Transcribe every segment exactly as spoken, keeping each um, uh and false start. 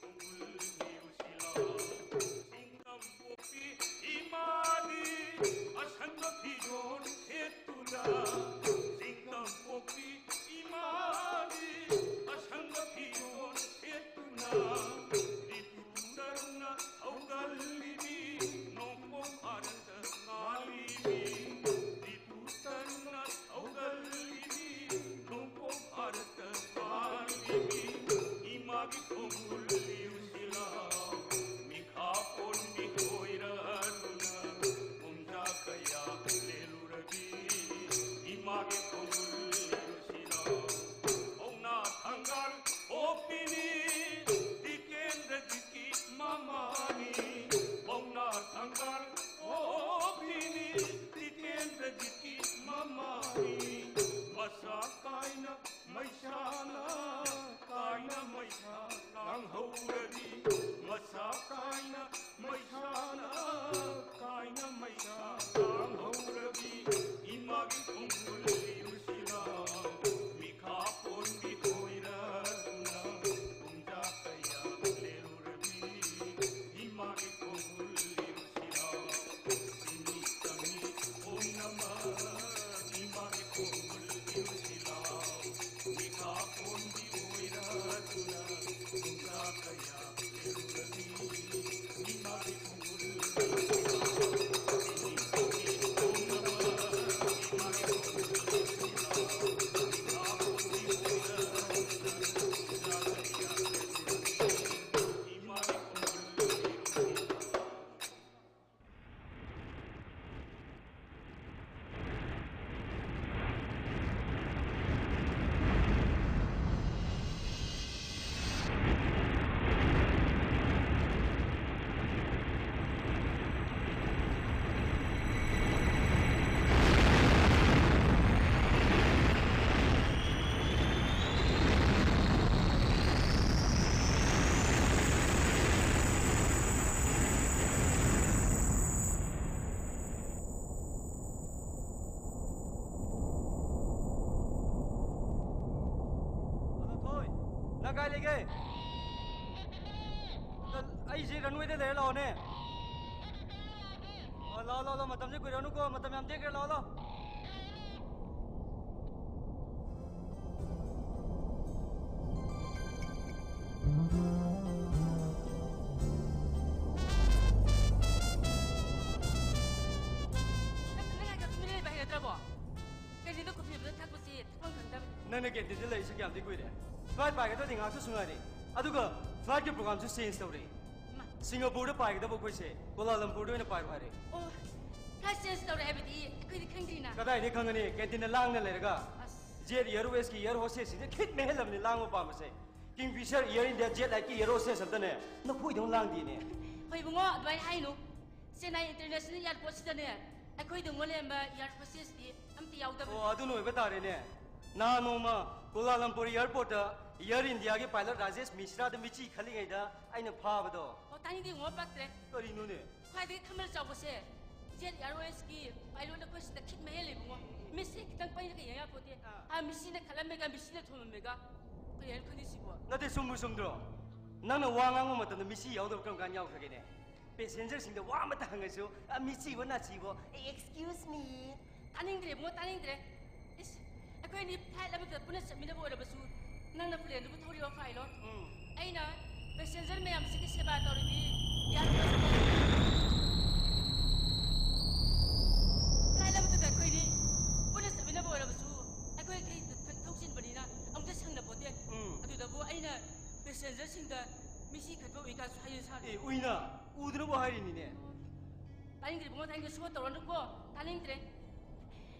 ꯈꯣꯡꯒꯨꯜ ꯅꯤꯔꯨꯁꯤꯂꯥꯎ꯫ ꯆꯤꯡꯇꯝ ꯄꯣꯛꯄꯤ ꯏꯃꯥꯗꯤ ꯑꯁꯪꯕ ꯐꯤꯖꯣꯜ ꯁꯦꯠꯇꯨꯅ, ꯆꯤꯡꯇꯝ ꯄꯣꯛꯄꯤ ꯏꯃꯥꯗꯤ ꯑꯁꯪꯕ ꯐꯤꯖꯣꯜ ꯁꯦꯠꯇꯨꯅ, ꯔꯤꯇꯨ ꯇꯔꯨꯅ ꯍꯧꯒꯠꯂꯤꯕꯤ ꯅꯣꯡꯄꯣꯛ ꯚꯥꯔꯠꯇ ꯉꯥꯜꯂꯤꯕꯤ, ꯔꯤꯇꯨ ꯇꯔꯨꯅ ꯍꯧꯒꯠꯂꯤꯕꯤ ꯅꯣꯡꯄꯣꯛ ꯚꯥꯔꯠꯇ ꯉꯥꯜꯂꯤꯕꯤ ꯏꯃꯥꯒꯤ ꯈꯣꯡꯒꯨꯜ ꯂꯤꯔꯨꯁꯤꯂꯥꯎ꯫ ꯃꯤꯈꯥ ꯄꯣꯟꯕꯤ ꯑꯣꯏꯔꯗꯨꯅ ꯀꯨꯝꯖꯥ ꯀꯌꯥ ꯂꯦꯜꯂꯨꯔꯕꯤ ꯏꯃꯥꯒꯤ ꯈꯣꯡꯒꯨꯜ ꯂꯤꯔꯨꯁꯤꯂꯥꯎ꯫ ꯄꯥꯎꯅꯥ ꯊꯥꯡꯒꯥꯜ ꯄꯣꯛꯄꯤꯅꯤ ꯇꯤꯀꯦꯟꯗ꯭ꯔꯖꯤꯠꯀꯤ ꯃꯃꯥꯅꯤ꯫ ꯄꯥꯎꯅꯥ ꯊꯥꯡꯒꯥꯜ ꯄꯣꯛꯄꯤꯅꯤ ꯇꯤꯀꯦꯟꯗ꯭ꯔꯖꯤꯠꯀꯤ ꯃꯃꯥꯅꯤ꯫ ꯃꯁꯥ ꯀꯥꯏꯅ ꯃꯩꯁꯥꯅ ꯀꯥꯏꯅ ꯃꯩꯁꯥ ꯂꯥꯡꯍꯧꯔꯕꯤ, ꯃꯁꯥ ꯀꯥꯏꯅ ꯃꯩꯁꯥꯅ ꯀꯥꯏꯅ ꯃꯩꯁꯥ ꯂꯥꯡꯍꯧꯔꯕꯤ ꯏꯃꯥꯒꯤ ꯈꯣꯡꯒꯨꯜ ꯂꯤꯔꯨꯁꯤꯂꯥꯎ꯫ ꯃꯤꯈꯥ ꯄꯣꯟꯕꯤ ꯑꯣꯏꯔꯗꯨꯅ ꯀꯨꯝꯖꯥ ꯀꯌꯥ ꯂꯦꯜꯂꯨꯔꯕꯤ ꯏꯃꯥꯒꯤ ꯈꯣꯡꯒꯨꯜ ꯂꯤꯔꯨꯁꯤꯂꯥꯎ꯫ ꯆꯤꯡꯃꯤ ꯇꯝꯃꯤ ꯄꯨꯝꯅꯃꯛ ꯏꯃꯥꯒꯤ ꯈꯣꯡꯒꯨꯜ ꯂꯤꯔꯨꯁꯤꯂꯥꯎ꯫ ꯃꯤꯈꯥ ꯄꯣꯟꯕꯤ ꯑꯣꯏꯔꯗꯨꯅ ꯀꯨꯝꯖꯥ ꯀꯌꯥ ꯂꯦꯜꯂꯨꯔꯕꯤ ꯏꯃꯥꯒꯤ ꯈꯣꯡꯒꯨꯜ ꯂꯤꯔꯨꯁꯤꯂꯥꯎ꯫ ꯆꯤꯡꯃꯤ ꯇꯝꯃꯤ ꯄꯨꯝꯅꯃꯛ ꯏꯃꯥꯒꯤ ꯈꯣꯡꯒꯨꯜ ꯂꯤꯔꯨꯁꯤꯂꯥꯎ꯫ ꯃꯤꯈꯥ ꯄꯣꯟꯕꯤ ꯑꯣꯏꯔꯗꯨꯅ ꯀꯨꯝꯖꯥ ꯀꯌꯥ ꯂꯦꯜꯂꯨꯔꯕꯤ ꯏꯃꯥꯒꯤ ꯈꯣꯡꯒꯨꯜ ꯂꯤꯔꯨꯁꯤꯂꯥꯎ꯫ ꯍꯜꯂꯣ, ꯊꯣꯏ꯫ ꯅꯪ ꯀꯥꯏ ꯂꯩꯒꯦ? ꯑꯩꯁꯦ ꯔꯟꯋꯦꯗ ꯂꯩꯔꯦ, ꯂꯥꯛꯑꯣꯅꯦ꯫ ꯑꯣ, ꯂꯥꯛꯑꯣ, ꯂꯥꯛꯑꯣ, ꯂꯥꯛꯑꯣ, ꯃꯇꯝꯁꯦ ꯀꯨꯏꯔꯅꯨꯀꯣ, ꯃꯇꯝ ꯌꯥꯝ ꯇꯦꯛꯈ꯭ꯔꯦ, ꯂꯥꯛꯑꯣ, ꯂꯥꯛꯑꯣ꯫ ꯅꯪ ꯉꯥꯏꯈꯣ, ꯇꯨꯃꯤꯟꯅ ꯂꯩꯕ ꯍꯩꯔꯗ꯭ꯔꯕꯣ? ꯀꯦꯟꯇꯤꯟꯗ ꯀꯣꯐꯤ ꯑꯃꯇ ꯊꯛꯄꯁꯤ ꯊꯛꯐꯝ ꯈꯪꯗꯕꯅꯤ꯫ ꯅꯪꯅ ꯀꯦꯟꯇꯤꯟꯗ ꯂꯩꯔꯤꯁꯤ ꯀꯌꯥꯝꯗꯤ ꯀꯨꯏꯔꯦ? ꯐ꯭ꯂꯥꯏꯠ ꯄꯥꯏꯒꯗꯕꯗꯤ ꯉꯥꯏꯍꯥꯛꯇꯁꯨ ꯉꯥꯏꯔꯦ꯫ ꯑꯗꯨꯒ ꯐ꯭ꯂꯥꯏꯠꯀꯤ ꯄ꯭ꯔꯣꯒ꯭ꯔꯥꯝꯁꯨ ꯆꯦꯟꯖ ꯇꯧꯔꯦ꯫ ꯏꯃꯥ꯫ ꯁꯤꯡꯒꯥꯄꯨꯔꯗ ꯄꯥꯏꯒꯗꯕ ꯑꯩꯈꯣꯏꯁꯦ ꯀꯣꯂꯥꯂꯝꯄꯨꯔꯗ ꯑꯣꯏꯅ ꯄꯥꯏꯔꯣ ꯍꯥꯏꯔꯦ꯫ ꯑꯣ, ꯐ꯭ꯂꯥꯏꯠ ꯆꯦꯟꯖ ꯇꯧꯔꯦ ꯍꯥꯏꯕꯗꯤ ꯑꯩꯈꯣꯏꯗꯤ ꯈꯪꯗ꯭ꯔꯤꯅ꯫ ꯀꯗꯥꯏꯗꯩ ꯈꯪꯒꯅꯤ? ꯀꯦꯟꯇꯤꯟꯗ ꯂꯥꯡꯅ ꯂꯩꯔꯒ꯫ ꯑꯁ꯫ ꯖꯦꯠ ꯑꯦꯌꯔꯋꯦꯁꯀꯤ ꯑꯦꯌꯔ ꯍꯣꯁꯇꯦꯁꯁꯤꯡꯁꯦ ꯈꯤꯠ ꯃꯦꯠꯍꯜꯂꯕꯅꯤ ꯂꯥꯡꯕ ꯄꯥꯝꯕꯁꯦ꯫ ꯀꯤꯡꯐꯤꯁꯔ, ꯑꯦꯌꯔ ꯏꯟꯗꯤꯌꯥ, ꯖꯦꯠ ꯂꯥꯏꯠꯀꯤ ꯑꯦꯌꯔ ꯍꯣꯁꯇꯦꯁ ꯑꯝꯇꯅꯦ ꯅꯈꯣꯏꯗꯧꯅ ꯂꯥꯡꯗꯦꯅꯦ꯫ ꯍꯣꯏ ꯏꯕꯨꯡꯉꯣ, ꯑꯗꯨꯃꯥꯏꯅ ꯍꯥꯏꯅꯨ꯫ ꯆꯦꯟꯅꯥꯏ ꯏꯟꯇꯔꯅꯦꯁꯅꯦꯜ ꯑꯦꯌꯔꯄꯣꯔꯠꯁꯤꯗꯅꯦ ꯑꯩꯈꯣꯏꯗꯧꯅ ꯂꯩꯔꯝꯕ ꯑꯦꯌꯔ ꯍꯣꯁꯇꯦꯁꯇꯤ ꯑꯝꯇ ꯌꯥꯎꯗꯕꯅꯤ꯫ ꯑꯣ, ꯑꯗꯨꯅ ꯑꯣꯏꯕ ꯇꯥꯔꯦꯅꯦ꯫ ꯅꯍꯥꯟ ꯅꯣꯡꯃ ꯀꯣꯂꯥꯂꯝꯄꯨꯔ ꯑꯦꯌꯔꯄꯣꯔꯠꯇ ꯑꯦꯌꯔ ꯏꯟꯗꯤꯌꯥꯒꯤ ꯄꯥꯏꯂꯠ ꯔꯥꯖꯦꯁ ꯃꯤꯁ꯭ꯔꯥꯗ ꯃꯤꯆꯤ ꯈꯠꯂꯤꯉꯩꯗ ꯑꯩꯅ ꯐꯥꯕꯗꯣ꯫ ꯑꯣ, ꯇꯥꯅꯤꯡꯗꯦ ꯏꯕꯨꯡꯉꯣ, ꯄꯛꯇ꯭ꯔꯦ꯫ ꯀꯔꯤꯅꯣꯅꯦ? ꯈ꯭ꯋꯥꯏꯗꯒꯤ ꯈꯝꯕꯜ ꯆꯥꯎꯕꯁꯦ ꯖꯦꯠ ꯑꯦꯌꯔꯋꯦꯁꯀꯤ ꯄꯥꯏꯂꯣꯠꯅ ꯑꯩꯈꯣꯏ ꯁꯤꯗ ꯈꯤꯠ ꯃꯍꯦꯜꯂꯦ ꯏꯕꯨꯡꯉꯣ꯫ ꯃꯤꯠꯁꯦ ꯈꯤꯇꯪ ꯄꯩꯔꯒ ꯌꯦꯡ ꯌꯥꯄꯣꯠꯇꯦ꯫ ꯑꯥ꯫ ꯑꯥ, ꯃꯤꯁꯤꯅ ꯈꯠꯂꯝꯃꯦꯒ ꯃꯤꯁꯤꯅ ꯊꯣꯝꯃꯝꯃꯦꯒ꯫ ꯀꯔꯤ ꯍꯥꯏꯅꯣ ꯈꯪꯗꯦ ꯁꯤꯕꯣ? ꯅꯠꯇꯦ, ꯆꯨꯝꯕꯨ ꯆꯨꯝꯗ꯭ꯔꯣ? ꯅꯪꯅ ꯋꯥ ꯉꯥꯡꯕ ꯃꯇꯝꯗ ꯃꯤꯁꯤ ꯌꯥꯎꯗꯕ ꯀꯔꯝ ꯀꯥꯟꯗ ꯌꯥꯎꯈ꯭ꯔꯒꯦꯅꯦ? ꯄꯦꯁꯦꯟꯖꯔꯁꯤꯡꯗ ꯋꯥ ꯑꯃꯠꯇ ꯍꯪꯉꯁꯨ, "ꯑ, ꯃꯤꯁꯤꯕꯣ ꯅꯥꯁꯤꯕꯣ?" ꯑꯦ, excuse me꯫ ꯇꯥꯅꯤꯡꯗ꯭ꯔꯦ ꯏꯕꯨꯡꯉꯣ, ꯇꯥꯅꯤꯡꯗ꯭ꯔꯦ꯫ ꯏꯁ, ꯑꯩꯈꯣꯏ ꯑꯅꯤ ꯐ꯭ꯂꯥꯏꯠ ꯑꯃꯗ ꯄꯨꯟꯅ ꯆꯠꯃꯤꯟꯅꯕ ꯑꯣꯏꯔꯕꯁꯨ, ꯅꯪꯅ ꯄ꯭ꯂꯦꯟꯗꯨꯕꯨ ꯊꯧꯔꯤꯕ ꯄꯥꯏꯂꯣꯠ꯫ ꯎꯝ꯫ ꯑꯩꯅ ꯄꯦꯁꯦꯟꯖꯔ ꯃꯌꯥꯝꯁꯤꯒꯤ ꯁꯦꯕꯥ ꯇꯧꯔꯤꯕꯤ ꯏꯌꯥꯔ ꯍꯣꯁꯇꯦꯁ꯫ ꯐ꯭ꯂꯥꯏꯠ ꯑꯃꯗꯨꯗ ꯑꯩꯈꯣꯏꯅꯤ ꯄꯨꯟꯅ ꯆꯠꯃꯤꯟꯅꯕ ꯑꯣꯏꯔꯕꯁꯨ, ꯑꯩꯈꯣꯏ ꯀꯩ ꯊ-, ꯊꯧꯁꯤꯟꯕꯅꯤꯅ ꯑꯃꯨꯛꯇ ꯁꯪꯅ ꯄꯣꯠꯇꯦ꯫ ꯎꯝ꯫ ꯑꯗꯨꯗꯕꯨ ꯑꯩꯅ ꯄꯦꯁꯦꯟꯖꯔꯁꯤꯡꯗ ꯃꯤꯁꯤ ꯈꯠꯄ ꯎꯏꯀꯥꯟꯁꯨ ꯍꯥꯏꯅ ꯁꯥꯔꯤ꯫ ꯑꯦ, ꯎꯏꯅ ꯎꯗꯅꯕꯨ ꯍꯥꯏꯔꯤꯅꯤꯅꯦ꯫ ꯇꯥꯅꯤꯡꯗ꯭ꯔꯦ ꯏꯕꯨꯡꯉꯣ, ꯇꯥꯅꯤꯡꯗ꯭ꯔꯦ꯫ ꯁꯣ ꯇꯧꯔꯅꯨꯀꯣ, ꯇꯥꯅꯤꯡꯗ꯭ꯔꯦ꯫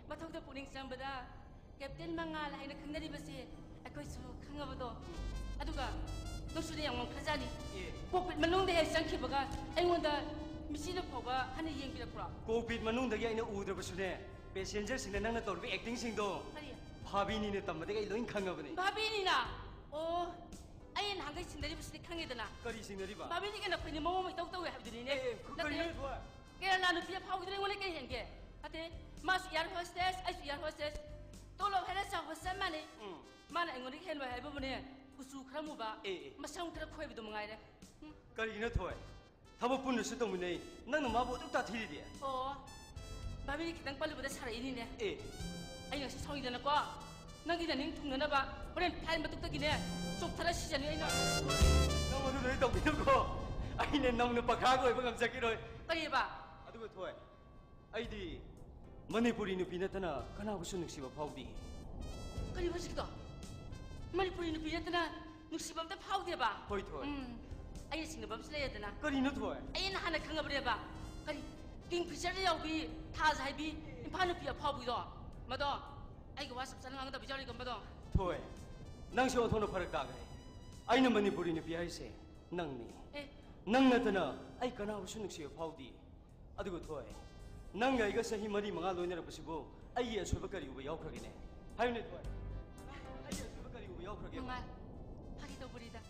ꯃꯊꯧꯗ ꯄꯨꯛꯅꯤꯡ ꯆꯪꯕꯗ ꯀꯦꯞꯇꯦꯟ ꯃꯉꯥꯜ ꯍꯥꯏꯅ ꯈꯪꯅꯔꯤꯕꯁꯦ ꯑꯩꯈꯣꯏꯁꯨ ꯈꯪꯉꯕꯗꯣ꯫ ꯑꯗꯨꯒ ꯅꯪꯁꯨꯅꯦ ꯌꯥꯝ ꯉꯝꯈ꯭ꯔꯖꯥꯠꯅꯤ꯫ ꯑꯦ꯫ ꯀꯣꯛꯄꯤꯠ ꯃꯅꯨꯡꯗ ꯍꯦꯛ ꯆꯪꯈꯤꯕꯒ ꯑꯩꯉꯣꯟꯗ ꯃꯤꯆꯤꯅ ꯐꯥꯎꯕ ꯍꯟꯅ ꯌꯦꯡꯕꯤꯔꯛꯄ꯭ꯔꯣ? ꯀꯣꯛꯄꯤꯠ ꯃꯅꯨꯡꯗꯒꯤ ꯑꯩꯅ ꯎꯗ꯭ꯔꯕꯁꯨꯅꯦ, ꯄꯦꯁꯦꯟꯖꯔꯁꯤꯡꯅ ꯅꯪꯅ ꯇꯧꯔꯤꯕ ꯑꯦꯛꯇꯤꯡꯁꯤꯡꯗꯣ ꯀꯔꯤ? ꯚꯥꯕꯤꯅꯤꯅ ꯇꯝꯕꯗꯒꯤ ꯑꯩ ꯂꯣꯏ ꯈꯪꯉꯕꯅꯤ꯫ ꯚꯥꯕꯤꯅꯤꯅ? ꯑꯣ, ꯑꯩ ꯅꯍꯥꯟꯈꯩ ꯁꯤꯟꯅꯔꯤꯕꯁꯤꯗꯤ ꯈꯪꯉꯦꯗꯅ꯫ ꯀꯔꯤ ꯁꯤꯟꯅꯔꯤꯕ? ꯚꯥꯕꯤꯅꯤꯒ ꯅꯈꯣꯏꯅꯤ ꯃꯑꯣꯡ ꯑꯃ ꯏꯇꯧ ꯇꯧꯋꯦ ꯍꯥꯏꯕꯗꯨꯅꯤꯅꯦ꯫ ꯑꯦ, ꯑꯦ, ꯈꯨ-, ꯅꯠꯇꯦ꯫ ꯀꯔꯤꯅꯣ ꯊꯣꯏ? ꯀꯦꯔꯂꯥ ꯅꯨꯄꯤ ꯑꯐꯥꯎꯕꯤꯗꯨꯅ ꯑꯩꯉꯣꯟꯗ ꯀꯩ ꯍꯦꯟꯒꯦ? ꯅꯠꯇꯦ, ꯃꯥꯁꯨ ꯑꯦꯌꯥꯔ ꯍꯣꯁꯇꯦꯁ, ꯑꯩꯁꯨ ꯑꯦꯌꯥꯔ ꯍꯣꯁꯇꯦꯁ꯫ ꯇꯣꯂꯣꯞ ꯍꯥꯏꯔ ꯆꯥꯎꯕ ꯆꯞ ꯃꯥꯟꯅꯩ꯫ ꯎꯝ꯫ ꯃꯥꯅ ꯑꯩꯉꯣꯟꯗꯒꯤ ꯍꯦꯟꯕ ꯍꯥꯏꯕꯕꯨꯅꯦ, ꯀꯨꯆꯨ ꯈꯔ ꯃꯨꯕ, ꯑꯦ, ꯑꯦ꯫ ꯃꯁꯝ ꯈꯔ ꯈꯣꯏꯕꯗꯣ ꯃꯉꯥꯏꯔꯦ꯫ ꯎꯝ꯫ ꯀꯔꯤꯒꯤꯅꯣ ꯊꯣꯏ? ꯊꯕꯛ ꯄꯨꯟꯅꯁꯨ ꯇꯧꯃꯤꯟꯅꯩ, ꯅꯪꯅ ꯃꯥꯕꯨ ꯑꯗꯨꯛ ꯇꯥꯊꯤꯔꯤꯗꯤ? ꯑꯣ, ꯚꯥꯕꯤꯅ ꯈꯤꯇꯪ ꯄꯜꯂꯨꯕꯗ ꯁꯥꯔꯛꯏꯅꯤꯅꯦ꯫ ꯑꯦ꯫ ꯑꯩ ꯉꯁꯤ ꯁꯥꯎꯅꯤꯡꯗꯅꯀꯣ, ꯅꯪꯒꯤ ꯅꯅꯤꯡ ꯊꯨꯡꯅꯅꯕ ꯍꯣꯔꯦꯟ ꯐ꯭ꯂꯥꯏꯠ ꯃꯊꯛꯇꯒꯤꯅꯦ ꯆꯣꯛꯊꯔ ꯁꯤꯖꯅꯤ ꯑꯩꯅ꯫ ꯅꯪ ꯃꯗꯨꯗꯣ ꯑꯩ ꯇꯧꯕꯤꯅꯨꯀꯣ꯫ ꯑꯩꯅ ꯅꯧꯅ ꯄꯈꯥꯒ ꯑꯣꯏꯕ ꯉꯝꯖꯈꯤꯔꯣꯏ꯫ ꯀꯔꯤꯕ? ꯑꯗꯨꯒ ꯊꯣꯏ, ꯑꯩꯗꯤ ꯃꯅꯤꯄꯨꯔꯤ ꯅꯨꯄꯤ ꯅꯠꯇꯅ ꯀꯅꯥꯕꯨꯁꯨ ꯅꯨꯡꯁꯤꯕ ꯐꯥꯎꯗꯦ꯫ ꯀꯔꯤꯕ ꯍꯧꯖꯤꯛꯀꯤꯗꯣ? ꯃꯅꯤꯄꯨꯔꯤ ꯅꯨꯄꯤ ꯅꯠꯇꯅ ꯅꯨꯡꯁꯤꯕ ꯑꯝꯇ ꯐꯥꯎꯗꯦꯕ? ꯍꯣꯏ, ꯊꯣꯏ꯫ ꯎꯝ, ꯑꯩꯅ ꯆꯤꯡꯅꯕ ꯑꯃꯁꯨ ꯂꯩꯔꯗꯅ꯫ ꯀꯔꯤꯅꯣ ꯊꯣꯏ? ꯑꯩꯅ ꯍꯥꯟꯅ ꯈꯪꯉꯕꯅꯦꯕ꯫ ꯀꯔꯤ, ꯀꯤꯡ ꯐꯤꯆꯔꯗ ꯌꯥꯎꯕꯤ, ꯊꯥꯖ ꯍꯥꯏꯕꯤ, ꯏꯝꯐꯥꯜ ꯅꯨꯄꯤ ꯑꯐꯥꯎꯕꯤꯗꯣ? ꯃꯗꯣ ꯑꯩꯒ ꯋꯥ ꯆꯞ ꯆꯥꯅ ꯉꯥꯡꯒꯗꯕ ꯌꯥꯎꯔꯤꯀꯣ ꯃꯗꯣ꯫ ꯊꯣꯏ, ꯅꯪꯁꯦ ꯑꯣꯟꯊꯣꯛꯅ ꯐꯔꯛ ꯇꯥꯈ꯭ꯔꯦ꯫ ꯑꯩꯅ ꯃꯅꯤꯄꯨꯔꯤ ꯅꯨꯄꯤ ꯍꯥꯏꯁꯦ ꯅꯪꯅꯤ꯫ ꯑꯦ꯫ ꯅꯪ ꯅꯠꯇꯅ ꯑꯩ ꯀꯅꯥꯕꯨꯁꯨ ꯅꯨꯡꯁꯤꯕ ꯐꯥꯎꯗꯦ꯫ ꯑꯗꯨꯒ ꯊꯣꯏ, ꯅꯪꯒ ꯑꯩꯒ ꯆꯍꯤ ꯃꯔꯤ ꯃꯉꯥ ꯂꯣꯏꯅꯔꯛꯄꯁꯤꯕꯨ ꯑꯩꯒꯤ ꯑꯁꯣꯏꯕ ꯀꯔꯤ ꯎꯕ ꯌꯥꯎꯈ꯭ꯔꯒꯦꯅꯦ? ꯍꯥꯏꯌꯨꯅꯦ ꯊꯣꯏ, ꯑꯩꯒꯤ ꯑꯁꯣꯏꯕ ꯀꯔꯤ ꯎꯕ ꯌꯥꯎꯈ꯭ꯔꯒꯦꯕ? ꯃꯉꯥꯜ, ꯐꯥꯒꯤ ꯇꯧꯕꯅꯤꯗ꯫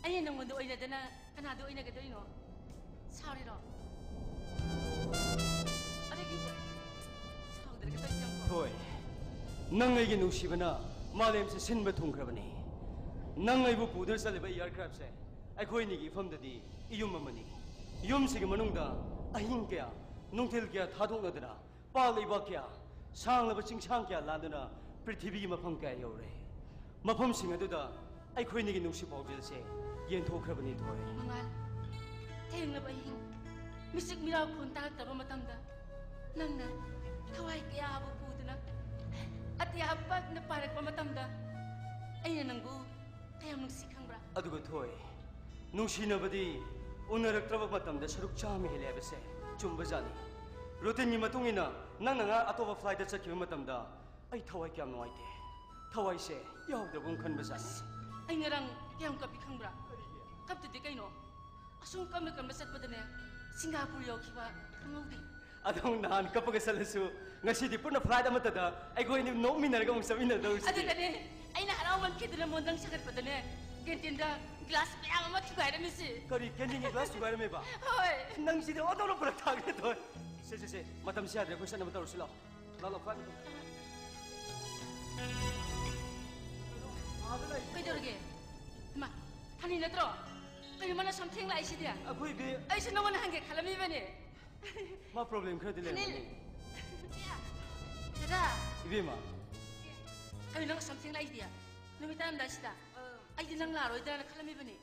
ꯑꯩꯅ ꯅꯪꯉꯣꯟꯗ ꯑꯣꯏꯅꯗꯅ ꯀꯅꯥꯗ ꯑꯣꯏꯅꯒꯗꯣꯏꯅꯣ? ꯁꯥꯎꯔꯤꯔꯣ? ꯑꯗꯒꯤ ꯁꯥꯎꯗ꯭ꯔꯒ ꯇꯧꯔꯤꯁꯦ ꯌꯦꯡꯉꯨꯀꯣ꯫ ꯊꯣꯏ, ꯅꯪ ꯑꯩꯒꯤ ꯅꯨꯡꯁꯤꯕꯅ ꯃꯥꯂꯦꯝꯁꯦ ꯁꯤꯟꯕ ꯊꯨꯡꯈ꯭ꯔꯕꯅꯤ꯫ ꯅꯪ ꯑꯩꯕꯨ ꯄꯨꯗꯨꯅ ꯆꯠꯂꯤꯕ ꯏꯌꯥꯔꯀ꯭ꯔꯥꯐꯁꯦ ꯑꯩꯈꯣꯏ ꯑꯅꯤꯒꯤ ꯏꯐꯝꯗꯗꯤ ꯏꯌꯨꯝ ꯑꯃꯅꯤ꯫ ꯌꯨꯝꯁꯤꯒꯤ ꯃꯅꯨꯡꯗ ꯑꯍꯤꯡ ꯀꯌꯥ, ꯅꯨꯡꯊꯤꯜ ꯀꯌꯥ ꯊꯥꯗꯣꯛꯅꯗꯅ, ꯄꯥꯛ ꯂꯩꯕꯥꯛ ꯀꯌꯥ, ꯁꯥꯡꯂꯕ ꯆꯤꯡꯁꯥꯡ ꯀꯌꯥ ꯂꯥꯟꯗꯨꯅ ꯄ꯭ꯔꯤꯊꯤꯕꯤꯒꯤ ꯃꯐꯝ ꯀꯌꯥ ꯌꯧꯔꯦ꯫ ꯃꯐꯝꯁꯤꯡ ꯑꯗꯨꯗ ꯑꯩꯈꯣꯏꯅꯤꯒꯤ ꯅꯨꯡꯁꯤ ꯄꯥꯎꯖꯦꯜꯁꯦ ꯌꯦꯟꯊꯣꯛꯈ꯭ꯔꯕꯅꯤ ꯊꯣꯏ꯫ ꯃꯉꯥꯜ, ꯊꯦꯡꯂꯕ ꯑꯍꯤꯡ, ꯃꯤꯆꯤꯛ ꯃꯤꯔꯥꯎ ꯈꯣꯟ ꯇꯥꯔꯛꯇꯕ ꯃꯇꯝꯗ, ꯅꯪꯅ ꯊꯋꯥꯏ ꯀꯌꯥꯕꯨ ꯄꯨꯗꯨꯅ ꯑꯇꯤꯌꯥ ꯄꯥꯛꯅ ꯄꯥꯏꯔꯛꯄ ꯃꯇꯝꯗ, ꯑꯩꯅ ꯅꯪꯕꯨ ꯀꯌꯥꯝ ꯅꯨꯡꯁꯤ ꯈꯪꯕ꯭ꯔꯥ? ꯑꯗꯨꯒ ꯊꯣꯏ, ꯅꯨꯡꯁꯤꯅꯕꯗꯤ ꯎꯅꯔꯛꯇ꯭ꯔꯕ ꯃꯇꯝꯗ ꯁꯔꯨꯛ ꯆꯥꯝꯃ ꯍꯦꯜꯂꯦ ꯍꯥꯏꯕꯁꯦ ꯆꯨꯝꯕꯖꯥꯠꯅꯤ꯫ ꯔꯨꯇꯤꯟꯒꯤ ꯃꯇꯨꯡ ꯏꯟꯅ ꯅꯪꯅ ꯉꯔꯥꯡ ꯑꯇꯣꯞꯄ ꯐ꯭ꯂꯥꯏꯠꯇ ꯆꯠꯈꯤꯕ ꯃꯇꯝꯗ ꯑꯩ ꯊꯋꯥꯏ ꯀꯌꯥꯝ ꯅꯨꯡꯉꯥꯏꯇꯦ꯫ ꯊꯋꯥꯏꯁꯦ ꯌꯥꯎꯗꯕꯒꯨꯝ ꯈꯟꯕꯖꯥꯠꯅꯤ꯫ ꯑꯩ ꯉꯔꯥꯡ ꯀꯌꯥꯝ ꯀꯞꯄꯤ ꯈꯪꯕ꯭ꯔꯥ? ꯀꯞꯇꯗꯤ ꯀꯩꯅꯣ? ꯑꯁꯨꯝ ꯀꯞꯅ ꯀꯞꯅ ꯆꯠꯄꯗꯅꯦ, ꯁꯤꯡꯒꯥꯄꯨꯔ ꯌꯧꯈꯤꯕ ꯈꯪꯍꯧꯗꯦ꯫ ꯑꯗꯣ ꯅꯍꯥꯟ ꯀꯞꯄꯒ ꯆꯠꯂꯁꯨ ꯉꯁꯤꯗꯤ ꯄꯨꯟꯅ ꯐ꯭ꯂꯥꯏꯠ ꯑꯃꯠꯇꯗ ꯑꯩꯈꯣꯏ ꯑꯅꯤ ꯅꯣꯛꯃꯤꯟꯅꯔꯒ ꯑꯃꯨꯛ ꯆꯠꯃꯤꯟꯅꯗꯧꯔꯤꯁꯤꯗꯤ꯫ ꯑꯗꯨꯗꯅꯦ, ꯑꯩꯅ ꯍꯔꯥꯎꯃꯟꯈꯤꯗꯅ ꯃꯣꯟꯗ꯭ꯔꯪ ꯁꯥꯒꯠꯄꯗꯅꯦ, ꯀꯦꯟꯇꯤꯟꯗ ꯒ꯭ꯂꯥꯁ ꯃꯌꯥꯝ ꯑꯃ ꯊꯨꯒꯥꯏꯔꯝꯃꯤꯁꯤ꯫ ꯀꯔꯤ, ꯀꯦꯟꯇꯤꯟꯒꯤ ꯒ꯭ꯂꯥꯁ ꯊꯨꯒꯥꯏꯔꯝꯃꯦꯕ? ꯍꯣꯏ꯫ ꯅꯪꯁꯤꯗꯤ ꯑꯣꯟꯊꯣꯛꯅ ꯐꯔꯛ ꯇꯥꯈ꯭ꯔꯦ ꯊꯣꯏ꯫ ꯁꯦ, ꯁꯦ, ꯁꯦ, ꯃꯇꯝꯁꯤ ꯌꯥꯗ꯭ꯔꯦ, ꯑꯩꯈꯣꯏ ꯆꯠꯅꯕ ꯇꯧꯔꯁꯤ ꯂꯥꯛꯑꯣ꯫ ꯂꯥꯛꯑꯣ, ꯂꯥꯛꯑꯣ, ꯐ꯭ꯂꯥꯏꯠ꯫ ꯀꯩꯗꯧꯔꯒꯦ? ꯅꯠꯇ꯭ꯔꯣ? ꯀꯩꯅꯣ ꯃꯥꯅ ꯁꯨꯝ ꯊꯦꯡꯂꯥꯛꯏꯁꯤꯗꯤ? ꯑꯩꯈꯣꯏꯗꯤ ꯑꯩꯁꯨ ꯅꯉꯣꯟꯗ ꯍꯪꯒꯦ ꯈꯜꯂꯝꯃꯤꯕꯅꯤ꯫ ꯃꯥ problem ꯈꯔꯗꯤ ꯑꯅꯤꯜ꯫ ꯂꯩꯔꯝꯒꯅꯤ꯫ ꯗꯥꯗꯥ꯫ ꯏꯕꯦꯝꯃ꯫ ꯀꯩꯅꯣ ꯅꯪ ꯁꯨꯝ ꯊꯦꯡꯂꯥꯛꯏꯗꯤ? ꯅꯨꯃꯤꯠ ꯇꯥꯔꯝꯗꯥꯏꯁꯤꯗ? ꯑꯥ꯫ ꯑꯩꯗꯤ ꯅꯪ ꯂꯥꯛꯑꯔꯣꯏꯗ꯭ꯔꯥꯅ ꯈꯜꯂꯝꯃꯤꯕꯅꯤ꯫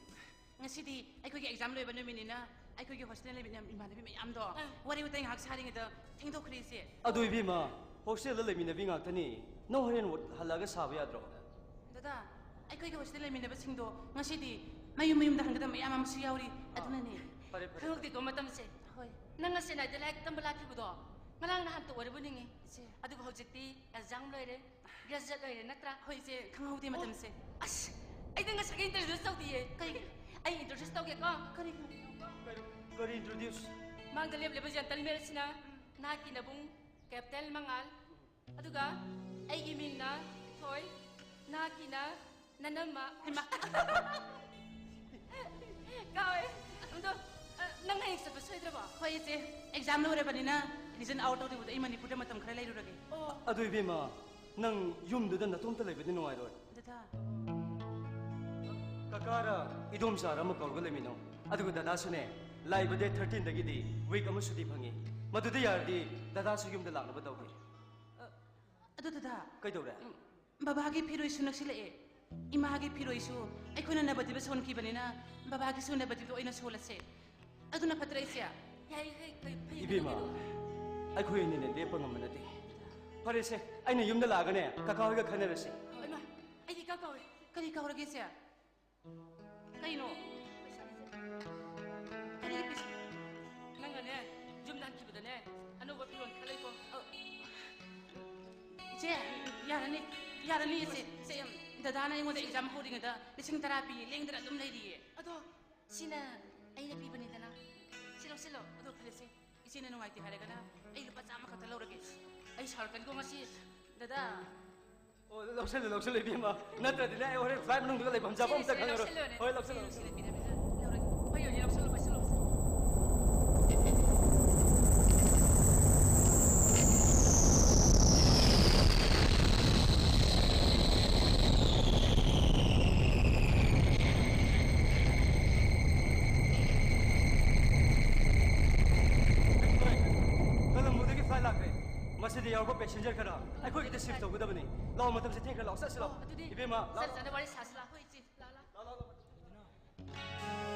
ꯉꯁꯤꯗꯤ ꯑꯩꯈꯣꯏꯒꯤ exam ꯂꯣꯏꯕ ꯅꯨꯃꯤꯠꯅꯤꯅ ꯑꯩꯈꯣꯏꯒꯤ hostel ꯂꯩꯃꯤꯟꯅꯕ ꯏꯃꯥꯟꯅꯕꯤ ꯃꯌꯥꯝꯗꯣ ꯑꯥ꯫ ꯋꯥꯔꯤ ꯋꯥꯇꯥꯏ ꯉꯥꯏꯍꯥꯛ ꯁꯥꯔꯤꯉꯩꯗ ꯊꯦꯡꯗꯣꯛꯈ꯭ꯔꯦ ꯏꯆꯦ꯫ ꯑꯗꯣ ꯏꯕꯦꯝꯃ, hostel ꯗ ꯂꯩꯃꯤꯟꯅꯕꯤ ꯉꯥꯛꯇꯅꯤ꯫ ꯅꯪ ꯍꯣꯔꯦꯟ ꯍꯜꯂꯛꯑꯒ ꯁꯥꯕ ꯌꯥꯗ꯭ꯔꯣ? ꯗꯥꯗꯥ, ꯑꯩꯈꯣꯏꯒꯤ hostel ꯂꯩꯃꯤꯟꯅꯕꯁꯤꯡꯗꯣ ꯉꯁꯤꯗꯤ ꯃꯌꯨꯝ ꯃꯌꯨꯝꯗ ꯍꯟꯒꯗꯕ ꯃꯌꯥꯝ ꯑꯃꯁꯨ ꯌꯥꯎꯔꯤ꯫ ꯑꯥ, ꯑꯗꯨꯅꯅꯦ꯫ ꯐꯔꯦ, ꯐꯔꯦ, ꯈꯪꯍꯧꯗꯦꯀꯣ ꯐꯔꯦ꯫ ꯃꯇꯝꯁꯦ꯫ ꯍꯣꯏ꯫ ꯅꯪ ꯉꯁꯤ ꯅꯥꯏꯗ ꯂꯥꯏꯔꯤꯛ ꯇꯝꯕ ꯂꯥꯛꯈꯤꯕꯗꯣ ꯉꯔꯥꯡ ꯅꯍꯥꯟꯇ ꯑꯣꯏꯔꯕ ꯅꯤꯡꯉꯤ꯫ ꯏꯆꯦ꯫ ꯑꯗꯨꯕꯨ ꯍꯧꯖꯤꯛꯇꯤ exam ꯂꯣꯏꯔꯦ, graduate ꯂꯣꯏꯔꯦ ꯅꯠꯇ꯭ꯔꯥ? ꯍꯣꯏ ꯏꯆꯦ, ꯈꯪꯍꯧꯗꯦ ꯑꯣ, ꯃꯇꯝꯁꯦ꯫ ꯑꯁ, ꯑꯩꯗꯤ ꯉꯁꯥꯏꯒꯤ introduce ꯇꯧꯗꯤꯌꯦ꯫ ꯀꯩꯒꯤ? ꯑꯩ introduce ꯇꯧꯒꯦꯀꯣ꯫ ꯀꯔꯤ? ꯀꯔꯤ, ꯀꯔꯤ introduce? ꯃꯥꯡꯗ ꯂꯦꯞꯂꯤꯕ gentleman ꯑꯁꯤꯅ ꯎꯝ꯫ ꯅꯍꯥꯛꯀꯤ ꯅꯕꯨꯡ Captain ꯃꯉꯥꯜ꯫ ꯑꯗꯨꯒ ꯑꯩꯒꯤ ꯃꯤꯡꯅ ꯊꯣꯏ, ꯅꯍꯥꯛꯀꯤꯅ ꯅꯅꯝꯃ꯫ ꯍꯩꯃꯥ꯫ ꯀꯥꯎꯋꯦ꯫ ꯑꯗꯣ, ꯑ, ꯅꯪ ꯍꯌꯦꯡ ꯆꯠꯄ ꯁꯣꯏꯗ꯭ꯔꯕꯣ? ꯍꯣꯏ, ꯏꯆꯦ꯫ Exam ꯂꯣꯏꯔꯕꯅꯤꯅ reason out ꯇꯧꯗ꯭ꯔꯤꯕꯗ ꯑꯩ ꯃꯅꯤꯄꯨꯔꯗ ꯃꯇꯝ ꯈꯔ ꯂꯩꯔꯨꯔꯒꯦ꯫ ꯑꯣ꯫ ꯑꯗꯨ ꯏꯕꯦꯝꯃ, ꯅꯪ ꯌꯨꯝꯗꯨꯗ ꯅꯇꯣꯝꯇ ꯂꯩꯕꯗꯤ ꯅꯨꯡꯉꯥꯏꯔꯣꯏ꯫ ꯗꯥꯗꯥ꯫ ꯀꯀꯥꯔ ꯏꯗꯣꯝꯆꯥꯔ ꯑꯃ ꯀꯧꯔꯒ ꯂꯩꯃꯤꯟꯅꯧ꯫ ꯑꯗꯨꯒ ꯗꯥꯗꯥꯁꯨꯅꯦ, ꯂꯥꯛꯏꯕ date thirteen ꯗꯒꯤꯗꯤ week ꯑꯃ ꯁꯨꯇꯤ ꯐꯪꯉꯤ꯫ ꯃꯗꯨꯗ ꯌꯥꯔꯗꯤ ꯗꯥꯗꯥꯁꯨ ꯌꯨꯝꯗ ꯂꯥꯛꯅꯕ ꯇꯧꯒꯦ꯫ ꯑ, ꯑꯗꯨ ꯗꯥꯗꯥ, ꯀꯩꯗꯧꯔꯦ? ꯎꯝ, ꯕꯕꯥꯒꯤ ꯐꯤꯔꯣꯏꯁꯨ ꯅꯛꯁꯤꯜꯂꯛꯑꯦ꯫ ꯏꯃꯥꯒꯤ ꯐꯤꯔꯣꯏꯁꯨ ꯑꯩꯈꯣꯏꯅ ꯅꯕꯗꯤꯞꯇ ꯁꯣꯟꯈꯤꯕꯅꯤꯅ ꯕꯕꯥꯒꯤꯁꯨ ꯅꯕꯗꯤꯞꯇ ꯑꯣꯏꯅ ꯁꯣꯜꯂꯁꯦ꯫ ꯑꯗꯨꯅ ꯐꯠꯇ꯭ꯔꯦ ꯏꯆꯦ? ꯌꯥꯏ, ꯌꯥꯏ, ꯀꯩ, ꯐꯩ, ꯏꯕꯦꯝꯃ, ꯐꯩ, ꯐꯩ꯫ ꯑꯩꯈꯣꯏ ꯑꯅꯤꯅ ꯂꯦꯞꯄ ꯉꯝꯕ ꯅꯠꯇꯦ꯫ ꯐꯔꯦꯁꯦ, ꯑꯩꯅ ꯌꯨꯝꯗ ꯂꯥꯛꯑꯒꯅꯦ ꯀꯀꯥ ꯍꯣꯏꯒ ꯈꯟꯅꯔꯁꯤ꯫ ꯍꯣꯏ, ꯏꯃꯥ, ꯑꯩꯗꯤ ꯏꯀꯥꯎ ꯀꯥꯎꯋꯦ꯫ ꯀꯔꯤ ꯀꯥꯎꯔꯒꯦ ꯏꯆꯦ? ꯀꯩꯅꯣ? ꯀꯔꯤ ꯄꯩꯁꯥ? ꯅꯪꯒꯅꯦ, ꯌꯨꯝꯗ ꯍꯟꯈꯤꯕꯗꯅꯦ, ꯑꯅꯧꯕ ꯐꯤꯔꯣꯜ ꯈꯔ ꯂꯩꯀꯣ꯫ ꯑ, ꯏꯆꯦ, ꯌꯥꯔꯅꯤ, ꯌꯥꯔꯅꯤ ꯏꯆꯦ꯫ ꯏꯆꯦ, ꯗꯗꯥꯅ ꯑꯩꯉꯣꯟꯗ exam ꯍꯧꯔꯤꯉꯩꯗ ꯂꯤꯁꯤꯡ ꯇꯔꯥ ꯄꯤꯌꯦ, ꯂꯦꯡꯗꯅ ꯑꯗꯨꯝ ꯂꯩꯔꯤꯌꯦ꯫ ꯑꯗꯣ, ꯁꯤꯅ ꯑꯩꯅ ꯄꯤꯕꯅꯤꯗꯅ꯫ ꯁꯤ ꯂꯧꯁꯤꯜꯂꯣ꯫ ꯑꯗꯣ ꯐꯔꯦꯁꯦ, ꯏꯆꯦꯅ ꯅꯨꯡꯉꯥꯏꯇꯦ ꯍꯥꯏꯔꯒꯅ ꯑꯩ ꯂꯨꯄꯥ ꯆꯥꯝꯃ ꯈꯛꯇ ꯂꯧꯔꯒꯦ꯫ ꯑꯩ ꯁꯥꯎꯔꯛꯀꯅꯤꯀꯣ ꯉꯁꯤ꯫ ꯗꯗꯥ꯫ ꯑꯣ, ꯂꯧꯁꯜꯂꯨ, ꯂꯧꯁꯜꯂꯨ, ꯏꯕꯦꯝꯃ꯫ ꯅꯠꯇ꯭ꯔꯗꯤꯅꯦ, ꯑꯩ ꯍꯣꯔꯦꯟ flight ꯃꯅꯨꯡꯗꯒ ꯂꯩꯐꯝ ꯆꯥꯐꯝ ꯑꯝꯇ ꯁꯤꯅꯦ, ꯈꯪꯉꯔꯣꯏ꯫ ꯂꯧꯁꯜꯂꯨꯅꯦ꯫ ꯍꯣꯏ, ꯂꯧꯁꯜꯂꯨ, ꯁꯤꯅꯦ, ꯂꯧꯁꯜꯂꯨ꯫ ꯁꯤꯅꯦ, ꯄꯤꯔꯝꯃꯤꯁꯦ ꯂꯧꯔꯒꯦ꯫ ꯍꯣꯏ, ꯌꯧꯔꯦ, ꯂꯧꯁꯜꯂꯨ, ꯂꯧꯁꯜꯂꯨ, ꯂꯧꯁꯜꯂꯨ꯫ ꯄꯦꯁꯦꯟꯖꯔ ꯈꯔ ꯑꯩꯈꯣꯏꯒꯤꯗ ꯁꯤꯐ ꯇꯧꯒꯗꯕꯅꯤ꯫ ꯂꯥꯛꯑꯣ, ꯃꯇꯝꯁꯦ ꯊꯦꯡꯈ꯭ꯔꯦ꯫ ꯂꯥꯛꯑꯣ, ꯆꯠꯁꯤ ꯂꯥꯛꯑꯣ꯫ ꯑꯣ, ꯑꯗꯨꯗꯤ ꯏꯕꯦꯝꯃ, ꯂꯥꯛꯑꯣ꯫ ꯆꯠ-, ꯆꯠꯅ ꯋꯥꯔꯤ ꯁꯥꯁꯤ ꯂꯥꯛꯑꯣ꯫ ꯍꯣꯏ, ꯏꯆꯦ, ꯂꯥꯛꯑꯣ, ꯂꯥꯛꯑꯣ꯫ ꯂꯥꯛꯑꯣ, ꯂꯥꯛꯑꯣ, ꯂꯥꯛꯑꯣ꯫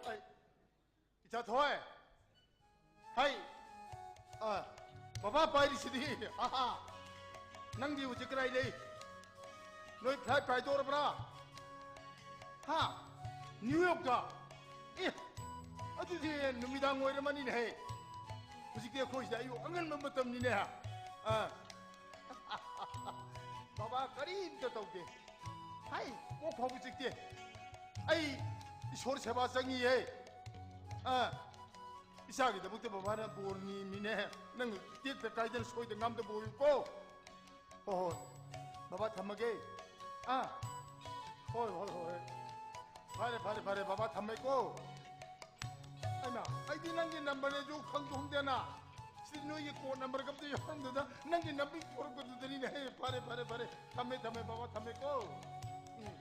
ꯑꯩ, ꯏꯆꯥ ꯊꯣꯏ꯫ ꯍꯩ꯫ ꯑ, ꯕꯕꯥ ꯄꯥꯏꯔꯤꯁꯤꯗꯤ꯫ ꯑꯍꯥ꯫ ꯅꯪꯗꯤ ꯍꯧꯖꯤꯛ ꯀꯗꯥꯏ ꯂꯩ? ꯅꯣꯏ ꯐ꯭ꯂꯥꯏꯠ ꯄꯥꯏꯗꯧꯔꯕ꯭ꯔꯥ? ꯍꯥ? ꯅ꯭ꯌꯨ ꯌꯣꯔꯛꯇ? ꯑꯦ, ꯑꯗꯨꯗꯤ ꯅꯨꯃꯤꯗꯥꯡ ꯑꯣꯏꯔꯝꯃꯅꯤꯅꯦꯍꯦ꯫ ꯍꯧꯖꯤꯛꯇꯤ ꯑꯩꯈꯣꯏ ꯁꯤꯗ ꯑꯌꯨꯛ ꯑꯉꯟꯕ ꯃꯇꯝꯅꯤꯅꯦ꯫ ꯑ꯫ ꯕꯕꯥ ꯀꯔꯤꯝꯇ ꯇꯧꯗꯦ꯫ ꯍꯥꯏ, ꯀꯣꯛ ꯐꯥꯎꯕ ꯆꯤꯛꯇꯦ꯫ ꯑꯩ ꯏꯁꯣꯔ ꯁꯦꯕꯥ ꯆꯪꯉꯤꯌꯦ꯫ ꯑ, ꯏꯆꯥꯒꯤꯗꯃꯛꯇ ꯕꯕꯥꯅ ꯕꯣꯔ ꯅꯤꯃꯤꯅꯦ꯫ ꯅꯪ ꯇꯦꯛꯇ ꯀꯥꯏꯗꯅ ꯁꯣꯏꯗ ꯉꯥꯝꯗꯕ ꯑꯣꯏꯌꯨꯀꯣ꯫ ꯍꯣꯏ, ꯍꯣꯏ꯫ ꯕꯕꯥ ꯊꯝꯃꯒꯦ꯫ ꯑꯥ꯫ ꯍꯣꯏ, ꯍꯣꯏ, ꯍꯣꯏ꯫ ꯐꯔꯦ, ꯐꯔꯦ, ꯐꯔꯦ꯫ ꯕꯕꯥ ꯊꯝꯃꯦꯀꯣ꯫ ꯑꯩꯃ, ꯑꯩꯗꯤ ꯅꯪꯒꯤ ꯅꯝꯕꯔꯅꯦꯁꯨ ꯈꯪꯁꯨ ꯈꯪꯗꯦꯅ꯫ ꯁꯤ ꯅꯣꯏꯒꯤ ꯀꯣꯗ ꯅꯝꯕꯔꯒ ꯑꯝꯇ ꯌꯥꯎꯔꯝꯗꯅ ꯅꯪꯒꯤ ꯅꯝꯕꯔ ꯊꯣꯔꯛꯄꯗꯨꯗꯅꯤꯅꯦ꯫ ꯍꯦ, ꯐꯔꯦ, ꯐꯔꯦ, ꯐꯔꯦ꯫ ꯊꯝꯃꯦ, ꯊꯝꯃꯦ, ꯕꯕꯥ, ꯊꯝꯃꯦꯀꯣ꯫ ꯎꯝ꯫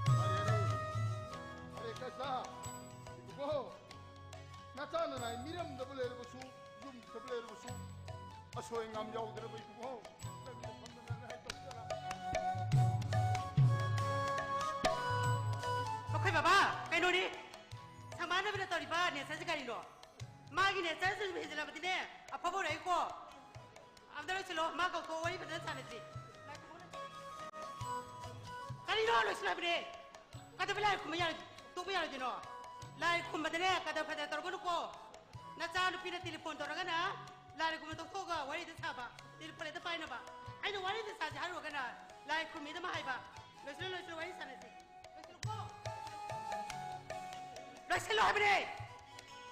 ꯐꯔꯦ, ꯐꯔꯦ꯫ ꯐꯔꯦ, ꯀꯆꯥ꯫ ꯏꯕꯨꯡꯉꯣ, ꯅꯆꯥ ꯅꯅꯥꯏ ꯃꯤꯔꯝꯗꯕ ꯂꯩꯔꯕꯁꯨ, ꯌꯨꯝꯗꯕ ꯂꯩꯔꯕꯁꯨ, ꯑꯁꯣꯏ ꯑꯉꯥꯝ ꯌꯥꯎꯗ꯭ꯔꯕ ꯏꯕꯨꯡꯉꯣ꯫ ꯑꯩꯈꯣꯏ ꯕꯕꯥ, ꯀꯩꯅꯣꯅꯤ, ꯁꯃꯥꯟꯅꯕꯅ ꯇꯧꯔꯤꯕ ꯅꯦꯆꯔꯁꯦ ꯀꯔꯤꯅꯣ? ꯃꯥꯒꯤ ꯅꯦꯆꯔꯁꯤꯁꯨ ꯍꯦꯟꯖꯤꯜꯂꯕꯗꯤꯅꯦ, ꯑꯐꯕ ꯑꯣꯏꯔꯛꯏꯀꯣ꯫ ꯑꯝꯇ ꯂꯣꯏꯁꯤꯜꯂꯣ, ꯃꯥ ꯀꯧꯊꯣꯛꯑꯣ, ꯋꯥꯔꯤ ꯐꯖꯅ ꯁꯥꯟꯅꯁꯤ꯫ ꯀꯔꯤꯅꯣ ꯂꯣꯏꯁꯤꯜꯂꯣ ꯍꯥꯏꯕꯅꯦ? ꯀꯩꯗꯧꯕ ꯂꯥꯏ ꯈꯨꯝꯕ ꯌꯥꯔꯣꯏ-, ꯇꯣꯛꯄ ꯌꯥꯔꯣꯏꯗꯣꯏꯅꯣ? ꯂꯥꯏ ꯈꯨꯝꯕꯗꯅꯦ, ꯀꯗꯔ ꯐꯗꯔ ꯇꯧꯔꯛꯀꯅꯨꯀꯣ꯫ ꯅꯆꯥ ꯅꯨꯄꯤꯅ ꯇꯦꯂꯤꯐꯣꯟ ꯇꯧꯔꯒꯅ ꯂꯥꯏ ꯈꯨꯝꯕ ꯇꯣꯛꯊꯣꯛꯑꯒ ꯋꯥꯔꯤꯗ ꯁꯥꯕ, ꯇꯦꯂꯤꯐꯣꯟ ꯍꯦꯛꯇ ꯄꯥꯏꯅꯕ꯫ ꯑꯩꯅ ꯋꯥꯔꯤꯗ ꯁꯥꯁꯦ ꯍꯥꯏꯔꯨꯔꯒꯅ ꯂꯥꯏ ꯈꯨꯔꯨꯝꯃꯤꯗ ꯑꯃ ꯍꯥꯏꯕ꯫ ꯂꯣꯏꯁꯤꯜꯂꯣ, ꯂꯣꯏꯁꯤꯜꯂꯣ, ꯋꯥꯔꯤ ꯁꯥꯟꯅꯁꯦ꯫ ꯂꯣꯏꯁꯤꯜꯂꯣꯀꯣ꯫ ꯂꯣꯏꯁꯤꯜꯂꯣ ꯍꯥꯏꯕꯅꯦ꯫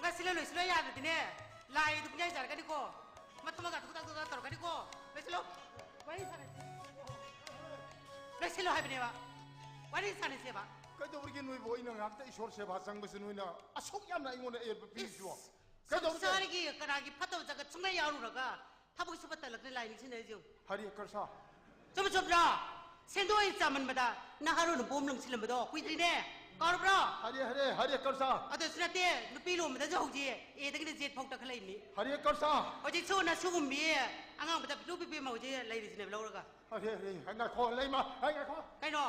ꯉꯁꯤꯜꯂꯣ, ꯂꯣꯏꯁꯤꯜꯂꯣ ꯌꯥꯗ꯭ꯔꯗꯤꯅꯦ, ꯂꯥꯏꯗꯨ ꯄꯨꯡꯌꯥꯏ ꯆꯥꯔꯛꯀꯅꯤꯀꯣ꯫ ꯃꯊꯛ ꯃꯈꯥ ꯇꯨꯛ ꯇꯥꯛ ꯇꯨꯛ ꯇꯥꯛ ꯇꯧꯔꯛꯀꯅꯤꯀꯣ꯫ ꯂꯣꯏꯁꯤꯜꯂꯣ꯫ ꯋꯥꯔꯤ ꯁꯥꯟꯅꯁꯦ꯫ ꯂꯣꯏꯁꯤꯜꯂꯣ ꯍꯥꯏꯕꯅꯦꯕ꯫ ꯋꯥꯔꯤ ꯁꯥꯟꯅꯁꯦꯕ꯫ ꯀꯩꯗꯧꯔꯤꯒꯦ ꯅꯣꯏꯕꯨ? ꯑꯩꯅ ꯉꯥꯛꯇ ꯏꯁꯣꯔ ꯁꯦꯕꯥ ꯆꯪꯕꯁꯦ ꯅꯣꯏꯅ ꯑꯁꯨꯛ ꯌꯥꯝꯅ ꯑꯩꯉꯣꯟꯗ ꯑꯌꯦꯠꯄ ꯄꯤꯔꯤꯁꯤꯕꯣ? ꯏꯁ, ꯀꯩꯗꯧꯔꯤꯒꯦ? ꯁꯪꯁꯥꯔꯒꯤ ꯀꯅꯥꯒꯤ ꯐꯠꯇꯕ ꯖꯒꯠ ꯁꯨꯡꯌꯥ ꯌꯥꯎꯔꯨꯔꯒ ꯊꯕꯛ ꯁꯨꯕ ꯇꯜꯂꯛꯇꯅ ꯂꯥꯏ ꯅꯤꯡꯁꯤꯡꯅꯔꯤꯁꯦ ꯌꯦꯡꯉꯨ꯫ ꯍꯔꯦ ꯀꯔꯁꯥ꯫ ꯆꯨꯝꯕ ꯆꯨꯝꯗ꯭ꯔꯣ? ꯁꯦꯟꯗꯣꯏ ꯆꯥꯃꯟꯕꯗ ꯅꯍꯥꯔꯣꯟ ꯕꯣꯝ ꯂꯪꯁꯤꯜꯂꯝꯕꯗꯣ ꯀꯨꯏꯗ꯭ꯔꯤꯅꯦ꯫ ꯀꯥꯎꯔꯕ꯭ꯔꯣ? ꯍꯔꯦ, ꯍꯔꯦ, ꯍꯔꯦ ꯀꯔꯁꯥ꯫ ꯑꯗꯨꯁꯨ ꯅꯠꯇꯦ, ꯅꯨꯄꯤ ꯂꯣꯟꯕꯗꯁꯨ ꯍꯧꯖꯤꯛ ꯑꯦꯗꯒꯤꯅ ꯖꯦꯠ ꯐꯥꯎ ꯇꯛꯈꯠꯂꯛꯏꯕꯅꯤ꯫ ꯍꯔꯦ ꯀꯔꯁꯥ꯫ ꯍꯧꯖꯤꯛꯁꯨ ꯅꯁꯨꯒꯨꯝꯕꯤ ꯑꯉꯥꯡꯕꯗ ꯄꯤꯛꯇ꯭ꯔꯨ ꯄꯤꯛꯄꯤ ꯑꯃ ꯍꯧꯖꯤꯛ ꯂꯩꯔꯤꯁꯤꯅꯦꯕ ꯂꯧꯔꯒ꯫ ꯍꯔꯦ, ꯍꯔꯦ, ꯉꯥꯏꯈꯣ, ꯂꯩꯃ, ꯍꯩ, ꯉꯥꯏꯈꯣ꯫ ꯀꯩꯅꯣ?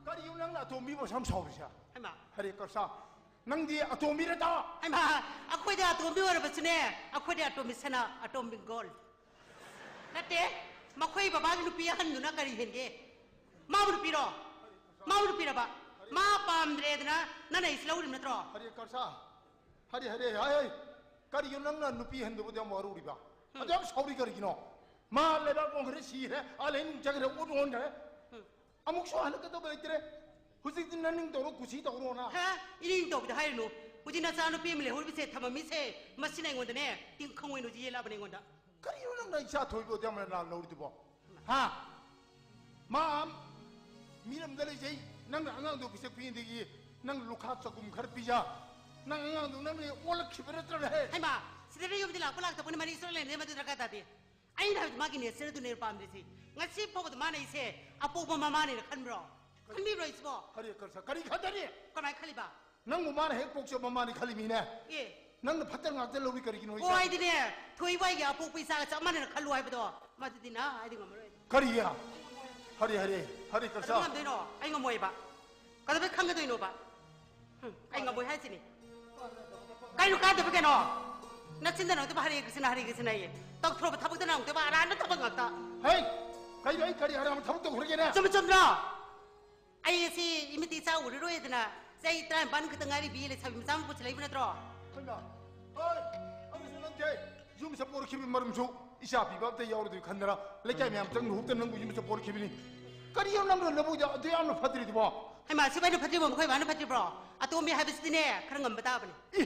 ꯀꯔꯤꯅꯣ ꯅꯪꯅ ꯑꯇꯣꯝꯕꯤꯕꯨ ꯑꯁꯨꯛ ꯌꯥꯝ ꯁꯥꯎꯔꯤꯁꯦ? ꯍꯩꯃꯥ꯫ ꯍꯔꯦ ꯀꯔꯁꯥ, ꯅꯪꯗꯤ ꯑꯇꯣꯝꯕꯤꯔꯗ? ꯍꯩꯃꯥ, ꯑꯩꯈꯣꯏꯗꯤ ꯑꯇꯣꯝꯕꯤ ꯑꯣꯏꯔꯕꯁꯨꯅꯦ, ꯑꯩꯈꯣꯏꯗꯤ ꯑꯇꯣꯝꯕꯤ ꯁꯅꯥ, ꯑꯇꯣꯝꯕꯤ ꯒꯣꯜ꯫ ꯅꯠꯇꯦ, ꯃꯈꯣꯏ ꯕꯕꯥꯒꯤ ꯅꯨꯄꯤ ꯑꯍꯟꯗꯨꯅ ꯀꯔꯤ ꯍꯦꯟꯒꯦ? ꯃꯥꯕꯨ ꯅꯨꯄꯤꯔꯣ? ꯃꯥꯕꯨ ꯅꯨꯄꯤꯔꯕ? ꯃꯥ ꯄꯥꯝꯗ꯭ꯔꯦꯗꯅ ꯅꯪꯅ ꯑꯩꯁꯤ ꯂꯧꯔꯤꯕ ꯅꯠꯇ꯭ꯔꯣ? ꯍꯔꯦ ꯀꯔꯁꯥ, ꯍꯔꯦ, ꯍꯔꯦ, ꯍꯥꯏ, ꯍꯥꯏ꯫ ꯀꯔꯤꯒꯤꯅꯣ ꯅꯪꯅ ꯅꯨꯄꯤ ꯍꯟꯗꯕꯗ ꯌꯥꯝ ꯋꯥꯔꯧꯔꯤꯕ? ꯎꯝ꯫ ꯑꯗꯨ ꯌꯥꯝ ꯁꯥꯎꯔꯤ ꯀꯔꯤꯒꯤꯅꯣ? ꯃꯥ ꯂꯩꯕꯥꯛ ꯑꯣꯟꯈ꯭ꯔꯦ, ꯁꯤꯈ꯭ꯔꯦ, ꯑꯥ ꯂꯩ ꯆꯠꯈ꯭ꯔꯦ, ꯑꯣꯟ ꯑꯣꯟꯈ꯭ꯔꯦ꯫ ꯎꯝ꯫ ꯑꯃꯨꯛꯁꯨ ꯍꯜꯂꯛꯀꯗꯕ ꯂꯩꯇ꯭ꯔꯦ꯫ ꯍꯧꯖꯤꯛꯇꯤ ꯅꯅꯤꯡ ꯇꯧꯔꯣ, ꯀꯨꯁꯤ ꯇꯧꯔꯣꯅ꯫ ꯍꯥ? ꯏꯅꯤꯡ ꯇꯧꯕꯗ ꯍꯥꯏꯔꯨꯅꯨ꯫ ꯍꯧꯖꯤꯛ ꯅꯆꯥ ꯅꯨꯄꯤ ꯑꯃ ꯂꯩꯍꯧꯔꯤꯕꯁꯦ ꯊꯝꯃꯝꯃꯤꯁꯦ, ꯃꯁꯤꯅ ꯑꯩꯉꯣꯟꯗꯅꯦ ꯇꯤꯡꯈꯪ ꯑꯣꯏꯅ ꯍꯧꯖꯤꯛ ꯌꯦꯜꯂꯛꯑꯕꯅꯦ ꯑꯩꯉꯣꯟꯗ꯫ ꯀꯔꯤꯅꯣ ꯅꯪꯅ ꯏꯆꯥ ꯊꯣꯏꯕ ꯑꯗꯨ ꯌꯥꯝꯅ ꯂꯥꯟ ꯂꯧꯔꯤꯗꯨꯕꯣ? ꯍꯥ? ꯃꯥ ꯃꯤꯔꯝꯗ ꯂꯩꯖꯩ, ꯅꯪꯅ ꯑꯉꯥꯡꯗꯣ ꯄꯤꯁꯛ ꯄꯤꯛꯏꯉꯩꯗꯒꯤ ꯅꯪ ꯂꯨꯈꯥ ꯆꯒꯨꯝ ꯈꯔ ꯄꯤꯖ, ꯅꯪ ꯑꯉꯥꯡꯗꯣ ꯅꯪꯅ ꯑꯣꯜꯂꯛꯈꯤꯕ ꯅꯠꯇ꯭ꯔꯅꯦꯍꯦ? ꯍꯩꯃꯥ, ꯁꯤꯗꯅ ꯌꯨꯝꯗ ꯂꯥꯛꯄ ꯂꯥꯛꯇꯕꯅ ꯃꯔꯤ ꯁꯨꯔ ꯂꯩꯅꯗꯦ, ꯃꯗꯨ ꯗꯔꯀꯥꯔ ꯇꯥꯗꯦ꯫ ꯑꯩꯅ ꯍꯥꯏꯕꯗꯤ ꯃꯥꯒꯤ ꯅꯦꯆꯔꯗꯨꯅꯦ ꯄꯥꯝꯗ꯭ꯔꯤꯁꯤ꯫ ꯉꯁꯤ ꯐꯥꯎꯕꯗ ꯃꯥꯅ ꯑꯩꯁꯦ ꯑꯄꯣꯛꯄ ꯃꯃꯥꯅꯦꯅ ꯈꯟꯕ꯭ꯔꯣ? ꯈꯟꯕꯤꯕ꯭ꯔꯣ ꯑꯩꯁꯤꯕꯣ? ꯍꯔꯦ ꯀꯔꯁ, ꯀꯔꯤ ꯈꯟꯗꯔꯤ? ꯀꯃꯥꯏ ꯈꯜꯂꯤꯕ? ꯅꯪꯕꯨ ꯃꯥꯅ ꯍꯦꯛ ꯄꯣꯛꯆꯕ ꯃꯃꯥꯅꯤ ꯈꯜꯂꯤꯃꯤꯅꯦ꯫ ꯑꯦ꯫ ꯅꯪꯅ ꯐꯠꯇ ꯉꯥꯛꯇ ꯂꯧꯔꯤ ꯀꯔꯤꯒꯤꯅꯣ ꯑꯩꯁꯦ? ꯑꯣ, ꯑꯩꯗꯤꯅꯦ, ꯊꯣꯏꯕ ꯑꯩꯒꯤ ꯑꯄꯣꯛꯄ ꯏꯆꯥꯒ ꯆꯞ ꯃꯥꯟꯅꯅ ꯈꯜꯂꯨ ꯍꯥꯏꯕꯗꯣ, ꯃꯗꯨꯗꯤ ꯅ ꯑꯩꯗꯤ ꯉꯝꯃꯔꯣꯏ꯫ ꯀꯔꯤ? ꯍꯔꯦ, ꯍꯔꯦ, ꯍꯔꯦ ꯀꯔꯁ꯫ ꯀꯩꯗꯧꯕꯩ ꯉꯝꯗꯣꯏꯅꯣ? ꯑꯩ ꯉꯝꯃꯣꯏꯕ꯫ ꯀꯩꯗꯧꯕꯩ ꯈꯪꯒꯗꯣꯏꯅꯣꯕ? ꯍꯨꯝ, ꯑꯩ ꯉꯝꯃꯣꯏ ꯍꯥꯏꯁꯤꯅꯤ꯫ ꯀꯩꯅꯣ ꯀꯥꯟꯗꯕ ꯀꯩꯅꯣ? ꯅꯆꯤꯟꯗ ꯅꯪ ꯍꯔꯦ ꯀ꯭ꯔꯤꯁꯅ, ꯍꯔꯦ ꯀ꯭ꯔꯤꯁꯅ ꯍꯥꯏꯌꯦ꯫ ꯇꯧꯊꯣꯔꯛꯄ ꯊꯕꯛꯇ ꯅꯪ ꯑꯔꯥꯟꯕ ꯊꯕꯛ ꯉꯥꯛꯇ꯫ ꯍꯩ! ꯀꯩꯅꯣ ꯑꯩ ꯀꯔꯤ ꯑꯔꯥꯟꯕ ꯊꯕꯛ ꯇꯧꯈ꯭ꯔꯒꯦꯅꯦ? ꯆꯨꯝꯕ ꯆꯨꯝꯗ꯭ꯔꯣ? ꯑꯩ ꯑꯁꯤ ꯏꯃꯤꯠꯇ ꯏꯆꯥ ꯎꯔꯔꯣꯏꯗꯅ ꯆꯍꯤ ꯇꯔꯥꯅꯤꯄꯥꯟ ꯈꯛꯇ ꯉꯥꯏꯔꯤꯕꯤ ꯂꯩꯁꯥꯕꯤ ꯃꯆꯥ ꯑꯃ ꯄꯨꯁꯤꯜꯂꯛꯏꯕ ꯅꯠꯇ꯭ꯔꯣ? ꯍꯩꯃꯥ! ꯍꯣꯏ! ꯑꯗꯨꯁꯨ ꯅꯠꯇꯦ꯫ ꯌꯨꯝꯁꯤꯗ ꯄꯣꯔꯛꯈꯤꯕ ꯃꯔꯝꯁꯨ ꯏꯆꯥ ꯄꯤꯕ ꯑꯝꯇ ꯌꯥꯎꯔꯣꯏꯗꯣꯏ ꯈꯟꯗꯅ ꯂꯩꯀꯥꯏ ꯃꯌꯥꯝ ꯆꯪ ꯂꯨꯍꯣꯛꯇ ꯅꯪꯕꯨ ꯌꯨꯝ ꯆꯠꯄ ꯄꯣꯔꯛꯈꯤꯕꯅꯤ꯫ ꯀꯔꯤꯅꯣ ꯅꯪꯅ ꯂꯧꯕꯨꯛꯇ ꯑꯗꯨ ꯌꯥꯝꯅ ꯐꯠꯇ꯭ꯔꯤꯗꯨꯕꯣ? ꯍꯩꯃꯥ, ꯁꯤꯕꯥꯏꯅ ꯐꯠꯇ꯭ꯔꯤꯕꯣ? ꯃꯈꯣꯏ ꯕꯥꯅ ꯐꯠꯇ꯭ꯔꯤꯕ꯭ꯔꯣ? ꯑꯇꯣꯝꯕꯤ ꯍꯥꯏꯕꯁꯤꯗꯤꯅꯦ, ꯈꯔ ꯉꯝꯕ ꯇꯥꯕꯅꯤ꯫ ꯏ!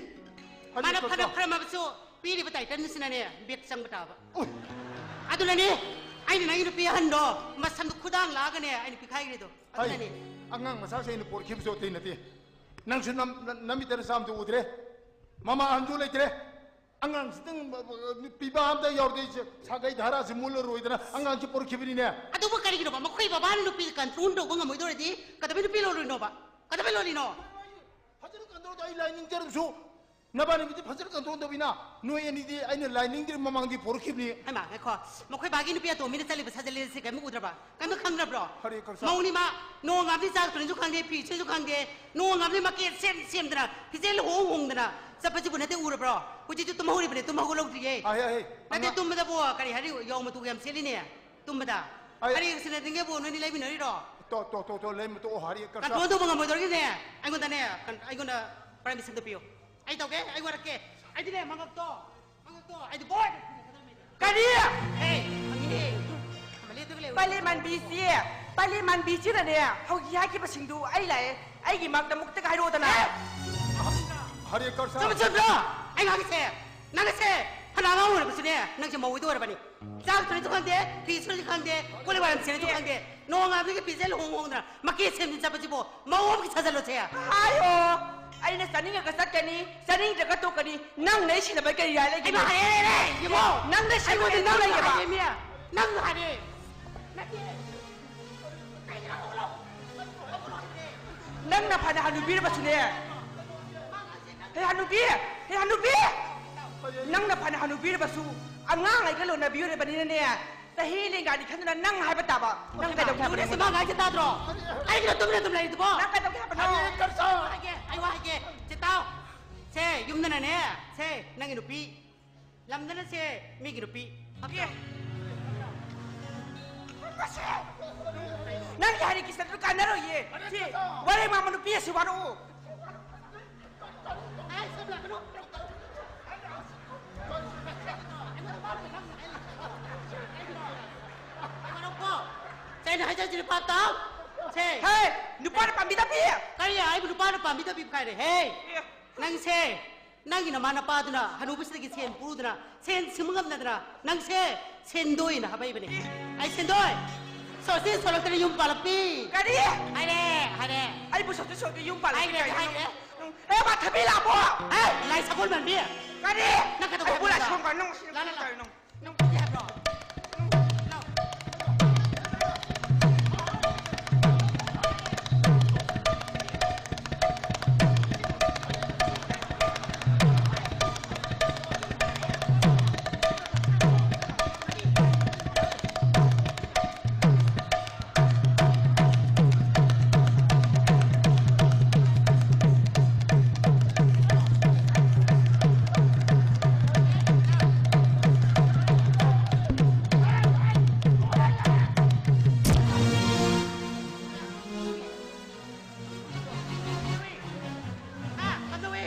ꯃꯥꯅ ꯐꯅ ꯐꯔꯝꯃꯕꯁꯨ ꯄꯤꯔꯤꯕ title ꯑꯁꯤꯅꯅꯦ ꯕꯦꯛ ꯆꯪꯕ ꯇꯥꯕ꯫ ꯎꯏ! ꯑꯗꯨꯅꯅꯦ ꯑꯩꯅ ꯅꯪꯒꯤ ꯅꯨꯄꯤ ꯑꯍꯟꯗꯣ ꯃꯁꯝꯗꯣ ꯈꯨꯗꯥꯡ ꯂꯥꯛꯑꯒꯅꯦ ꯑꯩꯅ ꯄꯤꯈꯥꯏꯈ꯭ꯔꯤꯗꯣ꯫ ꯑꯩ ꯑꯗꯨꯅꯅꯦ꯫ ꯑꯉꯥꯡ ꯃꯆꯥꯁꯦ ꯑꯩꯅ ꯄꯣꯔꯛꯈꯤꯕꯁꯨ ꯑꯇꯩ ꯅꯠꯇꯦ꯫ ꯅꯪꯁꯨ ꯅꯝ-, ꯅ-, ꯅꯃꯤꯠꯇ ꯅꯆꯥ ꯑꯝꯇ ꯎꯗ꯭ꯔꯦ꯫ ꯃꯃꯥ ꯑꯍꯟꯁꯨ ꯂꯩꯇ꯭ꯔꯦ꯫ ꯑꯉꯥꯡꯁꯤꯗꯪ ꯄꯤꯕ ꯑꯝꯇ ꯌꯥꯎꯗꯦ꯫ ꯁꯥꯒꯩ ꯙꯥꯔꯥꯁꯤ ꯃꯨꯜꯂꯔꯣꯏꯗꯅ ꯑꯉꯥꯡꯁꯤ ꯄꯣꯔꯛꯈꯤꯕꯅꯤꯅꯦ꯫ ꯑꯗꯨꯕꯨ ꯀꯔꯤꯒꯤꯅꯣꯕ? ꯃꯈꯣꯏ ꯕꯕꯥꯅ ꯅꯨꯄꯤ control ꯇꯧꯕ ꯉꯝꯃꯣꯏꯗꯧꯔꯗꯤ ꯀꯩꯗꯧꯕꯩ ꯅꯨꯄꯤ ꯂꯧꯔꯨꯏꯅꯣꯕ? ꯀꯩꯗꯧꯕꯩ ꯂꯧꯔꯤꯅꯣ? ꯐꯖꯅ control ꯇꯧ-, ꯑꯩ ꯂꯥꯏꯅꯤꯡꯖꯔꯕꯁꯨ ꯅꯕꯥꯅꯤꯒꯤꯗꯤ ꯐꯖꯅ control ꯇꯧꯕꯤꯅ꯫ ꯅꯣꯏ ꯑꯅꯤꯗꯤ ꯑꯩꯅ ꯂꯥꯏꯅꯤꯡꯗ꯭ꯔꯤ ꯃꯃꯥꯡꯗꯤ ꯄꯣꯔꯛꯈꯤꯕꯅꯤ꯫ ꯍꯩꯃꯥ, ꯉꯥꯏꯈꯣ꯫ ꯃꯈꯣꯏ ꯕꯥꯒꯤ ꯅꯨꯄꯤ ꯑꯇꯣꯝꯕꯤꯅ ꯆꯠꯂꯤꯕ ꯁꯥꯖꯠ ꯂꯤꯆꯠꯁꯦ ꯀꯔꯤꯝ ꯎꯗ꯭ꯔꯕ? ꯀꯔꯤꯝ ꯈꯪꯗ꯭ꯔꯕ꯭ꯔꯣ? ꯍꯔꯦ ꯀ꯭ꯔꯤꯁꯅ꯫ ꯃꯧꯅꯤ ꯃꯥ, ꯅꯣꯡꯉꯥꯟꯕꯗꯤ ꯆꯥꯛ ꯊꯣꯡꯅꯤꯁꯨ ꯈꯪꯗꯦ, ꯐꯤ ꯁꯨꯅꯤꯁꯨ ꯈꯪꯗꯦ, ꯅꯣꯡꯉꯥꯟꯕꯗꯤ ꯃꯀꯦ ꯁꯦꯝ ꯁꯦꯝꯗꯅ, ꯐꯤꯖꯦꯜ ꯍꯣꯡ ꯍꯣꯡꯗꯅ ꯆꯠꯄꯁꯤꯕꯨ ꯅꯠꯇꯦ ꯎꯔꯕ꯭ꯔꯣ? ꯍꯧꯖꯤꯛꯁꯨ ꯇꯨꯝꯍꯧꯔꯤꯕꯅꯦ, ꯇꯨꯝ ꯍꯧꯒꯠꯍꯧꯗ꯭ꯔꯤꯌꯦ꯫ ꯑꯍꯦ, ꯑꯍꯦ, ꯅꯠꯇꯦ, ꯑꯉꯥꯡ- ꯇꯨꯝꯕꯗꯕꯨ ꯀꯔꯤ ꯍꯥꯏꯔꯤ, ꯌꯥꯎ ꯃꯇꯨꯒ ꯌꯥꯝ ꯁꯦꯠꯂꯤꯅꯦ ꯇꯨꯝꯕꯗ꯫ ꯑꯩ- ꯍꯔꯦ ꯀ꯭ꯔꯤꯁꯅ ꯅꯤꯡꯉꯦꯕꯨ ꯅꯣꯏꯅꯤ ꯂꯩꯃꯤꯟꯅꯔꯤꯔꯣ? ꯇꯣ, ꯇꯣ, ꯇꯣ, ꯇꯣ, ꯂꯩ ꯃꯇꯣꯛꯑꯣ, ꯍꯔꯦ ꯀ꯭ꯔꯤꯁꯅ꯫ Control ꯇꯧꯕ ꯉꯝꯃꯣꯏꯗꯧꯔꯤꯅꯦ ꯑꯩꯉꯣꯟꯗꯅꯦ, ꯀꯟ-, ꯑꯩꯉꯣꯟꯗ permission ꯄꯤꯌꯨ꯫ ꯑꯩ ꯇꯧꯒꯦ, ꯑꯩ ꯋꯥꯔꯛꯀꯦ꯫ ꯑꯩꯗꯤꯅꯦ, ꯃꯉꯛꯇꯣ, ꯃꯉꯛꯇꯣ, ꯑꯩꯗꯤ ꯕꯣꯏ! ꯀꯔꯤ? ꯑꯦ, ꯐꯪꯉꯤꯅꯦ꯫ ꯃꯂꯦ, ꯑꯗꯨꯒ ꯂꯩꯌꯨ꯫ ꯄꯂꯦ ꯃꯥꯟꯕꯤꯁꯤ, ꯄꯂꯦ ꯃꯥꯟꯕꯤꯁꯤꯅꯅꯦ, ꯍꯧꯖꯤꯛ ꯍꯥꯏꯈꯤꯕꯁꯤꯡꯗꯨ ꯑꯩ ꯂꯥꯛꯑꯦ, ꯑꯩꯒꯤ ꯃꯥꯛꯇ ꯑꯃꯨꯛꯇꯒ ꯍꯥꯏꯔꯛꯑꯣꯗꯅ꯫ ꯑꯦ! ꯍꯔꯦ ꯀ꯭ꯔꯤꯁꯅ꯫ ꯆꯨꯝꯕ ꯆꯨꯝꯗ꯭ꯔꯣ? ꯑꯩ ꯉꯥꯡꯉꯤꯁꯦ, ꯅꯪꯁꯦ ꯐꯅ ꯑꯉꯥꯡ ꯑꯣꯏꯔꯕꯁꯨꯅꯦ, ꯅꯪꯁꯦ ꯃꯧ ꯑꯣꯏꯗꯧꯔꯕꯅꯤ꯫ ꯆꯥꯛ ꯊꯣꯡꯁꯨ ꯈꯪꯗꯦ, ꯐꯤ ꯁꯨꯔꯁꯨ ꯈꯪꯗꯦ, ꯀꯣꯜ ꯂꯤꯛ ꯋꯥꯏꯔꯝ ꯁꯦꯡꯅꯁꯨ ꯈꯪꯗꯦ꯫ ꯅꯣꯡꯉꯥꯟꯕꯗꯒꯤ ꯐꯤꯖꯦꯜ ꯍꯣꯡ ꯍꯣꯡꯗꯅ ꯃꯀꯦ ꯁꯦꯝꯗꯅ ꯆꯠꯄꯁꯤꯕꯨ ꯃꯧ ꯑꯃꯒꯤ ꯁꯥꯖꯜꯂꯣꯁꯦ꯫ ꯍꯥꯏꯌꯣ, ꯑꯩꯅ ꯆꯥꯅꯤꯡꯉꯒ ꯆꯠꯀꯅꯤ, ꯆꯥꯅꯤꯡꯗ꯭ꯔꯒ ꯇꯣꯛꯀꯅꯤ꯫ ꯅꯪ ꯅꯩ ꯁꯤꯟꯅꯕ ꯀꯔꯤ ꯔꯥꯏ ꯂꯩꯒꯦ? ꯑꯩꯃ ꯍꯥꯏꯔꯦ, ꯍꯥꯏꯔꯦ, ꯌꯦꯡꯉꯣ꯫ ꯅꯪ ꯅꯩ ꯁꯤꯟꯅꯕ ꯑꯩꯉꯣꯟꯗ ꯅꯪ ꯅꯪ ꯂꯩꯒꯦꯕ? ꯍꯥꯏꯔꯦ, ꯃꯤ꯫ ꯅꯪ ꯍꯥꯏꯔꯦ꯫ ꯅꯠꯇꯦ꯫ ꯅꯪꯅ ꯐꯅ ꯍꯅꯨꯕꯤꯔꯕꯁꯨꯅꯦ꯫ ꯍꯦ ꯍꯅꯨꯕꯤ! ꯍꯦ ꯍꯅꯨꯕꯤ! ꯅꯪꯅ ꯐꯅ ꯍꯅꯨꯕꯤꯔꯕꯁꯨ ꯑꯉꯥꯡ ꯑꯩꯒ ꯂꯣꯟꯅꯕꯤꯔꯕꯅꯤꯅꯅꯦ꯫ ꯆꯍꯤ ꯂꯦꯡꯒꯥꯅꯤ ꯈꯟꯗꯨꯅ ꯅꯪ ꯍꯥꯏꯕ ꯇꯥꯕ꯫ ꯅꯪ ꯀꯩꯗꯧꯒꯦ ꯍꯥꯏꯕꯅꯣ? ꯌꯨꯝꯗ ꯁꯨꯃꯥꯡ ꯍꯥꯏꯁꯦ ꯇꯥꯗ꯭ꯔꯣ? ꯀꯩꯒꯤꯅꯣ ꯇꯨꯃꯤꯟꯅ ꯑꯗꯨꯝ ꯂꯩꯔꯤꯗꯨꯕꯣ? ꯅꯪ ꯀꯩꯗꯧꯒꯦ ꯍꯥꯏꯕꯅꯣ? ꯍꯥꯏꯒꯦ, ꯑꯩ ꯋꯥ ꯍꯥꯏꯒꯦ꯫ ꯆꯦ ꯇꯥꯎ꯫ ꯁꯦ, ꯌꯨꯝꯗꯅꯅꯦ꯫ ꯁꯦ, ꯅꯪꯒꯤ ꯅꯨꯄꯤ꯫ ꯂꯝꯗꯅ ꯁꯦ, ꯃꯤꯒꯤ ꯅꯨꯄꯤ꯫ ꯑꯦ꯫ ꯅꯪꯒꯤ ꯍꯔꯦ ꯀ꯭ꯔꯤꯁꯅꯗꯨ ꯀꯥꯟꯅꯔꯣꯏꯌꯦ꯫ ꯁꯤ ꯋꯥꯔꯦꯡ ꯃꯥꯡꯕ ꯅꯨꯄꯤ ꯑꯁꯤ ꯋꯥꯔꯛꯎ꯫ ꯑꯩ ꯁꯝ ꯂꯥꯛꯀꯅꯨ꯫ ꯑꯩꯉꯣꯟꯗ ꯃꯥꯅ ꯉꯥꯡꯉꯤ ꯍꯥꯏꯔꯤꯁꯦ꯫ ꯑꯩꯅ ꯍꯥꯏꯖꯔꯤꯁꯤꯅ ꯄꯥꯞ ꯇꯥꯎ꯫ ꯁꯦ꯫ ꯍꯦ, ꯅꯨꯄꯥꯅ ꯄꯥꯝꯕꯤꯗꯕꯤ꯫ ꯀꯔꯤ? ꯑꯩꯕꯨ ꯅꯨꯄꯥꯅ ꯄꯥꯝꯕꯤꯗꯕꯤ ꯀꯥꯏꯔꯦ? ꯍꯦ꯫ ꯑꯦ꯫ ꯅꯪꯁꯦ, ꯅꯪꯒꯤ ꯅꯃꯥ ꯅꯄꯥꯗꯨꯅ ꯍꯅꯨꯕꯁꯤꯗꯒꯤ ꯁꯦꯟ ꯄꯨꯗꯅ, ꯁꯦꯟ ꯁꯤꯡꯕ ꯉꯝꯅꯗꯅ, ꯅꯪꯁꯦ ꯁꯦꯟꯗꯣꯏꯅ ꯍꯥꯞꯄꯛꯏꯕꯅꯤ꯫ ꯑꯦ꯫ ꯑꯩ ꯁꯦꯟꯗꯣꯏ꯫ ꯁꯣꯁꯤ ꯁꯣꯂꯛꯇꯅ ꯌꯨꯝ ꯄꯥꯜꯂꯛꯄꯤ꯫ ꯀꯔꯤ? ꯍꯥꯏꯔꯦ, ꯍꯥꯏꯔꯦ꯫ ꯑꯩꯕꯨ ꯁꯣꯁꯤ ꯁꯣꯂꯛꯇ ꯌꯨꯝ ꯄꯥꯜꯂꯛꯄꯤ ꯍꯥꯏꯔꯦ, ꯀꯥꯏꯅ ꯍꯥꯏꯔꯦ꯫ ꯅꯪ, ꯑꯦ, ꯃꯥ ꯊꯕꯤ ꯂꯥꯛꯄꯣ꯫ ꯑꯦ, ꯂꯥꯏ ꯁꯒꯣꯜ ꯃꯥꯟꯕꯤ꯫ ꯀꯔꯤ? ꯅꯪ ꯀꯩꯗꯧꯕ ꯑꯩꯕꯨ ꯂꯥꯏ ꯍꯥꯏꯕꯅꯣ? ꯁꯒꯣꯜ ꯃꯥꯟꯕꯤ, ꯅꯪ ꯁꯤ ꯂꯥ, ꯂꯥ, ꯂꯥ꯫ ꯀꯔꯤꯅꯣ? ꯅꯪ ꯀꯔꯤ ꯍꯥꯏꯕ꯭ꯔꯣ? ꯅꯪ ꯍꯥ? ꯀꯝꯗꯧꯏ?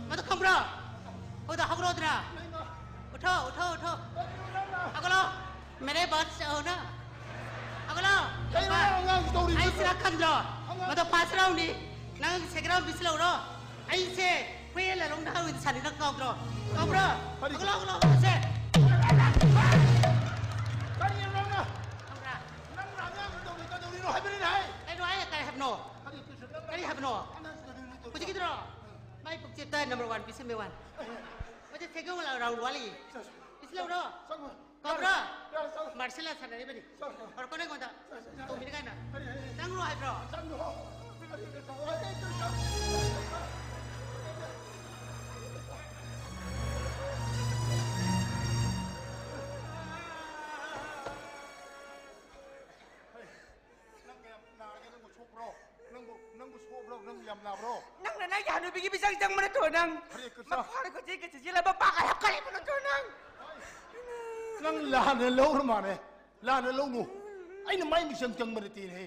ꯃꯗꯨ ꯈꯪꯕ꯭ꯔꯣ? ꯍꯧꯗ ꯍꯧꯒꯠꯂꯣꯗꯅ꯫ ꯎꯊꯣ, ꯎꯊꯣ, ꯎꯊꯣ꯫ ꯍꯧꯒꯠꯂꯣ꯫ ꯃꯦꯔꯦ ꯕꯥꯠ ꯆꯥꯍꯣ ꯅ꯫ ꯍꯧꯒꯠꯂꯣ꯫ ꯀꯩꯅꯣ ꯅꯪ ꯑꯉꯥꯡꯁꯤ ꯇꯧꯔꯤꯁꯤ? ꯑꯩ ꯁꯤꯔ ꯈꯪꯗ꯭ꯔꯣ? ꯑꯉꯥꯡ ꯃꯗꯨ ꯐꯥꯁ ꯔꯥꯎꯟꯅꯤ꯫ ꯅꯪ ꯁꯦꯀꯦꯟ ꯔꯥꯎꯟ ꯄꯤꯁꯤꯜꯂꯧꯔꯣ꯫ ꯑꯩꯁꯦ ꯍꯨꯏ ꯂꯂꯣꯡ ꯅꯍꯥ ꯑꯣꯏꯅ ꯁꯥꯟꯅ ꯅꯪ ꯀꯥꯎꯗ꯭ꯔꯣ? ꯀꯥꯎꯕ꯭ꯔꯣ? ꯀꯔꯤ? ꯍꯧꯒꯠꯂꯣ, ꯍꯧꯒꯠꯂꯣ, ꯍꯧꯒꯠꯂꯣ, ꯁꯦ꯫ ꯀꯔꯤꯅꯣ ꯅꯪꯅ? ꯈꯪꯕ꯭ꯔꯥ? ꯅꯪꯅ ꯑꯉꯥꯡꯁꯤ ꯇꯧꯔꯤ ꯀꯩꯗꯧꯔꯤꯅꯣ ꯍꯥꯏꯕꯅꯤꯅꯦ ꯍꯦ? ꯀꯩꯅꯣ ꯍꯥꯏ ꯀꯔꯤ ꯍꯥꯏꯕꯅꯣ? ꯀꯔꯤ ꯀꯩꯁꯨ ꯅꯪꯅ ꯀꯔꯤ ꯍꯥꯏꯕꯅꯣ? ꯑꯉꯥꯡꯁꯤ ꯇꯧꯔꯤꯅꯣ ꯇꯧꯔꯤꯅꯣ? ꯍꯧꯖꯤꯛꯀꯤꯗꯨꯔꯣ? ꯃꯥꯏ ꯄꯨꯛꯆꯦꯞꯇ ꯅꯝꯕꯔ ꯋꯥꯟ ꯄꯤꯁꯟꯕꯩ ꯋꯥꯅꯤ꯫ ꯍꯧꯖꯤꯛ ꯁꯦꯀꯦꯟ ꯔꯥꯎꯟ ꯋꯥꯠꯂꯤ꯫ ꯆꯠꯁꯤ꯫ ꯄꯤꯁꯤꯜꯂꯧꯔꯣ꯫ ꯆꯪꯉꯣ꯫ ꯀꯧꯕ꯭ꯔꯣ? ꯌꯥꯔꯦ, ꯆꯪꯉꯣ꯫ ꯃꯥꯔꯁꯦꯜ ꯑꯥꯔꯠ ꯁꯥꯟꯅꯔꯤꯕꯅꯤ꯫ ꯆꯪꯉꯣ꯫ ꯍꯧꯔꯛꯀꯅꯨ ꯑꯩꯉꯣꯟꯗ꯫ ꯆꯪꯉꯣ, ꯆꯪꯉꯣ꯫ ꯇꯧꯕꯤꯅꯤ ꯀꯥꯏꯅ꯫ ꯀꯔꯤ, ꯀꯔꯤ, ꯀꯔꯤ? ꯆꯪꯉꯣ꯫ ꯀꯔꯤ, ꯀꯔꯤ, ꯆꯪꯉꯣ꯫ ꯑꯩ, ꯑꯩ, ꯆꯪꯉꯣ꯫ ꯅꯪ ꯀꯌꯥꯝ ꯅꯥꯔꯒꯦ? ꯅꯪꯕꯨ ꯁꯣꯛꯄ꯭ꯔꯣ? ꯅꯪꯕꯨ, ꯅꯪꯕꯨ ꯁꯣꯛꯄ꯭ꯔꯣ? ꯅꯪꯕꯨ ꯌꯥꯝ ꯅꯥꯕ꯭ꯔꯣ? ꯅꯪꯅ ꯅꯪꯒꯤ ꯍꯅꯨꯕꯤꯒꯤ ꯃꯤꯆꯪ ꯆꯪꯕ ꯅꯠꯇ꯭ꯔꯣ ꯅꯪ? ꯍꯔꯦ ꯀ꯭ꯔꯤꯁꯅ꯫ ꯃꯈ꯭ꯋꯥꯡꯗ ꯀꯣꯏꯆꯦꯟ ꯀꯣꯏꯆꯦꯟ ꯆꯦꯜꯂꯒ ꯄꯥꯒ ꯍꯥꯞꯀꯠꯂꯤꯕ ꯅꯠꯇ꯭ꯔꯣ ꯅꯪ? ꯅꯪ ꯂꯥꯟꯅ ꯂꯧꯔ ꯃꯥꯜꯂꯦ꯫ ꯂꯥꯟꯅ ꯂꯧꯅꯨ꯫ ꯑꯩꯅ ꯃꯥꯏ ꯃꯤꯆꯪ ꯆꯪꯕ ꯅꯠꯇꯦꯅꯦꯍꯦ꯫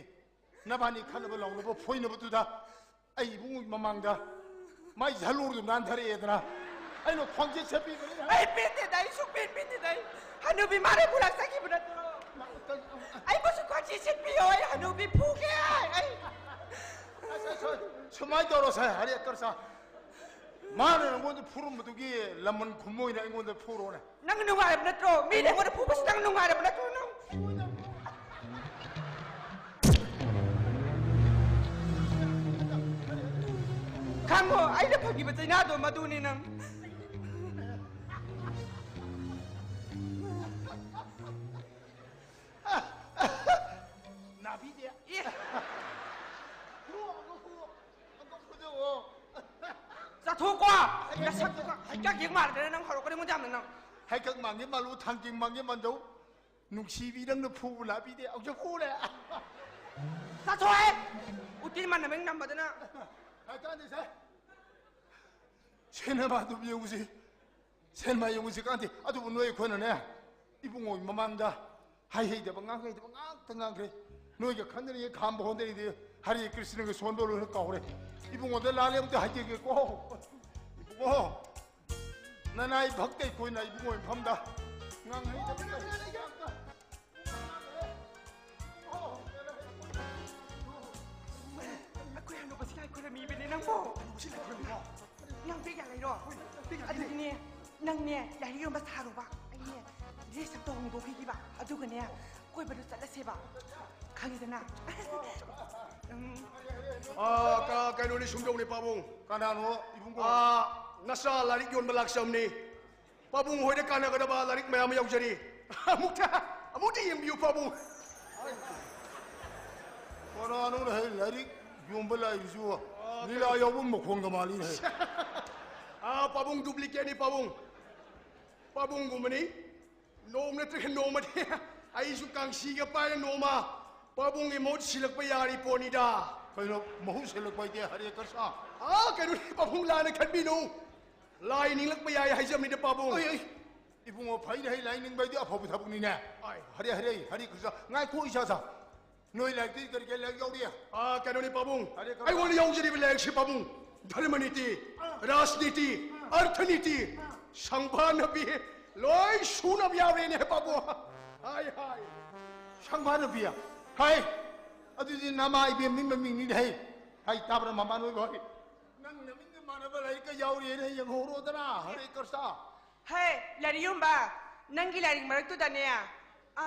ꯅꯕꯥꯅꯤ ꯈꯠꯅꯕ ꯂꯥꯎꯅꯕ ꯐꯣꯏꯅꯕꯗꯨꯗ ꯑꯩ ꯏꯕꯨꯡ ꯃꯃꯥꯡꯗ ꯃꯥꯏ ꯖꯂꯣꯔꯗꯨ ꯅꯥꯟꯊꯔꯛꯑꯦꯗꯅ ꯑꯩꯅ ꯈ꯭ꯋꯥꯡꯖꯦꯠ ꯁꯦꯠꯄꯤꯕꯅꯤꯅ꯫ ꯑꯩ ꯄꯦꯟꯗꯦꯗ, ꯑꯩ ꯁꯨꯛꯄꯦꯟ ꯄꯦꯟꯗꯦꯗ꯫ ꯑꯩ ꯍꯅꯨꯕꯤ ꯃꯥꯅ ꯄꯨꯔꯛꯆꯈꯤꯕ ꯅꯠꯇ꯭ꯔꯣ? ꯑꯩꯕꯨꯁꯨ ꯈꯣꯟꯊꯤ ꯁꯤꯠꯄꯤꯌꯣ, ꯑꯩ ꯍꯅꯨꯕꯤ ꯐꯨꯒꯦ꯫ ꯑꯩ ꯑꯁ, ꯑꯁ, ꯑꯁ, ꯁꯨꯃꯥꯏꯅ ꯇꯧꯔꯣ ꯁꯦ, ꯍꯔꯤ ꯑꯀꯔ ꯁꯥ꯫ ꯃꯥꯅ ꯅꯪꯉꯣꯟꯗ ꯐꯨꯔꯝꯕꯗꯨꯒꯤ ꯂꯃꯟ ꯈꯨꯝꯃꯣꯏꯅ ꯑꯩꯉꯣꯟꯗ ꯐꯨꯔꯣꯅꯦ꯫ ꯅꯪ ꯅꯨꯡꯉꯥꯏꯔꯕ ꯅꯠꯇ꯭ꯔꯣ? ꯃꯤꯅ ꯑꯩꯉꯣꯟꯗ ꯐꯨꯕꯁꯤ ꯅꯪ ꯅꯨꯡꯉꯥꯏꯔꯕ ꯅꯠꯇ꯭ꯔꯣ? ꯅꯪ ꯈꯪꯉꯣ, ꯑꯩꯅ ꯐꯪꯈꯤꯕ ꯆꯩꯅꯥꯗꯣ ꯃꯗꯨꯅꯤ ꯅꯪ꯫ ꯅꯥꯕꯤꯗꯦ꯫ ꯑꯦ꯫ ꯍꯨ, ꯑꯃꯨꯛ ꯍꯨ, ꯑꯃꯨꯛ ꯐꯨꯗꯣꯛꯑꯣ꯫ ꯆꯠꯊꯣꯛꯀꯣ꯫ ꯅꯁꯛꯇꯨꯒ ꯍꯩꯀꯛ ꯌꯦꯡ ꯃꯥꯟꯗꯅ ꯅꯪ ꯍꯧꯔꯛꯀꯅꯤ ꯑꯩꯉꯣꯟꯗ ꯌꯥꯝꯅ ꯅꯪ꯫ ꯍꯩꯀꯛ ꯃꯥꯡꯒꯦ ꯃꯥꯜꯂꯨ, ꯊꯥꯡꯖꯤꯡ ꯃꯥꯡꯒꯦ ꯃꯥꯟꯗꯧ꯫ ꯅꯨꯡꯁꯤꯕꯤ ꯅꯪꯅ ꯐꯨꯕ ꯂꯥꯛꯄꯤꯗꯦ꯫ ꯑꯃꯨꯛꯁꯨ ꯐꯨꯔꯦ꯫ ꯆꯠꯊꯣꯛꯑꯦ꯫ ꯎꯇꯤ ꯃꯥꯟꯅꯕ ꯅꯝꯕꯗꯅ꯫ ꯍꯥꯏꯀꯥꯟꯗꯦꯁꯦ꯫ ꯁꯦꯅꯦꯃꯥꯗꯨ ꯌꯦꯡꯉꯨꯁꯤ꯫ ꯁꯦꯅꯦꯃꯥ ꯌꯦꯡꯉꯨꯁꯤ ꯀꯥꯟꯗꯦ꯫ ꯑꯗꯨꯕꯨ ꯅꯣꯏ ꯑꯩꯈꯣꯏꯅꯅꯦ, ꯏꯕꯨꯡꯉꯣꯒꯤ ꯃꯃꯥꯡꯗ ꯍꯥꯏ ꯍꯩꯗꯕ, ꯉꯥꯡ ꯍꯩꯗꯕ ꯉꯥꯛꯇ ꯉꯥꯡꯈ꯭ꯔꯦ꯫ ꯅꯣꯏꯒ ꯈꯟꯗꯔꯤꯉꯩ ꯈꯥꯝꯕ ꯍꯣꯟꯗꯔꯤꯗꯤ ꯍꯔꯦ ꯀ꯭ꯔꯤꯁꯅꯒ ꯁꯣꯟꯕ ꯂꯣꯏꯅ ꯀꯥꯎꯔꯦ꯫ ꯏꯕꯨꯡꯉꯣꯗ ꯂꯥꯜꯂꯦ ꯑꯝꯇ ꯍꯥꯏꯖꯒꯦꯀꯣ꯫ ꯏꯕꯨꯡꯉꯣ, ꯅꯅꯥꯏ ꯚꯛꯇ ꯑꯩꯈꯣꯏꯅ ꯏꯕꯨꯡꯉꯣ ꯃꯐꯝꯗ ꯉꯥꯡ ꯍꯩꯗꯕ ꯉꯥꯛꯇ꯫ ꯑꯩꯈꯣꯏ ꯍꯅꯨꯕꯁꯤ ꯂꯥꯏ ꯈꯨꯔꯝꯃꯤꯕꯅꯦ ꯅꯪꯕꯣ꯫ ꯍꯅꯨꯕꯁꯤ ꯂꯥꯏ ꯈꯨꯔꯝꯃꯤꯕꯣ? ꯅꯪ ꯕꯦꯛ ꯌꯥ ꯂꯩꯔꯣ? ꯍꯣꯏ, ꯕꯦꯛ ꯌꯥ ꯂꯩꯔꯦ꯫ ꯑꯗꯨꯗꯤꯅꯦ, ꯅꯪꯅꯦ ꯂꯥꯏꯔꯤꯛ ꯌꯣꯟꯕ ꯁꯥꯔꯣꯕ꯫ ꯑꯩꯅꯦ ꯗ꯭ꯔꯦꯁ ꯑꯝꯇ ꯍꯣꯡꯗꯣꯛꯈꯤꯒꯦꯕ꯫ ꯑꯗꯨꯒꯅꯦ ꯀꯣꯏꯕꯗꯣ ꯆꯠꯂꯁꯦꯕ꯫ ꯈꯪꯉꯤꯗꯅ? ꯎꯝ꯫ ꯑꯥ, ꯀ-, ꯀꯩꯅꯣꯅꯤ, ꯁꯨꯝꯗꯧꯅꯤ ꯄꯥꯕꯨꯡ꯫ ꯀꯅꯥꯅꯣ ꯏꯕꯨꯡꯉꯣ? ꯑꯥ, ꯅꯆꯥ ꯂꯥꯏꯔꯤꯛ ꯌꯣꯟꯕ ꯂꯥꯛꯆꯕꯅꯤ꯫ ꯄꯥꯕꯨꯡ ꯍꯣꯏꯗ ꯀꯥꯟꯅꯒꯗꯕ ꯂꯥꯏꯔꯤꯛ ꯃꯌꯥꯝ ꯑꯃ ꯌꯥꯎꯖꯔꯤ꯫ ꯑꯃꯨꯛꯇ, ꯑꯃꯨꯛꯇ ꯌꯦꯡꯕꯤꯌꯨ ꯄꯥꯕꯨꯡ꯫ ꯀꯅꯥꯅꯣꯅꯦ ꯍꯦ ꯂꯥꯏꯔꯤꯛ ꯌꯣꯟꯕ ꯂꯥꯛꯏꯁꯤꯕꯨ? ꯑꯥ, ꯂꯤꯂꯥ ꯀꯩꯅꯣ꯫ ꯌꯥꯎꯕ ꯃꯈꯣꯟꯒ ꯃꯥꯜꯂꯤꯅꯦ꯫ ꯑꯥ, ꯄꯥꯕꯨꯡ duplicateꯅꯤ ꯄꯥꯕꯨꯡ꯫ ꯄꯥꯕꯨꯡꯒꯨꯝꯕꯅꯤ꯫ ꯅꯣꯡꯃ ꯅꯠꯇ꯭ꯔꯒ ꯅꯣꯡꯃꯗꯤ ꯑꯩꯁꯨ ꯀꯥꯡꯁꯤꯒ ꯄꯥꯏꯔ ꯅꯣꯡꯃ ꯄꯥꯕꯨꯡꯒꯤ ꯃꯍꯨꯠ ꯁꯤꯜꯂꯛꯄ ꯌꯥꯔꯤ ꯄꯣꯠꯅꯤꯗ꯫ ꯀꯩꯅꯣ ꯃꯍꯨꯠ ꯁꯤꯜꯂꯛꯄ ꯍꯥꯏꯗꯤ ꯍꯔꯦ ꯀꯁꯥ? ꯑꯥ, ꯀꯩꯅꯣꯅꯤ ꯄꯥꯕꯨꯡ, ꯂꯥꯟꯅ ꯈꯟꯕꯤꯅꯨ꯫ ꯂꯥꯏ ꯅꯤꯡꯂꯛꯄ ꯌꯥꯏ ꯍꯥꯏꯖꯕꯅꯤꯗ ꯄꯥꯕꯨꯡ꯫ ꯑꯩ, ꯑꯩ, ꯏꯕꯨꯡꯉꯣ, ꯐꯩꯅꯦ ꯍꯦ, ꯂꯥꯏ ꯅꯤꯡꯕ ꯍꯥꯏꯗꯤ ꯑꯐꯕ ꯊꯕꯛꯅꯤꯅꯦ꯫ ꯑꯥꯏ꯫ ꯍꯔꯦ, ꯍꯔꯦ, ꯍꯔꯦ ꯀ꯭ꯔꯤꯁꯅ꯫ ꯉꯥꯏꯈꯣ, ꯏꯆꯥ ꯁꯥ꯫ ꯅꯣꯏ ꯂꯥꯏꯔꯤꯛꯇꯤ ꯀꯔꯤ ꯀꯔꯤ ꯂꯥꯏꯔꯤꯛ ꯌꯥꯎꯔꯤ? ꯑꯥ, ꯀꯩꯅꯣꯅꯤ ꯄꯥꯕꯨꯡ꯫ ꯍꯔꯦ ꯀ꯭ꯔꯤꯁꯅ꯫ ꯑꯩꯉꯣꯟꯗ ꯌꯥꯎꯖꯔꯤꯕ ꯂꯥꯏꯔꯤꯛꯁꯤ ꯄꯥꯕꯨꯡ, ꯙꯔꯃꯅꯤꯇꯤ, ꯑꯥ꯫ ꯔꯥꯖꯅꯤꯇꯤ, ꯑꯥ꯫ ꯑꯔꯊꯅꯤꯇꯤ, ꯑꯥ꯫ ꯁꯪꯕꯥꯟꯅꯕꯤ, ꯂꯣꯏ ꯁꯨꯅꯕ ꯌꯥꯎꯔꯦꯅꯦ ꯄꯥꯕꯨꯡ꯫ ꯍꯥꯏ, ꯍꯥꯏ꯫ ꯁꯪꯐꯥ ꯅꯨꯄꯤ꯫ ꯍꯩ! ꯑꯗꯨꯗꯤ ꯅꯃꯥ ꯏꯕꯦꯝꯃꯤ ꯃꯃꯤꯡꯅꯤꯅꯦ, ꯍꯩ! ꯍꯩ, ꯇꯥꯕ꯭ꯔꯥ, ꯃꯃꯥ ꯅꯣꯏꯕ ꯍꯩ? ꯅꯪ ꯅꯃꯤꯡꯒ ꯃꯥꯟꯅꯕ ꯂꯥꯏꯔꯤꯛꯀ ꯌꯥꯎꯔꯤꯅꯦ, ꯌꯦꯡꯍꯧꯔꯣꯗꯅ꯫ ꯍꯔꯦ ꯀ꯭ꯔꯁꯅ꯫ ꯍꯦ, ꯂꯥꯏꯔꯤꯛ ꯌꯣꯟꯕ, ꯅꯪꯒꯤ ꯂꯥꯏꯔꯤꯛ ꯃꯔꯛꯇꯨꯗꯅꯦ, ꯑ,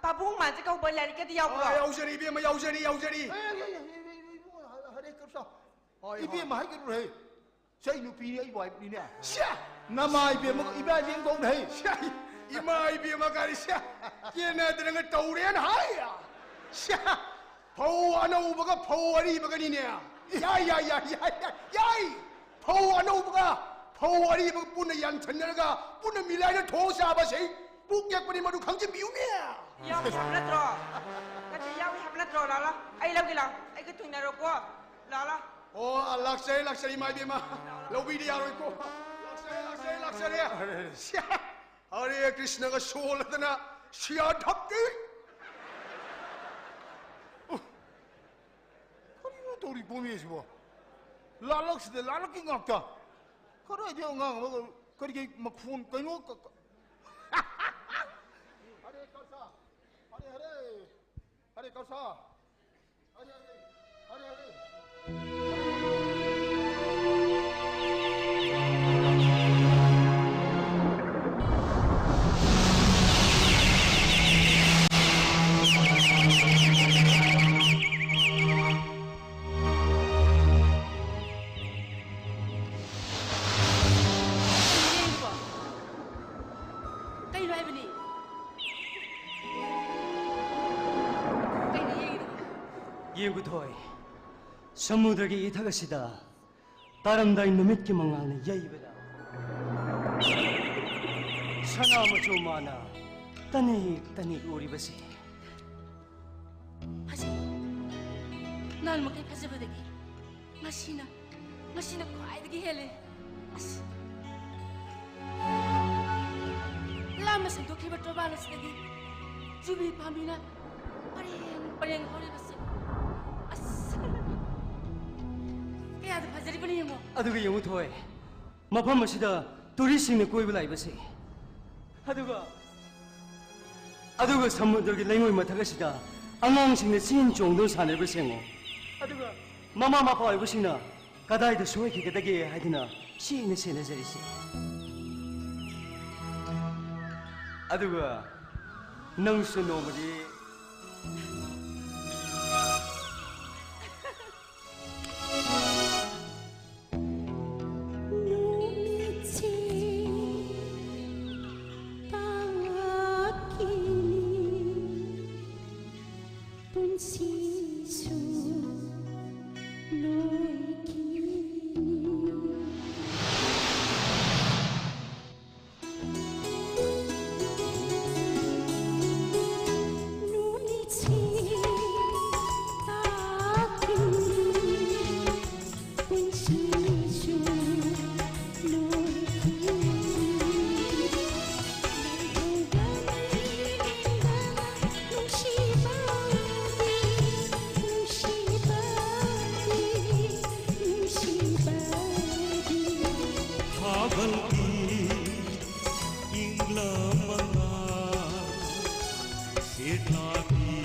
ꯄꯥꯕꯨꯡ ꯃꯥꯟꯖ ꯀꯧꯕ ꯂꯥꯏꯔꯤꯛꯀꯗꯤ ꯌꯥꯎꯕ꯭ꯔꯣ? ꯑ, ꯌꯥꯎꯖꯔꯤ, ꯏꯕꯦꯝꯃ, ꯌꯥꯎꯖꯔꯤ, ꯌꯥꯎꯖꯔꯤ꯫ ꯑꯦ, ꯑꯦ, ꯑꯦ, ꯑꯦ, ꯑꯦ, ꯏꯕꯨꯡꯉꯣ, ꯍꯔꯦ ꯀ꯭ꯔꯁꯅ꯫ ꯍꯣꯏ, ꯍꯣꯏ꯫ ꯏꯕꯦꯝꯃ ꯍꯥꯏꯒꯅꯨ, ꯍꯩ꯫ ꯁꯤ ꯑꯩ ꯅꯨꯄꯤꯅꯤ, ꯑꯩ ꯋꯥꯏꯐꯅꯤꯅꯦ꯫ ꯁ꯭ꯌꯥ! ꯅꯃꯥ ꯏꯕꯦꯝꯃ, ꯏꯃꯥ ꯏꯕꯦꯝ ꯀꯧꯅ, ꯍꯩ꯫ ꯁ꯭ꯌꯥ! ꯏꯃꯥ ꯏꯕꯦꯝꯃ ꯀꯥꯏꯅ, ꯁ꯭ꯌꯥ! ꯀꯦꯅꯗꯅꯒ ꯇꯧꯔꯦꯅ ꯍꯥꯏ꯫ ꯁ꯭ꯌꯥ! ꯐꯧ ꯑꯅꯧꯕꯒ ꯐꯧ ꯑꯔꯤꯕꯒꯅꯤꯅꯦ꯫ ꯌꯥꯏ, ꯌꯥꯏ, ꯌꯥꯏ, ꯌꯥꯏ, ꯌꯥꯏ, ꯌꯥꯏ! ꯐꯧ ꯑꯅꯧꯕꯒ ꯐꯧ ꯑꯔꯤꯕꯒ ꯄꯨꯟꯅ ꯌꯥꯟꯁꯟꯅꯔꯒ ꯄꯨꯟꯅ ꯃꯤꯂꯥꯏꯅ ꯊꯣꯡ ꯆꯥꯕꯁꯦ ꯄꯨꯛ ꯌꯦꯛꯄꯅꯤ, ꯃꯗꯨ ꯈꯪꯖꯤꯟꯕꯤꯌꯨꯅꯦ꯫ ꯌꯥꯎꯏ ꯍꯥꯏꯕ ꯅꯠꯇ꯭ꯔꯣ? ꯅꯠꯇꯦ, ꯌꯥꯎꯏ ꯍꯥꯏꯕ ꯅꯠꯇ꯭ꯔꯣ? ꯂꯥꯛꯑꯣ, ꯂꯥꯛꯑꯣ꯫ ꯑꯩ ꯂꯧꯒꯦ, ꯂꯥꯛꯑꯣ꯫ ꯑꯩꯒ ꯊꯨꯡꯅꯔꯣꯀꯣ꯫ ꯂꯥꯛꯑꯣ, ꯂꯥꯛꯑꯣ꯫ ꯑꯣ, ꯂꯥꯛꯆꯔꯦ, ꯂꯥꯛꯆꯔꯦ, ꯏꯃꯥ ꯏꯕꯦꯝꯃ꯫ ꯂꯧꯕꯤꯗ ꯌꯥꯔꯣꯏꯀꯣ꯫ ꯂꯥꯛꯆꯔꯦ, ꯂꯥꯛꯆꯔꯦ, ꯂꯥꯛꯆꯔꯦ꯫ ꯁ꯭ꯌꯥ! ꯍꯔꯦ ꯀ꯭ꯔꯤꯁꯅꯒ ꯁꯣꯜꯂꯗꯅ ꯁꯤꯌꯥ ꯊꯛꯇꯦ꯫ ꯎ, ꯀꯔꯤꯅꯣ ꯇꯧꯔꯤ ꯄꯣꯃꯤ ꯑꯁꯤꯕꯣ? ꯂꯥꯜꯂꯛꯁꯤꯗ ꯂꯥꯜꯂꯛꯀꯤ ꯉꯥꯛꯇ꯫ ꯀꯗꯥꯏꯗꯩ ꯑꯉꯥꯡ ꯑꯃꯒ ꯀꯔꯤꯒꯤ ꯃꯈꯣꯟ ꯀꯩꯅꯣ ꯀ-, ꯀ-, ꯍꯔꯦ ꯀ꯭ꯔꯤꯁꯅ, ꯍꯔꯦ ꯍꯔꯦ, ꯍꯔꯦ ꯀ꯭ꯔꯤꯁꯅ꯫ ꯀꯩꯅꯣ ꯍꯥꯏꯕꯅꯤ? ꯀꯩꯅꯣ ꯌꯦꯡꯉꯤꯗꯨꯕꯣ? ꯌꯦꯡꯉꯨ ꯊꯣꯏ, ꯁꯃꯨꯗ꯭ꯔꯒꯤ ꯏꯊꯛ ꯑꯁꯤꯗ ꯇꯥꯔꯝꯗꯥꯏ ꯅꯨꯃꯤꯠꯀꯤ ꯃꯉꯥꯜꯅ ꯌꯩꯕꯗ ꯁꯅꯥ ꯃꯆꯨ ꯃꯥꯅ ꯇꯅꯤꯛ ꯇꯅꯤꯛ ꯎꯔꯤꯕꯁꯤ꯫ ꯐꯖꯩ꯫ ꯅꯍꯥꯟꯃꯈꯩ ꯐꯖꯕꯗꯒꯤ ꯉꯁꯤꯅ, ꯉꯁꯤꯅ ꯈ꯭ꯋꯥꯏꯗꯒꯤ ꯍꯦꯜꯂꯦ꯫ ꯑꯁ꯫ ꯂꯥꯞꯅ ꯁꯟꯗꯣꯛꯈꯤꯕ ꯇꯣꯔꯕꯥꯟ ꯑꯁꯤꯗꯒꯤ ꯖꯨꯕꯤ ꯄꯥꯝꯕꯤꯅ ꯄꯔꯦꯡ ꯄꯔꯦꯡ ꯍꯧꯔꯤꯕꯁꯤ꯫ ꯑꯁ꯫ ꯀꯌꯥꯗ ꯐꯖꯔꯤꯕꯅꯣ ꯌꯦꯡꯉꯣ꯫ ꯑꯗꯨꯒ ꯌꯦꯡꯉꯨ ꯊꯣꯏ, ꯃꯐꯝ ꯑꯁꯤꯗ ꯇꯨꯔꯤꯁꯁꯤꯡꯅ ꯀꯣꯏꯕ ꯂꯥꯛꯏꯕꯁꯦ꯫ ꯑꯗꯨꯒ ꯑꯗꯨꯒ ꯁꯃꯨꯗ꯭ꯔꯒꯤ ꯂꯩꯉꯣꯏ ꯃꯊꯛ ꯑꯁꯤꯗ ꯑꯉꯥꯡꯁꯤꯡꯅ ꯆꯦꯟ ꯆꯣꯡꯗꯨꯅ ꯁꯥꯟꯅꯔꯤꯕꯁꯦ ꯌꯦꯡꯉꯣ꯫ ꯑꯗꯨꯒ ꯃꯃꯥ ꯃꯄꯥ ꯑꯣꯏꯕꯁꯤꯡꯅ ꯀꯗꯥꯏꯗ ꯁꯣꯏꯈꯤꯒꯗꯒꯦ ꯍꯥꯏꯗꯨꯅ ꯁꯦꯡꯅ ꯁꯦꯟꯅꯖꯔꯤꯁꯦ꯫ ꯑꯗꯨꯒ ꯅꯪꯁꯨ ꯅꯣꯡꯃꯗꯤ ꯅꯨꯃꯤꯠꯁꯦ ꯇꯥꯔꯛꯈꯤꯅꯤ, ꯄꯨꯟꯁꯤꯁꯨ ꯂꯣꯏꯈꯤꯅꯤ꯫ ꯅꯨꯃꯤꯠꯁꯦ ꯇꯥꯈꯤꯅꯤ, ꯄꯨꯟꯁꯤꯁꯨ ꯂꯣꯏꯈꯤꯅꯤ꯫ ꯂꯩꯍꯧꯒꯅꯤ ꯅꯨꯡꯁꯤꯕꯒꯤ, ꯅꯨꯡꯁꯤꯕꯒꯤ, ꯅꯨꯡꯁꯤꯕꯒꯤ꯫ ꯊꯥꯕꯜꯒꯤ ꯏꯪꯂꯝ ꯃꯉꯥꯜ, ꯁꯦꯠꯂꯥꯒꯤ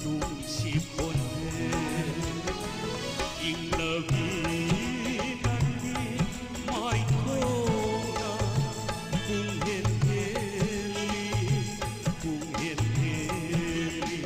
ꯅꯨꯡꯁꯤ ꯈꯣꯟꯖꯦꯜ, ꯏꯪꯂꯕꯤ ꯅꯪꯒꯤ ꯃꯥꯏꯊꯣꯡꯗ ꯄꯨꯡꯍꯦꯟ ꯍꯦꯜꯂꯤ, ꯄꯨꯡꯍꯦꯟ ꯍꯦꯜꯂꯤ꯫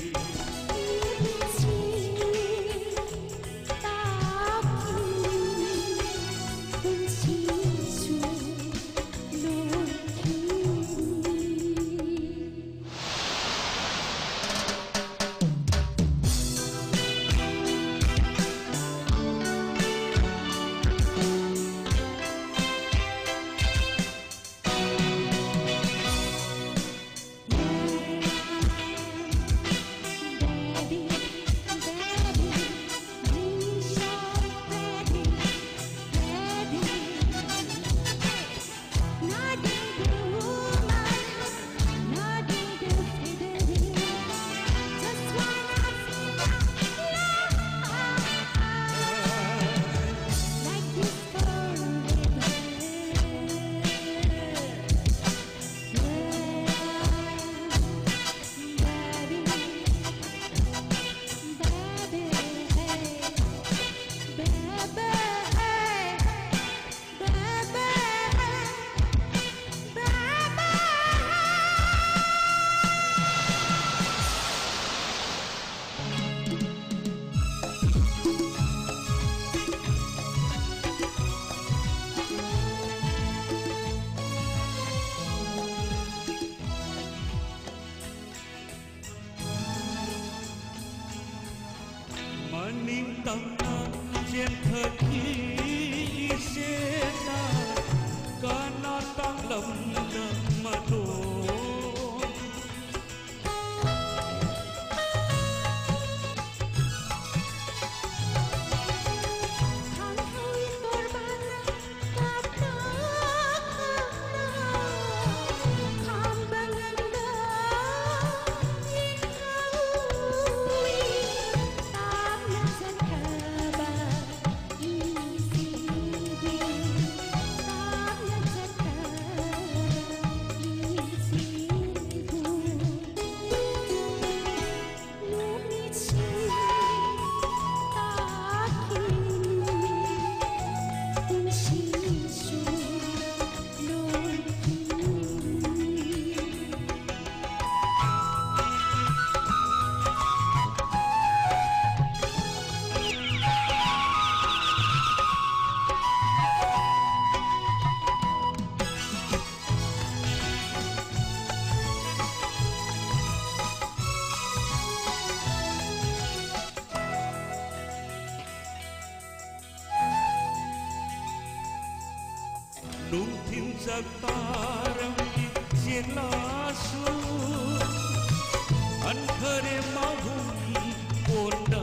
ꯊꯛꯈꯤ ꯏꯆꯦꯅ ꯀꯅꯥ ꯇꯥꯛꯂꯝꯂꯝꯃꯗꯣ? ꯅꯨꯡꯊꯤꯟ ꯆꯥꯛ ꯇꯥꯔꯝꯃꯤ ꯆꯦꯛꯂꯥꯁꯨ ꯍꯟꯈꯔꯦ ꯃꯍꯨꯝ ꯀꯣꯟꯗ꯫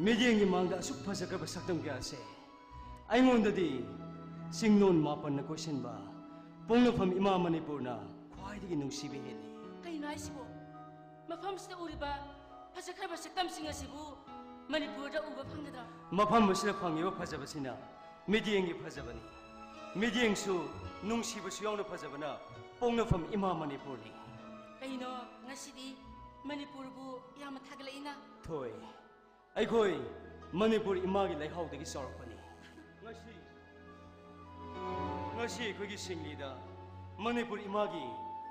ꯃꯤꯠꯌꯦꯡꯒꯤ ꯃꯥꯡꯗ ꯑꯁꯨꯛ ꯐꯖꯈ꯭ꯔꯕ ꯁꯛꯇꯝ ꯀꯌꯥꯁꯦ ꯑꯩꯉꯣꯟꯗꯗꯤ ꯆꯤꯡꯂꯣꯟ ꯃꯥꯄꯟꯅ ꯀꯣꯏꯁꯤꯟꯕ ꯄꯣꯛꯅꯐꯝ ꯏꯃꯥ ꯃꯅꯤꯄꯨꯔꯅ ꯈ꯭ꯋꯥꯏꯗꯒꯤ ꯅꯨꯡꯁꯤꯕ ꯍꯦꯜꯂꯤ꯫ ꯀꯩꯅꯣ ꯍꯥꯏꯁꯤꯕꯣ? ꯃꯐꯝꯁꯤꯗ ꯎꯔꯤꯕ ꯐꯖꯈ꯭ꯔꯕ ꯁꯛꯇꯝꯁꯤꯡ ꯑꯁꯤꯕꯨ ꯃꯅꯤꯄꯨꯔꯗ ꯎꯕ ꯐꯪꯒꯗ꯭ꯔꯥ? ꯃꯐꯝ ꯑꯁꯤꯗ ꯐꯪꯉꯤꯕ ꯐꯖꯕꯁꯤꯅ ꯃꯤꯠꯌꯦꯡꯒꯤ ꯐꯖꯕꯅꯤ꯫ ꯃꯤꯠꯌꯦꯡꯁꯨ ꯅꯨꯡꯁꯤꯕꯁꯨ ꯌꯥꯎꯅ ꯐꯖꯕꯅ ꯄꯣꯛꯅꯐꯝ ꯏꯃꯥ ꯃꯅꯤꯄꯨꯔꯅꯤ꯫ ꯀꯩꯅꯣ, ꯉꯁꯤꯗꯤ ꯃꯅꯤꯄꯨꯔꯕꯨ ꯌꯥꯝꯅ ꯊꯥꯒꯠꯂꯛꯏꯅ? ꯊꯣꯏ, ꯑꯩꯈꯣꯏ ꯃꯅꯤꯄꯨꯔ ꯏꯃꯥꯒꯤ ꯂꯩꯍꯥꯎꯗꯒꯤ ꯆꯥꯎꯔꯛꯄꯅꯤ꯫ ꯉꯁꯤ, ꯉꯁꯤ ꯑꯩꯈꯣꯏꯒꯤ ꯁꯤꯡꯂꯤꯗ ꯃꯅꯤꯄꯨꯔ ꯏꯃꯥꯒꯤ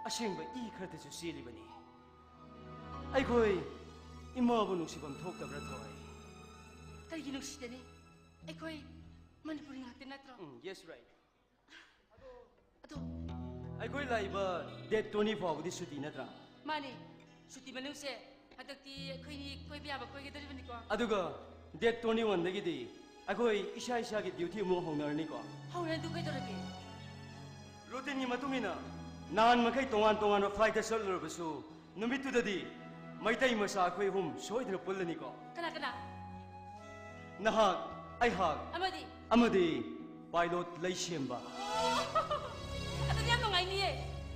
ꯑꯁꯦꯡꯕ ꯏ ꯈꯔꯇꯁꯨ ꯆꯦꯜꯂꯤꯕꯅꯤ꯫ ꯑꯩꯈꯣꯏ ꯏꯃꯥꯕꯨ ꯅꯨꯡꯁꯤꯐꯝ ꯊꯣꯛꯇꯕ꯭ꯔꯥ, ꯊꯣꯏ? ꯀꯔꯤꯒꯤ ꯅꯨꯡꯁꯤꯗꯅꯤ? ꯑꯩꯈꯣꯏ ꯃꯅꯤꯄꯨꯔꯤ ꯉꯥꯛꯇ ꯅꯠꯇ꯭ꯔꯣ? ꯎꯝ, yes, right. ꯑꯗꯣ ꯑꯩꯈꯣꯏ ꯂꯥꯛꯏꯕ date twenty ꯐꯥꯎꯕꯗꯤ ꯁꯨꯇꯤ ꯅꯠꯇ꯭ꯔꯥ? ꯃꯥꯅꯦ, ꯁꯨꯇꯤ ꯃꯅꯨꯡꯁꯦ ꯍꯟꯗꯛꯇꯤ ꯑꯩꯈꯣꯏꯅꯤ ꯀꯣꯏꯕ ꯌꯥꯕ ꯀꯣꯏꯒꯗꯧꯔꯤꯕꯅꯤꯀꯣ꯫ ꯑꯗꯨꯒ date twenty one ꯗꯒꯤꯗꯤ ꯑꯩꯈꯣꯏ ꯏꯁꯥ ꯏꯁꯥꯒꯤ duty ꯑꯃꯨꯛ ꯍꯧꯅꯔꯅꯤꯀꯣ꯫ ꯍꯧꯔꯗꯨ ꯀꯩꯗꯧꯔꯒꯦ? Routine ꯒꯤ ꯃꯇꯨꯡ ꯏꯟꯅ ꯅꯍꯥꯟ ꯃꯈꯩ ꯇꯣꯉꯥꯟ ꯇꯣꯉꯥꯟꯕ flight ꯇ ꯆꯠꯂꯨꯔꯕꯁꯨ, ꯅꯨꯃꯤꯠꯇꯨꯗꯗꯤ ꯃꯩꯇꯩ ꯃꯆꯥ ꯑꯩꯈꯣꯏ ꯑꯍꯨꯝ ꯁꯣꯏꯗꯅ ꯄꯨꯜꯂꯅꯤꯀꯣ꯫ ꯀꯅꯥ ꯀꯅꯥ? ꯅꯍꯥꯛ, ꯑꯩꯍꯥꯛ, ꯑꯃꯗꯤ? ꯑꯃꯗꯤ pilot ꯂꯩꯁꯦꯝꯕ꯫ ꯑꯣ, ꯑꯗꯨꯗꯤ ꯌꯥꯝ ꯅꯨꯡꯉꯥꯏꯅꯤꯌꯦ꯫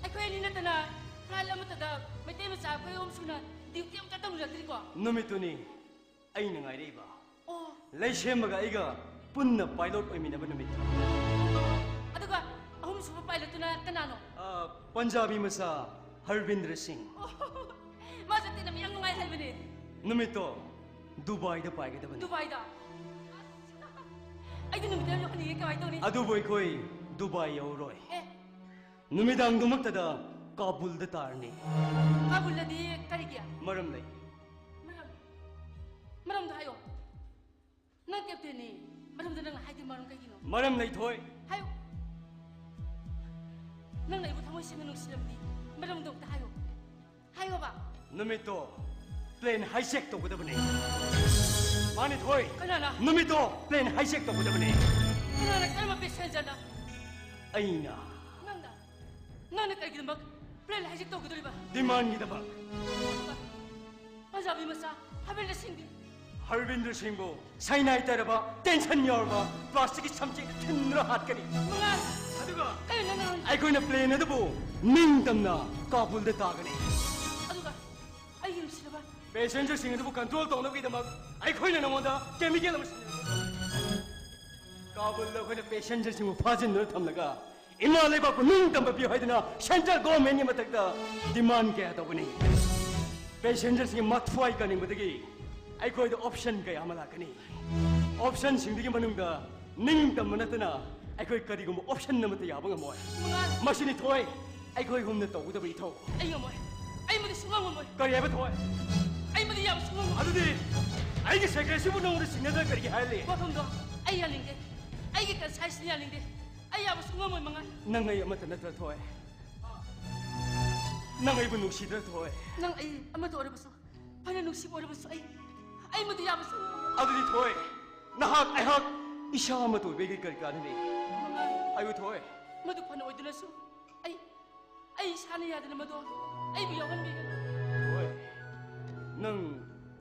ꯑꯩꯈꯣꯏ ꯑꯅꯤ ꯅꯠꯇꯅ flight ꯑꯃꯠꯇꯗ ꯃꯩꯇꯩ ꯃꯆꯥ ꯑꯩꯈꯣꯏ ꯑꯍꯨꯝ ꯁꯨꯅ duty ꯑꯃꯠꯇ ꯇꯧꯅꯔꯛꯇ꯭ꯔꯤꯀꯣ꯫ ꯅꯨꯃꯤꯠꯇꯨꯅꯤ ꯑꯩꯅ ꯉꯥꯏꯔꯛꯏꯕ꯫ ꯑꯣ꯫ ꯂꯩꯁꯦꯝꯕꯒ ꯑꯩꯒ ꯄꯨꯟꯅ pilot ꯑꯣꯏꯃꯤꯟꯅꯕ ꯅꯨꯃꯤꯠꯇꯨ꯫ ꯑꯗꯨꯒ ꯑꯍꯨꯝꯁꯨꯕ pilot ꯇꯨꯅ ꯀꯅꯥꯅꯣ? ꯑ, ꯄꯟꯖꯥꯕꯤ ꯃꯆꯥ ꯍꯔꯕꯤꯟꯗ꯭ꯔ ꯁꯤꯡ꯫ ꯑꯣ, ꯃꯥꯁꯨ ꯇꯤꯟꯅꯕ ꯌꯥꯝ ꯅꯨꯡꯉꯥꯏ ꯍꯥꯏꯕꯅꯦ꯫ ꯅꯨꯃꯤꯠꯇꯣ ꯗꯨꯕꯥꯏꯗ ꯄꯥꯏꯒꯗꯕꯅꯤ꯫ ꯗꯨꯕꯥꯏꯗ? ꯑꯩꯗꯤ ꯅꯨꯃꯤꯠꯇꯣ ꯌꯥꯝ ꯌꯧꯍꯟꯅꯤꯡꯉꯦ, ꯀꯃꯥꯏꯅ ꯇꯧꯅꯤ? ꯑꯗꯨꯕꯨ ꯑꯩꯈꯣꯏ ꯗꯨꯕꯥꯏ ꯌꯧꯔꯣꯏ꯫ ꯑꯦ꯫ ꯅꯨꯃꯤꯗꯥꯡꯗꯨꯃꯛꯇꯗ ꯀꯥꯕꯨꯜꯗ ꯇꯥꯔꯅꯤ꯫ ꯀꯥꯕꯨꯜꯗꯗꯤ ꯀꯔꯤꯒꯤ? ꯃꯔꯝ ꯂꯩ꯫ ꯃꯔꯝ? ꯃꯔꯝꯗꯣ ꯍꯥꯏꯌꯣ꯫ ꯅꯪ captain ꯅꯤ꯫ ꯃꯔꯝꯗꯣ ꯅꯪꯅ ꯍꯥꯏꯗꯤ ꯃꯔꯝ ꯀꯩꯒꯤꯅꯣ? ꯃꯔꯝ ꯂꯩ, ꯊꯣꯏ꯫ ꯍꯥꯏꯌꯨ꯫ ꯅꯪꯅ ꯑꯩꯕꯨ ꯊꯃꯣꯏ ꯁꯦꯡꯅ ꯅꯨꯡꯁꯤꯔꯕꯗꯤ ꯃꯔꯝꯗꯣ ꯑꯝꯇ ꯍꯥꯏꯌꯨ꯫ ꯍꯥꯏꯌꯣꯕ꯫ ꯅꯨꯃꯤꯠꯇꯣ plane hijack ꯇꯧꯒꯗꯕꯅꯤ꯫ ꯃꯥꯅꯤ, ꯊꯣꯏ꯫ ꯀꯅꯥꯅ? ꯅꯨꯃꯤꯠꯇꯣ plane hijack ꯇꯧꯒꯗꯕꯅꯤ꯫ ꯀꯅꯥꯅ? ꯀꯔꯝꯕ passenger ꯅ? ꯑꯩꯅ꯫ ꯅꯪꯅ? ꯅꯪꯅ ꯀꯩꯒꯤꯗꯃꯛ plane hijack ꯇꯧꯒꯗꯧꯔꯤꯕ? Demand ꯒꯤꯗꯃꯛ꯫ ꯄꯟꯖꯥꯕꯤ ꯃꯆꯥ ꯍꯔꯕꯤꯟꯗ꯭ꯔ ꯁꯤꯡꯗꯤ? ꯍꯔꯕꯤꯟꯗ꯭ꯔ ꯁꯤꯡꯕꯨ ꯁꯥꯏꯅꯥꯏ ꯇꯩꯔꯕ, ꯇꯦꯟꯁꯟ ꯌꯥꯎꯔꯕ ꯄ꯭ꯂꯥꯁꯇꯤꯛꯀꯤ ꯁꯝꯆꯦꯠꯅ ꯊꯤꯟꯗꯨꯅ ꯍꯥꯠꯀꯅꯤ꯫ ꯃꯉꯥꯜ! ꯑꯗꯨꯒ? ꯀꯩꯅꯣ ꯅꯪ? ꯑꯩꯈꯣꯏꯅ ꯄ꯭ꯂꯦꯟ ꯑꯗꯨꯕꯨ ꯅꯤꯡꯇꯝꯅ ꯀꯥꯕꯨꯜꯗ ꯇꯥꯒꯅꯤ꯫ ꯑꯗꯨꯒ ꯑꯩꯒꯤ ꯅꯨꯡꯁꯤꯔꯕ? ꯄꯦꯁꯦꯟꯖꯔꯁꯤꯡ ꯑꯗꯨꯕꯨ ꯀꯟꯇ꯭ꯔꯣꯜ ꯇꯧꯅꯕꯒꯤꯗꯃꯛ ꯑꯩꯈꯣꯏꯅ ꯅꯉꯣꯟꯗ ꯀꯦꯃꯤꯀꯦꯜ ꯑꯃ ꯁꯤꯖꯤꯟꯅꯒꯅꯤ꯫ ꯀꯥꯕꯨꯜꯗ ꯑꯩꯈꯣꯏꯅ ꯄꯦꯁꯦꯟꯖꯔꯁꯤꯡꯕꯨ ꯐꯥꯖꯤꯟꯗꯨꯅ ꯊꯝꯂꯒ ꯏꯃꯥ ꯂꯩꯕꯥꯛꯄꯨ ꯅꯤꯡꯇꯝꯕ ꯄꯤꯌꯨ ꯍꯥꯏꯗꯨꯅ ꯁꯦꯟꯇ꯭ꯔꯦꯜ ꯒꯣꯔꯃꯦꯟꯒꯤ ꯃꯊꯛꯇ ꯗꯤꯃꯥꯟ ꯀꯌꯥ ꯇꯧꯒꯅꯤ꯫ ꯄꯦꯁꯦꯟꯖꯔꯁꯤꯡꯒꯤ ꯃꯊ꯭ꯋꯥꯏ ꯀꯟꯅꯤꯡꯕꯗꯒꯤ ꯑꯩꯈꯣꯏꯗ ꯑꯣꯞꯁꯟ ꯀꯌꯥ ꯑꯃ ꯂꯥꯛꯀꯅꯤ꯫ ꯑꯣꯞꯁꯟꯁꯤꯡꯗꯨꯒꯤ ꯃꯅꯨꯡꯗ ꯅꯤꯡꯇꯝꯕ ꯅꯠꯇꯅ ꯑꯩꯈꯣꯏ ꯀꯔꯤꯒꯨꯝꯕ ꯑꯣꯞꯁꯟ ꯑꯃꯠꯇ ꯌꯥꯕ ꯉꯝꯃꯣꯏ꯫ ꯃꯉꯥꯜ! ꯃꯁꯤꯅꯤ ꯊꯣꯏ, ꯑꯩꯈꯣꯏ ꯑꯍꯨꯝꯅ ꯇꯧꯒꯗꯕ ꯏꯊꯧ꯫ ꯑꯩ ꯉꯝꯃꯣꯏ꯫ ꯑꯩ ꯃꯗꯨ ꯁꯨꯡꯉꯝ ꯉꯝꯃꯣꯏ꯫ ꯀꯔꯤ ꯍꯥꯏꯕ ꯊꯣꯏ? ꯑꯩ ꯃꯗꯨ ꯌꯥꯕ ꯁꯨꯡꯉꯝ ꯉꯝꯃꯣꯏ꯫ ꯑꯗꯨꯗꯤ ꯑꯩꯒꯤ ꯁꯦꯀ꯭ꯔꯦꯁꯤꯕꯨ ꯅꯉꯣꯟꯗ ꯁꯤꯡꯅꯗꯅ ꯀꯔꯤꯒꯤ ꯍꯥꯏꯍꯜꯂꯤ? ꯋꯥꯐꯝꯗꯣ ꯑꯩ ꯌꯥꯅꯤꯡꯗꯦ꯫ ꯑꯩꯒꯤ ꯀꯟꯁꯥꯏꯁꯅ ꯌꯥꯅꯤꯡꯗꯦ꯫ ꯑꯩ ꯌꯥꯕ ꯁꯨꯡꯉꯝ ꯉꯝꯃꯣꯏ, ꯃꯉꯥꯜ꯫ ꯅꯪ ꯑꯩ ꯑꯃꯠꯇ ꯅꯠꯇ꯭ꯔ ꯊꯣꯏ? ꯅꯪ ꯑꯩꯕꯨ ꯅꯨꯡꯁꯤꯗ꯭ꯔ ꯊꯣꯏ? ꯅꯪ ꯑꯩ ꯑꯃꯠꯇ ꯑꯣꯏꯔꯕꯁꯨ, ꯐꯅ ꯅꯨꯡꯁꯤꯕ ꯑꯣꯏꯔꯕꯁꯨ ꯑꯩ, ꯑꯩ ꯃꯗꯨ ꯌꯥꯕ ꯁꯨꯡꯉꯝ ꯉꯝꯃꯣꯏ꯫ ꯑꯗꯨꯗꯤ ꯊꯣꯏ, ꯅꯍꯥꯛ ꯑꯩꯍꯥꯛ ꯏꯁꯥ ꯑꯃꯠꯇ ꯑꯣꯏꯕꯒꯤ ꯀꯔꯤ ꯀꯥꯟꯅꯅꯤ? ꯃꯉꯥꯜ꯫ ꯍꯥꯏꯌꯨ ꯊꯣꯏ꯫ ꯃꯗꯨ ꯐꯅ ꯑꯣꯏꯗꯨꯅꯁꯨ ꯑꯩ, ꯑꯩ ꯏꯁꯥꯅ ꯌꯥꯗꯅ ꯃꯗꯨ ꯑꯩꯕꯨ ꯌꯥꯎꯍꯟꯕꯤꯒꯅꯨ꯫ ꯊꯣꯏ, ꯅꯪ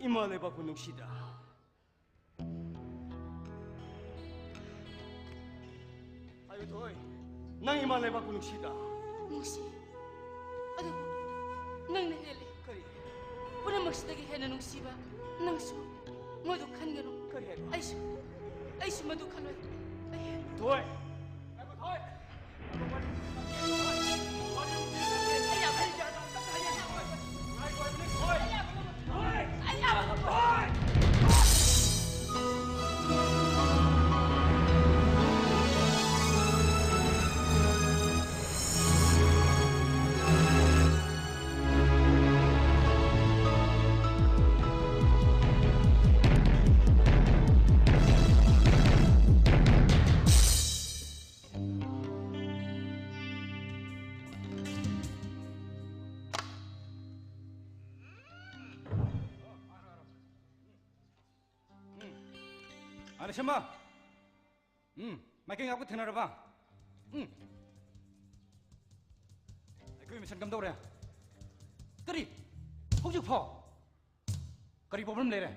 ꯏꯃꯥ ꯂꯩꯕꯥꯛꯄꯨ ꯅꯨꯡꯁꯤꯗ꯭ꯔꯥ? ꯍꯥꯏꯌꯨ ꯊꯣꯏ, ꯅꯪ ꯏꯃꯥ ꯂꯩꯕꯥꯛꯄꯨ ꯅꯨꯡꯁꯤꯗ꯭ꯔꯥ? ꯅꯨꯡꯁꯤ꯫ ꯑꯗꯨꯕꯨ ꯅꯪꯅ ꯍꯦꯜꯂꯤ꯫ ꯀꯔꯤ? ꯄꯨꯝꯅꯃꯛꯁꯤꯗꯒꯤ ꯍꯦꯟꯅ ꯅꯨꯡꯁꯤꯕ ꯅꯪꯁꯨ ꯃꯗꯨ ꯈꯟꯒꯅꯨ꯫ ꯀꯔꯤ ꯍꯥꯏꯕ? ꯑꯩꯁꯨ, ꯑꯩꯁꯨ ꯃꯗꯨ ꯈꯜꯂꯣꯏ꯫ ꯑꯩ ꯊꯣꯏ! ꯉꯥꯏꯈꯣ, ꯊꯣꯏ! ꯑꯅꯤꯁꯦꯝꯕ! ꯎꯝ, ꯃꯥꯏꯀꯩ ꯉꯥꯛꯄ ꯊꯦꯡꯅꯔꯕ? ꯎꯝ꯫ ꯑꯩꯈꯣꯏ ꯃꯤꯁꯟ ꯀꯝꯗꯧꯔꯦ? ꯀꯔꯤ? ꯍꯧꯖꯤꯛ ꯐꯥꯎ? ꯀꯔꯤ ꯄ꯭ꯔꯣꯕ꯭ꯂꯦꯝ ꯂꯩꯔꯦ?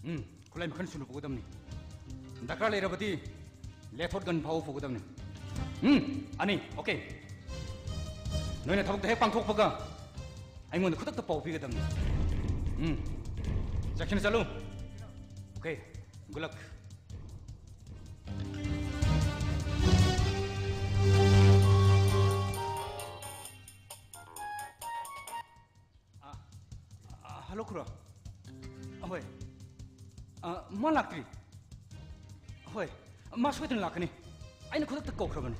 ꯎꯝ, ꯈꯨꯠꯂꯥꯏ ꯃꯈꯜ ꯁꯨꯅ ꯄꯨꯒꯗꯕꯅꯤ꯫ ꯗꯔꯀꯥꯔ ꯂꯩꯔꯕꯗꯤ lethal gun ꯐꯥꯎꯕ ꯄꯨꯒꯗꯕꯅꯤ꯫ ꯎꯝ, ꯑꯅꯤ, okay꯫ ꯅꯣꯏꯅ ꯊꯕꯛꯇꯣ ꯍꯦꯛ ꯄꯥꯡꯊꯣꯛꯄꯒ ꯑꯩꯉꯣꯟꯗ ꯈꯨꯗꯛꯇ ꯄꯥꯎ ꯄꯤꯒꯗꯕꯅꯤ꯫ ꯎꯝ, ꯆꯠꯈꯤꯅ ꯆꯠꯂꯨ꯫ Okay, good luck꯫ ꯑ, ꯑ, hello, ꯈꯨꯔꯥ꯫ ꯑꯍꯣꯏ꯫ ꯑ, ꯃꯥ ꯂꯥꯛꯇ꯭ꯔꯤ꯫ ꯍꯣꯏ, ꯃꯥ ꯁꯣꯏꯗꯅ ꯂꯥꯛꯀꯅꯤ꯫ ꯑꯩꯅ ꯈꯨꯗꯛꯇ ꯀꯧꯈ꯭ꯔꯕꯅꯤ꯫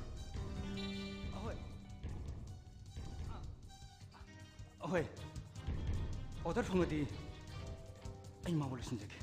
ꯑꯍꯣꯏ꯫ ꯑ, ꯑꯍꯣꯏ꯫ Order ꯐꯪꯉꯗꯤ ꯑꯩ ꯃꯥꯕꯨ ꯂꯣꯏꯁꯤꯟꯖꯒꯦ꯫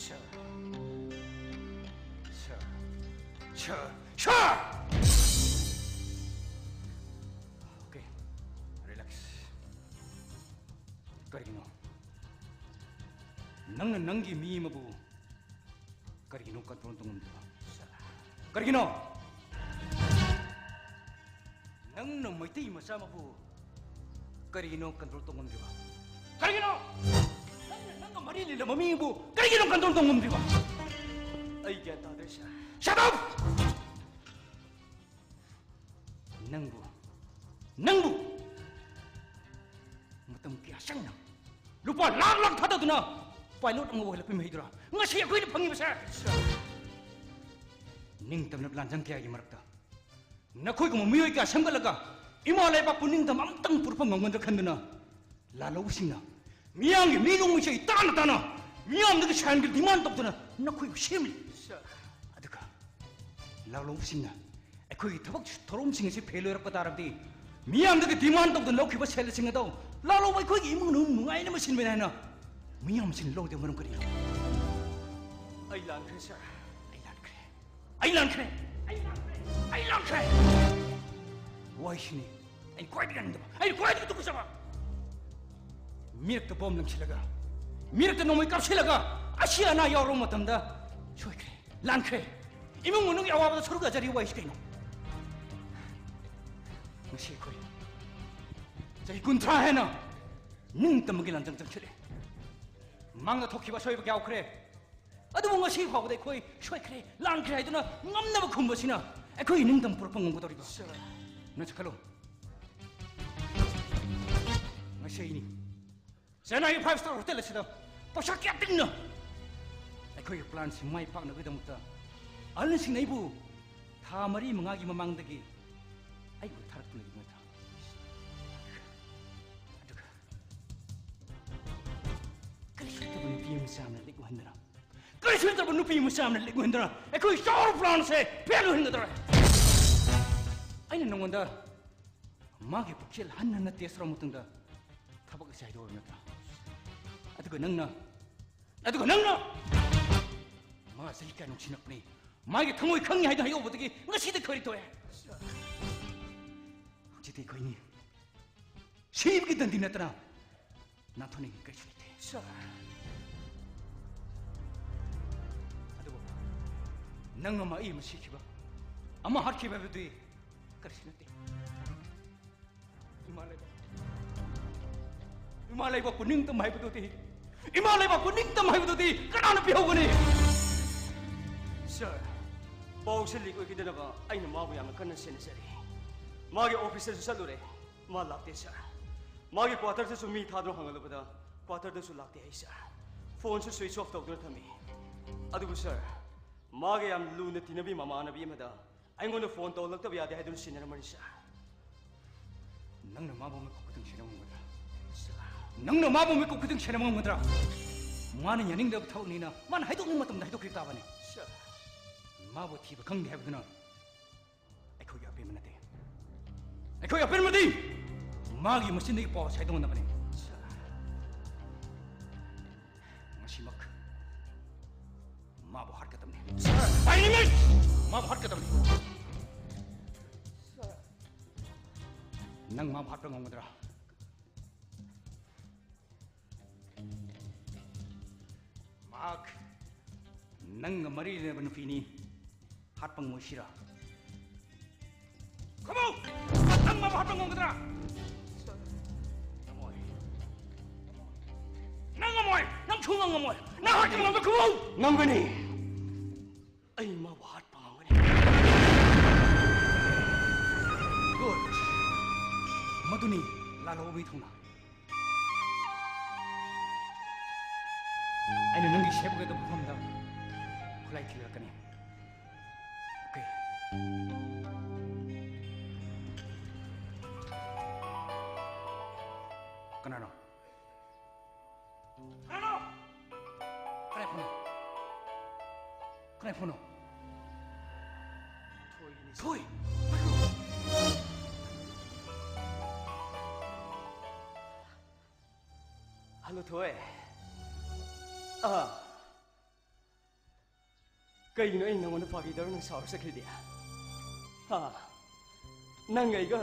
Sir. Sir. Sir. Sir! Okay. Relax. ꯀꯔꯤꯒꯤꯅꯣ? ꯅꯪꯅ ꯅꯪꯒꯤ ꯃꯤ ꯑꯃꯕꯨ ꯀꯔꯤꯒꯤꯅꯣ control ꯇꯧꯉꯝꯗ꯭ꯔꯤꯕ? ꯀꯔꯤꯒꯤꯅꯣ? ꯅꯪꯅ ꯃꯩꯇꯩ ꯃꯆꯥ ꯑꯃꯕꯨ ꯀꯔꯤꯒꯤꯅꯣ control ꯇꯧꯉꯝꯗ꯭ꯔꯤꯕ? ꯀꯔꯤꯒꯤꯅꯣ? ꯅꯪꯅ ꯅꯪꯒ ꯃꯔꯤ ꯂꯩꯅꯕ ꯃꯤꯕꯨ ꯀꯔꯤꯒꯤꯅꯣ control ꯇꯧꯉꯝꯗ꯭ꯔꯤꯕ? ꯑꯩ ꯒ꯭ꯌꯥꯟ ꯇꯥꯗ꯭ꯔꯦ, sir. Shut up! ꯅꯪꯕꯨ, ꯅꯪꯕꯨ ꯃꯇꯝ ꯀꯌꯥ ꯆꯪꯅ ꯂꯨꯄꯥ ꯂꯥꯛ ꯂꯥꯛ ꯊꯥꯗꯗꯨꯅ pilot ꯑꯃ ꯑꯣꯏꯍꯜꯂꯛꯄ ꯃꯍꯩꯗꯨꯔꯥ ꯉꯁꯤ ꯑꯩꯈꯣꯏꯅ ꯐꯪꯉꯤꯕꯁꯦ? ꯅꯤꯡꯇꯝꯂꯕ ꯂꯥꯟꯖꯪ ꯀꯌꯥꯒꯤ ꯃꯔꯛꯇ ꯅꯈꯣꯏꯒꯨꯝꯕ ꯃꯤꯑꯣꯏ ꯀꯌꯥ ꯁꯦꯝꯒꯠꯂꯒ ꯏꯃꯥ ꯂꯩꯕꯥꯛꯄꯨ ꯅꯤꯡꯇꯝꯕ ꯑꯃꯇꯪ ꯄꯨꯔꯛꯄ ꯉꯝꯒꯗ꯭ꯔꯥ ꯈꯟꯗꯨꯅ ꯂꯥꯜꯍꯧꯕꯁꯤꯡꯅ ꯃꯤꯌꯥꯝꯒꯤ ꯃꯤ ꯅꯣꯡꯃꯩꯁꯦ ꯇꯥꯅ ꯇꯥꯅ ꯃꯤꯌꯥꯝꯗꯒꯤ ꯁꯥꯏꯟꯒꯤ demand ꯇꯧꯗꯨꯅ ꯅꯈꯣꯏꯕꯨ ꯁꯦꯝꯂꯤ꯫ ꯑꯗꯨꯒ ꯂꯥꯜꯍꯧꯕꯁꯤꯡꯅ ꯑꯩꯈꯣꯏꯒꯤ ꯊꯕꯛ ꯊꯧꯔꯝꯁꯤꯡ ꯑꯁꯤ fail ꯑꯣꯏꯔꯛꯄ ꯇꯥꯔꯕꯗꯤ ꯃꯤꯌꯥꯝꯗꯒꯤ demand ꯇꯧꯗꯨꯅ ꯂꯧꯈꯤꯕ ꯁꯦꯜꯁꯤꯡ ꯑꯗꯣ ꯂꯥꯜꯍꯧꯕ ꯑꯩꯈꯣꯏꯒꯤ ꯏꯃꯨꯡ ꯃꯅꯨꯡ ꯅꯨꯡꯉꯥꯏꯅꯕ ꯁꯤꯟꯕꯅꯤ ꯍꯥꯏꯅ ꯃꯤꯌꯥꯝꯁꯤꯡꯅ ꯂꯧꯗꯕ ꯃꯔꯝ ꯀꯔꯤꯅꯣ? ꯑꯩ ꯂꯥꯟꯈ꯭ꯔꯦ, sir. ꯑꯩ ꯂꯥꯟꯈ꯭ꯔꯦ꯫ ꯑꯩ ꯂꯥꯟꯈ꯭ꯔꯦ꯫ ꯑꯩ ꯂꯥꯟꯈ꯭ꯔꯦ꯫ ꯑꯩ ꯂꯥꯟꯈ꯭ꯔꯦ꯫ ꯋꯥꯍꯩꯁꯤꯅꯤ ꯑꯩ ꯈ꯭ꯋꯥꯏꯗꯒꯤ ꯌꯥꯅꯤꯡꯗꯕ, ꯑꯩ ꯈ꯭ꯋꯥꯏꯗꯒꯤ ꯇꯨꯀꯠꯆꯕ꯫ ꯃꯤꯔꯛꯇ ꯕꯣꯝ ꯂꯪꯁꯤꯜꯂꯒ, ꯃꯤꯔꯛꯇ ꯅꯣꯡꯃꯩ ꯀꯥꯞꯁꯤꯜꯂꯒ, ꯑꯁꯤ ꯑꯅꯥ ꯌꯥꯎꯔꯕ ꯃꯇꯝꯗ ꯁꯣꯏꯈ꯭ꯔꯦ, ꯂꯥꯟꯈ꯭ꯔꯦ꯫ ꯏꯃꯨꯡ ꯃꯅꯨꯡꯒꯤ ꯑꯋꯥꯕꯗ ꯁꯔꯨꯛ ꯌꯥꯖꯔꯤꯕ ꯋꯥꯍꯩꯁꯤ ꯀꯩꯅꯣ? ꯉꯁꯤ ꯑꯩꯈꯣꯏ ꯆꯍꯤ ꯀꯨꯟꯊ꯭ꯔꯥ ꯍꯦꯟꯅ ꯅꯤꯡꯇꯝꯕꯒꯤ ꯂꯥꯟꯖꯪ ꯆꯪꯁꯤꯜꯂꯦ꯫ ꯃꯥꯡꯗ ꯊꯣꯛꯈꯤꯕ ꯑꯁꯣꯏꯕ ꯀꯌꯥ ꯎꯈ꯭ꯔꯦ꯫ ꯑꯗꯨꯕꯨ ꯉꯁꯤ ꯐꯥꯎꯕꯗ ꯑꯩꯈꯣꯏ ꯁꯣꯏꯈ꯭ꯔꯦ, ꯂꯥꯟꯈ꯭ꯔꯦ ꯍꯥꯏꯗꯨꯅ ꯉꯝꯅꯕ ꯈꯨꯝꯕꯁꯤꯅ ꯑꯩꯈꯣꯏ ꯅꯤꯡꯇꯝ ꯄꯨꯔꯛꯄ ꯉꯝꯒꯗꯧꯔꯤꯕ? ꯅꯪꯁꯨ ꯈꯜꯂꯨ, ꯉꯁꯤ ꯑꯩꯅꯤ ꯆꯦꯟꯅꯥꯏꯒꯤ ꯐꯥꯏꯚ ꯁ꯭ꯇꯥꯔ ꯍꯣꯇꯦꯜ ꯑꯁꯤꯗ ꯄꯩꯁꯥ ꯀꯌꯥ ꯇꯤꯡꯅ ꯑꯩꯈꯣꯏꯒꯤ ꯄ꯭ꯂꯥꯟꯁꯤ ꯃꯥꯏ ꯄꯥꯛꯅꯕꯒꯤꯗꯃꯛꯇ ꯑꯍꯜꯁꯤꯡꯅ ꯑꯩꯕꯨ ꯊꯥ ꯃꯔꯤ ꯃꯉꯥꯒꯤ ꯃꯃꯥꯡꯗꯒꯤ ꯑꯩꯕꯨ ꯊꯥꯔꯛꯇꯨꯅ ꯂꯩꯕ ꯅꯠꯇ꯭ꯔꯥ? ꯑꯗꯨꯒ, ꯑꯗꯨꯒ ꯀꯔꯤꯁꯨ ꯅꯠꯇꯕ ꯅꯨꯄꯤ ꯃꯆꯥ ꯑꯃꯅ ꯂꯤꯛ ꯎꯍꯟꯗꯅ, ꯀꯔꯤꯁꯨ ꯅꯠꯇꯕ ꯅꯨꯄꯤ ꯃꯆꯥ ꯑꯃꯅ ꯂꯤꯛ ꯎꯍꯟꯗꯅ ꯑꯩꯈꯣꯏ ꯆꯥꯎꯔꯕ ꯄ꯭ꯂꯥꯟꯁꯦ ꯐꯦꯜ ꯑꯣꯏꯍꯟꯒꯗꯧꯔꯦ꯫ ꯑꯩꯅ ꯅꯉꯣꯟꯗ ꯃꯥꯒꯤ ꯄꯨꯛꯆꯦꯜ ꯍꯟꯅ ꯍꯟꯅ ꯇꯦꯁ ꯇꯧꯔꯕ ꯃꯇꯨꯡꯗ ꯊꯕꯛ ꯑꯁꯤ ꯍꯥꯏꯗꯣꯛꯑꯕ ꯅꯠꯇ꯭ꯔꯥ? ꯑꯗꯨꯒ ꯅꯪꯅ, ꯑꯗꯨꯒ ꯅꯪꯅ ꯃꯥ ꯆꯍꯤ ꯀꯌꯥ ꯅꯨꯡꯁꯤꯅꯔꯛꯄꯅꯤ, ꯃꯥꯒꯤ ꯊꯃꯣꯏ ꯈꯪꯉꯤ ꯍꯥꯏꯗꯅ ꯍꯥꯏꯗꯣꯛꯎꯕꯗꯒꯤ ꯉꯁꯤꯗꯤ ꯈꯣꯏꯔꯤ ꯇꯣꯛꯑꯦ꯫ ꯍꯧꯖꯤꯛꯇꯤ ꯑꯩꯈꯣꯏꯅꯤ ꯁꯤꯕꯒꯤ ꯗꯟꯗꯤ ꯅꯠꯇꯅ ꯅꯥꯟꯊꯣꯛꯅꯤꯡꯉꯥꯏ ꯀꯔꯤꯁꯨ ꯂꯩꯇꯦ꯫ ꯁꯥꯔ꯫ ꯑꯗꯨꯕꯨ ꯅꯪ ꯑꯃ, ꯑꯩ ꯑꯃ ꯁꯤꯈꯤꯕ, ꯑꯃ ꯍꯥꯠꯈꯤꯕ ꯍꯥꯏꯕꯗꯨꯗꯤ ꯀꯔꯤꯁꯨ ꯅꯠꯇꯦ꯫ ꯏꯃꯥ ꯂꯩꯕꯥꯛ, ꯏꯃꯥ ꯂꯩꯕꯥꯛꯄꯨ ꯅꯤꯡꯇꯝ ꯍꯥꯏꯕꯗꯨꯗꯤ, ꯏꯃꯥ ꯂꯩꯕꯥꯛꯄꯨ ꯅꯤꯡꯇꯝ ꯍꯥꯏꯕꯗꯨꯗꯤ ꯀꯅꯥꯅ ꯄꯤꯍꯧꯒꯅꯤ? ꯁꯥꯔ, ꯄꯥꯎꯁꯦ ꯂꯤꯛ ꯑꯣꯏꯈꯤꯗꯅꯕ ꯑꯩꯅ ꯃꯥꯕꯨ ꯌꯥꯝꯅ ꯀꯟꯅ ꯁꯦꯟꯅꯖꯔꯤ꯫ ꯃꯥꯒꯤ ꯑꯣꯐꯤꯁꯇꯁꯨ ꯆꯠꯂꯨꯔꯦ, ꯃꯥ ꯂꯥꯛꯇꯦ ꯁꯥꯔ꯫ ꯃꯥꯒꯤ ꯀ꯭ꯋꯥꯇꯔꯗꯁꯨ ꯃꯤ ꯊꯥꯗꯨꯅ ꯍꯪꯍꯜꯂꯨꯕꯗ ꯀ꯭ꯋꯥꯇꯔꯗꯁꯨ ꯂꯥꯛꯇꯦ ꯍꯥꯏ ꯁꯥꯔ꯫ ꯐꯣꯟꯁꯨ ꯁ꯭ꯋꯤꯆ ꯑꯣꯐ ꯇꯧꯗꯨꯅ ꯊꯝꯃꯤ꯫ ꯑꯗꯨꯕꯨ ꯁꯥꯔ, ꯃꯥꯒ ꯌꯥꯝ ꯂꯨꯅ ꯇꯤꯟꯅꯕꯤ ꯃꯃꯥꯟꯅꯕꯤ ꯑꯃꯗ ꯑꯩꯉꯣꯟꯗ ꯐꯣꯟ ꯇꯧꯍꯜꯂꯛꯇꯕ ꯌꯥꯗꯦ ꯍꯥꯏꯗꯨꯅ ꯁꯤꯟꯅꯔꯝꯕꯅꯤ ꯁꯥꯔ꯫ ꯅꯪꯅ ꯃꯥꯕꯨ ꯃꯤꯀꯨꯞ ꯈꯨꯗꯤꯡ ꯁꯦꯟꯅꯕ ꯉꯝꯒꯗ꯭ꯔꯥ? ꯁꯥꯔ꯫ ꯅꯪꯅ ꯃꯥꯕꯨ ꯃꯤꯀꯨꯞ ꯈꯨꯗꯤꯡ ꯁꯦꯟꯅꯕ ꯉꯝꯒꯗ꯭ꯔꯥ? ꯃꯥꯅ ꯌꯥꯅꯤꯡꯗꯕ ꯊꯕꯛꯅꯤꯅ ꯃꯥꯅ ꯍꯥꯏꯗꯣꯛꯅꯤꯡꯕ ꯃꯇꯝꯗ ꯍꯥꯏꯗꯣꯛꯈꯤꯕ ꯇꯥꯕꯅꯤ꯫ ꯁꯥꯔ꯫ ꯃꯥꯕꯨ ꯊꯤꯕ ꯈꯪꯗꯦ ꯍꯥꯏꯕꯗꯨꯅ ꯑꯩꯈꯣꯏꯒꯤ ꯑꯄꯦꯟꯕ ꯅꯠꯇꯦ꯫ ꯑꯩꯈꯣꯏꯒꯤ ꯑꯄꯦꯟꯕꯗꯤ ꯃꯥꯒꯤ ꯃꯆꯤꯟꯗꯒꯤ ꯄꯥꯎ ꯁꯥꯏꯗꯣꯛꯅꯕꯅꯤ꯫ ꯉꯁꯤꯃꯛ ꯃꯥꯕꯨ ꯍꯥꯠꯀꯗꯕꯅꯤ꯫ ꯁꯥꯔ! ꯑꯩꯅ ꯃꯥꯕꯨ ꯍꯥꯠꯀꯗꯕꯅꯤ꯫ ꯅꯪ ꯃꯥꯕꯨ ꯍꯥꯠꯄ ꯉꯝꯒꯗ꯭ꯔꯥ? ꯃꯍꯥꯛ ꯅꯪꯒ ꯃꯔꯤ ꯂꯩꯅꯕ ꯅꯨꯄꯤꯅꯤ꯫ ꯍꯥꯠꯄ ꯉꯝꯃꯣꯏꯁꯤꯔꯥ? ꯈꯨꯝꯃꯨ! ꯅꯪ ꯃꯥꯕꯨ ꯍꯥꯠꯄ ꯉꯝꯒꯗ꯭ꯔꯥ? ꯉꯝꯃꯣꯏ꯫ ꯅꯪ ꯉꯝꯃꯣꯏ! ꯅꯪ ꯁꯨꯡꯉꯝ ꯉꯝꯃꯣꯏ! ꯅꯪ ꯍꯥꯠꯄ ꯉꯝꯗ ꯈꯨꯝꯃꯨ! ꯉꯝꯒꯅꯤ! ꯑꯩ ꯃꯥꯕꯨ ꯍꯥꯠꯄ ꯉꯝꯒꯅꯤ꯫ Good. ꯃꯗꯨꯅꯤ ꯂꯥꯜꯍꯧꯕꯒꯤ ꯊꯧꯅꯥ꯫ ꯑꯩꯅ ꯅꯪꯒꯤ ꯁꯦꯞ ꯑꯣꯏꯒꯗꯕ ꯃꯐꯝꯗ ꯈꯨꯠꯂꯥꯏ ꯊꯤꯜꯂꯛꯀꯅꯤ꯫ Okay. ꯀꯅꯥꯅꯣ? ꯀꯅꯥꯅꯣ? ꯀꯅꯥꯏ ꯐꯣꯟꯅꯣ? ꯀꯅꯥꯏ ꯐꯣꯟꯅꯣ? ꯊꯣꯏꯒꯤꯅꯤ꯫ ꯊꯣꯏ! ꯍꯜꯂꯣ, ꯊꯣꯏ꯫ ꯑꯥ꯫ ꯀꯩꯒꯤꯅꯣ ꯑꯩꯅ ꯅꯪꯉꯣꯟꯗ ꯐꯥꯒꯤ ꯇꯧꯔ ꯅꯪ ꯁꯥꯎꯔ ꯆꯠꯈ꯭ꯔꯤꯗꯤ? ꯍꯥ? ꯅꯪ ꯑꯩꯒ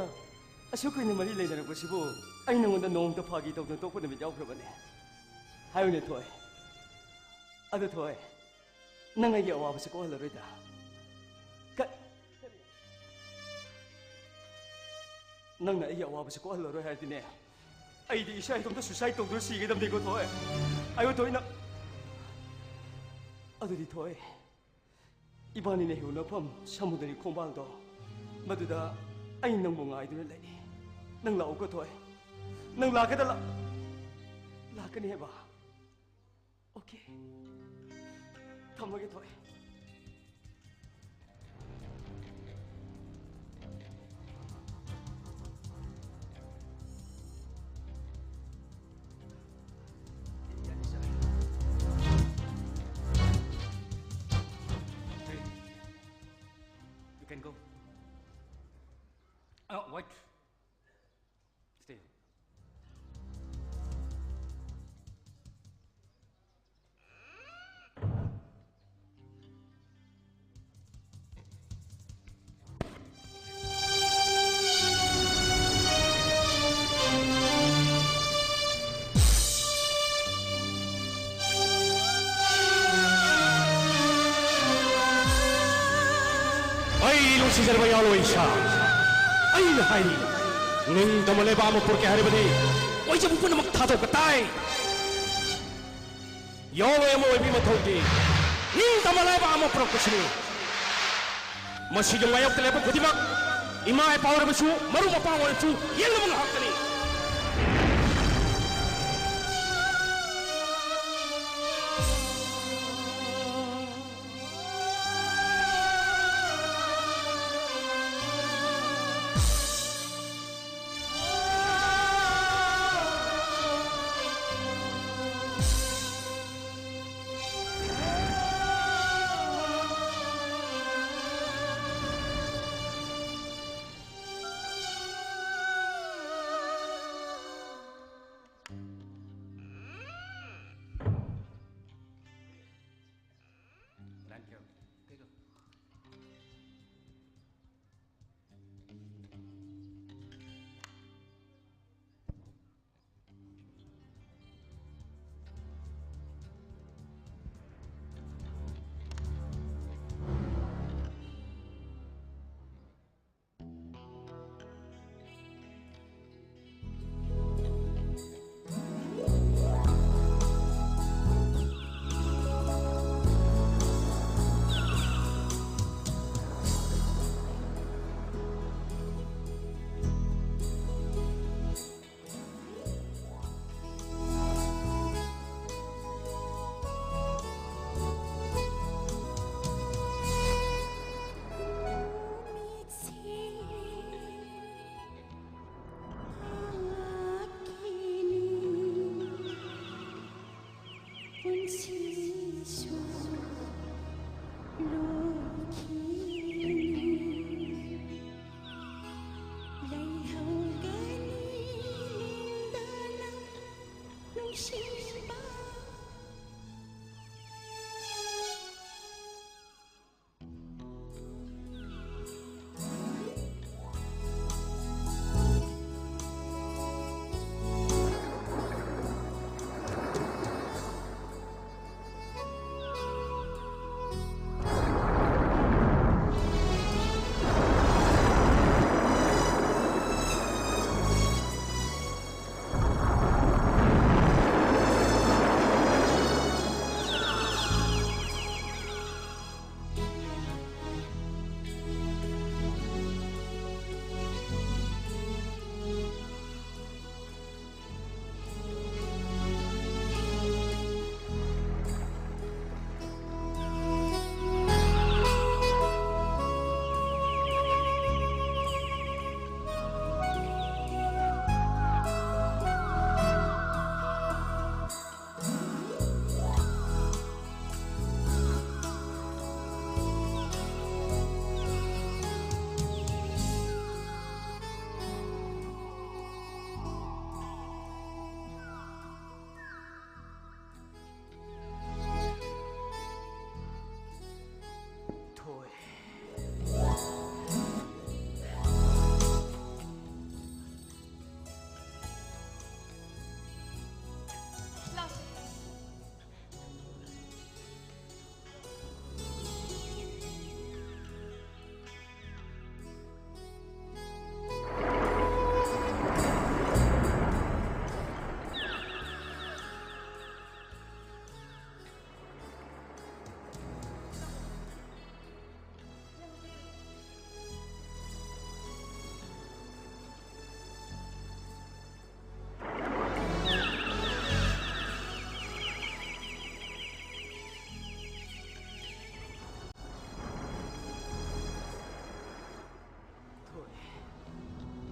ꯑꯁꯨꯛ ꯀꯨꯏꯅ ꯃꯔꯤ ꯂꯩꯅꯔꯛꯄꯁꯤꯕꯨ ꯑꯩ ꯅꯪꯉꯣꯟꯗ ꯅꯣꯡꯃꯇ ꯐꯥꯒꯤ ꯇꯧꯗꯅ ꯇꯣꯛꯄ ꯅꯨꯃꯤꯠ ꯌꯥꯎꯈ꯭ꯔꯕꯅꯦ? ꯍꯥꯏꯌꯨꯅꯦ, ꯊꯣꯏ꯫ ꯑꯗꯣ, ꯊꯣꯏ, ꯅꯪ ꯑꯩꯒꯤ ꯑꯋꯥꯕꯁꯦ ꯀꯣꯛꯍꯜꯂꯔꯣꯏꯗ꯫ ꯀ-, ꯅꯪꯅ ꯑꯩꯒꯤ ꯑꯋꯥꯕꯁꯦ ꯀꯣꯛꯍꯜꯂꯔꯣꯏ ꯍꯥꯏꯔꯗꯤꯅꯦ, ꯑꯩꯗꯤ ꯏꯁꯥ ꯏꯇꯣꯝꯇ suicide ꯇꯧꯗꯨꯅ ꯁꯤꯒꯗꯕꯅꯤꯀꯣ, ꯊꯣꯏ꯫ ꯑꯌꯣ, ꯊꯣꯏ, ꯅꯪ꯫ ꯑꯗꯨꯗꯤ, ꯊꯣꯏ, ꯏꯕꯥꯅꯤꯅ ꯍꯤꯡꯅꯐꯝ ꯁꯃꯨꯗ꯭ꯔꯒꯤ ꯈꯣꯡꯕꯥꯜꯗꯣ, ꯃꯗꯨꯗ ꯑꯩ ꯅꯪꯕꯨ ꯉꯥꯏꯗꯨꯅ ꯂꯩꯔꯤ꯫ ꯅꯪ ꯂꯥꯛꯎꯀꯣ, ꯊꯣꯏ꯫ ꯅꯪ ꯂꯥꯛꯀꯗ ꯂꯥꯛ-, ꯂꯥꯛꯀꯅꯤ ꯍꯥꯏꯕ꯫ Okay. ꯊꯝꯃꯒꯦ, ꯊꯣꯏ꯫ You can go. Uh, wait. Stay. ꯑꯩ ꯅꯨꯡꯁꯤꯖꯔꯕ ꯌꯥꯎꯂꯣꯏ ꯏꯁꯥ, ꯑꯩꯅ ꯍꯥꯏꯔꯤ, ꯅꯤꯡꯇꯝꯕ ꯂꯩꯕꯥꯛ ꯑꯃ ꯄꯨꯔꯛꯀꯦ ꯍꯥꯏꯔꯕꯗꯤ ꯑꯣꯏꯖꯕ ꯄꯨꯝꯅꯃꯛ ꯊꯥꯗꯣꯛꯄ ꯇꯥꯏ꯫ ꯌꯥꯎꯂꯣꯏ ꯑꯃ ꯑꯣꯏꯕꯒꯤ ꯃꯊꯧꯗꯤ ꯅꯤꯡꯇꯝꯕ ꯂꯩꯕꯥꯛ ꯑꯃ ꯄꯨꯔꯛꯄꯁꯤꯅꯤ꯫ ꯃꯁꯤꯒꯤ ꯃꯥꯌꯣꯛꯇ ꯂꯩꯕ ꯈꯨꯗꯤꯡꯃꯛ ꯏꯃꯥ ꯏꯄꯥ ꯑꯣꯏꯔꯕꯁꯨ, ꯃꯔꯨꯞ ꯃꯄꯥꯡ ꯑꯣꯏꯔꯕꯁꯨ, ꯌꯦꯡꯅꯕ ꯉꯥꯛꯇꯅꯤ꯫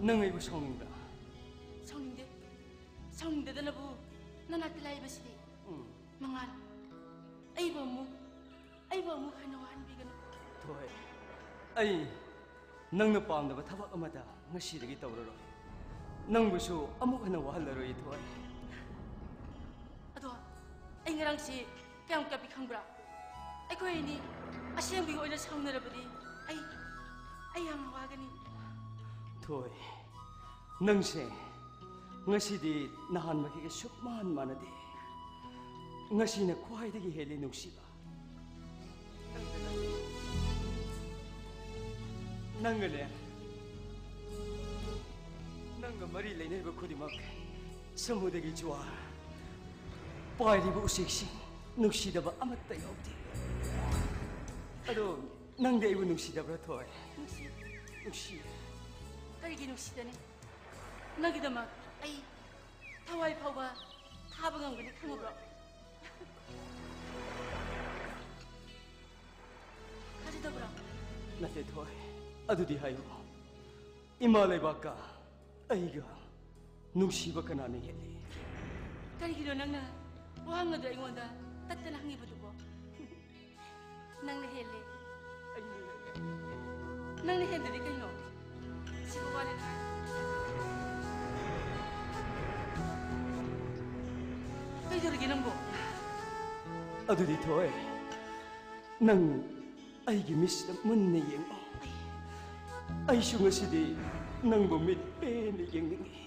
ꯅꯪ ꯑꯩꯕꯨ ꯁꯥꯎꯅꯤꯡꯕ꯭ꯔꯥ? ꯁꯥꯎꯅꯤꯡꯗꯦ꯫ ꯁꯥꯎꯅꯤꯡꯗꯗꯅꯕꯨ ꯅꯅꯥꯛꯇ ꯂꯥꯛꯏꯕꯁꯤꯗꯤ꯫ ꯎꯝ꯫ ꯃꯉꯥꯜ, ꯑꯩꯕꯨ ꯑꯃꯨꯛ, ꯑꯩꯕꯨ ꯑꯃꯨꯛ ꯍꯟꯅ ꯋꯥꯍꯟꯕꯤꯒꯅꯨ꯫ ꯊꯣꯏ, ꯑꯩ ꯅꯪꯅ ꯄꯥꯝꯗꯕ ꯊꯕꯛ ꯑꯃꯠꯇ ꯉꯁꯤꯗꯒꯤ ꯇꯧꯔꯔꯣꯏ꯫ ꯅꯪꯕꯨꯁꯨ ꯑꯃꯨꯛ ꯍꯟꯅ ꯋꯥꯍꯜꯂꯔꯣꯏ, ꯊꯣꯏ꯫ ꯑꯗꯣ ꯑꯩ ꯉꯔꯥꯡꯁꯤ ꯀꯌꯥꯝ ꯀꯞꯄꯤ ꯈꯪꯕ꯭ꯔꯥ? ꯑꯩꯈꯣꯏ ꯑꯅꯤ ꯑꯁꯦꯡꯕꯒꯤ ꯑꯣꯏꯅ ꯁꯥꯎꯅꯔꯕꯗꯤ ꯑꯩ, ꯑꯩ ꯌꯥꯝ ꯋꯥꯒꯅꯤ꯫ ꯊꯣꯏ, ꯅꯪꯁꯦ ꯉꯁꯤꯗꯤ ꯅꯍꯥꯟꯃꯈꯩꯒ ꯁꯨꯛꯃꯥꯟ ꯃꯥꯟꯅꯗꯦ꯫ ꯉꯁꯤꯅ ꯈ꯭ꯋꯥꯏꯗꯒꯤ ꯍꯦꯜꯂꯤ ꯅꯨꯡꯁꯤꯕ꯫ ꯅꯪꯒꯅꯦ, ꯅꯪꯒ ꯃꯔꯤ ꯂꯩꯅꯔꯤꯕ ꯈꯨꯗꯤꯡꯃꯛ, ꯁꯃꯨꯗ꯭ꯔꯒꯤ ꯖꯨꯋꯥꯔ, ꯄꯥꯏꯔꯤꯕ ꯎꯆꯦꯛꯁꯤꯡ, ꯅꯨꯡꯁꯤꯗꯕ ꯑꯃꯠꯇ ꯌꯥꯎꯗꯦ꯫ ꯑꯗꯣ ꯅꯪꯗꯤ ꯑꯩꯕꯨ ꯅꯨꯡꯁꯤꯗꯕ꯭ꯔꯥ, ꯊꯣꯏ? ꯅꯨꯡꯁꯤ꯫ ꯅꯨꯡꯁꯤ꯫ ꯀꯔꯤꯒꯤ ꯅꯨꯡꯁꯤꯗꯅꯤ? ꯅꯪꯒꯤꯗꯃꯛ ꯑꯩ ꯊꯋꯥꯏ ꯐꯥꯎꯕ ꯊꯥꯕ ꯉꯝꯒꯅꯤ, ꯈꯪꯉꯕ꯭ꯔꯣ? ꯊꯥꯖꯗꯕ꯭ꯔꯣ? ꯅꯠꯇꯦ, ꯊꯣꯏ꯫ ꯑꯗꯨꯗꯤ ꯍꯥꯏꯌꯨ꯫ ꯏꯃꯥ ꯂꯩꯕꯥꯛꯀ ꯑꯩꯒ ꯅꯨꯡꯁꯤꯕ ꯀꯅꯥꯅ ꯍꯦꯜꯂꯤ? ꯀꯔꯤꯒꯤꯅꯣ ꯅꯪꯅ ꯋꯥꯍꯪ ꯑꯗꯨ ꯑꯩꯉꯣꯟꯗ ꯇꯠꯇꯅ ꯍꯪꯉꯤꯕꯗꯨꯕꯣ? ꯅꯪꯅ ꯍꯦꯜꯂꯦ꯫ ꯅꯪꯅ ꯍꯦꯟꯗꯗꯤ ꯀꯩꯅꯣ? ꯁꯤꯕꯨ ꯋꯥꯅꯤ꯫ ꯀꯩꯗꯧꯔꯒꯦ ꯅꯪꯕꯣ? ꯑꯗꯨꯗꯤ ꯊꯣꯏ, ꯅꯪ ꯑꯩꯒꯤ ꯃꯤꯠꯁꯤꯗ ꯃꯨꯟꯅ ꯌꯦꯡꯉꯨ꯫ ꯑꯩꯁꯨ ꯉꯁꯤꯗꯤ ꯅꯪꯕꯨ ꯃꯤꯠ ꯄꯦꯟꯅ ꯌꯦꯡꯅꯤꯡꯉꯤ꯫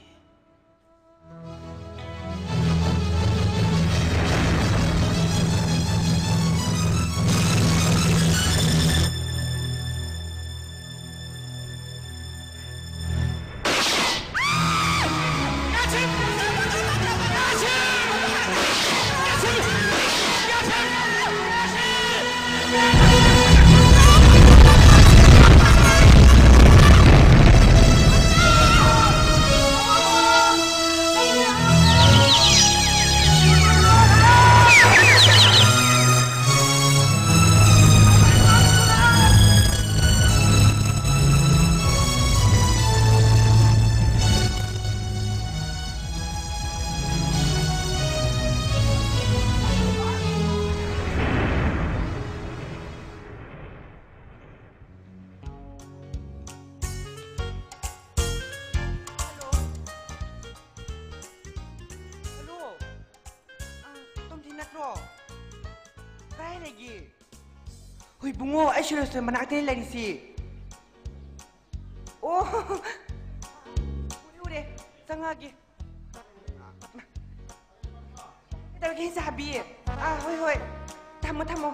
ꯍꯣꯏ ꯕꯨꯡꯉꯣ, ꯑꯩꯁꯨ ꯔꯦꯁꯇꯨꯔꯦꯟ ꯃꯅꯥꯛꯇꯅꯤ ꯂꯩꯔꯤꯁꯤ꯫ ꯑꯣ, ꯎꯔꯦ ꯎꯔꯦ, ꯆꯪꯉꯛꯑꯒꯦ꯫ ꯀꯩꯗꯧꯔꯒꯦ ꯍꯦꯟꯖꯥꯕꯤ? ꯑꯥ, ꯍꯣꯏ ꯍꯣꯏ, ꯊꯝꯃꯣ ꯊꯝꯃꯣ꯫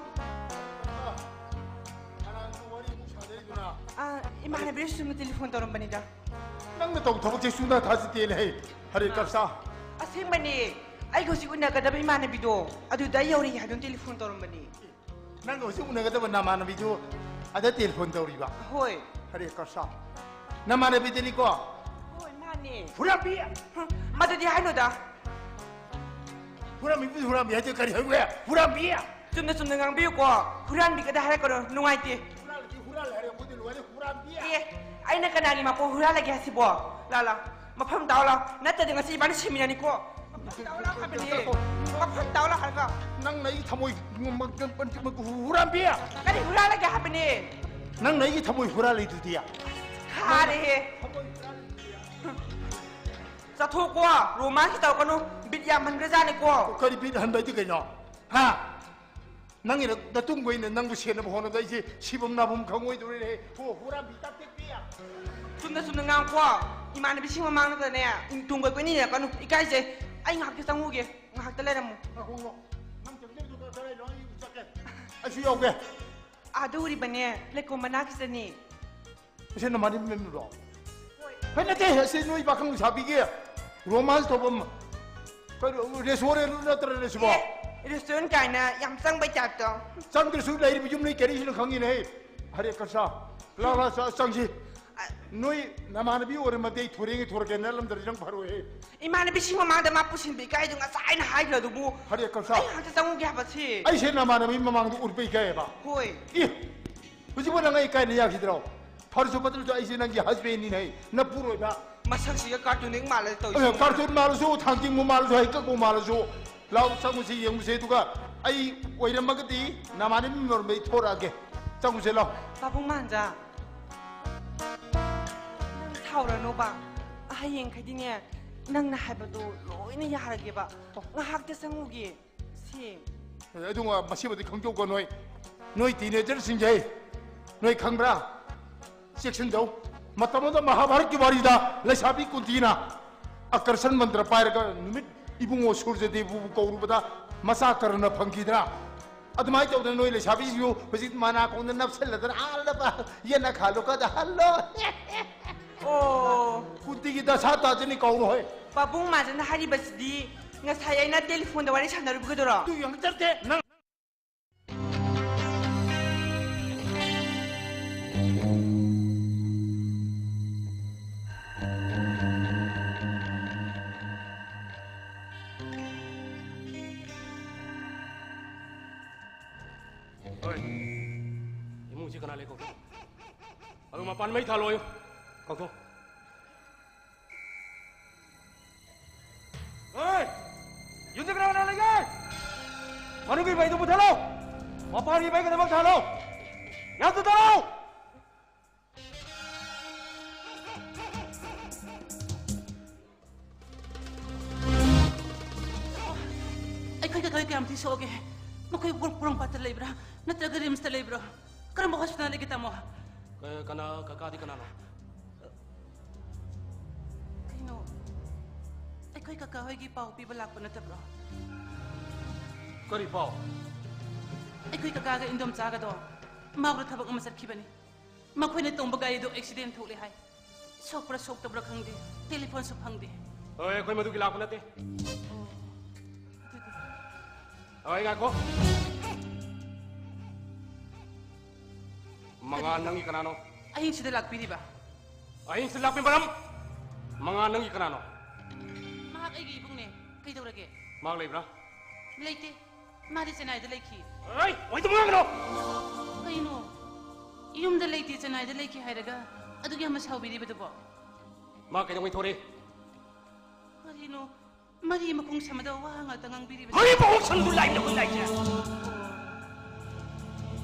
ꯑꯥ, ꯏꯃꯥꯟꯅꯕꯤꯁꯨ ꯁꯨꯝ ꯇꯦꯂꯤꯐꯣꯟ ꯇꯧꯔꯝꯕꯅꯤꯗ꯫ ꯅꯪꯅ ꯇꯧꯕ ꯊꯕꯛꯁꯦ ꯁꯨꯡꯊꯥ ꯊꯥꯖꯗꯦꯅꯦ ꯍꯩ꯫ ꯍꯔꯦ ꯀꯔꯁꯥ꯫ ꯑꯁꯦꯡꯕꯅꯤ, ꯑꯩꯒ ꯍꯧꯖꯤꯛ ꯎꯅꯒꯗꯕ ꯏꯃꯥꯟꯅꯕꯤꯗꯣ ꯑꯗꯨꯗ ꯑꯩ ꯌꯧꯔꯦ ꯍꯥꯏꯗꯨꯅ ꯇꯦꯂꯤꯐꯣꯟ ꯇꯧꯔꯝꯕꯅꯤ꯫ ꯅꯪꯒ ꯍꯧꯖꯤꯛ ꯎꯅꯒꯗꯕ ꯅꯃꯥꯟꯅꯕꯤꯗꯨ ꯑꯗ ꯇꯦꯂꯤꯐꯣꯟ ꯇꯧꯔꯤꯕ? ꯍꯣꯏ꯫ ꯍꯔꯦ ꯀꯔꯁꯥ꯫ ꯅꯃꯥꯟꯅꯕꯤꯗꯨꯅꯤꯀꯣ? ꯍꯣꯏ, ꯃꯥꯅꯦ꯫ ꯍꯨꯔꯥꯟꯕꯤ! ꯍꯝ, ꯃꯗꯨꯗꯤ ꯍꯥꯏꯅꯨꯗ꯫ ꯍꯨꯔꯥꯟꯕꯤꯕꯨꯗꯤ ꯍꯨꯔꯥꯟꯕꯤ ꯍꯥꯏꯗꯦ, ꯀꯔꯤ ꯍꯥꯏꯕ? ꯍꯨꯔꯥꯟꯕꯤ! ꯆꯨꯝꯅ ꯆꯨꯝꯅ ꯉꯥꯡꯕꯤꯌꯨꯀꯣ꯫ ꯍꯨꯔꯥꯟꯕꯤꯒꯗ ꯍꯥꯏꯔꯛꯀꯅꯨ, ꯅꯨꯡꯉꯥꯏꯇꯦ꯫ ꯍꯨꯔꯥꯜꯂꯗꯤ ꯍꯨꯔꯥꯜꯂꯦ ꯍꯥꯏꯔꯦ, ꯑꯩꯈꯣꯏꯗꯤ ꯂꯣꯏꯔꯦ, ꯍꯨꯔꯥꯟꯕꯤ! ꯑꯦ, ꯑꯩꯅ ꯀꯅꯥꯒꯤ ꯃꯄꯣ ꯍꯨꯔꯥꯜꯂꯒꯦ ꯍꯥꯏꯁꯤꯕꯣ? ꯂꯥ, ꯂꯥ, ꯃꯐꯝ ꯇꯥꯎ ꯂꯥ, ꯅꯠꯇ꯭ꯔꯗꯤ ꯉꯁꯤ ꯏꯕꯥꯅꯤ ꯁꯤꯃꯤꯟꯅꯅꯤꯀꯣ꯫ ꯃꯐꯝ ꯇꯥꯎ ꯂꯥ ꯍꯥꯏꯕꯅꯦ꯫ ꯃꯐꯝ ꯇꯥꯎ ꯂꯥ ꯍꯥꯏꯔꯒ꯫ ꯅꯪꯅ ꯑꯩꯒꯤ ꯊꯃꯣꯏ ꯍꯨꯔꯥꯟꯕꯤ! ꯀꯔꯤ ꯍꯨꯔꯥꯜꯂꯒꯦ ꯍꯥꯏꯕꯅꯦ? ꯅꯪꯅ ꯑꯩꯒꯤ ꯊꯃꯣꯏ ꯍꯨꯔꯥꯜꯂꯤꯗꯨꯗꯤ꯫ ꯈꯥꯔꯦꯍꯦ꯫ ꯆꯠꯊꯣꯛꯀꯣ, ꯔꯣꯃꯥꯟꯁ ꯇꯧꯔꯛꯀꯅꯨ, ꯕꯤꯠ ꯌꯥꯝ ꯍꯟꯈ꯭ꯔꯖꯥꯠꯅꯤꯀꯣ꯫ ꯀꯔꯤ ꯕꯤꯠ ꯍꯟꯕ ꯍꯥꯏꯗꯤ ꯀꯩꯅꯣ? ꯍꯥ? ꯅꯪꯒꯤ ꯅꯇꯨꯡꯕ ꯑꯩꯅ ꯅꯪꯕꯨ ꯁꯦꯟꯅꯕ ꯍꯣꯠꯅꯕꯗ ꯑꯩꯁꯦ ꯁꯤꯐꯝ ꯅꯥꯐꯝ ꯈꯪꯉꯣꯏꯗꯧꯔꯤꯅꯦ꯫ ꯍꯣ, ꯍꯨꯔꯥꯟꯕꯤ ꯇꯥꯛꯇꯦꯛ ꯄꯤ꯫ ꯆꯨꯝꯅ ꯆꯨꯝꯅ ꯉꯥꯡꯉꯨꯀꯣ꯫ ꯏꯃꯥꯟꯅꯕꯤꯁꯤꯡ ꯃꯃꯥꯡꯗꯅꯦ ꯇꯨꯡ ꯀꯣꯏ ꯀꯣꯏꯅ ꯌꯦꯡꯉꯛꯀꯅꯨ꯫ ꯏꯀꯥꯏꯖꯩ꯫ ꯑꯩ ꯉꯥꯏꯍꯥꯛꯇ ꯆꯪꯉꯨꯒꯦ꯫ ꯉꯥꯏꯍꯥꯛꯇ ꯂꯩꯔꯝꯃꯨ꯫ ꯉꯥꯏꯈꯣ, ꯉꯥꯏꯈꯣ꯫ ꯅꯪ ꯆꯪꯖꯕꯗꯨ ꯈꯔ ꯈꯔ ꯂꯩꯔꯣ, ꯑꯩ ꯆꯠꯀꯦ꯫ ꯑꯩꯁꯨ ꯌꯥꯎꯒꯦ꯫ ꯑꯥꯗ ꯎꯔꯤꯕꯅꯦ, ꯂꯩꯀꯣꯜ ꯃꯅꯥꯛꯀꯤꯁꯤꯅꯤ꯫ ꯑꯁꯤ ꯅꯃꯥꯟꯅꯕꯤ ꯃꯦꯝꯗꯨꯔꯣ? ꯍꯣꯏ꯫ ꯍꯩ, ꯅꯠꯇꯦ, ꯑꯁꯤ ꯅꯣꯏ ꯄꯥꯈꯪ ꯂꯩꯁꯥꯕꯤꯒꯤ ꯔꯣꯃꯥꯟꯁ ꯇꯧꯐꯝ, ꯀꯩꯅꯣ, ꯔꯦꯁꯇꯨꯔꯦꯟ ꯅꯠꯇ꯭ꯔꯅꯦ ꯁꯤꯕꯣ? ꯑꯦ, ꯔꯦꯁꯇꯨꯔꯦꯟ ꯀꯥꯏꯅ ꯌꯥꯝ ꯆꯪꯕꯩ ꯇꯥꯏꯞꯇ꯫ ꯆꯪꯗ꯭ꯔꯁꯨ ꯂꯩꯔꯤꯕ ꯌꯨꯝ ꯂꯩ ꯀꯔꯤꯁꯤꯅ ꯈꯪꯉꯤꯅꯦ꯫ ꯍꯔꯦ ꯀꯔꯁꯥ, ꯂꯥꯎ, ꯂꯥꯎ, ꯆ-, ꯆꯪꯁꯤ꯫ ꯑ- ꯅꯣꯏ ꯅꯃꯥꯟꯅꯕꯤ ꯑꯣꯏꯔꯝꯃꯗꯤ ꯑꯩ ꯊꯣꯔꯦꯡꯒꯤ ꯊꯣꯔꯛꯀꯦ, ꯅꯠꯂꯝꯗ꯭ꯔꯗꯤ ꯅꯪ ꯐꯔꯣꯏꯍꯦ꯫ ꯏꯃꯥꯟꯅꯕꯤꯁꯤꯡ ꯃꯃꯥꯡꯗ ꯃꯥ ꯄꯨꯁꯤꯟꯕ ꯏꯀꯥꯏꯗꯣ ꯉꯁꯥꯏꯅ ꯍꯥꯏꯈ꯭ꯔ ꯑꯗꯨꯕꯨ꯫ ꯍꯔꯦ ꯀꯔꯁꯥ꯫ ꯑꯩ ꯉꯥꯛꯇ ꯆꯪꯉꯨꯒꯦ ꯍꯥꯏꯕ ꯁꯤ꯫ ꯑꯩꯁꯦ ꯅꯃꯥꯟꯅꯕꯤ ꯃꯃꯥꯡꯗ ꯎꯠꯄ ꯏꯀꯥꯏꯌꯦꯕ? ꯍꯣꯏ꯫ ꯏ! ꯍꯧꯖꯤꯛꯄꯨ ꯅꯪ ꯑꯩ ꯀꯥꯏꯅ ꯌꯥꯈꯤꯗ꯭ꯔꯣ? ꯐꯔꯁꯨ ꯐꯠꯇ꯭ꯔꯁꯨ ꯑꯩꯁꯦ ꯅꯪꯒꯤ ꯍꯁꯕꯦꯟꯅꯤꯅꯦ, ꯅꯄꯨꯔꯣꯏꯕ꯫ ꯃꯁꯛꯁꯤꯒ ꯀꯥꯔꯇꯨꯟ ꯃꯥꯜꯂꯦ ꯇꯧꯔꯤꯁꯤ꯫ ꯑꯦ, ꯀꯥꯔꯇꯨꯟ ꯃꯥꯜꯂꯁꯨ, ꯊꯥꯡꯖꯤꯡꯕꯨ ꯃꯥꯜꯂꯁꯨ, ꯍꯩꯀꯛꯄꯨ ꯃꯥꯜꯂꯁꯨ, ꯂꯥꯎ ꯆꯪꯉꯨꯁꯤ ꯌꯦꯡꯉꯨꯁꯦ, ꯑꯗꯨꯒ ꯑꯩ ꯑꯣꯏꯔꯝꯃꯒꯗꯤ ꯅꯃꯥꯟꯅꯕꯤ ꯃꯔꯣꯝꯗ ꯑꯩ ꯊꯣꯔꯛꯑꯒꯦ꯫ ꯆꯪꯉꯨꯁꯦ ꯂꯥꯎ꯫ ꯄꯥꯕꯨꯡ ꯃꯥꯟꯖꯥ, ꯅꯪ ꯁꯥꯎꯔꯅꯣꯕ꯫ ꯍꯌꯦꯡꯈꯩꯗꯤꯅꯦ, ꯅꯪꯅ ꯍꯥꯏꯕꯗꯣ ꯂꯣꯏꯅ ꯌꯥꯔꯒꯦꯕ꯫ ꯉꯥꯏꯍꯥꯛꯇ ꯆꯪꯉꯨꯒꯦ꯫ ꯁꯤ꯫ ꯑꯗꯨꯒ ꯃꯁꯤꯃꯗꯤ ꯈꯪꯖꯧꯀꯣ ꯅꯣꯏ, ꯅꯣꯏ teenagerꯁꯤꯡꯁꯦ, ꯅꯣꯏ ꯈꯪꯕ꯭ꯔꯥ? ꯆꯦꯛꯁꯤꯟꯖꯧ꯫ ꯃꯇꯝ ꯑꯃꯗ ꯃꯍꯥꯚꯥꯔꯠꯀꯤ ꯋꯥꯔꯤꯗ ꯂꯩꯁꯥꯕꯤ ꯀꯨꯟꯇꯤꯅ ꯑꯀꯔꯁꯟ ꯃꯟꯇ꯭ꯔ ꯄꯥꯏꯔꯒ ꯅꯨꯃꯤꯠ ꯏꯕꯨꯡꯉꯣ ꯁꯨꯔꯖꯗꯦꯕꯕꯨ ꯀꯧꯔꯨꯕꯗ ꯃꯆꯥ ꯀꯔꯅ ꯐꯪꯈꯤꯗ꯭ꯔꯥ? ꯑꯗꯨꯃꯥꯏꯅ ꯇꯧꯗꯅ ꯅꯣꯏ ꯂꯩꯁꯥꯕꯤꯁꯤꯡꯁꯨ ꯍꯧꯖꯤꯛ ꯃꯅꯥꯀꯣꯡꯗ ꯅꯞꯁꯤꯜꯂꯗꯅ ꯑꯥ ꯂꯕ ꯌꯦꯟꯅ ꯈꯥꯜꯂꯨ ꯀꯗ ꯍꯜꯂꯣ꯫ ꯑꯣ꯫ ꯀꯨꯟꯇꯤꯒꯤ ꯗꯁꯥ ꯇꯥꯖꯅꯤ ꯀꯧꯔꯣ ꯍꯣꯏ꯫ ꯄꯥꯕꯨꯡ ꯃꯥꯖꯅ ꯍꯥꯏꯔꯤꯕꯁꯤꯗꯤ ꯉꯁꯥꯏ ꯑꯩꯅ ꯇꯦꯂꯤꯐꯣꯟꯗ ꯋꯥꯔꯤ ꯁꯥꯟꯅꯔꯨꯕꯒꯗꯨꯔꯣ? ꯑꯗꯨ ꯌꯥꯝ ꯆꯠꯇꯦ ꯅꯪ꯫ ꯍꯣꯏ꯫ ꯏꯃꯨꯡꯁꯤ ꯀꯅꯥ ꯂꯩ ꯀꯧꯊꯣꯛ? ꯑꯗꯨ ꯃꯄꯥꯟ ꯃꯩ ꯊꯥꯜꯂꯣꯌꯨ꯫ ꯀꯧꯊꯣꯛ꯫ ꯍꯣꯏ! ꯌꯨꯝꯗ ꯀꯅꯥ ꯀꯅꯥ ꯂꯩꯒꯦ? ꯃꯅꯨꯡꯒꯤ ꯃꯩꯗꯨ ꯃꯨꯊꯠꯂꯣ! ꯃꯄꯥꯟꯒꯤ ꯃꯩ ꯈꯛꯇꯃꯛ ꯊꯥꯜꯂꯣ! ꯌꯥꯝ ꯊꯨꯅ ꯊꯥꯜꯂꯣ! ꯑꯩꯈꯣꯏ ꯀꯀꯥ ꯀꯌꯥꯝ ꯊꯤ ꯁꯣꯛꯑꯒꯦ? ꯃꯈꯣꯏ ꯄꯣꯔꯣꯝꯄꯥꯠꯇ ꯂꯩꯕ꯭ꯔꯥ? ꯅꯠꯇ꯭ꯔꯒ ꯔꯤꯝꯁꯇ ꯂꯩꯕ꯭ꯔꯣ? ꯀꯔꯝꯕ ꯍꯣꯁꯄꯤꯇꯥꯜ ꯂꯩꯒꯦ, ꯇꯥꯃꯣ? ꯀ-, ꯀꯅꯥ, ꯀꯀꯥꯗꯤ ꯀꯅꯥꯅꯣ? ꯀꯩꯅꯣ, ꯑꯩꯈꯣꯏ ꯀꯀꯥ ꯍꯣꯏꯒꯤ ꯄꯥꯎ ꯄꯤꯕ ꯂꯥꯛꯄ ꯅꯠꯇꯕ꯭ꯔꯣ? ꯀꯔꯤ ꯄꯥꯎ? ꯑꯩꯈꯣꯏ ꯀꯀꯥꯒ ꯏꯟꯗꯣꯝꯆꯥꯒꯗꯣ ꯃꯥꯎꯗ ꯊꯕꯛ ꯑꯃ ꯆꯠꯈꯤꯕꯅꯤ꯫ ꯃꯈꯣꯏꯅ ꯇꯣꯡꯕ ꯒꯥꯔꯤꯗꯣ ꯑꯦꯛꯁꯤꯗꯦꯟ ꯊꯣꯛꯂꯦ ꯍꯥꯏ꯫ ꯁꯣꯛꯄ꯭ꯔꯥ ꯁꯣꯛꯇꯕ꯭ꯔꯥ ꯈꯪꯗꯦ, ꯇꯦꯂꯤꯐꯣꯟꯁꯨ ꯐꯪꯗꯦ꯫ ꯍꯣꯏ, ꯑꯩꯈꯣꯏ ꯃꯗꯨꯒꯤ ꯂꯥꯛꯄ ꯅꯠꯇꯦ꯫ ꯑꯣ, ꯑꯗꯨꯗꯤ꯫ ꯍꯣꯏ, ꯉꯥꯏꯈꯣ꯫ ꯃꯉꯥ ꯀꯔꯤꯅꯣ? ꯅꯪꯒꯤ ꯀꯅꯥꯅꯣ? ꯑꯍꯤꯡꯁꯤꯗ ꯂꯥꯛꯄꯤꯔꯤꯕ? ꯑꯍꯤꯡꯁꯤꯗ ꯂꯥꯛꯄꯤ ꯃꯔꯝ? ꯃꯉꯥ ꯅꯪꯒꯤ ꯀꯅꯥꯅꯣ? ꯃꯍꯥꯛ ꯑꯩꯒꯤ ꯏꯕꯨꯡꯅꯦ꯫ ꯀꯩꯗꯧꯔꯒꯦ? ꯃꯍꯥꯛ ꯂꯩꯕ꯭ꯔꯥ? ꯂꯩꯇꯦ꯫ ꯃꯥꯗꯤ ꯆꯦꯟꯅꯥꯏꯗ ꯂꯩꯈꯤ꯫ ꯑꯩ, ꯑꯣꯏꯗꯕ ꯉꯥꯡꯒꯅꯨ! ꯀꯩꯅꯣ? ꯌꯨꯝꯗ ꯂꯩꯇꯦ, ꯆꯦꯟꯅꯥꯏꯗ ꯂꯩꯈꯤ ꯍꯥꯏꯔꯒ ꯑꯗꯨꯛ ꯌꯥꯝꯅ ꯁꯥꯎꯕꯤꯔꯤꯕꯗꯨꯕꯣ? ꯃꯥ ꯀꯩꯗꯧꯉꯩ ꯊꯣꯔꯛꯏ? ꯀꯔꯤꯅꯣ? ꯃꯔꯤ ꯃꯈꯣꯡ ꯁꯝꯕꯗ ꯋꯥ ꯉꯥꯛꯇ ꯉꯥꯡꯕꯤꯔꯤꯕꯁꯦ꯫ ꯃꯔꯤ ꯃꯈꯣꯡ ꯁꯝꯕꯗꯨ ꯂꯥꯏꯕꯗ ꯑꯩꯈꯣꯏ ꯂꯥꯏꯁꯦ꯫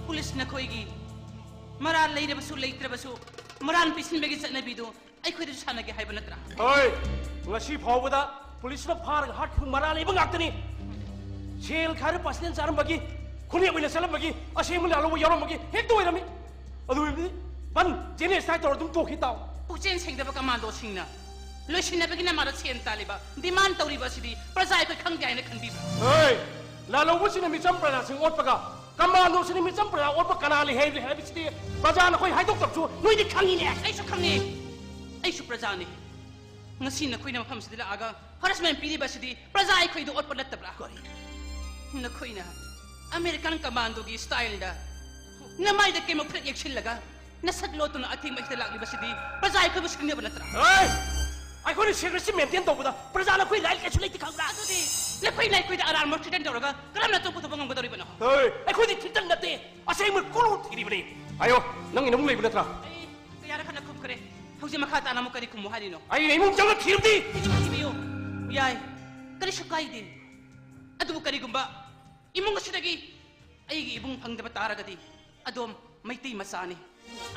ꯄꯨꯂꯤꯁ ꯅꯈꯣꯏꯒꯤ ꯃꯔꯥꯜ ꯂꯩꯔꯕꯁꯨ ꯂꯩꯇ꯭ꯔꯕꯁꯨ ꯃꯔꯥꯜ ꯄꯤꯁꯤꯟꯕꯒꯤ ꯆꯠꯅꯕꯤꯗꯨ ꯑꯩꯈꯣꯏꯗꯁꯨ ꯁꯥꯟꯅꯒꯦ ꯍꯥꯏꯕ ꯅꯠꯇ꯭ꯔꯥ? ꯍꯣꯏ, ꯉꯁꯤ ꯐꯥꯎꯕꯗ ꯄꯨꯂꯤꯁꯅ ꯐꯥꯔꯒ ꯍꯥꯠꯈꯤꯕ ꯃꯔꯥꯜ ꯂꯩꯕ ꯉꯥꯛꯇꯅꯤ꯫ ꯁꯦꯜ ꯈꯥꯏꯔ ꯄꯥꯔꯁꯅꯦꯜ ꯆꯥꯔꯝꯕꯒꯤ, ꯈꯨꯠꯅꯦꯛ ꯑꯣꯏꯅ ꯆꯠꯂꯝꯕꯒꯤ, ꯑꯁꯦꯡꯕ ꯂꯥꯜꯍꯧꯕ ꯌꯥꯎꯔꯝꯕꯒꯤ ꯍꯦꯛꯇ ꯑꯣꯏꯔꯝꯃꯤ꯫ ꯑꯗꯨ ꯑꯣꯏꯔꯕꯗꯤ ꯕꯟ ꯖꯦꯅꯦꯁꯥꯏꯠ ꯇꯧꯔ ꯑꯗꯨꯝ ꯇꯣꯛꯈꯤ ꯇꯥꯎ꯫ ꯄꯨꯛꯆꯦꯜ ꯁꯦꯡꯗꯕ ꯀꯃꯥꯟꯗꯣꯁꯤꯡꯅ ꯂꯣꯏꯁꯤꯟꯅꯕꯒꯤ ꯅꯃꯥꯗ ꯁꯦꯟ ꯇꯥꯜꯂꯤꯕ, ꯗꯤꯃꯥꯟ ꯇꯧꯔꯤꯕ ꯑꯁꯤꯗꯤ ꯄ꯭ꯔꯖꯥ ꯑꯩꯈꯣꯏ ꯈꯪꯗꯦ ꯍꯥꯏꯅ ꯈꯟꯕꯤꯕ꯭ꯔꯥ? ꯍꯣꯏ, ꯂꯥꯜꯍꯧꯕꯁꯤꯅ ꯃꯤꯆꯝ ꯄ꯭ꯔꯖꯥꯁꯤꯡ ꯑꯣꯠꯄꯒ ꯀꯃꯥꯟꯗꯣꯁꯤꯅ ꯃꯤꯆꯝ ꯄ꯭ꯔꯖꯥ ꯑꯣꯠꯄ ꯀꯅꯥ ꯂꯩ ꯍꯥꯏꯕ ꯍꯥꯏꯕꯁꯤꯗꯤ ꯄ꯭ꯔꯖꯥꯅ ꯑꯩꯈꯣꯏ ꯍꯥꯏꯗꯣꯛꯇꯕꯁꯨ ꯅꯣꯏꯗꯤ ꯈꯪꯉꯤꯅꯦ꯫ ꯑꯩꯁꯨ ꯈꯪꯉꯤ, ꯑꯩꯁꯨ ꯄ꯭ꯔꯖꯥꯅꯤ꯫ ꯉꯁꯤ ꯅꯈꯣꯏꯅ ꯃꯐꯝꯁꯤꯗ ꯂꯥꯛꯑꯒ ꯍꯔꯥꯁꯃꯦꯟ ꯄꯤꯔꯤꯕ ꯑꯁꯤꯗꯤ ꯄ꯭ꯔꯖꯥ ꯑꯩꯈꯣꯏꯗ ꯑꯣꯠꯄ ꯅꯠꯇꯕ꯭ꯔꯥ? ꯀꯔꯤ? ꯅꯈꯣꯏꯅ ꯑꯃꯦꯔꯤꯀꯥꯟ ꯀꯃꯥꯟꯗꯣꯒꯤ ꯁ꯭ꯇꯥꯏꯜꯗ ꯅꯃꯥꯏꯗ ꯀꯦꯃꯣꯐ꯭ꯂꯦꯛ ꯌꯦꯛꯁꯤꯜꯂꯒ ꯅꯁꯛ ꯂꯣꯠꯇꯨꯅ ꯑꯊꯦꯡꯕ ꯑꯁꯤꯗ ꯂꯥꯛꯂꯤꯕꯁꯤꯗꯤ ꯄ꯭ꯔꯖꯥ ꯑꯩꯈꯣꯏꯕꯨ ꯁꯤꯡꯅꯕ ꯅꯠꯇ꯭ꯔꯥ? ꯍꯦ! ꯑꯩꯈꯣꯏꯅ ꯁꯦꯀ꯭ꯔꯦꯁꯤ ꯃꯦꯟꯇꯦꯟ ꯇꯧꯕꯗ ꯄ꯭ꯔꯖꯥꯅ ꯑꯩꯈꯣꯏ ꯂꯥꯏꯔꯤꯛ ꯂꯥꯏꯁꯨ ꯂꯩꯇꯦ ꯈꯪꯕ꯭ꯔꯥ? ꯑꯗꯨꯗꯤ ꯅꯈꯣꯏꯅ ꯑꯩꯈꯣꯏꯗ ꯑꯔꯥꯟꯕ ꯊ꯭ꯔꯤꯇꯟ ꯇꯧꯔꯒ ꯀꯔꯝꯅ ꯑꯆꯨꯝꯕ ꯊꯕꯛ ꯉꯝꯒꯗꯧꯔꯤꯕꯅꯣ? ꯍꯦ! ꯑꯩꯈꯣꯏꯗꯤ ꯊ꯭ꯔꯤꯇꯟ ꯅꯠꯇꯦ, ꯑꯁꯦꯡꯕ ꯀ꯭ꯂꯨ ꯊꯤꯔꯤꯕꯅꯤ꯫ ꯑꯌꯣ, ꯅꯪꯒꯤ ꯅꯃꯨꯡ ꯂꯩꯕ ꯅꯠꯇ꯭ꯔꯥ? ꯑꯩ ꯀꯌꯥꯔꯛ ꯍꯟꯅ ꯈꯨꯝꯈ꯭ꯔꯦ꯫ ꯍꯧꯖꯤꯛ ꯃꯈꯥ ꯇꯥꯅ ꯑꯃꯨꯛ ꯀꯔꯤ ꯈꯨꯝꯃꯨ ꯍꯥꯏꯔꯤꯅꯣ? ꯑꯩꯅ ꯏꯃꯨꯡ ꯆꯪꯉ ꯊꯤꯔꯨꯕꯗꯤ? ꯊꯤꯕꯤꯌꯨ, ꯊꯤꯕꯤꯌꯨ꯫ ꯌꯥꯏ, ꯀꯔꯤꯁꯨ ꯀꯥꯏꯗꯦ꯫ ꯑꯗꯨꯕꯨ ꯀꯔꯤꯒꯨꯝꯕ ꯏꯃꯨꯡ ꯑꯁꯤꯗꯒꯤ ꯑꯩꯒꯤ ꯏꯕꯨꯡ ꯐꯪꯗꯕ ꯇꯥꯔꯒꯗꯤ ꯑꯗꯣꯝ ꯃꯩꯇꯩ ꯃꯆꯥꯅꯤ꯫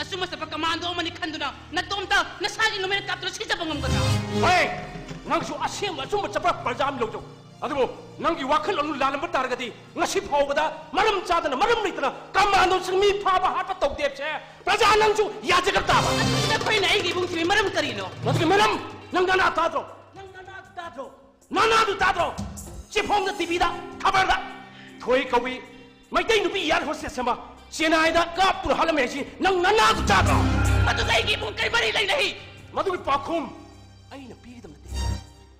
ꯑꯆꯨꯝ ꯑꯆꯠꯄ ꯀꯃꯥꯟꯗꯣ ꯑꯃꯅꯤ ꯈꯟꯗꯨꯅ ꯅꯇꯣꯝꯇ ꯅꯁꯥꯒꯤ ꯅꯣꯃꯦꯟ ꯀꯥꯞꯇꯨꯅ ꯁꯤꯖꯕ ꯉꯝꯒꯗ꯭ꯔꯥ? ꯍꯣꯏ, ꯅꯪꯁꯨ ꯑꯁꯦꯡꯕ ꯑꯆꯨꯝꯕ ꯆꯠꯄ ꯄ꯭ꯔꯖꯥ ꯑꯃ ꯂꯧꯖꯧ꯫ ꯑꯗꯨꯕꯨ ꯅꯪꯒꯤ ꯋꯥꯈꯜꯂꯣꯟ ꯂꯥꯜꯂꯝꯕ ꯇꯥꯔꯒꯗꯤ ꯉꯁꯤ ꯐꯥꯎꯕꯗ ꯃꯔꯝ ꯆꯥꯗꯅ ꯃꯔꯝ ꯂꯩꯇꯅ ꯀꯃꯥꯟꯗꯣꯁꯤꯡ ꯃꯤ ꯐꯥꯕ ꯍꯥꯠꯄ ꯇꯧꯗꯦ ꯍꯥꯏꯕꯁꯦ ꯄ꯭ꯔꯖꯥ ꯅꯪꯁꯨ ꯌꯥꯖꯒ ꯇꯥꯕ꯫ ꯑꯗꯨꯗꯤ ꯅꯈꯣꯏꯅ ꯑꯩꯒꯤ ꯏꯕꯨꯡ ꯊꯤꯕꯒꯤ ꯃꯔꯝ ꯀꯔꯤꯅꯣ? ꯃꯗꯨꯒꯤ ꯃꯔꯝ ꯅꯪ ꯅꯅꯥ ꯇꯥꯗ꯭ꯔꯣ? ꯅꯪ ꯅꯅꯥ ꯇꯥꯗ꯭ꯔꯣ? ꯅꯅꯥꯗꯨ ꯇꯥꯗ꯭ꯔꯣ? ꯆꯤꯐꯣꯡꯗ, ꯇꯤꯚꯤꯗ, ꯈꯕꯔꯗ ꯊꯣꯏ ꯀꯧꯏ ꯃꯩꯇꯩ ꯅꯨꯄꯤ ꯏꯌꯥꯔ ꯍꯣꯁꯇꯦꯁ ꯑꯃ ꯆꯦꯟꯅꯥꯏꯗ ꯀꯥꯞꯇꯨꯅ ꯍꯥꯠꯂꯝꯃꯦ ꯍꯥꯏꯁꯤ ꯅꯪ ꯅꯅꯥꯗꯨ ꯇꯥꯗ꯭ꯔꯣ? ꯃꯗꯨꯒ ꯑꯩꯒꯤ ꯏꯕꯨꯡ ꯀꯔꯤ ꯃꯔꯤ ꯂꯩꯅꯩ? ꯃꯗꯨꯒꯤ ꯄꯥꯎꯈꯨꯝ ꯑꯩꯅ ꯄꯤꯒꯗꯕ ꯅꯠꯇꯦ꯫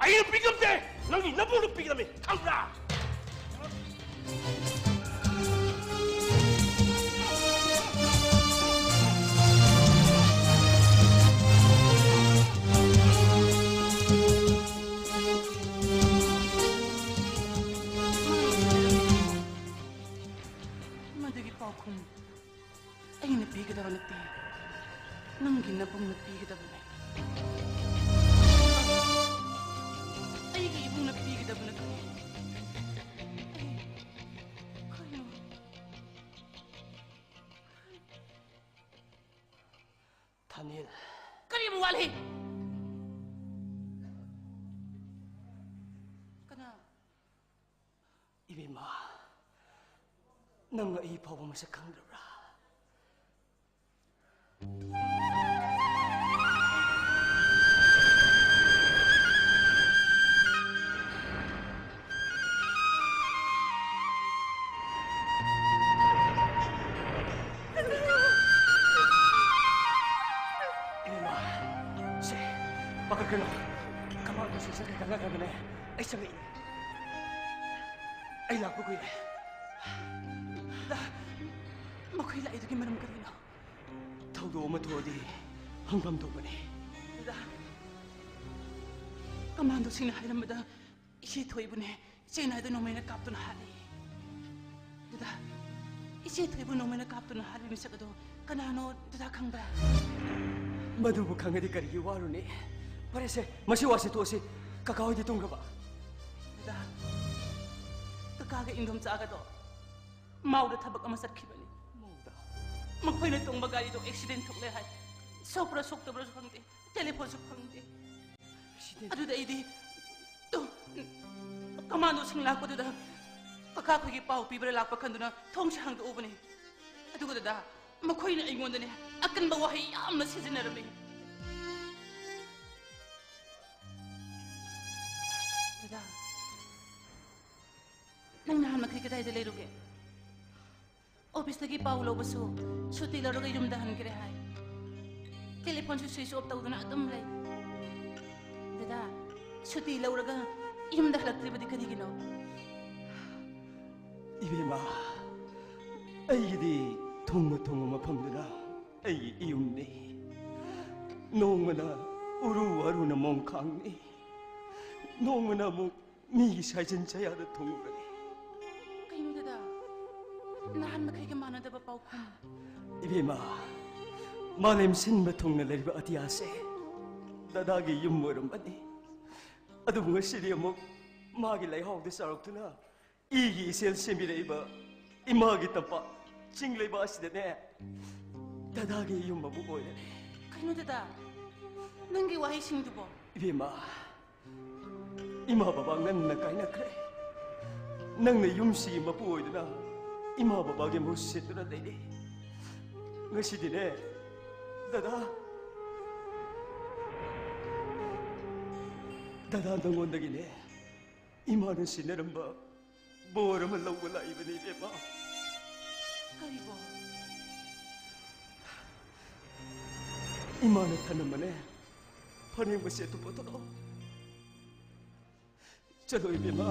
ꯑꯩꯅ ꯄꯤꯒꯗꯕ ꯅꯠꯇꯦ, ꯅꯪꯒꯤ ꯅꯕꯨꯡꯅ ꯄꯤꯒꯗꯕꯅꯤ, ꯈꯪꯕ꯭ꯔꯥ? ꯃꯗꯨꯒꯤ ꯄꯥꯎꯈꯨꯝ ꯑꯩꯅ ꯄꯤꯒꯗꯕ ꯅꯠꯇꯦ, ꯅꯪꯒꯤ ꯅꯕꯨꯡꯅ ꯄꯤꯒꯗꯕꯅꯦ꯫ ꯑꯩꯒꯤ ꯏꯕꯨꯡꯅ ꯄꯤꯒꯗꯕ ꯅꯠꯇꯦ꯫ ꯑꯩ, ꯀꯩꯅꯣ? ꯊꯥꯅꯤꯜ꯫ ꯀꯔꯤ ꯑꯃꯨꯛ ꯋꯥꯠꯂꯤ? ꯀꯅꯥ? ꯏꯕꯦ꯫ ꯅꯪ ꯑꯩ ꯐꯥꯎꯕ ꯃꯁꯛ ꯈꯪꯗ꯭ꯔꯕ꯭ꯔꯥ? ꯏꯕꯦꯝꯃ, ꯁꯦ, ꯄꯥꯈꯠꯀꯅꯨ꯫ ꯀꯃꯥꯟꯗꯣꯁꯤꯡ ꯆꯠꯈ꯭ꯔꯦ, ꯈꯪꯅꯈ꯭ꯔꯕꯅꯦ꯫ ꯑꯩ ꯆꯪꯉꯛꯏꯅꯦ꯫ ꯑꯩ ꯂꯥꯛꯄ ꯀꯨꯏꯔꯦ꯫ ꯗꯥ, ꯃꯈꯣꯏ ꯂꯥꯛꯏꯗꯨꯒꯤ ꯃꯔꯝ ꯀꯔꯤꯅꯣ? ꯊꯧꯗꯣꯛ ꯑꯃ ꯊꯣꯛꯑꯗꯤ ꯍꯪꯐꯝ ꯊꯣꯛꯄꯅꯤ꯫ ꯗꯥ, ꯀꯃꯥꯟꯗꯣꯁꯤꯡꯅ ꯍꯥꯏꯔꯝꯕꯗ ꯏꯆꯦ ꯊꯣꯏꯕꯨꯅꯦ, ꯏꯆꯦ ꯅꯥꯏꯗ ꯅꯣꯡꯃꯩꯅ ꯀꯥꯞꯇꯨꯅ ꯍꯥꯠꯂꯤ꯫ ꯗꯥ, ꯏꯆꯦ ꯊꯣꯏꯕꯨ ꯅꯣꯡꯃꯩꯅ ꯀꯥꯞꯇꯨꯅ ꯍꯥꯠꯂꯤꯕ ꯃꯤꯁꯛ ꯑꯗꯣ ꯀꯅꯥꯅꯣ ꯗꯥ ꯈꯪꯕ꯭ꯔꯥ? ꯃꯗꯨꯕꯨ ꯈꯪꯉꯗꯤ ꯀꯔꯤꯒꯤ ꯋꯥꯔꯨꯅꯤ? ꯐꯔꯦꯁꯦ, ꯃꯁꯤ ꯋꯥꯁꯤ ꯇꯣꯛꯑꯁꯤ꯫ ꯀꯀꯥ ꯍꯣꯏꯗꯤ ꯇꯨꯝꯈ꯭ꯔꯕ? ꯗꯥ, ꯀꯀꯥꯒ ꯏꯟꯗꯣꯝꯆꯥꯒꯗꯣ ꯃꯥꯎꯗ ꯊꯕꯛ ꯑꯃ ꯆꯠꯈꯤꯕꯅꯤ꯫ ꯃꯥꯎꯗ? ꯃꯈꯣꯏꯅ ꯇꯣꯡꯕ ꯒꯥꯔꯤꯗꯣ ꯑꯦꯛꯁꯤꯗꯦꯟ ꯊꯣꯛꯂꯦ ꯍꯥꯏ꯫ ꯁꯣꯛꯄ꯭ꯔꯥ ꯁꯣꯛꯇꯕ꯭ꯔꯥꯁꯨ ꯈꯪꯗꯦ, ꯇꯦꯂꯤꯐꯣꯟꯁꯨ ꯐꯪꯗꯦ꯫ ꯑꯦꯛꯁꯤꯗꯦꯟ? ꯑꯗꯨꯗ ꯑꯩꯗꯤ, ꯇꯨ, ꯀꯃꯥꯟꯗꯣꯁꯤꯡ ꯂꯥꯛꯄꯗꯨꯗ ꯀꯀꯥ ꯑꯩꯈꯣꯏꯒꯤ ꯄꯥꯎ ꯄꯤꯕ꯭ꯔꯥ ꯂꯥꯛꯄ ꯈꯟꯗꯨꯅ ꯊꯣꯡꯁꯦ ꯍꯥꯡꯗꯣꯛꯎꯕꯅꯤ꯫ ꯑꯗꯨꯒ ꯗꯥ, ꯃꯈꯣꯏꯅ ꯑꯩꯉꯣꯟꯗꯅꯦ ꯑꯀꯟꯕ ꯋꯥꯍꯩ ꯌꯥꯝꯅ ꯁꯤꯖꯤꯟꯅꯔꯝꯃꯤ꯫ ꯗꯥ, ꯅꯪ ꯅꯍꯥꯟ ꯃꯈꯩ ꯀꯗꯥꯏꯗ ꯂꯩꯔꯨꯒꯦ? ꯑꯣꯐꯤꯁꯇꯒꯤ ꯄꯥꯎ ꯂꯧꯕꯁꯨ ꯁꯨꯇꯤ ꯂꯧꯔꯒ ꯌꯨꯝꯗ ꯍꯟꯈ꯭ꯔꯦ ꯍꯥꯏ꯫ ꯇꯦꯂꯤꯐꯣꯟꯁꯨ ꯁ꯭ꯋꯤꯆ ꯑꯣꯐ ꯇꯧꯗꯨꯅ ꯑꯗꯨꯝ ꯂꯩ꯫ ꯗꯥ, ꯁꯨꯇꯤ ꯂꯧꯔꯒ ꯌꯨꯝꯗ ꯍꯜꯂꯛꯇ꯭ꯔꯤꯕꯗꯤ ꯀꯔꯤꯒꯤꯅꯣ? ꯏꯕꯦꯝꯃ, ꯑꯩꯒꯤꯗꯤ ꯊꯨꯡꯅ ꯊꯨꯡꯅ ꯃꯐꯝꯗꯨꯅ ꯑꯩꯒꯤ ꯏꯌꯨꯝꯅꯤ꯫ ꯅꯣꯡꯃꯅ ꯎꯔꯨ ꯋꯥꯔꯨꯅ ꯃꯣꯡꯈꯥꯡꯅꯤ, ꯅꯣꯡꯃꯅ ꯑꯃꯨꯛ ꯃꯤꯒꯤ ꯁꯥꯏꯖꯤꯟ ꯆꯌꯥꯗ ꯊꯨꯡꯉꯨꯔꯅꯤ꯫ ꯀꯩꯅꯣ ꯗꯥ? ꯅꯍꯥꯟ ꯃꯈꯩꯒ ꯃꯥꯟꯅꯗꯕ ꯄꯥꯎꯈꯨꯝ꯫ ꯏꯕꯦꯝꯃ, ꯃꯥꯂꯦꯝ ꯁꯤꯟꯕ ꯊꯨꯡꯅ ꯂꯩꯔꯤꯕ ꯑꯇꯤꯌꯥꯁꯦ ꯗꯥꯗꯥꯒꯤ ꯌꯨꯝ ꯑꯣꯏꯔꯝꯕꯅꯤ꯫ ꯑꯗꯨꯕꯨ ꯉꯁꯤꯗꯤ ꯑꯃꯨꯛ ꯃꯥꯒꯤ ꯂꯩꯍꯥꯎꯗ ꯆꯥꯎꯔꯛꯇꯨꯅ ꯏꯒꯤ ꯏꯆꯦꯜ ꯁꯦꯝꯕꯤꯔꯛꯏꯕ ꯏꯃꯥꯒꯤ ꯇꯝꯄꯥꯛ ꯆꯤꯡ ꯂꯩꯕꯥꯛ ꯑꯁꯤꯗꯅꯦ, ꯗꯥꯗꯥꯒꯤ ꯌꯨꯝ ꯑꯃꯨꯛ ꯑꯣꯏꯔꯦ꯫ ꯀꯩꯅꯣ ꯗꯥꯗꯥ? ꯅꯪꯒꯤ ꯋꯥꯍꯩꯁꯤꯡꯗꯨꯕꯣ? ꯏꯕꯦꯝꯃ, ꯏꯃꯥ ꯕꯕꯥ ꯉꯟꯅ ꯀꯥꯏꯅꯈ꯭ꯔꯦ꯫ ꯅꯪꯅ ꯌꯨꯝꯁꯤꯒꯤ ꯃꯄꯨ ꯑꯣꯏꯗꯨꯅ ꯏꯃꯥ ꯕꯕꯥꯒꯤ ꯃꯍꯨꯠ ꯁꯤꯟꯗꯨꯅ ꯂꯩꯔꯤ꯫ ꯉꯁꯤꯗꯤꯅꯦ, ꯗꯗꯥ, ꯗꯗꯥ, ꯅꯉꯣꯟꯗꯒꯤꯅꯦ, ꯏꯃꯥꯅ ꯁꯤꯟꯅꯔꯝꯕ ꯕꯣꯔ ꯑꯃ ꯂꯧꯕ ꯂꯥꯛꯏꯕꯅꯤ, ꯏꯕꯦꯝꯃ꯫ ꯀꯔꯤ ꯕꯣꯔ? ꯏꯃꯥꯅ ꯊꯅꯝꯕꯅꯦ, ꯐꯅꯦꯛ ꯃꯆꯦꯠꯇꯨ ꯄꯨꯊꯣꯔꯛꯑꯣ꯫ ꯆꯠꯂꯣ ꯏꯕꯦꯝꯃ,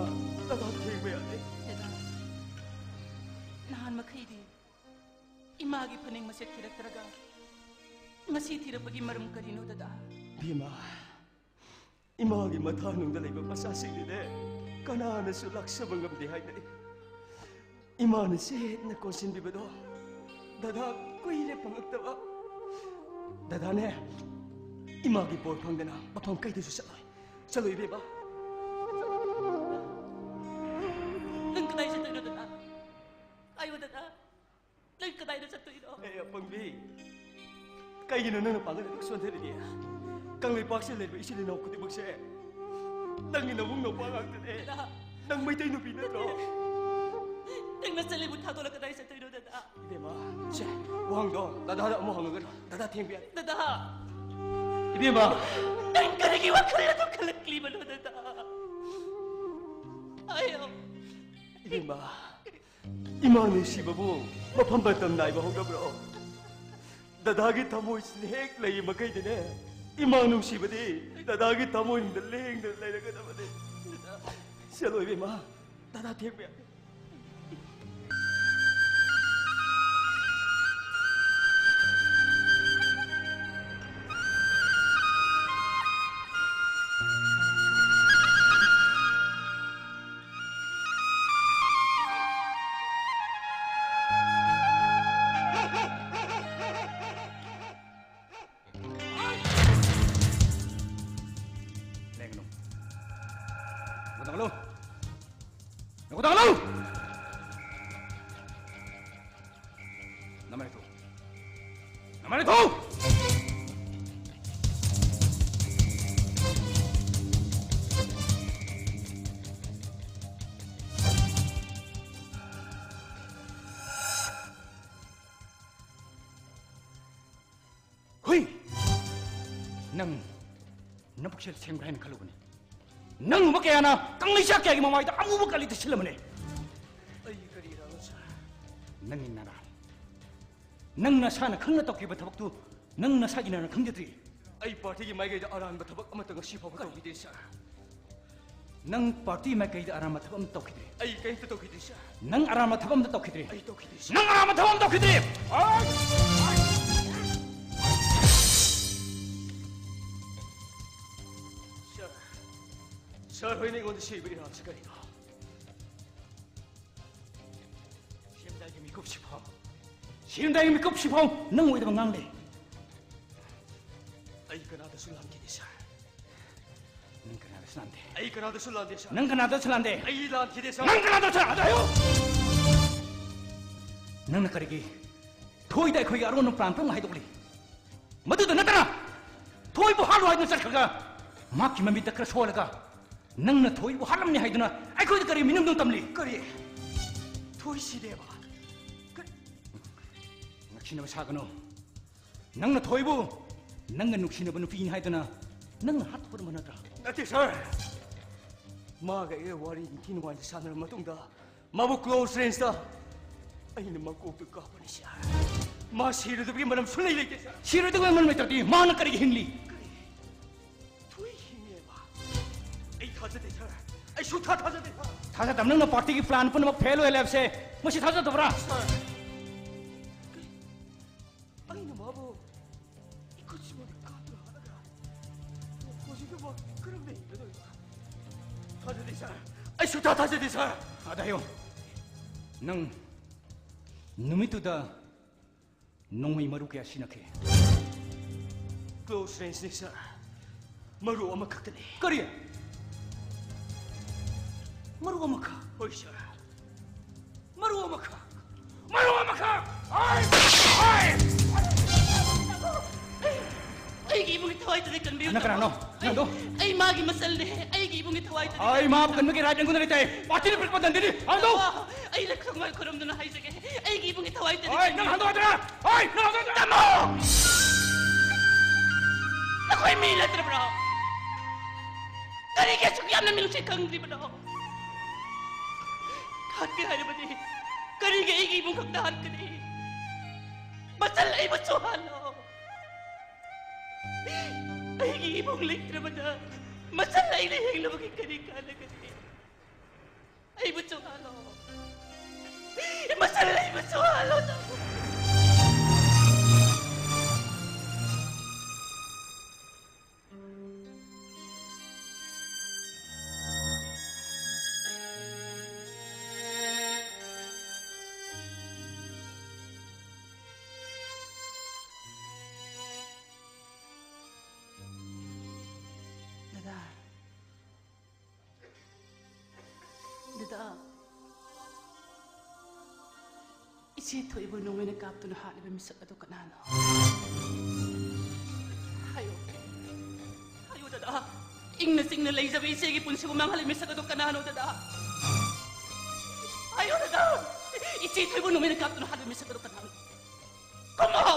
ꯗꯗꯥ ꯊꯦꯡꯕ ꯌꯥꯗꯦ꯫ ꯗꯗꯥ, ꯅꯍꯥꯟ ꯃꯈꯩꯗꯤ ꯏꯃꯥꯒꯤ ꯐꯅꯦꯛ ꯃꯆꯦꯠ ꯊꯤꯔꯛꯇ꯭ꯔꯒ ꯉꯁꯤ ꯊꯤꯔꯛꯄꯒꯤ ꯃꯔꯝ ꯀꯔꯤꯅꯣ, ꯗꯗꯥ? ꯏꯕꯦꯝꯃ, ꯏꯃꯥꯒꯤ ꯃꯊꯥꯅꯨꯡꯗ ꯂꯩꯕ ꯃꯆꯥꯁꯤꯡꯗꯤꯅꯦ, ꯀꯅꯥꯅꯁꯨ ꯂꯥꯛꯆꯕ ꯉꯝꯗꯦ ꯍꯥꯏꯅꯔꯤ꯫ ꯏꯃꯥꯅ ꯆꯦꯠꯅ ꯀꯣꯟꯁꯤꯟꯕꯤꯕꯗꯣ ꯗꯗꯥ ꯀꯨꯏꯔꯦ ꯐꯪꯉꯛꯇꯕ꯫ ꯗꯗꯥꯅꯦ, ꯏꯃꯥꯒꯤ ꯕꯣꯔ ꯐꯪꯗꯅ ꯃꯐꯝ ꯀꯩꯗꯁꯨ ꯆꯠꯂꯣꯏ꯫ ꯆꯠꯂꯣ ꯏꯕꯦꯝꯃ꯫ ꯅꯪ ꯀꯗꯥꯏ ꯆꯠꯇꯣꯏꯅꯣ, ꯗꯗꯥ? ꯍꯥꯏꯌꯣ, ꯗꯗꯥ꯫ ꯅꯪ ꯀꯗꯥꯏꯗ ꯆꯠꯇꯣꯏꯅꯣ? ꯑꯦ, ꯑꯄꯪꯕꯤ, ꯀꯩꯒꯤꯅꯣ ꯅꯪꯅ ꯄꯥꯡꯒꯜ ꯑꯗꯨꯛ ꯁꯣꯟꯊꯔꯤꯗꯤ? ꯀꯪꯂꯩꯄꯥꯛꯁꯤꯗ ꯂꯩꯔꯤꯕ ꯏꯆꯤꯜ ꯏꯅꯥꯎ ꯈꯨꯗꯤꯡꯃꯛꯁꯦ ꯅꯪꯒꯤ ꯅꯕꯨꯡ ꯅꯧꯄꯥ ꯉꯥꯛꯇꯅꯦ꯫ ꯗꯗꯥ꯫ ꯅꯪ ꯃꯩꯇꯩ ꯅꯨꯄꯤ ꯅꯠꯇ꯭ꯔꯣ? ꯅꯪ ꯅꯆꯜ ꯑꯃꯨꯛ ꯊꯥꯗꯣꯛꯂꯒ ꯀꯗꯥꯏ ꯆꯠꯇꯣꯏꯅꯣ, ꯗꯗꯥ? ꯏꯕꯦꯝꯃ, ꯁꯦ, ꯋꯥꯍꯪꯗꯣ ꯗꯗꯥꯗ ꯑꯃꯨꯛ ꯍꯪꯉꯒꯅꯨ꯫ ꯗꯗꯥ ꯊꯦꯡꯕ ꯌꯥꯔꯦ꯫ ꯗꯗꯥ! ꯏꯕꯦꯝꯃ! ꯅꯪ ꯀꯔꯤꯒꯤ ꯋꯥꯈꯜ ꯑꯗꯨ ꯈꯜꯂꯛꯂꯤꯕꯅꯣ, ꯗꯗꯥ? ꯑꯌꯣ! ꯏꯕꯦꯝꯃ, ꯏꯃꯥ ꯅꯨꯡꯁꯤꯕꯕꯨ ꯃꯐꯝ ꯃꯇꯝ ꯅꯥꯏꯕ ꯍꯧꯅꯕ꯭ꯔꯣ? ꯗꯗꯥꯒꯤ ꯊꯃꯣꯏꯁꯤꯗ ꯍꯦꯛ ꯂꯩꯔꯤ ꯃꯈꯩꯗꯤꯅꯦ, ꯏꯃꯥ ꯅꯨꯡꯁꯤꯕꯗꯤ ꯗꯗꯥꯒꯤ ꯊꯃꯣꯏꯅꯨꯡꯗ ꯂꯦꯡꯗꯅ ꯂꯩꯔꯒꯗꯕꯅꯤ꯫ ꯆꯠꯂꯣ ꯏꯕꯦꯝꯃ, ꯗꯗꯥ ꯊꯦꯡꯕ ꯌꯥꯗꯦ꯫ ꯂꯦꯡꯒꯅꯨ꯫ ꯅꯈꯨꯠ ꯊꯥꯡꯒꯠꯂꯨ꯫ ꯅꯈꯨꯠ ꯊꯥꯡꯒꯠꯂꯨ꯫ ꯅꯃꯥꯏ ꯂꯩꯊꯧ꯫ ꯅꯃꯥꯏ ꯂꯩꯊꯧ! ꯅꯪ ꯅꯕꯨꯛꯁꯦ ꯁꯦꯡꯕ꯭ꯔꯥ ꯍꯥꯏꯅ ꯈꯜꯂꯨꯕꯅꯤ꯫ ꯅꯪꯒꯨꯝꯕ ꯀꯌꯥꯅ ꯀꯪꯂꯩꯁꯥ ꯀꯌꯥꯒꯤ ꯃꯃꯥꯏꯗ ꯑꯃꯨꯕ ꯀꯥꯂꯤꯗ ꯁꯤꯜꯂꯝꯕꯅꯦ꯫ ꯑꯩ ꯀꯔꯤ ꯏꯔꯥꯡꯅꯣ, ꯁꯥꯔ? ꯅꯪꯒꯤ ꯅꯔꯥꯜ꯫ ꯅꯪ ꯅꯁꯥꯅ ꯈꯪꯅ ꯇꯧꯈꯤꯕ ꯊꯕꯛꯇꯨ ꯅꯪ ꯅꯁꯥꯒꯤ ꯅꯔꯥꯜ ꯈꯪꯖꯗ꯭ꯔꯤ꯫ ꯑꯩ ꯄꯥꯔꯇꯤꯒꯤ ꯃꯥꯏꯀꯩꯗ ꯑꯔꯥꯟꯕ ꯊꯕꯛ ꯑꯃꯠꯇ ꯉꯁꯤ ꯐꯥꯎꯕ ꯇꯧꯈꯤꯗꯦ, ꯁꯥꯔ꯫ ꯅꯪ ꯄꯥꯔꯇꯤ ꯃꯥꯏꯀꯩꯗ ꯑꯔꯥꯟꯕ ꯊꯕꯛ ꯑꯃ ꯇꯧꯈꯤꯗ꯭ꯔꯤ꯫ ꯑꯩ ꯀꯔꯤꯝꯇ ꯇꯧꯈꯤꯗꯦ, ꯁꯥꯔ꯫ ꯅꯪ ꯑꯔꯥꯟꯕ ꯊꯕꯛ ꯑꯃ ꯇꯧꯈꯤꯗ꯭ꯔꯤ꯫ ꯑꯩ ꯇꯧꯈꯤꯗꯦ, ꯁꯥꯔ꯫ ꯅꯪ ꯑꯔꯥꯟꯕ ꯊꯕꯛ ꯑꯃ ꯇꯧꯈꯤꯗ꯭ꯔꯤ꯫ ꯁꯥꯔ, ꯁꯥꯔ ꯍꯣꯏꯅ ꯑꯩꯉꯣꯟꯗ ꯁꯤꯕ ꯏꯔꯥꯟꯁꯤ ꯀꯔꯤꯅꯣ? ꯁꯤꯔꯝꯗꯥꯏꯒꯤ ꯃꯤꯀꯨꯞꯁꯤꯐꯥꯎ, ꯁꯤꯔꯝꯗꯥꯏꯒꯤ ꯃꯤꯀꯨꯞꯁꯤꯐꯥꯎ ꯅꯪ ꯑꯣꯏꯗꯕ ꯉꯥꯡꯂꯦ꯫ ꯑꯩ ꯀꯅꯥꯗꯁꯨ ꯂꯥꯟꯈꯤꯗꯦ, ꯁꯥꯔ꯫ ꯅꯪ ꯀꯅꯥꯗꯁꯨ ꯂꯥꯟꯗꯦ꯫ ꯑꯩ ꯀꯅꯥꯗꯁꯨ ꯂꯥꯟꯗꯦ, ꯁꯥꯔ꯫ ꯅꯪ ꯀꯅꯥꯗꯁꯨ ꯂꯥꯟꯗꯦ꯫ ꯑꯩ ꯂꯥꯟꯈꯤꯗꯦ, ꯁꯥꯔ꯫ ꯅꯪ ꯀꯅꯥꯗꯁꯨ ꯂꯥꯟꯗꯦ ꯍꯥꯏꯌꯨ꯫ ꯅꯪꯅ ꯀꯔꯤꯒꯤ ꯊꯣꯏꯗ ꯑꯩꯈꯣꯏꯒꯤ ꯑꯔꯣꯟꯕ ꯄ꯭ꯂꯥꯟ ꯄꯨꯝꯅꯃꯛ ꯍꯥꯏꯗꯣꯛꯂꯤ? ꯃꯗꯨꯗ ꯅꯠꯇꯅ ꯊꯣꯏꯕꯨ ꯍꯥꯠꯂꯨ ꯍꯥꯏꯗꯨꯅ ꯆꯠꯈ꯭ꯔꯒ ꯃꯍꯥꯛꯀꯤ ꯃꯃꯤꯠꯇ ꯈꯔ ꯁꯣꯛꯍꯜꯂꯒ ꯅꯪꯅ ꯊꯣꯏꯕꯨ ꯍꯥꯠꯂꯝꯅꯤ ꯍꯥꯏꯗꯨꯅ ꯑꯩꯈꯣꯏꯗ ꯀꯔꯤ ꯃꯤꯅꯝꯗꯣ ꯇꯝꯂꯤ? ꯀꯔꯤ? ꯊꯣꯏ ꯁꯤꯗꯦꯕ? ꯀꯔꯤ? ꯅꯛꯁꯤꯟꯅꯕ ꯁꯥꯒꯅꯨ꯫ ꯅꯪꯅ ꯊꯣꯏꯕꯨ ꯅꯪꯒ ꯅꯨꯡꯁꯤꯅꯕ ꯅꯨꯄꯤꯅꯤ ꯍꯥꯏꯗꯨꯅ ꯅꯪꯅ ꯍꯥꯠꯇꯣꯛꯄ ꯅꯠꯇ꯭ꯔꯥ? ꯅꯠꯇꯦ, ꯁꯥꯔ꯫ ꯃꯥꯒ ꯑꯩꯒ ꯋꯥꯔꯤ ꯅꯤꯡꯊꯤ ꯅꯨꯡꯉꯥꯏꯅ ꯁꯥꯟꯅꯔꯕ ꯃꯇꯨꯡꯗ ꯃꯥꯕꯨ ꯀ꯭ꯂꯣꯖ ꯔꯦꯟꯖꯇ ꯑꯩꯅ ꯃꯀꯣꯛꯇ ꯀꯥꯞꯄꯅꯤ, ꯁꯥꯔ꯫ ꯃꯥ ꯁꯤꯔꯣꯏꯗꯕꯒꯤ ꯃꯔꯝ ꯁꯨꯡꯂꯩ ꯂꯩꯇꯦ, ꯁꯥꯔ꯫ ꯁꯤꯔꯣꯏꯗꯕꯒꯤ ꯃꯔꯝ ꯂꯩꯇ꯭ꯔꯗꯤ ꯃꯥꯅ ꯀꯔꯤꯒꯤ ꯍꯤꯡꯂꯤ? ꯀꯔꯤ? ꯊꯣꯏ ꯍꯤꯡꯉꯦꯕ? ꯑꯩ ꯊꯥꯖꯗꯦ, ꯁꯥꯔ꯫ ꯑꯩ ꯁꯨꯡꯊꯥ ꯊꯥꯖꯗꯦ, ꯁꯥꯔ꯫ ꯊꯥꯖꯗꯕ ꯅꯪꯅ ꯄꯥꯔꯇꯤꯒꯤ ꯄ꯭ꯂꯥꯟ ꯄꯨꯝꯅꯃꯛ ꯐꯦꯜ ꯑꯣꯏꯍꯜꯂꯦ ꯍꯥꯏꯕꯁꯦ ꯃꯁꯤ ꯊꯥꯖꯗꯕ꯭ꯔꯥ? ꯁꯥꯔ, ꯑꯩꯅ ꯃꯥꯕꯨ ꯏꯈꯨꯠꯁꯤꯃꯗꯤ ꯀꯥꯞꯇꯨꯅ ꯍꯥꯠꯂꯒ ꯍꯧꯖꯤꯛꯅ ꯃꯥ ꯀꯔꯝꯅ ꯍꯤꯡꯒꯗꯧꯔꯤꯕ? ꯊꯥꯖꯗꯦ, ꯁꯥꯔ꯫ ꯑꯩ ꯁꯨꯡꯊꯥ ꯊꯥꯖꯗꯦ, ꯁꯥꯔ꯫ ꯑꯗ ꯍꯥꯏꯌꯣ, ꯅꯪ ꯅꯨꯃꯤꯠꯇꯨꯗ ꯅꯣꯡꯃꯩ ꯃꯔꯨ ꯀꯌꯥ ꯁꯤꯖꯤꯟꯅꯈ꯭ꯔꯦ? ꯀ꯭ꯂꯣꯖ ꯔꯦꯟꯖꯅꯤ, ꯁꯥꯔ꯫ ꯃꯔꯨ ꯑꯃꯈꯛꯇꯅꯤ꯫ ꯀꯔꯤ? ꯃꯔꯨ ꯑꯃꯈꯛ? ꯍꯣꯏ, ꯁꯥꯔ꯫ ꯃꯔꯨ ꯑꯃꯈꯛ? ꯃꯔꯨ ꯑꯃꯈꯛ? ꯑꯩ, ꯑꯩ! ꯑꯩꯒꯤ ꯏꯕꯨꯡꯒꯤ ꯊꯋꯥꯏꯗꯨꯗꯤ ꯀꯟꯕꯤꯌꯨ, ꯅꯪ ꯀꯅꯥꯅꯣ? ꯇꯥꯃꯣ꯫ ꯅꯪꯗꯣ? ꯑꯩ, ꯑꯩ ꯃꯥꯒꯤ ꯃꯆꯜꯅꯦ꯫ ꯑꯩꯒꯤ ꯏꯕꯨꯡꯒꯤ ꯊꯋꯥꯏꯗꯨꯗꯤ ꯑꯩ ꯀꯟꯕꯤꯌꯨ, ꯃꯥꯕꯨ ꯇꯥꯃꯣ꯫ ꯀꯟꯕꯒꯤ ꯔꯥꯏꯠ ꯑꯩꯉꯣꯟꯗ ꯂꯩꯇꯦ꯫ ꯄꯥꯔꯇꯤꯅ ꯄꯤꯔꯛꯄ ꯗꯟꯗꯤꯅꯤ꯫ ꯍꯥꯡꯗꯣ! ꯇꯥꯃꯣ, ꯑꯩ ꯂꯛ ꯊꯣꯡꯕ ꯈꯨꯔꯨꯝꯗꯨꯅ ꯍꯥꯏꯖꯒꯦ꯫ ꯑꯩꯒꯤ ꯏꯕꯨꯡꯒꯤ ꯊꯋꯥꯏꯗꯨꯗꯤ ꯑꯣꯏ, ꯅꯪ ꯀꯟꯕꯤꯌꯨ꯫ ꯍꯥꯡꯗꯣꯛꯑꯗ꯭ꯔꯥ? ꯑꯣꯏ, ꯅꯪ ꯍꯥꯡꯗꯣꯛ- ꯇꯥꯃꯣ! ꯅꯈꯣꯏ ꯃꯤ ꯅꯠꯇ꯭ꯔꯕ꯭ꯔꯣ? ꯀꯔꯤꯒꯤ ꯑꯁꯨꯛ ꯌꯥꯝꯅ ꯃꯤꯅꯨꯡꯁꯤ ꯈꯪꯗ꯭ꯔꯤꯕꯅꯣ? ꯍꯥꯠꯀꯦ ꯍꯥꯏꯔꯕꯗꯤ ꯀꯔꯤꯒꯤ ꯑꯩꯒꯤ ꯏꯃꯨꯡ ꯈꯛꯇ ꯍꯥꯠꯀꯅꯤ? ꯃꯆꯜ ꯑꯩꯕꯨꯁꯨ ꯍꯥꯠꯂꯣ꯫ ꯑꯩꯒꯤ ꯏꯃꯨꯡ ꯂꯩꯇ꯭ꯔꯕꯗ ꯃꯆꯜ ꯑꯩꯅ ꯍꯤꯡꯂꯨꯕꯒꯤ ꯀꯔꯤ ꯀꯥꯟꯅꯒꯅꯤ? ꯑꯩꯕꯨꯁꯨ ꯍꯥꯠꯂꯣ꯫ ꯃꯆꯜ ꯑꯩꯕꯨꯁꯨ ꯍꯥꯠꯂꯣ꯫ ꯗꯗꯥ, ꯗꯗꯥ, ꯏꯆꯦ ꯊꯣꯏꯕꯨ ꯅꯣꯡꯃꯩꯅ ꯀꯥꯞꯇꯨꯅ ꯍꯥꯠꯂꯤꯕ ꯃꯤꯁꯛ ꯑꯗꯨ ꯀꯅꯥꯅꯣ? ꯍꯥꯏꯌꯨ, ꯍꯥꯏꯌꯨ ꯗꯗꯥ, ꯏꯪꯅ ꯆꯤꯛꯅ ꯂꯩꯖꯕ ꯏꯆꯦꯒꯤ ꯄꯨꯟꯁꯤꯕꯨ ꯃꯥꯡꯍꯜꯂꯤꯕ ꯃꯤꯁꯛ ꯑꯗꯨ ꯀꯅꯥꯅꯣ ꯗꯗꯥ? ꯍꯥꯏꯌꯨ ꯗꯗꯥ, ꯏꯆꯦ ꯊꯣꯏꯕꯨ ꯅꯣꯡꯃꯩꯅ ꯀꯥꯞꯇꯨꯅ ꯍꯥꯠꯂꯤꯕ ꯃꯤꯁꯛ ꯑꯗꯨ ꯀꯅꯥꯅꯣ? ꯈꯨꯝꯃꯣ!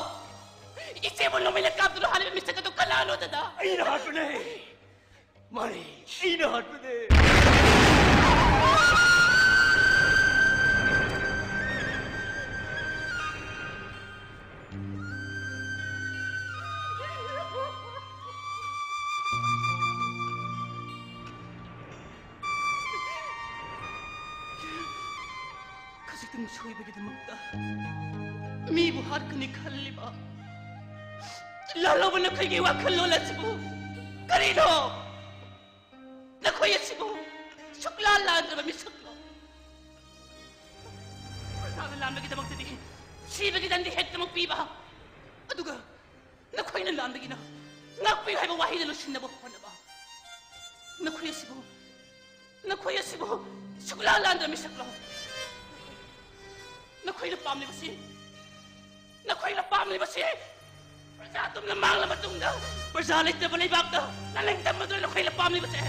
ꯏꯆꯦꯕꯨ ꯅꯣꯡꯃꯩꯅ ꯀꯥꯞꯇꯨꯅ ꯍꯥꯠꯂꯤꯕ ꯃꯤꯁꯛ ꯑꯗꯨ ꯀꯅꯥꯅꯣ ꯗꯗꯥ? ꯑꯩꯅ ꯍꯥꯠꯄꯅꯦ꯫ ꯃꯥꯅꯦ, ꯑꯩꯅ ꯍꯥꯠꯄꯅꯦ꯫ ꯈꯖꯤꯛꯇꯪ ꯁꯣꯏꯕꯒꯤꯗꯃꯛꯇ ꯃꯤꯕꯨ ꯍꯥꯠꯀꯅꯤ ꯈꯜꯂꯤꯕ ꯂꯥꯜꯂꯧꯕ ꯅꯈꯣꯏꯒꯤ ꯋꯥꯈꯜꯂꯣꯟ ꯑꯁꯤꯕꯨ ꯀꯔꯤꯅꯣ? ꯅꯈꯣꯏ ꯑꯁꯤꯕꯨ ꯁꯨꯛꯂꯥꯟ ꯂꯥꯟꯗ꯭ꯔꯕ ꯃꯤꯁꯛꯂꯣ? ꯄ꯭ꯔꯖꯥꯅ ꯂꯥꯟꯕꯒꯤꯗꯃꯛꯇꯗꯤ ꯁꯤꯕꯒꯤ ꯗꯟꯗꯤ ꯍꯦꯛꯇꯃꯛ ꯄꯤꯕ, ꯑꯗꯨꯒ ꯅꯈꯣꯏꯅ ꯂꯥꯟꯕꯒꯤꯅ ꯉꯥꯛꯄꯤꯌꯨ ꯍꯥꯏꯕ ꯋꯥꯍꯩꯗ ꯂꯣꯏꯁꯤꯟꯅꯕ ꯍꯣꯠꯅꯕ꯫ ꯅꯈꯣꯏ ꯑꯁꯤꯕꯨ, ꯅꯈꯣꯏ ꯑꯁꯤꯕꯨ ꯁꯨꯛꯂꯥꯟ ꯂꯥꯟꯗ꯭ꯔꯕ ꯃꯤꯁꯛꯂꯣ? ꯅꯈꯣꯏꯅ ꯄꯥꯝꯂꯤꯕꯁꯤ, ꯅꯈꯣꯏꯅ ꯄꯥꯝꯂꯤꯕꯁꯤ ꯄ꯭ꯔꯖꯥ ꯇꯨꯝꯅ ꯃꯥꯡꯂ ꯃꯇꯨꯡꯗ ꯄ꯭ꯔꯖꯥ ꯂꯩꯇꯕ ꯂꯩꯕꯥꯛꯇ ꯅꯅꯤꯡꯇꯝꯕꯗꯨꯅ ꯅꯈꯣꯏꯅ ꯄꯥꯝꯂꯤꯕꯁꯦ꯫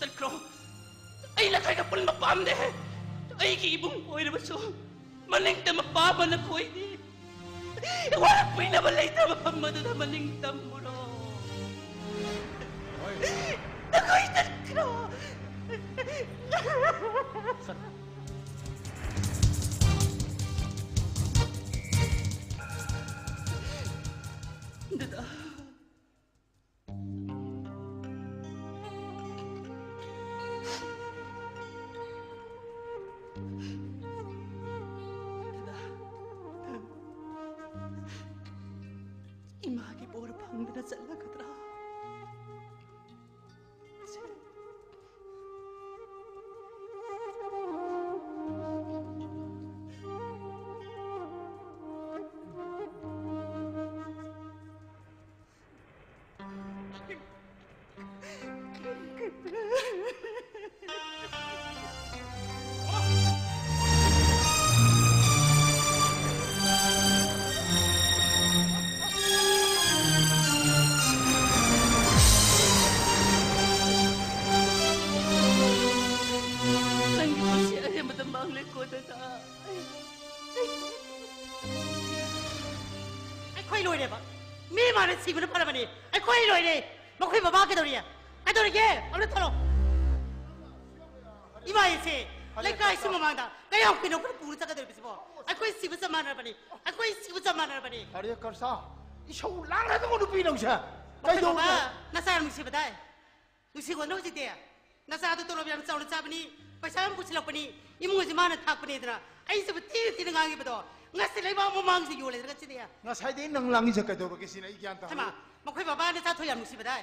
ꯇꯠꯈ꯭ꯔꯣ꯫ ꯑꯩ ꯅꯈꯣꯏꯒ ꯄꯨꯟꯕ ꯄꯥꯝꯗꯦ꯫ ꯑꯩꯒꯤ ꯏꯕꯨꯡ ꯑꯣꯏꯔꯕꯁꯨ ꯃꯅꯤꯡꯇꯝꯕ ꯄꯥꯝꯕ ꯅꯈꯣꯏꯗꯤ ꯋꯥꯔꯛꯄꯤꯅꯕ ꯂꯩꯇ꯭ꯔꯕ ꯃꯐꯝ ꯑꯗꯨꯗ ꯃꯅꯤꯡ ꯇꯝꯃꯨꯔꯣ꯫ ꯅꯈꯣꯏ ꯆꯠꯈ꯭ꯔꯣ꯫ ꯗꯗꯥ꯫ ꯗꯗꯥ, ꯏꯃꯥꯒꯤ ꯕꯣꯔ ꯐꯪꯗꯅ ꯆꯠꯂꯒꯗ꯭ꯔꯥ? ꯅꯪꯒꯤ ꯄꯨꯟꯁꯤ ꯑꯔꯦꯝꯕꯗ ꯃꯥꯡꯂꯦꯀꯣ, ꯗꯗꯥ꯫ ꯑꯩꯈꯣꯏ ꯂꯣꯏꯔꯦꯕ꯫ ꯃꯤ ꯃꯥꯅ ꯁꯤꯕꯅ ꯐꯔꯕꯅꯤ꯫ ꯑꯩꯈꯣꯏ ꯂꯣꯏꯔꯦ꯫ ꯃꯈꯣꯏ ꯕꯕꯥ ꯀꯩꯗꯧꯔꯤ? ꯀꯩꯗꯧꯔꯤꯒꯦ? ꯑꯝꯇ ꯊꯣꯛꯂꯛꯑꯣ꯫ ꯏꯃꯥ ꯑꯩꯁꯦ ꯂꯩꯀꯥꯏꯁꯤ ꯃꯃꯥꯡꯗ ꯀꯌꯥꯝ ꯀꯨꯏꯅ ꯑꯩꯈꯣꯏꯅ ꯄꯨꯔ ꯆꯠꯀꯗꯧꯔꯤꯕꯁꯤꯕꯣ? ꯑꯩꯈꯣꯏ ꯁꯤꯕ ꯆꯞ ꯃꯥꯟꯅꯔꯕꯅꯤ꯫ ꯑꯩꯈꯣꯏ ꯁꯤꯕ ꯆꯞ ꯃꯥꯟꯅꯔꯕꯅꯤ꯫ ꯑꯔꯦ ꯀꯔꯁꯥ, ꯏꯁꯧ ꯂꯥꯡꯅꯗꯕ ꯅꯨꯄꯤ ꯅꯪꯁꯦ꯫ ꯃꯈꯣꯏ ꯀꯩꯗꯧꯔꯒꯦ? ꯕꯕꯥ, ꯅꯆꯥ ꯌꯥꯝ ꯅꯨꯡꯁꯤꯕꯗꯥꯏ꯫ ꯅꯨꯡꯁꯤꯈꯣꯟꯗꯣ ꯍꯧꯖꯤꯛꯇꯤ ꯅꯆꯥꯗꯣ ꯇꯣꯂꯣꯞ ꯌꯥꯝ ꯆꯥꯎꯅ ꯆꯥꯕꯅꯤ, ꯄꯩꯁꯥ ꯌꯥꯝ ꯄꯨꯁꯤꯜꯂꯛꯄꯅꯤ, ꯏꯃꯨꯡ ꯑꯁꯤ ꯃꯥꯅ ꯊꯥꯛꯄꯅꯤꯗꯅ ꯑꯩꯁꯤꯕꯨ ꯊꯤꯅ ꯊꯤꯅ ꯉꯥꯡꯉꯤꯕꯗꯣ ꯉꯁꯤ ꯂꯩꯕꯥꯛ ꯃꯃꯥꯡꯁꯤ ꯌꯣꯜꯂꯦꯗꯅ ꯁꯤꯗꯤ꯫ ꯉꯁꯥꯏꯗꯩ ꯅꯪ ꯂꯥꯡꯉꯤꯁꯦ ꯀꯩꯗꯧꯔꯒꯦ ꯁꯤꯅ ꯑꯩ ꯒ꯭ꯌꯥꯟ ꯇꯥꯍꯜꯂꯨ꯫ ꯍꯩꯃꯥ, ꯃꯈꯣꯏ ꯕꯕꯥ ꯅꯆꯥ ꯊꯣꯏ ꯌꯥꯝ ꯅꯨꯡꯁꯤꯕꯗꯥꯏ꯫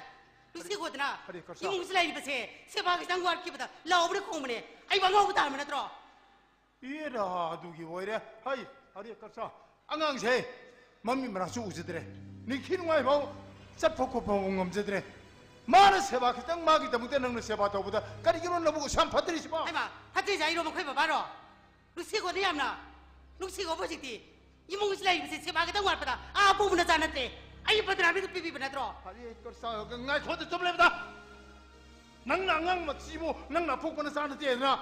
ꯅꯨꯡꯁꯤꯈꯣꯗꯅ ꯍꯔꯦ ꯀ꯭ꯔꯤꯁꯅ꯫ ꯏꯃꯨꯡꯁꯤ ꯂꯩꯔꯤꯕꯁꯦ ꯁꯦꯕꯥ ꯈꯤꯇꯪ ꯋꯥꯠꯈꯤꯕꯗ ꯂꯥꯎꯕꯅ ꯈꯣꯡꯕꯅꯦ꯫ ꯑꯩꯕꯨ ꯑꯉꯥꯎꯕ ꯇꯥꯔꯝꯕ ꯅꯠꯇ꯭ꯔꯣ? ꯑꯦꯔꯥ, ꯑꯗꯨꯒꯤ ꯑꯣꯏꯔꯦ꯫ ꯍꯩ, ꯍꯔꯦ ꯀ꯭ꯔꯤꯁꯅ, ꯑꯉꯥꯡꯁꯦ ꯃꯃꯤ ꯃꯔꯥꯁꯨ ꯎꯖꯗ꯭ꯔꯦ꯫ ꯅꯤꯡꯊꯤ ꯅꯨꯡꯉꯥꯏꯐꯥꯎ ꯆꯠꯄ ꯈꯣꯠꯄ ꯐꯥꯎ ꯉꯝꯖꯗ꯭ꯔꯦ꯫ ꯃꯥꯅ ꯁꯦꯕꯥ ꯈꯤꯇꯪ ꯃꯥꯒꯤꯗꯃꯛꯇ ꯅꯪꯅ ꯁꯦꯕꯥ ꯇꯧꯕꯗ ꯀꯔꯤꯒꯤꯅꯣ ꯅꯕꯨꯛ ꯑꯁꯨꯛ ꯌꯥꯝ ꯐꯠꯇ꯭ꯔꯤꯁꯤꯕꯣ? ꯍꯩꯃꯥ, ꯐꯠꯇ꯭ꯔꯤꯁꯦ ꯑꯩꯔꯣ, ꯃꯈꯣꯏ ꯕꯕꯥꯔꯣ? ꯅꯨꯡꯁꯤꯈꯣꯗ ꯌꯥꯝꯅ꯫ ꯅꯨꯡꯁꯤꯈꯣꯕꯨ ꯍꯧꯖꯤꯛꯇꯤ ꯏꯃꯨꯡꯁꯤ ꯂꯩꯔꯤꯕꯁꯦ ꯁꯦꯕꯥ ꯈꯤꯇꯪ ꯋꯥꯠꯄꯗ ꯑꯥ ꯄꯨꯕ ꯅꯆꯥ ꯅꯠꯇ꯭ꯔꯦ꯫ ꯑꯩ ꯄꯟꯗ꯭ꯔꯥ ꯃꯤꯗ ꯄꯤꯕꯤꯕ ꯅꯠꯇ꯭ꯔꯣ? ꯍꯔꯦ ꯀ꯭ꯔꯤꯁꯅ, ꯉꯥꯏꯈꯣꯗ, ꯆꯨꯝ ꯂꯩꯕꯗ꯫ ꯅꯪꯅ ꯑꯉꯥꯡ ꯃꯆꯤꯕꯨ ꯅꯪꯅ ꯑꯄꯣꯛꯄ ꯅꯆꯥ ꯅꯠꯇꯦꯗꯅ꯫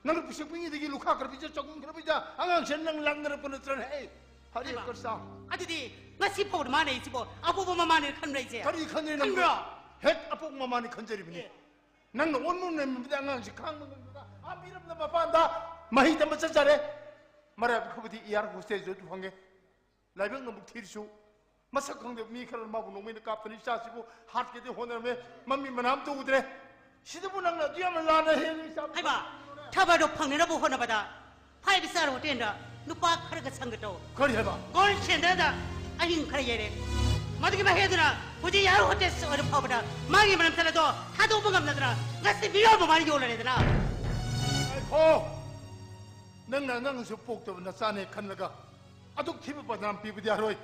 ꯅꯪꯅ ꯄꯤꯁꯛ ꯄꯤꯛꯏꯉꯩꯗꯒꯤ ꯂꯨꯈꯥ ꯈꯔ ꯄꯤꯖ, ꯆꯒꯨꯝ ꯈꯔ ꯄꯤꯖ, ꯑꯉꯥꯡꯁꯦ ꯅꯪ ꯂꯥꯡꯅꯔꯛꯄ ꯅꯠꯇ꯭ꯔꯅꯦ? ꯑꯩ ꯍꯥꯏꯕ꯫ ꯑꯗꯨꯗꯤ ꯉꯁꯤ ꯐꯥꯎꯗ ꯃꯥꯅ ꯑꯩꯁꯤꯕꯣ ꯑꯄꯣꯛꯄ ꯃꯃꯥꯅꯦꯅ ꯈꯟꯕ꯭ꯔꯥ, ꯏꯆꯦ? ꯀꯔꯤ ꯈꯟꯗꯣꯏꯅꯣ? ꯈꯟꯕ꯭ꯔꯣ? ꯍꯦꯛ ꯑꯄꯣꯛꯄ ꯃꯃꯥꯅꯤ ꯈꯟꯖꯔꯤꯕꯅꯤ꯫ ꯑꯦ꯫ ꯅꯪꯅ ꯑꯣꯟꯃꯨꯟ ꯅꯩꯃꯟꯕꯗ ꯑꯉꯥꯡꯁꯤ ꯈꯥꯡꯕ ꯉꯝꯗꯅ ꯑꯥ ꯃꯤꯔꯝꯗ ꯃꯄꯥꯟꯗ ꯃꯍꯩ ꯇꯝꯕ ꯆꯠꯆꯔꯦ꯫ ꯃꯔꯥꯏꯕꯛ ꯐꯕꯗꯤ ꯏꯌꯥꯔ ꯍꯣꯁꯇꯦꯜꯁꯨ ꯐꯪꯉꯦ꯫ ꯂꯥꯏꯕꯛ ꯅꯣꯡꯕꯨ ꯊꯤꯔꯁꯨ ꯃꯁꯛ ꯈꯪꯗꯕ ꯃꯤ ꯈꯔꯅ ꯃꯥꯕꯨ ꯅꯣꯡꯃꯩꯅ ꯀꯥꯞꯇꯅ ꯏꯆꯥꯁꯤꯕꯨ ꯍꯥꯠꯀꯦꯗꯤ ꯍꯣꯠꯅꯔꯝꯃꯦ꯫ ꯃꯃꯤ ꯃꯅꯥ ꯑꯝꯇ ꯎꯗ꯭ꯔꯦ꯫ ꯁꯤꯗꯕꯨ ꯅꯪꯅ ꯑꯗꯨ ꯌꯥꯝꯅ ꯂꯥꯟꯅ ꯍꯦꯜꯂꯤ ꯏꯆꯥꯕꯨ꯫ ꯍꯩꯃꯥ, ꯊꯕꯛ ꯑꯗꯨ ꯐꯪꯅꯅꯕ ꯍꯣꯠꯅꯕꯗ ꯐꯥꯏꯚ ꯁ꯭ꯇꯥꯔ ꯍꯣꯇꯦꯜꯗ ꯅꯨꯄꯥ ꯈꯔꯒ ꯁꯪꯒ ꯇꯧ꯫ ꯀꯔꯤ ꯍꯥꯏꯕ? ꯀꯣꯜ ꯁꯦꯟꯇꯔꯗ ꯑꯍꯤꯡ ꯈꯔ ꯌꯩꯔꯦ꯫ ꯃꯗꯨꯒꯤ ꯃꯍꯩꯗꯨꯅ ꯍꯧꯖꯤꯛ ꯏꯌꯥꯔ ꯍꯣꯁꯇꯦꯁ ꯑꯣꯏꯔ ꯐꯥꯎꯕꯗ ꯃꯥꯒꯤ ꯃꯅꯝ ꯆꯠꯂꯗꯣ ꯊꯥꯗꯣꯛꯄ ꯉꯝꯗꯗꯅ ꯉꯁꯤ ꯃꯤꯑꯣꯏꯕ ꯃꯥꯅ ꯌꯣꯜꯂꯔꯦꯗꯅ꯫ ꯉꯥꯏꯈꯣ! ꯅꯪꯅ ꯑꯉꯥꯡꯁꯨ ꯄꯣꯛꯇꯕ ꯅꯆꯥꯅꯦ ꯈꯜꯂꯒ ꯑꯗꯨꯛ ꯊꯤꯕ ꯕꯗꯅꯥꯝ ꯄꯤꯕꯗꯤ ꯌꯥꯔꯣꯏ꯫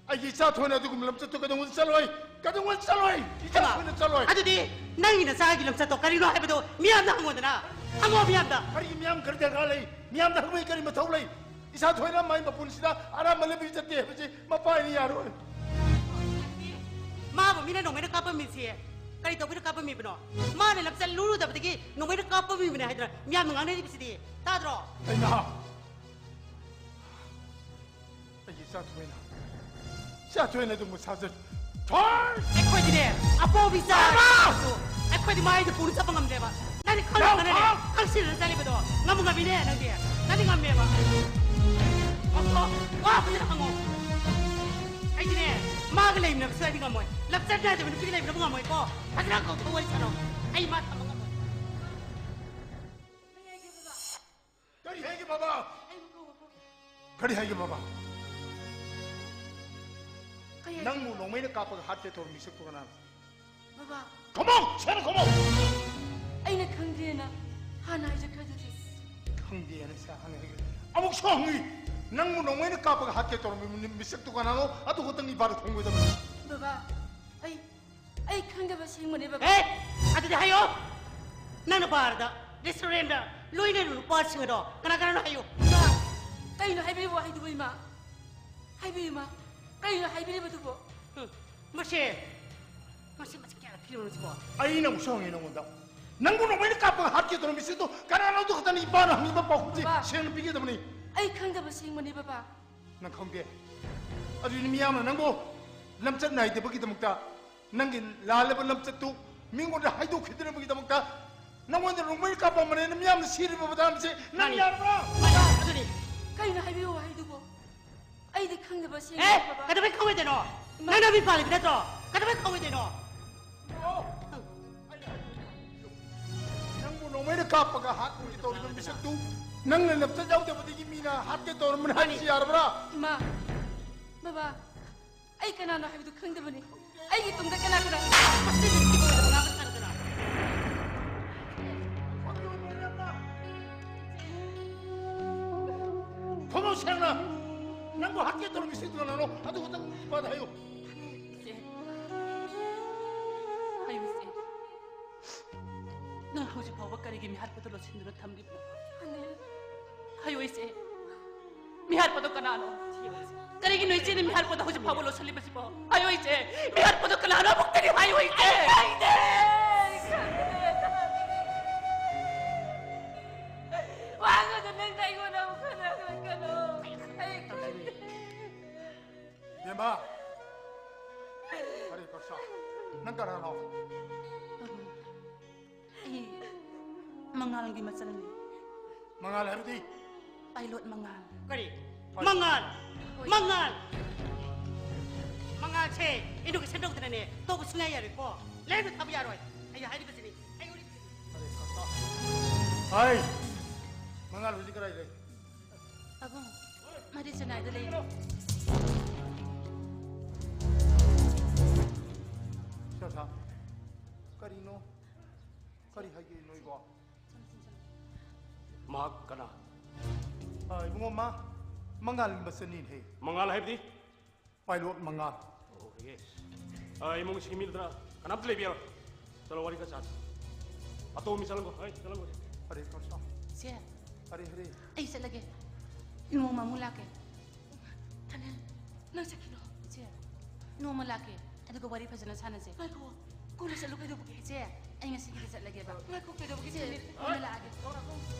ꯑꯩꯒꯤ ꯏꯆꯥ ꯊꯣꯏꯅ ꯑꯗꯨꯒꯨꯝꯕ ꯂꯝꯆꯠꯇꯨ ꯀꯩꯗꯧꯉꯩꯗ ꯆꯠꯂꯣꯏ, ꯀꯩꯗꯧꯉꯩꯗ ꯆꯠꯂꯣꯏ, ꯏꯆꯥ ꯍꯩꯃꯥ! ꯊꯣꯏꯅ ꯆꯠꯂꯣꯏ꯫ ꯑꯗꯨꯗꯤ ꯅꯪꯒꯤ ꯅꯆꯥꯒꯤ ꯂꯝꯆꯠꯇꯣ ꯀꯔꯤꯅꯣ ꯍꯥꯏꯕꯗꯣ ꯃꯤꯌꯥꯝꯗ ꯍꯪꯉꯣꯗꯅ, ꯍꯪꯉꯣ ꯃꯤꯌꯥꯝꯗ꯫ ꯀꯔꯤꯒꯤ ꯃꯤꯌꯥꯝ ꯀꯔꯤ ꯗꯔꯀꯥꯔ ꯂꯩ? ꯃꯤꯌꯥꯝꯗ ꯍꯪꯕꯒꯤ ꯀꯔꯤ ꯃꯊꯧ ꯂꯩ? ꯏꯆꯥ ꯊꯣꯏꯅ ꯃꯥꯏ ꯃꯄꯨꯟꯁꯤꯗ ꯑꯔꯥꯟꯕ ꯂꯝꯕꯤ ꯆꯠꯇꯦ ꯍꯥꯏꯕꯁꯤ ꯃꯄꯥ ꯑꯩꯅ ꯌꯥꯔꯣꯏ꯫ ꯃꯥꯕꯨ ꯃꯤꯅ ꯅꯣꯡꯃꯩꯅ ꯀꯥꯞꯄꯝꯃꯤꯁꯤ ꯀꯔꯤ ꯇꯧꯕꯩꯅ ꯀꯥꯞꯄꯝꯃꯤꯕꯅꯣ? ꯃꯥꯅ ꯂꯝꯆꯠ ꯂꯨꯔꯨꯗꯕꯗꯒꯤ ꯅꯣꯡꯃꯩꯅ ꯀꯥꯞꯄꯝꯃꯤꯕꯅꯦ ꯍꯥꯏꯗꯅ ꯃꯤꯌꯥꯝꯅ ꯉꯥꯡꯅꯔꯤꯕꯁꯤꯗꯤ ꯇꯥꯗ꯭ꯔꯣ? ꯑꯩꯅ ꯑꯩꯒꯤ ꯏꯆꯥ ꯊꯣꯏꯅ, ꯏꯆꯥ ꯊꯣꯏꯅ ꯑꯗꯨꯝꯕ ꯁꯥꯖꯔꯤ꯫ ꯊꯣꯏ! ꯑꯩꯈꯣꯏꯗꯤꯅꯦ, ꯑꯄꯣꯝꯕꯤ ꯆꯥ ꯑꯃ! ꯑꯩꯈꯣꯏꯗꯤ ꯃꯥꯏꯗ ꯄꯨꯅ ꯆꯠꯄ ꯉꯝꯗꯦꯕ꯫ ꯅꯪꯗꯤ ꯈꯪꯗ꯭ꯔꯒꯅꯦ, ꯂꯥꯎ! ꯈꯪꯁꯤꯟꯅ ꯆꯠꯂꯤꯕꯗꯣ ꯉꯝꯕ ꯉꯝꯃꯤꯅꯦ ꯅꯪꯗꯤ꯫ ꯅꯪꯗꯤ ꯉꯝꯃꯦꯕ꯫ ꯑꯣ, ꯋꯥ ꯐꯖꯅ ꯍꯪꯉꯣ꯫ ꯑꯩꯗꯤꯅꯦ, ꯃꯥꯒ ꯂꯩꯃꯤꯟꯅꯕꯁꯨ ꯑꯩꯗꯤ ꯉꯝꯃꯣꯏ꯫ ꯂꯞꯆꯠ ꯅꯥꯏꯗꯕ ꯅꯨꯄꯤꯒ ꯂꯩꯃꯤꯟꯅꯕ ꯉꯝꯃꯣꯏꯀꯣ꯫ ꯐꯖꯅ ꯀꯧꯊꯣꯛꯑ ꯋꯥꯔꯤ ꯁꯥꯟꯅꯧ꯫ ꯑꯩ ꯃꯥ ꯊꯝꯕ ꯉꯝꯃꯣꯏ꯫ ꯀꯔꯤ ꯍꯥꯏꯒꯦ ꯕꯕꯥ? ꯀꯔꯤ ꯍꯥꯏꯒꯦ ꯕꯕꯥ? ꯑꯩꯕꯨ ꯀꯧꯕ ꯀꯧꯕ꯫ ꯀꯔꯤ ꯍꯥꯏꯒꯦ ꯕꯕꯥ? ꯀꯩ ꯍꯥꯏꯒꯦ? ꯅꯪꯕꯨ ꯅꯣꯡꯃꯩꯅ ꯀꯥꯞꯄꯒ ꯍꯥꯠꯀꯦ ꯇꯧꯔꯝꯃꯤ ꯁꯛꯇꯨ ꯀꯅꯥꯅꯣ? ꯕꯕꯥ꯫ ꯈꯨꯝꯃꯣ! ꯁꯦꯡꯅ ꯈꯨꯝꯃꯣ! ꯑꯩꯅ ꯈꯪꯗꯦꯅ ꯍꯥꯟꯅ ꯍꯥꯏꯖꯈ꯭ꯔꯗꯨꯗꯤ꯫ ꯈꯪꯗꯦꯅ ꯁꯦ ꯍꯥꯟꯅ ꯍꯥꯏꯈ꯭ꯔꯦ꯫ ꯑꯃꯨꯛꯁꯨ ꯍꯪꯉꯤ! ꯅꯪꯕꯨ ꯅꯣꯡꯃꯩꯅ ꯀꯥꯞꯄꯒ ꯍꯥꯠꯀꯦ ꯇꯧꯔꯝꯃꯤ ꯃꯤꯁꯛꯇꯨ ꯀꯅꯥꯅꯣ? ꯑꯗꯨ ꯈꯛꯇꯪ ꯏꯕꯥꯗ ꯈꯨꯝꯒꯗꯕꯅꯤ꯫ ꯕꯕꯥ, ꯑꯩ, ꯑꯩ ꯈꯪꯗꯕ ꯁꯦꯡꯕꯅꯦ ꯕꯕꯥ꯫ ꯑꯦ! ꯑꯗꯨꯗꯤ ꯍꯥꯏꯌꯣ! ꯅꯪꯅ ꯕꯥꯔꯗ, ꯔꯦꯁꯇꯨꯔꯦꯟꯗ ꯂꯣꯏꯅꯔꯤꯕ ꯅꯨꯄꯥꯁꯤꯡ ꯑꯗꯣ ꯀꯅꯥ ꯀꯅꯥꯅꯣ ꯍꯥꯏꯌꯨ꯫ ꯏꯃꯥ, ꯀꯩꯅꯣ ꯍꯥꯏꯕꯤꯔꯤꯕ ꯋꯥꯍꯩꯗꯨꯕꯨ ꯏꯃꯥ? ꯍꯥꯏꯕꯤꯌꯨ ꯏꯃꯥ, ꯀꯩꯅꯣ ꯍꯥꯏꯕꯤꯔꯤꯕꯗꯨꯕꯨ? ꯎꯝ, ꯃꯁꯦ, ꯃꯁꯤ, ꯃꯁꯤ ꯀꯌꯥ ꯊꯤꯔꯕꯅꯣ ꯁꯤꯕꯣ? ꯑꯩꯅ ꯑꯃꯨꯛꯁꯨ ꯍꯪꯉꯤ ꯅꯉꯣꯟꯗ꯫ ꯅꯪꯕꯨ ꯅꯣꯡꯃꯩꯅ ꯀꯥꯞꯄꯒ ꯍꯥꯠꯀꯦ ꯇꯧꯔꯝꯃꯤ ꯃꯤꯁꯛꯇꯣ ꯀꯅꯥꯅꯣ? ꯑꯗꯨ ꯈꯛꯇꯅꯤ ꯏꯄꯥꯅ ꯍꯪꯉꯤꯕ ꯄꯥꯎꯈꯨꯝꯁꯤ ꯕꯕꯥ, ꯁꯦꯡꯅ ꯄꯤꯒꯗꯕꯅꯤ꯫ ꯑꯩ ꯈꯪꯗꯕ ꯁꯦꯡꯕꯅꯤ ꯕꯕꯥ꯫ ꯅꯪ ꯈꯪꯗꯦ? ꯑꯗꯨꯗꯤ ꯃꯤꯌꯥꯝꯅ ꯅꯪꯕꯨ ꯂꯝꯆꯠ ꯅꯥꯏꯗꯕꯒꯤꯗꯃꯛꯇ, ꯅꯪꯒꯤ ꯂꯥꯜꯂꯕ ꯂꯝꯆꯠꯇꯨ ꯃꯤꯉꯣꯟꯗ ꯍꯥꯏꯗꯣꯛꯈꯤꯗꯅꯕꯒꯤꯗꯃꯛꯇ ꯅꯪꯉꯣꯟꯗ ꯅꯣꯡꯃꯩ ꯀꯥꯞꯄꯝꯕꯅꯦꯅ ꯃꯤꯌꯥꯝꯅ ꯁꯤꯔꯤꯕ ꯃꯇꯥꯡꯁꯦ ꯅꯪ ꯃꯥꯅꯤ꯫ ꯌꯥꯔꯕ꯭ꯔꯥ? ꯃꯥꯅꯤ꯫ ꯑꯗꯨꯅꯤ꯫ ꯀꯩꯅꯣ ꯍꯥꯏꯕꯤꯌꯨ ꯍꯥꯏꯗꯨꯕꯣ? ꯑꯩꯗꯤ ꯈꯪꯗꯕ ꯁꯦꯡꯅ ꯑꯦ, ꯈꯪꯗꯕ꯫ ꯀꯩꯗꯧꯕꯩ ꯈꯪꯉꯣꯏꯗꯣꯏꯅꯣ? ꯏꯃꯥ꯫ ꯅꯪ ꯅꯃꯤꯠ ꯄꯥꯜꯂꯤꯕ ꯅꯠꯇ꯭ꯔꯣ? ꯀꯩꯗꯧꯕꯩ ꯈꯪꯉꯣꯏꯗꯣꯏꯅꯣ? ꯅꯪꯕꯨ ꯅꯣꯡꯃꯩꯅ ꯀꯥꯞꯄꯒ ꯍꯥꯠꯄꯒꯤ ꯇꯧꯔꯤꯕ ꯃꯤꯁꯛꯇꯨ ꯅꯪꯅ ꯂꯝꯆꯠ ꯌꯥꯎꯗꯕꯗꯒꯤ ꯃꯤꯅ ꯍꯥꯠꯀꯦ ꯇꯧꯔꯝꯕꯅꯤ ꯍꯥꯏꯕꯁꯤ ꯌꯥꯔꯕ꯭ꯔꯥ? ꯏꯃꯥ, ꯕꯕꯥ, ꯑꯩ ꯀꯅꯥꯅꯣ ꯍꯥꯏꯕꯗꯨ ꯈꯪꯗꯕꯅꯤ꯫ ꯑꯩꯒꯤ ꯇꯨꯡꯗ ꯀꯅꯥ ꯀꯅꯥ ꯃꯁꯤꯗꯤ ꯁꯤꯕ ꯑꯣꯏꯔꯕ ꯉꯥꯡꯕ ꯁꯥꯔꯗꯅ꯫ ꯊꯃꯣꯏ ꯁꯦꯡꯅ ꯅꯪꯕꯨ ꯍꯥꯠꯀꯦ ꯇꯧꯔꯝꯃꯤꯁꯤ ꯀꯅꯥꯅꯣ? ꯑꯗꯨ ꯈꯛꯇꯪ ꯏꯄꯥꯗ ꯍꯥꯏꯌꯨ꯫ ꯏꯆꯦ꯫ ꯍꯥꯏꯌꯨ, ꯏꯆꯦ꯫ ꯅꯪ ꯍꯧꯖꯤꯛ ꯐꯥꯎꯕ ꯀꯔꯤꯒꯤ ꯃꯤꯍꯥꯠꯄꯗ ꯂꯣꯠꯁꯤꯟꯗꯨꯅ ꯊꯝꯂꯤꯕꯅꯣ? ꯑꯅꯤꯜ꯫ ꯍꯥꯏꯌꯨ, ꯏꯆꯦ꯫ ꯃꯤꯍꯥꯠꯄꯗꯣ ꯀꯅꯥꯅꯣ? ꯀꯔꯤꯒꯤꯅꯣ ꯏꯆꯦꯅ ꯃꯤꯍꯥꯠꯄꯗꯣ ꯍꯧꯖꯤꯛ ꯐꯥꯎꯕ ꯂꯣꯠꯁꯤꯜꯂꯤꯕꯁꯤꯕꯣ? ꯍꯥꯏꯌꯨ, ꯏꯆꯦ꯫ ꯃꯤꯍꯥꯠꯄꯗꯣ ꯀꯅꯥꯅꯣ? ꯑꯃꯨꯛꯇꯗꯤ ꯍꯥꯏꯌꯨ, ꯏꯆꯦ꯫ ꯑꯩ ꯈꯪꯗꯦ꯫ ꯋꯥ ꯉꯥꯡꯒꯅꯨ, ꯅꯪꯅ ꯑꯩꯉꯣꯟꯗ ꯑꯃꯨꯛ ꯈꯟꯅꯔꯛꯀꯅꯨ꯫ ꯑꯩ ꯈꯪꯗꯦ꯫ ꯕꯦꯝꯃ! ꯑꯔꯦ ꯀꯁꯥ! ꯅꯪ ꯀꯅꯥꯅꯣ? ꯑꯩ ꯃꯉꯥꯜꯒꯤ ꯃꯆꯜꯅꯤ꯫ ꯃꯉꯥꯜ ꯍꯥꯏꯕꯗꯤ? ꯄꯥꯏꯂꯣꯠ ꯃꯉꯥꯜ꯫ ꯀꯔꯤ? ꯄꯥꯏꯂꯣꯠ꯫ ꯃꯉꯥꯜ! ꯍꯣꯏ꯫ ꯃꯉꯥꯜ! ꯃꯉꯥꯜꯁꯦ education ꯇꯧꯗꯅꯅꯦ ꯇꯧꯕ ꯁꯨꯡꯌꯥ ꯌꯥꯔꯣꯏꯀꯣ꯫ ꯂꯥꯏꯔꯤꯛꯇ ꯊꯥꯕ ꯌꯥꯔꯣꯏ꯫ ꯑꯩ ꯍꯥꯏꯔꯤꯕꯁꯤꯅꯤ꯫ ꯑꯩ ꯎꯔꯤꯕꯁꯤꯅꯤ꯫ ꯑꯔꯦ ꯀꯁꯥ! ꯍꯥꯏ! ꯃꯉꯥꯜ ꯍꯧꯖꯤꯛ ꯀꯗꯥꯏ ꯂꯩ? ꯄꯥꯕꯨꯡ, ꯃꯥꯗꯤ ꯆꯦꯟꯅꯥꯏꯗ ꯂꯩ꯫ ꯁꯥ, ꯁꯥ, ꯀꯔꯤꯅꯣ? ꯀꯔꯤ ꯍꯥꯏꯒꯦ ꯅꯣꯏꯕꯣ? ꯃꯍꯥꯛ ꯀꯅꯥ? ꯑ, ꯏꯕꯨꯡꯉꯣ, ꯃꯥ ꯃꯉꯥꯜꯒꯤ ꯃꯆꯟꯅꯤꯅꯦ꯫ ꯃꯉꯥꯜ ꯍꯥꯏꯕꯗꯤ? ꯄꯥꯏꯂꯣꯠ ꯃꯉꯥꯜ꯫ ꯑꯣ, ꯌꯦꯁ꯫ ꯑ, ꯏꯃꯨꯡꯁꯤꯒꯤ ꯃꯤ ꯅꯠꯇꯅ ꯀꯅꯥꯝꯇ ꯂꯩꯕ ꯌꯥꯔꯣꯏ꯫ ꯆꯠꯂꯣ, ꯋꯥꯔꯤ ꯈꯔ ꯁꯥꯁꯤ꯫ ꯑꯇꯣꯝꯕꯤ ꯆꯠꯂꯝꯈꯣ꯫ ꯍꯩ, ꯆꯠꯂꯝꯈꯣ꯫ ꯑꯔꯦ ꯀꯁꯥ! ꯏꯆꯦ꯫ ꯑꯔꯦ, ꯑꯔꯦ꯫ ꯑꯩ ꯆꯠꯂꯒꯦ꯫ ꯅꯣꯡꯃ ꯑꯃꯨꯛ ꯂꯥꯛꯀꯦ꯫ ꯊꯥꯅꯤꯜ, ꯅꯪ ꯆꯠꯈꯤꯅꯣ꯫ ꯏꯆꯦ, ꯅꯣꯡꯃ ꯂꯥꯛꯀꯦ꯫ ꯑꯗꯨꯒ ꯋꯥꯔꯤ ꯐꯖꯅ ꯁꯥꯟꯅꯁꯦ꯫ ꯉꯥꯏꯈꯣ, ꯀꯣꯟꯅ ꯆꯠꯂꯨ ꯀꯩꯗꯧꯕꯒꯦ? ꯏꯆꯦ, ꯑꯩ ꯉꯁꯤꯒꯤꯗꯤ ꯆꯠꯂꯒꯦꯕ꯫ ꯉꯥꯏꯈꯣ, ꯀꯩꯗꯧꯕꯒꯦ, ꯏꯆꯦ, ꯊꯥꯅꯤꯜ? ꯀꯣꯟꯅ ꯂꯥꯛꯑꯒꯦ꯫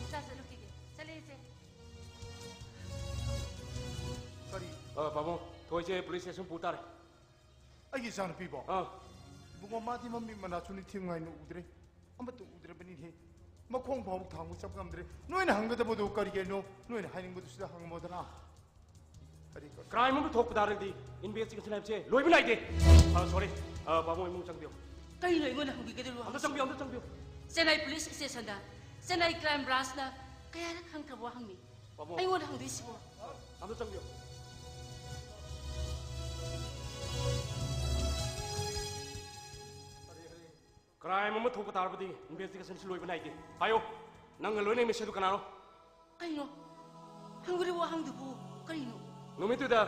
ꯏꯆꯥ ꯆꯠꯂꯨꯈꯤꯒꯦ꯫ ꯆꯠꯂꯦ, ꯏꯆꯦ꯫ ꯀꯔꯤ? ꯑ, ꯄꯥꯕꯨꯡ, ꯊꯣꯏꯁꯦ ꯄꯨꯂꯤꯁ ꯁ꯭ꯇꯦꯁꯟ ꯄꯨ ꯇꯥꯔꯦ꯫ ꯑꯩꯒꯤ ꯏꯆꯥꯅꯨꯄꯤꯕꯣ? ꯑꯥ꯫ ꯏꯕꯨꯡꯉꯣ, ꯃꯥꯗꯤ ꯃꯃꯤꯠ ꯃꯅꯥꯁꯨ ꯅꯤꯡꯊꯤ ꯅꯨꯡꯉꯥꯏꯅ ꯎꯗ꯭ꯔꯦ꯫ ꯑꯃꯠꯇ ꯎꯗ꯭ꯔꯕꯅꯤꯅꯦ꯫ ꯃꯈꯣꯡ ꯐꯥꯎꯕ ꯊꯥꯡꯕ ꯆꯠ ꯉꯝꯗ꯭ꯔꯦ꯫ ꯅꯣꯏꯅ ꯍꯪꯒꯗꯕꯗꯣ ꯀꯔꯤꯅꯣ? ꯅꯣꯏꯅ ꯍꯥꯏꯅꯤꯡꯕꯗꯨ ꯁꯤꯗ ꯍꯪꯉꯝꯃꯣꯗꯅ꯫ ꯀꯔꯤ, ꯀꯔꯤ? ꯀ꯭ꯔꯥꯏꯝ ꯑꯃ ꯊꯣꯛꯄ ꯇꯥꯔꯒꯗꯤ ꯏꯟꯚꯦꯁꯇꯤꯒꯦꯁꯟ ꯍꯥꯏꯕꯁꯦ ꯂꯣꯏꯕ ꯅꯥꯏꯗꯦ꯫ ꯑ, ꯁꯣꯔꯤ꯫ ꯑ, ꯄꯥꯕꯨꯡ, ꯏꯃꯨꯡ ꯆꯪꯕꯤꯌꯨ꯫ ꯀꯩꯅꯣ ꯑꯩꯉꯣꯟꯗ ꯍꯪꯕꯤꯒꯗꯣꯏꯔꯣ? ꯑꯝꯇ ꯆꯪꯕꯤꯌꯨ, ꯑꯝꯇ ꯆꯪꯕꯤꯌꯨ꯫ ꯆꯦꯟꯅꯥꯏ ꯄꯨꯂꯤꯁ ꯁ꯭ꯇꯦꯁꯟꯗ ꯆꯦꯟꯅꯥꯏ ꯀ꯭ꯔꯥꯏꯝ ꯕ꯭ꯔꯥꯟꯁꯅ ꯀꯌꯥꯔꯛ ꯍꯪꯈ꯭ꯔꯕ ꯋꯥꯍꯪꯅꯤ? ꯄꯥꯕꯨꯡ꯫ ꯑꯩꯉꯣꯟꯗ ꯍꯪꯗꯣꯏꯁꯤꯕꯣ? ꯑꯝꯇ ꯆꯪꯕꯤꯌꯨ꯫ ꯀ꯭ꯔꯥꯏꯝ ꯑꯃ ꯊꯣꯛꯄ ꯇꯥꯔꯕꯗꯤ ꯏꯟꯚꯦꯁꯇꯤꯒꯦꯁꯟꯁꯤ ꯂꯣꯏꯕ ꯅꯥꯏꯗꯦ꯫ ꯍꯥꯏꯌꯣ, ꯅꯪꯒ ꯂꯣꯏꯅ ꯃꯤꯁꯦꯗꯨ ꯀꯅꯥꯅꯣ? ꯀꯩꯅꯣ? ꯍꯪꯕꯤꯔꯤꯕ ꯋꯥꯍꯪꯗꯨꯕꯨ ꯀꯔꯤꯅꯣ? ꯅꯨꯃꯤꯠꯇꯨꯗ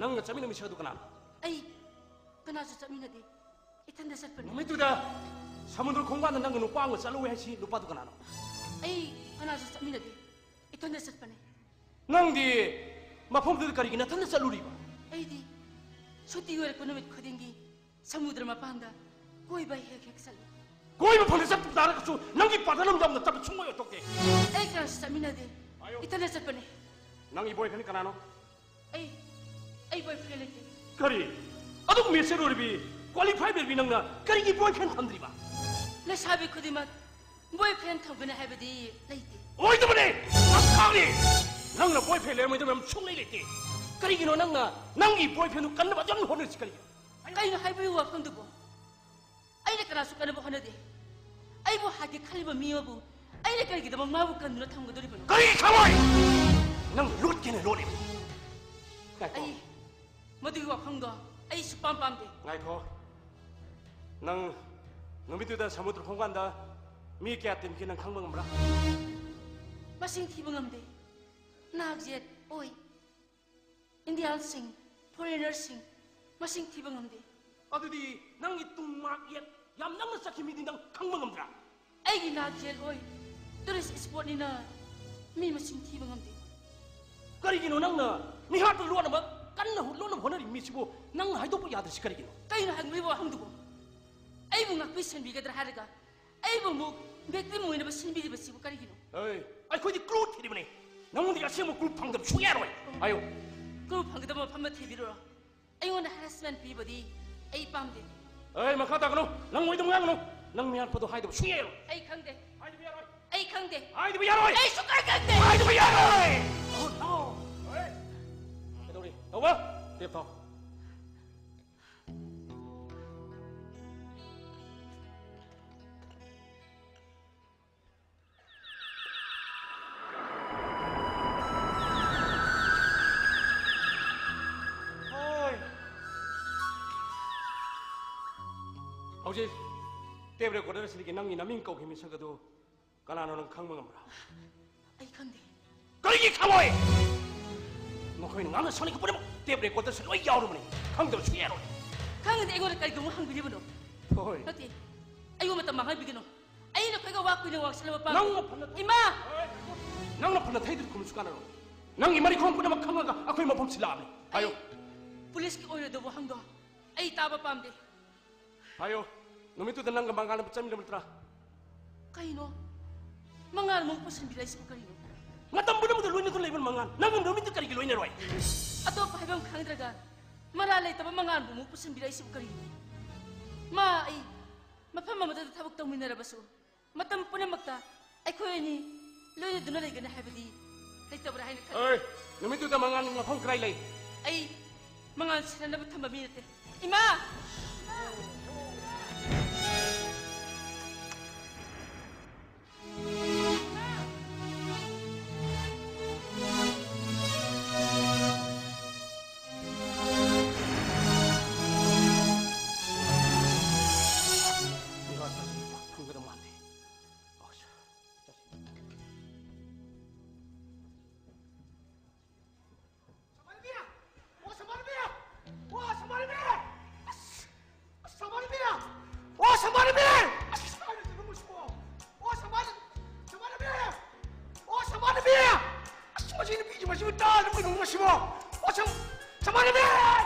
ꯅꯪꯒ ꯆꯠꯃꯤꯟꯅ ꯃꯤꯁꯦꯗꯨ ꯀꯅꯥꯅꯣ? ꯑꯩ ꯀꯅꯥꯁꯨ ꯆꯠꯃꯤꯟꯅꯗꯦ꯫ ꯏꯊꯟꯗ ꯆꯠꯄꯅꯤ꯫ ꯅꯨꯃꯤꯠꯇꯨꯗ ꯁꯃꯨꯗ꯭ꯔ ꯈꯣꯡꯕꯥꯟꯗ ꯅꯪꯒ ꯅꯨꯄꯥ ꯑꯃꯒ ꯆꯠꯂꯨꯏ ꯍꯥꯏꯁꯤ ꯅꯨꯄꯥꯗꯨ ꯀꯅꯥꯅꯣ? ꯑꯩ ꯀꯅꯥꯁꯨ ꯆꯠꯃꯤꯟꯅꯗꯦ꯫ ꯏꯊꯟꯗ ꯆꯠꯄꯅꯤ꯫ ꯅꯪꯗꯤ ꯃꯐꯝꯗꯨꯗ ꯀꯔꯤꯒꯤ ꯅꯊꯟꯗ ꯆꯠꯂꯨꯔꯤꯕ? ꯑꯩꯗꯤ ꯁꯨꯇꯤ ꯑꯣꯏꯔꯛꯄ ꯅꯨꯃꯤꯠ ꯈꯨꯗꯤꯡꯒꯤ ꯁꯃꯨꯗ꯭ꯔ ꯃꯄꯥꯟꯗ ꯀꯣꯏꯕ ꯍꯦꯛ ꯍꯦꯛ ꯆꯠꯂꯤ꯫ ꯀꯣꯏꯕ ꯐꯪꯗ ꯆꯠꯄ ꯇꯥꯔꯒꯁꯨ ꯅꯪꯒꯤ ꯄꯥꯗ ꯂꯝꯗꯝꯗ ꯆꯠꯄ ꯁꯨꯡꯑꯣꯏ ꯑꯣꯏꯊꯣꯛꯇꯦ꯫ ꯑꯩ ꯀꯅꯥꯁꯨ ꯆꯠꯃꯤꯟꯅꯗꯦ꯫ ꯑꯌꯣ꯫ ꯏꯊꯟꯗ ꯆꯠꯄꯅꯤ꯫ ꯅꯪꯒꯤ ꯕꯣꯏꯐ꯭ꯔꯦꯟ ꯀꯅꯥꯅꯣ? ꯑꯩ ꯑꯩ ꯕꯣꯏꯐ꯭ꯔꯦꯟ ꯂꯩꯇꯦ꯫ ꯀꯔꯤ? ꯑꯗꯨꯛ ꯃꯦꯆꯔ ꯑꯣꯏꯔꯕꯤ, ꯀ꯭ꯋꯥꯂꯤꯐꯥꯏ ꯑꯣꯏꯔꯕꯤ ꯅꯪꯅ ꯀꯔꯤꯒꯤ ꯕꯣꯏꯐ꯭ꯔꯦꯟ ꯊꯝꯗ꯭ꯔꯤꯕ? ꯂꯩꯁꯥꯕꯤ ꯈꯨꯗꯤꯡꯃꯛ ꯕꯣꯏꯐ꯭ꯔꯦꯟ ꯊꯝꯒꯅꯤ ꯍꯥꯏꯕꯗꯤ ꯂꯩꯇꯦ꯫ ꯑꯣꯏꯗꯕꯅꯦ! ꯅꯪ ꯈꯪꯉꯦ! ꯅꯪꯅ ꯕꯣꯏꯐ꯭ꯔꯦꯟ ꯂꯩꯔꯝꯃꯣꯏꯗꯕ ꯌꯥꯝ ꯁꯨꯡꯂꯩ ꯂꯩꯇꯦ꯫ ꯀꯔꯤꯒꯤꯅꯣ ꯅꯪꯅ ꯅꯪꯒꯤ ꯕꯣꯏꯐ꯭ꯔꯦꯟꯗꯨ ꯀꯟꯅꯕ ꯑꯗꯨꯝ ꯍꯣꯠꯅꯔꯤꯁꯤ ꯀꯔꯤꯒꯤꯅꯣ? ꯀꯩꯅꯣ ꯍꯥꯏꯕꯒꯤ ꯋꯥꯐꯝꯗꯨꯕꯨ? ꯑꯩꯅ ꯀꯅꯥꯁꯨ ꯀꯟꯅꯕ ꯍꯣꯠꯅꯗꯦ꯫ ꯑꯩꯕꯨ ꯍꯥꯠꯀꯦ ꯈꯜꯂꯤꯕ ꯃꯤ ꯑꯃꯕꯨ ꯑꯩꯅ ꯀꯔꯤꯒꯤꯗꯃꯛ ꯃꯥꯕꯨ ꯀꯟꯗꯨꯅ ꯊꯝꯒꯗꯧꯔꯤꯕꯅꯣ? ꯀꯔꯤ ꯈꯪꯉꯣꯏ? ꯅꯪ ꯂꯣꯠꯀꯦꯅ ꯂꯣꯠꯂꯤꯕ꯫ ꯉꯥꯏꯈꯣ꯫ ꯑꯩ ꯃꯗꯨꯒꯤ ꯋꯥꯐꯝꯗꯣ ꯑꯩ ꯁꯨꯄꯥꯝ ꯄꯥꯝꯗꯦ꯫ ꯉꯥꯏꯈꯣ꯫ ꯅꯪ ꯅꯨꯃꯤꯠꯇꯨꯗ ꯁꯃꯨꯗ꯭ꯔ ꯈꯣꯡꯕꯥꯟꯗ ꯃꯤ ꯀꯌꯥ ꯇꯤꯟꯈꯤ ꯅꯪ ꯈꯪꯕ ꯉꯝꯕ꯭ꯔꯥ? ꯃꯁꯤꯡ ꯊꯤꯕ ꯉꯝꯗꯦ꯫ ꯅꯥꯛ ꯌꯦꯠ ꯑꯣꯏ꯫ ꯏꯟꯗꯤꯌꯥꯟꯁꯤꯡ, ꯐꯣꯔꯦꯅꯔꯁꯤꯡ ꯃꯁꯤꯡ ꯊꯤꯕ ꯉꯝꯗꯦ꯫ ꯑꯗꯨꯗꯤ ꯅꯪꯒꯤ ꯇꯨꯡ ꯃꯥꯛ ꯌꯦꯠ ꯌꯥꯝ ꯅꯛꯅ ꯆꯠꯈꯤ ꯃꯤꯗꯤ ꯅꯪ ꯈꯪꯕ ꯉꯝꯗ꯭ꯔꯥ? ꯑꯩꯒꯤ ꯅꯥꯛ ꯌꯦꯠ ꯑꯣꯏ꯫ ꯇꯨꯔꯤꯁ ꯏꯁꯄꯣꯠꯅꯤꯅ ꯃꯤ ꯃꯁꯤꯡ ꯊꯤꯕ ꯉꯝꯗꯦ꯫ ꯀꯔꯤꯒꯤꯅꯣ ꯅꯪꯅ ꯃꯤꯍꯥꯠꯄ ꯂꯣꯠꯅꯕ ꯀꯟꯅ ꯍꯣ-, ꯂꯣꯠꯅꯕ ꯍꯣꯠꯅꯔꯤ ꯃꯤꯁꯤꯕꯨ ꯅꯪꯅ ꯍꯥꯏꯗꯣꯛꯄ ꯌꯥꯗ꯭ꯔꯤꯁꯤ ꯀꯔꯤꯒꯤꯅꯣ? ꯀꯩꯅꯣ ꯍꯪꯂꯤꯕ ꯋꯥꯍꯪꯗꯨꯕꯨ? ꯑꯩꯕꯨ ꯉꯥꯛꯄꯤ ꯁꯦꯟꯕꯤꯒꯗ꯭ꯔꯥ ꯍꯥꯏꯔꯒ ꯑꯩꯕꯨ ꯑꯃꯨꯛ victim ꯑꯣꯏꯅꯕ ꯁꯤꯟꯕꯤꯔꯤꯕꯁꯤꯕꯨ ꯀꯔꯤꯒꯤꯅꯣ? ꯑꯩ, ꯑꯩꯈꯣꯏꯗꯤ ꯀ꯭ꯂꯨ ꯊꯤꯔꯤꯕꯅꯦ꯫ ꯅꯪꯉꯣꯟꯗꯒꯤ ꯑꯁꯦꯡꯕ ꯀ꯭ꯂꯨ ꯐꯪꯗꯕ ꯁꯨꯡꯌꯥ ꯌꯥꯔꯣꯏ꯫ ꯍꯥꯏꯌꯣ꯫ ꯀ꯭ꯔꯨ ꯐꯪꯒꯗꯕ ꯃꯐꯝ ꯑꯃ ꯊꯤꯕꯤꯔꯨꯔꯣ꯫ ꯑꯩꯉꯣꯟꯗ ꯍꯦꯔꯦꯁꯃꯦꯟ ꯄꯤꯕꯗꯤ ꯑꯩ ꯄꯥꯝꯗꯦ꯫ ꯑꯦ, ꯃꯈꯥ ꯇꯥꯒꯅꯨ꯫ ꯅꯪ ꯑꯣꯏꯗꯕ ꯉꯥꯡꯒꯅꯨ꯫ ꯅꯪ ꯃꯤꯌꯥꯟꯄꯗꯣ ꯍꯥꯏꯗꯕ ꯁꯨꯡꯌꯥ ꯌꯥꯔꯣꯏ꯫ ꯑꯩ ꯈꯪꯗꯦ꯫ ꯍꯥꯏꯗꯕ ꯌꯥꯔꯣꯏ꯫ ꯑꯩ ꯈꯪꯗꯦ꯫ ꯍꯥꯏꯗꯕ ꯌꯥꯔꯣꯏ꯫ ꯑꯩ ꯁꯨꯛꯈꯪ ꯈꯪꯗꯦ꯫ ꯍꯥꯏꯗꯕ ꯌꯥꯔꯣꯏ꯫ Oh, no. ꯀꯩꯗꯧꯔꯤ? ꯇꯧꯕ? ꯇꯦꯞ ꯊꯥꯎ꯫ ꯍꯣꯏ꯫ ꯍꯧꯖꯤꯛ ꯇꯦꯞ ꯔꯦꯀꯣꯔꯗꯔ ꯑꯁꯤꯗꯒꯤ ꯅꯪꯒꯤ ꯅꯃꯤꯡ ꯀꯧꯈꯤꯕ ꯃꯤꯁꯛ ꯑꯗꯨ ꯀꯅꯥꯅꯣ ꯅꯪ ꯈꯪꯕ ꯉꯝꯕ꯭ꯔꯥ? ꯑꯩ ꯈꯪꯗꯦ꯫ ꯀꯔꯤꯒꯤ ꯈꯪꯉꯣꯏ? ꯅꯈꯣꯏꯅ ꯉꯥꯡꯅ ꯁꯛꯅꯤꯡꯕ ꯄꯨꯝꯅꯃꯛ ꯇꯦꯞ ꯔꯦꯀꯣꯔꯗꯔꯁꯤ ꯂꯣꯏ ꯌꯥꯎꯔꯕꯅꯤ꯫ ꯈꯪꯗꯕ ꯁꯨꯡꯌꯥ ꯌꯥꯔꯣꯏ꯫ ꯈꯪꯉꯗꯤ ꯑꯩꯉꯣꯟꯗ ꯀꯔꯤꯒꯤꯗꯃꯛ ꯍꯪꯕꯤꯔꯤꯕꯅꯣ? ꯍꯣꯏ꯫ ꯅꯠꯇꯦ, ꯑꯩꯕꯨ ꯃꯇꯝ ꯃꯥꯡꯍꯟꯕꯤꯒꯅꯨ꯫ ꯑꯩ ꯅꯈꯣꯏꯒ ꯋꯥ ꯀꯨꯏꯅ ꯉꯥꯡꯁꯤꯜꯂꯕ ꯄꯥꯝꯗꯦ꯫ ꯅꯪꯅ ꯐꯅ ꯏꯃꯥ! ꯅꯪꯅ ꯐꯅ ꯊꯩꯗꯨꯅ ꯈꯨꯝꯃꯁꯨ ꯀꯥꯟꯅꯔꯣꯏ꯫ ꯅꯪꯒꯤ ꯃꯔꯤꯈꯣꯡ ꯄꯨꯝꯅꯃꯛ ꯈꯪꯉꯒ ꯑꯩꯈꯣꯏ ꯃꯐꯝꯁꯤ ꯂꯥꯛꯑꯕꯅꯤ꯫ ꯍꯥꯏꯌꯨ꯫ ꯑꯩ ꯄꯨꯂꯤꯁꯀꯤ ꯑꯣꯏꯔꯣꯏꯗꯕ ꯋꯥꯍꯪꯗꯣ ꯑꯩ ꯇꯥꯕ ꯄꯥꯝꯗꯦ꯫ ꯍꯥꯏꯌꯣ, ꯅꯨꯃꯤꯠꯇꯨꯗ ꯅꯪꯒ ꯃꯉꯥꯜ ꯑꯃ ꯆꯠꯃꯤꯟꯅꯕ ꯅꯠꯇ꯭ꯔꯥ? ꯀꯩꯅꯣ? ꯃꯉꯥꯜ ꯑꯃꯨꯛ ꯄꯨꯁꯤꯟꯕꯤꯔꯛꯏꯁꯤꯕꯨ ꯀꯔꯤꯅꯣ? ꯃꯇꯝ ꯄꯨꯝꯅꯃꯛꯇ ꯂꯣꯏꯅꯗꯨꯅ ꯂꯩꯕ ꯃꯉꯥꯜ, ꯅꯪꯒꯤ ꯅꯨꯃꯤꯠꯇ ꯀꯔꯤꯒꯤ ꯂꯣꯏꯅꯔꯣꯏ? ꯑꯇꯣꯞꯄ ꯍꯥꯏꯐꯝ ꯈꯪꯗ꯭ꯔꯒ ꯃꯔꯥꯜ ꯂꯩꯇꯕ ꯃꯉꯥꯜꯕꯨ ꯑꯃꯨꯛ ꯄꯨꯁꯤꯟꯕꯤꯔꯛꯏꯁꯤꯕꯨ ꯀꯔꯤꯅꯣ? ꯃꯥ ꯑꯩ ꯃꯐꯝ ꯑꯃꯗ ꯊꯕꯛ ꯇꯧꯃꯤꯟꯅꯔꯕꯁꯨ, ꯃꯇꯝ ꯄꯨꯝꯅꯃꯛꯇ ꯑꯩꯈꯣꯏ ꯑꯅꯤ ꯂꯣꯏꯅꯗꯨꯅ ꯂꯩꯒꯅꯤ ꯍꯥꯏꯕꯗꯤ ꯂꯩꯇꯕ꯭ꯔꯥ ꯍꯥꯏꯅ ꯈꯜꯂꯤ꯫ ꯑꯣꯏ, ꯅꯨꯃꯤꯠꯇꯨꯗ ꯃꯉꯥꯜ ꯃꯐꯝ ꯀꯗꯥꯏ ꯂꯩ? ꯑꯩ ꯃꯉꯥꯜ ꯁꯦꯟꯅꯅꯕ ꯊꯝꯕ ꯃꯤ ꯅꯠꯇꯦ꯫ ꯏꯃꯥ! ꯐꯪꯒꯗꯕ ꯃꯥꯟꯗꯦ꯫ ꯑꯁ, ꯆꯠꯁꯤ꯫ ꯁꯃꯥꯔꯕꯤ! ꯑꯣ, ꯁꯃꯥꯔꯕꯤ! ꯑꯣ, ꯁꯃꯥꯔꯕꯤ! ꯑꯁ! ꯑꯁ, ꯁꯃꯥꯔꯕꯤ! ꯑꯣ, ꯁꯃꯥꯔꯕꯤ! ꯑꯁ, ꯀꯥꯏꯗ ꯆꯠꯂꯝꯃꯣ ꯁꯤꯕꯣ? ꯑꯣ, ꯁꯃꯥꯔ-, ꯁꯃꯥꯔꯕꯤ! ꯑꯣ, ꯁꯃꯥꯔꯕꯤ! ꯑꯁ, ꯃꯁꯤ ꯅꯨꯄꯤꯁꯤ ꯃꯁꯤꯕꯨ ꯇꯥꯗꯕ ꯀꯩꯅꯣ ꯃꯁꯤꯕꯣ? ꯑꯣ, ꯁꯝ-, ꯁꯃꯥꯔꯕꯤ!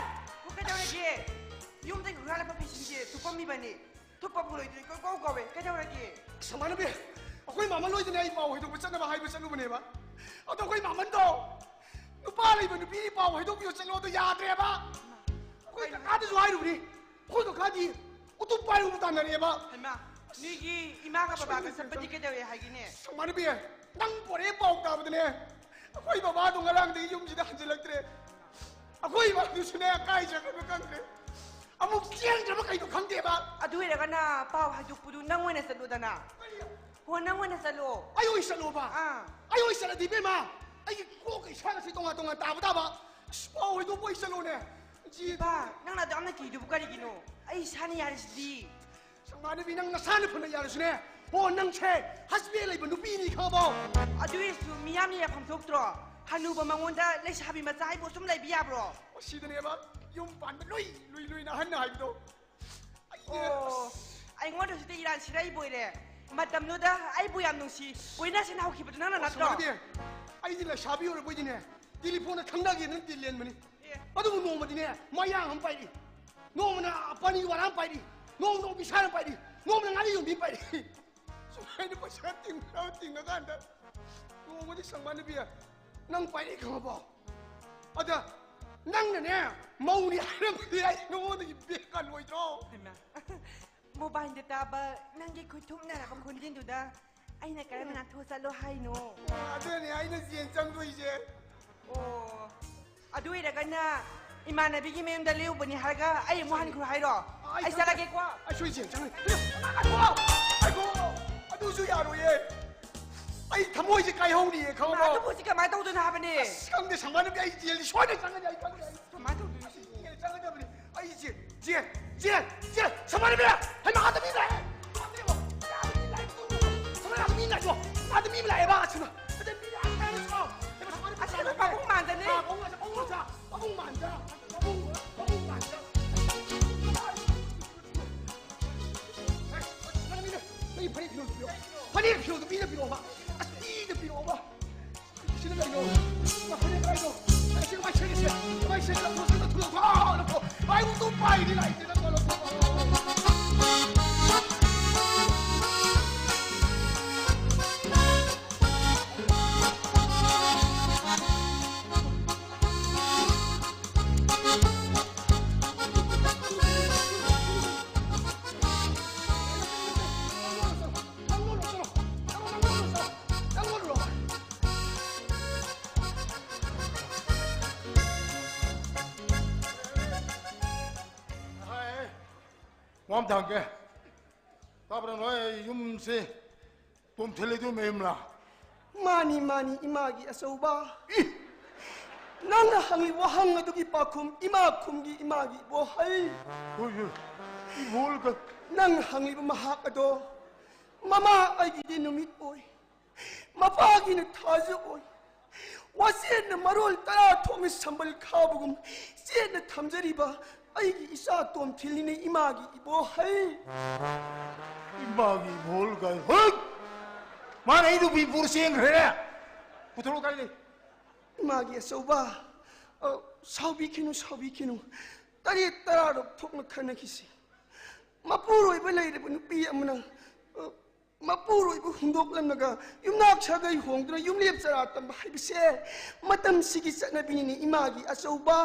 ꯑꯣ, ꯀꯩꯗꯧꯔꯒꯦ? ꯌꯨꯝꯗꯒꯤ ꯍꯨꯔꯥꯜꯂꯛꯄ ꯐꯤꯁꯤꯡꯁꯦ ꯊꯨꯞꯄꯝꯃꯤꯕꯅꯤ꯫ ꯊꯨꯞꯄꯕꯨ ꯂꯣꯏꯗ꯭ꯔꯤ, ꯀꯣꯏ ꯀꯧ ꯀꯧꯋꯦ꯫ ꯀꯩꯗꯧꯔꯒꯦ? ꯁꯃꯥꯔꯕꯤ, ꯑꯩꯈꯣꯏ ꯃꯥꯃ ꯂꯣꯏꯗꯅ ꯑꯩ ꯄꯥꯎ ꯍꯣꯏꯗꯣꯛꯄ ꯆꯠꯅꯕ ꯍꯥꯏꯕ ꯆꯠꯂꯨꯕꯅꯦꯕ꯫ ꯑꯗꯣ ꯑꯩꯈꯣꯏ ꯃꯥꯃꯟꯗꯣ ꯅꯨꯄꯥ ꯂꯩꯕ ꯅꯨꯄꯤꯒꯤ ꯄꯥꯎ ꯍꯥꯏꯗꯣꯛꯄꯤꯌꯣ ꯆꯠꯂꯣ, ꯑꯗꯣ ꯌꯥꯗ꯭ꯔꯦꯕ꯫ ꯑꯩꯈꯣꯏ ꯀꯀꯥꯗꯁꯨ ꯍꯥꯏꯔꯨꯕꯅꯤ, ꯑꯩꯈꯣꯏ ꯀꯀꯥꯗꯤ ꯎꯇꯨꯞ ꯄꯥꯏꯔꯨꯕ ꯇꯥꯟꯅꯔꯦꯕ꯫ ꯍꯩꯃꯥ, ꯅꯣꯏꯒꯤ ꯏꯃꯥꯒ ꯕꯕꯥꯒ ꯆꯠꯄꯗꯤ ꯀꯩꯗꯧꯋꯦ ꯍꯥꯏꯒꯦꯅꯦ? ꯁꯪꯕꯥꯟꯅꯕꯤ, ꯅꯪ ꯄꯣꯔꯛꯑꯦ ꯄꯥꯎ ꯇꯥꯕꯗꯅꯦ, ꯑꯩꯈꯣꯏ ꯕꯕꯥꯗꯣ ꯉꯔꯥꯡꯗꯒꯤ ꯌꯨꯝꯁꯤꯗ ꯍꯟꯖꯤꯜꯂꯛꯇ꯭ꯔꯦ꯫ ꯑꯩꯈꯣꯏ ꯏꯃꯥꯗꯨꯁꯨꯅꯦ ꯀꯥꯏ ꯆꯠꯈ꯭ꯔꯕꯅꯣ ꯈꯪꯗ꯭ꯔꯦ꯫ ꯑꯃꯨꯛ ꯆꯦꯟꯈ꯭ꯔꯕ ꯀꯩꯅꯣ ꯈꯪꯗꯦꯕ꯫ ꯑꯗꯨ ꯑꯣꯏꯔꯒꯅ ꯄꯥꯎ ꯍꯥꯏꯗꯣꯛꯄꯗꯨ ꯅꯪ ꯑꯣꯏꯅ ꯆꯠꯂꯨꯗꯅ꯫ ꯀꯔꯤ? ꯍꯣ, ꯅꯪ ꯑꯣꯏꯅ ꯆꯠꯂꯣ꯫ ꯑꯩ ꯑꯣꯏ ꯆꯠꯂꯣꯕ? ꯑꯥ꯫ ꯑꯩ ꯑꯣꯏ ꯆꯠꯂꯗꯤ ꯏꯕꯦꯝꯃ, ꯑꯩꯒꯤ ꯀꯣꯛꯀ ꯏꯁꯥꯒꯁꯦ ꯇꯣꯉꯥꯟ ꯇꯣꯉꯥꯟ ꯇꯥꯕ ꯇꯥꯕ꯫ ꯑꯁ, ꯄꯥꯎ ꯍꯥꯏꯗꯣꯛꯄ ꯑꯣꯏ ꯆꯠꯂꯣꯅꯦ꯫ ꯏꯆꯦ꯫ ꯏꯄꯥ, ꯅꯪꯅ ꯑꯗꯨ ꯌꯥꯝꯅ ꯀꯤꯗꯨꯕꯨ ꯀꯔꯤꯒꯤꯅꯣ? ꯑꯩ ꯏꯁꯥꯅ ꯌꯥꯔꯤꯁꯤꯗꯤ꯫ ꯁꯪꯕꯥꯟꯅꯕꯤ, ꯅꯪ ꯅꯁꯥꯅ ꯐꯅ ꯌꯥꯔꯁꯨꯅꯦ꯫ ꯍꯣ, ꯅꯪꯁꯦ ꯍꯁꯕꯦꯟ ꯂꯩꯕ ꯅꯨꯄꯤꯅꯤ ꯈꯪꯉꯕꯣ? ꯑꯗꯨ ꯑꯣꯏꯔꯁꯨ ꯃꯤꯌꯥꯝꯅ ꯌꯥꯐꯝ ꯊꯣꯛꯇ꯭ꯔꯣ? ꯍꯅꯨꯕ ꯃꯉꯣꯟꯗ ꯂꯩꯁꯥꯕꯤ ꯃꯆꯥ ꯍꯥꯏꯕꯨ ꯁꯨꯝ ꯂꯩꯕ ꯌꯥꯕ꯭ꯔꯣ? ꯁꯤꯗꯅꯦꯕ ꯌꯨꯝ ꯄꯥꯟꯕ ꯂꯨꯏ ꯂꯨꯏ ꯂꯨꯏꯅ ꯑꯍꯟꯅ ꯍꯥꯏꯕꯗꯣ꯫ ꯑꯩꯗꯤ ꯑꯣ, ꯑꯩꯉꯣꯟꯗ ꯍꯧꯖꯤꯛꯇ ꯏꯔꯥꯟ ꯁꯤꯔꯛꯏꯕ ꯑꯣꯏꯔꯦ꯫ ꯃꯇꯝꯗꯨꯗ ꯑꯩꯕꯨ ꯌꯥꯝ ꯅꯨꯡꯁꯤ ꯀꯣꯏꯅꯁꯦꯅ ꯍꯧꯈꯤꯕꯗꯨ ꯅꯪꯅ ꯅꯠꯇ꯭ꯔꯣ? ꯁꯪꯕꯥꯟꯅꯕꯤ, ꯑꯩꯗꯤ ꯂꯩꯁꯥꯕꯤ ꯑꯣꯏꯔꯕꯣꯏꯗꯤꯅꯦ, ꯇꯦꯂꯤꯐꯣꯟꯗ ꯈꯪꯅꯒꯦꯅ ꯇꯦꯂꯦꯟꯕꯅꯤ꯫ ꯑꯦ꯫ ꯑꯗꯨꯕꯨ ꯅꯣꯡꯃꯗꯤꯅꯦ, ꯃꯌꯥꯡ ꯑꯃ ꯄꯥꯏꯔꯤ, ꯅꯣꯡꯃꯅ ꯄꯥꯅꯤ ꯋꯥꯂꯥ ꯑꯃ ꯄꯥꯏꯔꯤ, ꯅꯣꯡꯃꯅ ꯑꯣꯐꯤꯁꯥꯔ ꯑꯃ ꯄꯥꯏꯔꯤ, ꯅꯣꯡꯃꯅ ꯉꯥꯔꯤ ꯌꯣꯟꯕꯤ ꯑꯃ ꯄꯥꯏꯔꯤ꯫ ꯁꯨꯃꯥꯏꯅ ꯄꯩꯁꯥ ꯇꯤꯡꯅ ꯇꯤꯡꯉꯀꯥꯟꯗ ꯅꯣꯡꯃꯗꯤ ꯁꯪꯕꯥꯟꯅꯕꯤ, ꯅꯪ ꯄꯥꯏꯔꯛꯑꯦ ꯈꯪꯉꯕꯣ? ꯑꯗ ꯅꯪꯅꯅꯦ, ꯃꯧꯅꯤ ꯍꯥꯏꯔꯝꯕꯗꯤ ꯑꯩ ꯅꯉꯣꯟꯗꯒꯤ ꯕꯦꯛ ꯀꯜꯂꯣꯏꯗ꯭ꯔꯣ? ꯍꯩꯃꯥ꯫ ꯃꯣꯕꯥꯏꯜꯗ ꯇꯥꯕ ꯅꯪꯒꯤ ꯈꯨꯠ ꯊꯨꯞꯅꯔꯕ ꯈꯣꯟꯖꯦꯜꯗꯨꯗ ꯑꯩꯅ ꯀꯔꯝꯅ ꯅꯥꯟꯊꯣꯛꯑ ꯆꯠꯂꯣ ꯍꯥꯏꯅꯣ? ꯑꯗꯨꯅꯦ ꯑꯩꯅ ꯖꯦꯜ ꯆꯪꯗꯣꯏꯁꯦ꯫ ꯑꯣ, ꯑꯗꯨ ꯑꯣꯏꯔꯒꯅ ꯏꯃꯥꯟꯅꯕꯤꯒꯤ ꯃꯌꯨꯝꯗ ꯂꯦꯛꯎꯕꯅꯤ ꯍꯥꯏꯔꯒ ꯑꯩ ꯑꯃꯨꯛ ꯍꯟꯈ꯭ꯔꯣ ꯍꯥꯏꯔꯣ? ꯑꯩ ꯑꯩ ꯆꯠꯂꯒꯦꯀꯣ꯫ ꯑꯩ ꯁꯣꯏ ꯖꯦꯜ ꯆꯪꯉꯦ꯫ ꯉꯥꯏꯈꯣ, ꯉꯥꯏꯈꯣ, ꯑꯗꯨꯁꯨ ꯌꯥꯔꯣꯏꯌꯦ꯫ ꯑꯩ ꯊꯃꯣꯏꯁꯦ ꯀꯥꯏꯍꯧꯔꯤꯌꯦ, ꯈꯪꯉꯕꯣ? ꯑꯗꯨꯕꯨ ꯍꯧꯖꯤꯛ ꯀꯃꯥꯏꯅ ꯇꯧꯗꯣꯏꯅꯣ ꯍꯥꯏꯕꯅꯦ? ꯑꯁ, ꯈꯪꯗꯦ, ꯁꯪꯕꯥꯟꯅꯕꯤ, ꯑꯩ ꯖꯦꯜꯗꯤ ꯁꯣꯏꯗꯅ ꯆꯪꯒꯅꯤ, ꯑꯩ ꯈꯪꯗꯦ꯫ ꯑꯩ ꯀꯃꯥꯏꯅ ꯇꯧꯗꯣꯏꯅꯣ ꯁꯤꯕꯨ? ꯖꯦꯜ ꯆꯪꯒꯗꯕꯅꯤ꯫ ꯑꯩ ꯖꯦꯜ, ꯖꯦꯜ, ꯖꯦꯜ, ꯖꯦꯜ, ꯁꯪꯕꯥꯟꯅꯕꯤ! ꯍꯩꯃꯥ, ꯑꯥꯗ ꯃꯤ ꯂꯥꯛꯑꯦ! ꯑꯥꯗ ꯃꯤ ꯂꯥꯛꯑꯦ! ꯁꯪꯕꯥꯟꯅꯕꯤ, ꯃꯤ ꯂꯥꯛꯑꯦ! ꯑꯥꯗ ꯃꯤ ꯂꯥꯛꯑꯦꯕ, ꯑꯁꯤꯃ! ꯑꯗ ꯃꯤ ꯂꯥꯛꯑꯦ! ꯍꯩꯃꯥ, ꯁꯪꯕꯥꯟꯅꯕꯤ, ꯑꯁꯤꯗ ꯁꯪꯕꯥꯟꯅꯕꯤ! ꯄꯥꯕꯨꯡ ꯃꯥꯟꯗꯅꯦ! ꯑꯥ, ꯄꯥꯕꯨꯡ ꯃꯥꯟꯗ, ꯄꯥꯕꯨꯡ ꯃꯥꯟꯗ! ꯄꯥꯕꯨꯡ, ꯄꯥꯕꯨꯡ ꯃꯥꯟꯗ! ꯍꯦ, ꯁꯪꯕꯥꯟꯅꯕꯤꯅꯦ! ꯅꯪꯒꯤ ꯐꯅꯦꯛ ꯐꯤꯔꯣꯜꯗꯣ ꯄꯤꯔꯛꯑꯣ! ꯐꯅꯦꯛ ꯐꯤꯔꯣꯜꯗꯣ ꯄꯤꯗ ꯄꯤꯔꯛꯑꯣꯕ! ꯑꯁ, ꯄꯤꯗ ꯄꯤꯔꯛꯑꯣꯕ! ꯁꯤꯗ ꯂꯩꯔꯣ꯫ ꯃꯈꯣꯏꯅ ꯀꯗꯥꯏꯅꯣ? ꯑꯩ ꯁꯤꯗ ꯃꯥꯏ ꯁꯦꯠꯂꯤꯁꯦ꯫ ꯃꯥꯏ ꯁꯦꯠꯂ ꯂꯧꯊꯣꯛ, ꯁꯤꯗ ꯊꯨꯗꯣꯛ, ꯊꯨꯗꯣꯛ, ꯂꯧꯊꯣꯛ꯫ ꯃꯥꯏ ꯎꯇꯨꯞ ꯄꯥꯏꯔꯤ ꯂꯥꯛꯏꯁꯦ, ꯅꯪ ꯂꯧꯊꯣꯛ, ꯂꯧꯊꯣꯛ꯫ ꯋꯥ ꯑꯃ ꯍꯪꯒꯦ꯫ ꯇꯥꯕ꯭ꯔꯥ ꯅꯣꯏ? ꯌꯨꯝꯁꯦ ꯇꯣꯝꯊꯤꯜ ꯂꯩꯗꯣꯏ ꯃꯌꯨꯝꯂꯥ? ꯃꯥꯅꯤ, ꯃꯥꯅꯤ, ꯏꯃꯥꯒꯤ ꯑꯆꯧꯕ꯫ ꯅꯪꯅ ꯍꯪꯂꯤꯕ ꯋꯥꯍꯪ ꯑꯗꯨꯒꯤ ꯄꯥꯎꯈꯨꯝ ꯏꯃꯥ ꯈꯨꯝꯒꯤ, ꯏꯃꯥꯒꯤ ꯏꯕꯣꯍꯜ꯫ ꯍꯣꯏ, ꯍꯣꯏ꯫ ꯏꯕꯣꯍꯜ ꯀ- ꯅꯪ ꯍꯪꯂꯤꯕ ꯃꯍꯥꯛ ꯑꯗꯣ ꯃꯃꯥ ꯑꯩꯒꯤꯗꯤ ꯅꯨꯃꯤꯠ ꯑꯣꯏ꯫ ꯃꯄꯥꯒꯤꯅ ꯊꯥꯖ ꯑꯣꯏ꯫ ꯋꯥꯆꯦꯠꯅ ꯃꯔꯣꯜ ꯇꯔꯥ ꯊꯣꯛꯅ ꯁꯝꯕꯜ ꯈꯥꯕꯒꯨꯝ ꯆꯦꯠꯅ ꯊꯝꯖꯔꯤꯕ ꯑꯩꯒꯤ ꯏꯆꯥ ꯇꯣꯝꯊꯤꯜꯅꯤꯅꯦ ꯏꯃꯥꯒꯤ ꯏꯕꯣꯍꯜ꯫ ꯏꯃꯥꯒꯤ ꯏꯕꯣꯍꯜ ꯀꯥꯏ꯫ ꯍꯣꯏ! ꯃꯥꯅ ꯑꯩ ꯅꯨꯄꯤ ꯄꯨꯔ ꯆꯦꯟꯈ꯭ꯔꯦꯅꯦ꯫ ꯄꯨꯊꯣꯔꯛꯑꯣ ꯀꯥꯏ ꯂꯩ? ꯏꯃꯥꯒꯤ ꯑꯆꯧꯕ, ꯑ, ꯁꯥꯎꯕꯤꯈꯤꯅꯨ, ꯁꯥꯎꯕꯤꯈꯤꯅꯨ꯫ ꯇꯔꯦꯠ ꯇꯔꯥꯔꯣꯝ ꯊꯣꯛꯅ ꯈꯟꯅꯈꯤꯁꯤ꯫ ꯃꯄꯨꯔꯣꯏꯕ ꯂꯩꯔꯕ ꯅꯨꯄꯤ ꯑꯃꯅ, ꯑ, ꯃꯄꯨꯔꯣꯏꯕ ꯍꯨꯟꯗꯣꯛꯂꯝꯂꯒ ꯌꯨꯝꯅꯥꯛ ꯁꯥꯒꯩ ꯍꯣꯡꯗꯨꯅ ꯌꯨꯝꯂꯦꯞ ꯆꯔꯥ ꯇꯝꯕ ꯍꯥꯏꯕꯁꯦ ꯃꯇꯝꯁꯤꯒꯤ ꯆꯠꯅꯕꯤꯅꯤꯅꯦ ꯏꯃꯥꯒꯤ ꯑꯆꯧꯕ꯫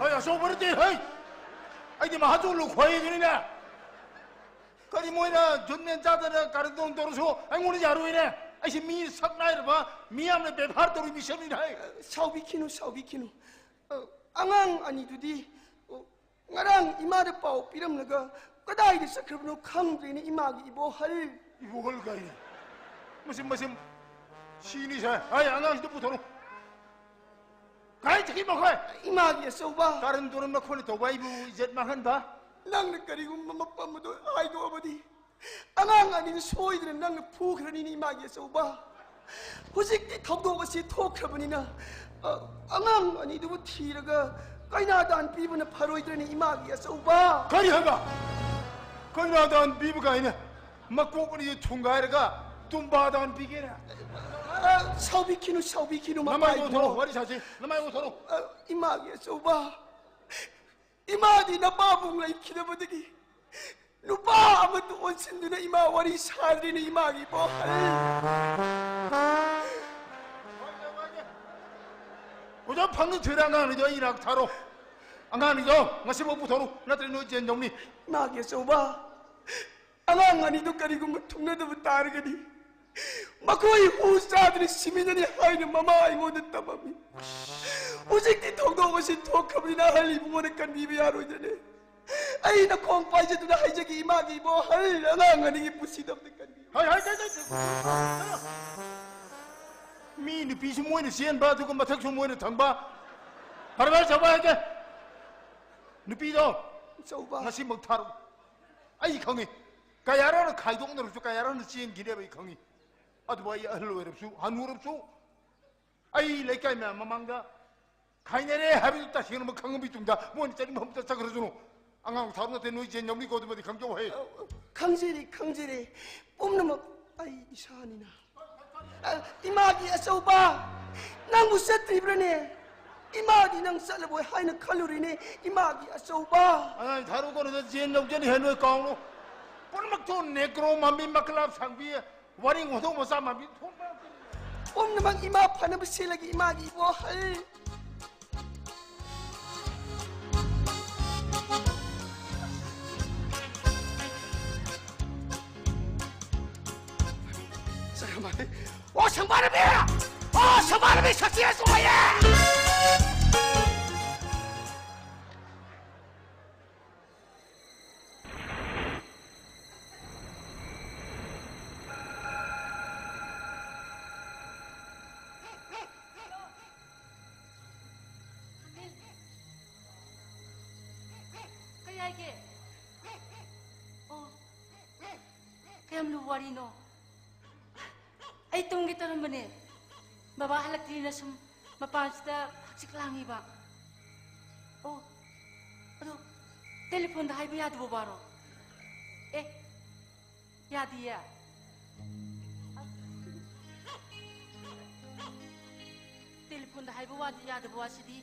ꯍꯩ, ꯑꯆꯧꯕ ꯅꯠꯇꯦ, ꯍꯩ! ꯑꯩꯗꯤ ꯃꯍꯥꯖꯣꯟ ꯂꯨꯈꯣꯏꯗꯨꯅꯤꯅꯦ꯫ ꯀꯔꯤ ꯃꯣꯏꯅ ꯖꯨꯠ ꯃꯦꯟ ꯆꯥꯗꯅ ꯀꯥꯔꯟ ꯇꯧꯔꯁꯨ ꯑꯩꯉꯣꯟꯗ ꯌꯥꯔꯣꯏꯅꯦ꯫ ꯑꯩꯁꯦ ꯃꯤ ꯁꯛ ꯅꯥꯏꯔꯕ ꯃꯤꯌꯥꯝꯅ ꯕꯦꯕꯥꯔ ꯇꯧꯔꯤ ꯃꯤꯁꯛꯅꯤꯅꯦ, ꯍꯩ! ꯁꯥꯎꯕꯤꯈꯤꯅꯨ, ꯁꯥꯎꯕꯤꯈꯤꯅꯨ꯫ ꯑ, ꯑꯉꯥꯡ ꯑꯅꯤꯗꯨꯗꯤ, ꯑ, ꯉꯔꯥꯡ ꯏꯃꯥꯗ ꯄꯥꯎ ꯄꯤꯔꯝꯂꯒ ꯀꯗꯥꯏꯗ ꯆꯠꯈ꯭ꯔꯕꯅꯣ ꯈꯪꯗ꯭ꯔꯦꯅꯦ ꯏꯃꯥꯒꯤ ꯏꯕꯣꯍꯜ꯫ ꯏꯕꯣꯍꯜ ꯀꯥꯏꯅ꯫ ꯃꯁꯤ, ꯃꯁꯤ ꯁꯤꯅꯤ ꯁꯥꯏ꯫ ꯍꯩ, ꯑꯉꯥꯡꯁꯤꯗ ꯄꯨꯊꯣꯔꯛꯎ꯫ ꯀꯥꯏ ꯆꯠꯈꯤ ꯃꯈꯣꯏ? ꯏꯃꯥꯒꯤ ꯑꯆꯧꯕ꯫ ꯀꯥꯔꯟ ꯇꯨꯔꯟ ꯃꯈꯣꯏꯅ ꯇꯧꯕ ꯑꯩꯕꯨ ꯏꯖꯠ ꯃꯥꯡꯍꯟꯕ꯫ ꯅꯪꯅ ꯀꯔꯤꯒꯨꯝꯕ ꯃꯐꯝ ꯑꯗꯨ ꯍꯥꯏꯗꯣꯛꯑꯕꯗꯤ ꯑꯉꯥꯡ ꯑꯅꯤꯗꯨ ꯁꯣꯏꯗꯅ ꯅꯪꯅ ꯐꯨꯈ꯭ꯔꯅꯤꯅꯦ ꯏꯃꯥꯒꯤ ꯑꯆꯧꯕ꯫ ꯍꯧꯖꯤꯛꯇꯤ ꯊꯧꯗꯣꯛ ꯑꯁꯤ ꯊꯣꯛꯈ꯭ꯔꯕꯅꯤꯅ, ꯑ, ꯑꯉꯥꯡ ꯑꯅꯤꯗꯨꯕꯨ ꯊꯤꯔꯒ ꯀꯩꯅꯥꯗꯥꯟ ꯄꯤꯕꯅ ꯐꯔꯣꯏꯗ꯭ꯔꯅꯤ ꯏꯃꯥꯒꯤ ꯑꯆꯧꯕ꯫ ꯀꯔꯤ ꯍꯥꯏꯕ? ꯀꯩꯅꯥꯗꯥꯟ ꯄꯤꯕ ꯀꯥꯏꯅ? ꯃꯀꯣꯛ ꯑꯅꯤ ꯊꯨꯡꯒꯥꯏꯔꯒ ꯇꯨꯝꯕꯥꯗꯥꯟ ꯄꯤꯒꯦꯔꯥ? ꯑ, ꯁꯥꯎꯕꯤꯈꯤꯅꯨ, ꯁꯥꯎꯕꯤꯈꯤꯅꯨ, ꯅꯃꯥꯏꯗꯣ ꯃꯄꯥ ꯊꯣꯔꯛꯑꯣ, ꯏꯕꯨꯡꯉꯣ꯫ ꯋꯥꯔꯤ ꯁꯥꯁꯤ꯫ ꯅꯃꯥꯏꯗꯣ ꯊꯣꯔꯛꯑꯣ꯫ ꯑ, ꯏꯃꯥꯒꯤ ꯑꯆꯧꯕ, ꯏꯃꯥꯗꯤ ꯅꯄꯥꯕꯨꯡ ꯂꯩꯈꯤꯗꯕꯗꯒꯤ ꯅꯨꯄꯥ ꯑꯃꯗ ꯑꯣꯟꯁꯤꯟꯗꯨꯅ ꯏꯃꯥ ꯋꯥꯔꯤ ꯁꯥꯗ꯭ꯔꯤꯅꯦ ꯏꯃꯥꯒꯤ ꯏꯕꯣꯍꯜ꯫ ꯑꯣꯖꯥ, ꯐꯪꯅ ꯊꯣꯏꯔ ꯑꯉꯥꯡꯅꯤꯗꯣ ꯑꯩ ꯏꯅꯥꯛ ꯊꯥꯔꯣ꯫ ꯑꯉꯥꯡꯅꯤꯗꯣ ꯉꯁꯤꯃꯛ ꯄꯨꯊꯣꯔꯛꯎ, ꯅꯠꯇ꯭ꯔꯗꯤ ꯅꯣꯏ ꯖꯦꯟ ꯇꯧꯅꯤ꯫ ꯏꯃꯥꯒꯤ ꯑꯆꯧꯕ, ꯑꯉꯥꯡ ꯑꯅꯤꯗꯨ ꯀꯔꯤꯒꯨꯝꯕ ꯊꯨꯡꯅꯗꯕ ꯇꯥꯔꯒꯗꯤ ꯃꯈꯣꯏ ꯍꯨ ꯆꯥꯗꯨꯅ ꯁꯤꯃꯤꯟꯅꯅꯤ ꯍꯥꯏꯅ ꯃꯃꯥ ꯑꯩꯉꯣꯟꯗ ꯇꯝꯃꯝꯃꯤ꯫ ꯍꯧꯖꯤꯛꯇꯤ ꯊꯧꯗꯣꯛ ꯑꯁꯤ ꯊꯣꯛꯈ꯭ꯔꯕꯅꯤꯅ ꯑꯍꯜ ꯏꯕꯨꯡꯉꯣꯅ ꯀꯟꯕꯤꯕ ꯌꯥꯔꯣꯏꯗ꯭ꯔꯅꯦ? ꯑꯩꯅ ꯈꯣꯡ ꯄꯥꯏꯖꯗꯨꯅ ꯍꯥꯏꯖꯒꯦ, ꯏꯃꯥꯒꯤ ꯏꯕꯣꯍꯜ, ꯑꯉꯥꯡ ꯑꯅꯤꯒꯤ ꯄꯨꯟꯁꯤꯗꯃꯛꯇ ꯀꯟꯕꯤꯌꯨ꯫ ꯍꯥꯏ, ꯍꯥꯏ, ꯍꯥꯏ, ꯍꯥꯏ, ꯍꯥꯏ꯫ ꯃꯤ ꯅꯨꯄꯤꯁꯨ ꯃꯣꯏꯅ ꯆꯦꯟꯕ, ꯑꯗꯨꯒ ꯃꯊꯛꯁꯨ ꯃꯣꯏꯅ ꯊꯪꯕ꯫ ꯐꯔꯦ, ꯐꯔꯦ, ꯆꯥꯎꯕ ꯍꯥꯏꯒꯦ꯫ ꯅꯨꯄꯤꯗꯣ ꯆꯥꯎꯕ꯫ ꯉꯁꯤꯃꯛ ꯊꯥꯔꯛꯎ꯫ ꯑꯩ ꯈꯪꯉꯤ꯫ ꯀꯌꯥꯔꯛ ꯈꯥꯏꯗꯣꯛꯅꯔꯁꯨ, ꯀꯌꯥꯔꯛ ꯆꯦꯟꯈꯤꯅꯦꯕ ꯑꯩ ꯈꯪꯉꯤ꯫ ꯑꯗꯨꯕꯨ ꯑꯩ ꯑꯍꯜ ꯑꯣꯏꯔꯕꯁꯨ, ꯍꯅꯨꯔꯕꯁꯨ, ꯑꯩ ꯂꯩꯀꯥꯏ ꯃꯌꯥꯝ ꯃꯃꯥꯡꯗ ꯈꯥꯏꯅꯔꯦ ꯍꯥꯏꯕꯗꯨ ꯇꯁꯦꯡꯅꯃꯛ ꯈꯪꯉꯕ ꯃꯇꯨꯡꯗ, ꯃꯣꯏꯅ ꯆꯠꯅꯤꯡꯕ ꯃꯐꯝꯗ ꯆꯠꯈ꯭ꯔꯁꯅꯨ꯫ ꯑꯉꯥꯡ ꯊꯥꯔꯨ ꯅꯠꯇꯦ, ꯅꯣꯏ ꯖꯦꯟ ꯌꯧꯅꯤꯀꯣ, ꯑꯗꯨꯃꯗꯤ ꯈꯪꯖꯧ ꯍꯦ꯫ ꯈꯪꯖꯔꯦ, ꯈꯪꯖꯔꯦ꯫ ꯄꯨꯝꯅꯃꯛ ꯑꯩ ꯏꯁꯥꯅꯤꯅ꯫ ꯑ, ꯏꯃꯥꯒꯤ ꯑꯆꯧꯕ, ꯅꯪꯕꯨ ꯆꯠꯇ꯭ꯔꯤꯕ꯭ꯔꯅꯦ? ꯏꯃꯥꯗꯤ ꯅꯪ ꯆꯠꯂꯕꯣꯏ ꯍꯥꯏꯅ ꯈꯜꯂꯨꯔꯤꯅꯦ, ꯏꯃꯥꯒꯤ ꯑꯆꯧꯕ꯫ ꯑꯉꯥꯡ ꯊꯥꯔꯨ ꯀꯣꯟꯅꯗ ꯖꯦꯟ ꯌꯧꯖꯅꯤ ꯍꯦ, ꯅꯣꯏ ꯀꯥꯎꯅꯨ꯫ ꯄꯨꯝꯅꯃꯛꯇꯣ ꯅꯦꯒ꯭ꯔꯣ ꯃꯥꯟꯕꯤ, ꯃꯀꯂꯥꯞ ꯁꯥꯡꯕꯤ, ꯋꯥꯔꯤ ꯍꯧꯗꯣꯡ ꯃꯆꯥ ꯃꯥꯟꯕꯤ ꯊꯣꯛꯄ ꯉꯥꯛꯇꯅꯤ꯫ ꯄꯨꯝꯅꯃꯛ ꯏꯃꯥ ꯐꯅꯕ ꯁꯤꯜꯂꯒꯦ, ꯏꯃꯥꯒꯤ ꯏꯕꯣꯍꯜ꯫ ꯁꯪꯕꯥꯔꯕꯤ! ꯑꯣ, ꯁꯪꯕꯥꯔꯕꯤ! ꯁꯛꯁꯦꯁ ꯑꯣꯏꯌꯦ! ꯀꯩ ꯍꯥꯏꯒꯦ? ꯑꯣ, ꯀꯌꯥꯝ ꯂꯨꯕ ꯋꯥꯔꯤꯅꯣ? ꯑꯩ ꯇꯨꯝꯒꯦ ꯇꯧꯔꯝꯕꯅꯦ꯫ ꯕꯕꯥ ꯍꯜꯂꯛꯇ꯭ꯔꯤꯅ ꯁꯨꯝ ꯃꯄꯥꯟꯁꯤꯗ ꯍꯛꯆꯤꯛ ꯂꯥꯡꯉꯤꯕ꯫ ꯑꯣ, ꯑꯗꯣ ꯇꯦꯂꯤꯐꯣꯟꯗ ꯍꯥꯏꯕ ꯌꯥꯗꯕ ꯋꯥꯔꯣ? ꯑꯦ, ꯌꯥꯗꯤꯌꯦ? ꯇꯦꯂꯤꯐꯣꯟꯗ ꯍꯥꯏꯕ ꯋꯥꯗꯤ ꯌꯥꯗꯕ ꯋꯥꯁꯤꯗꯤ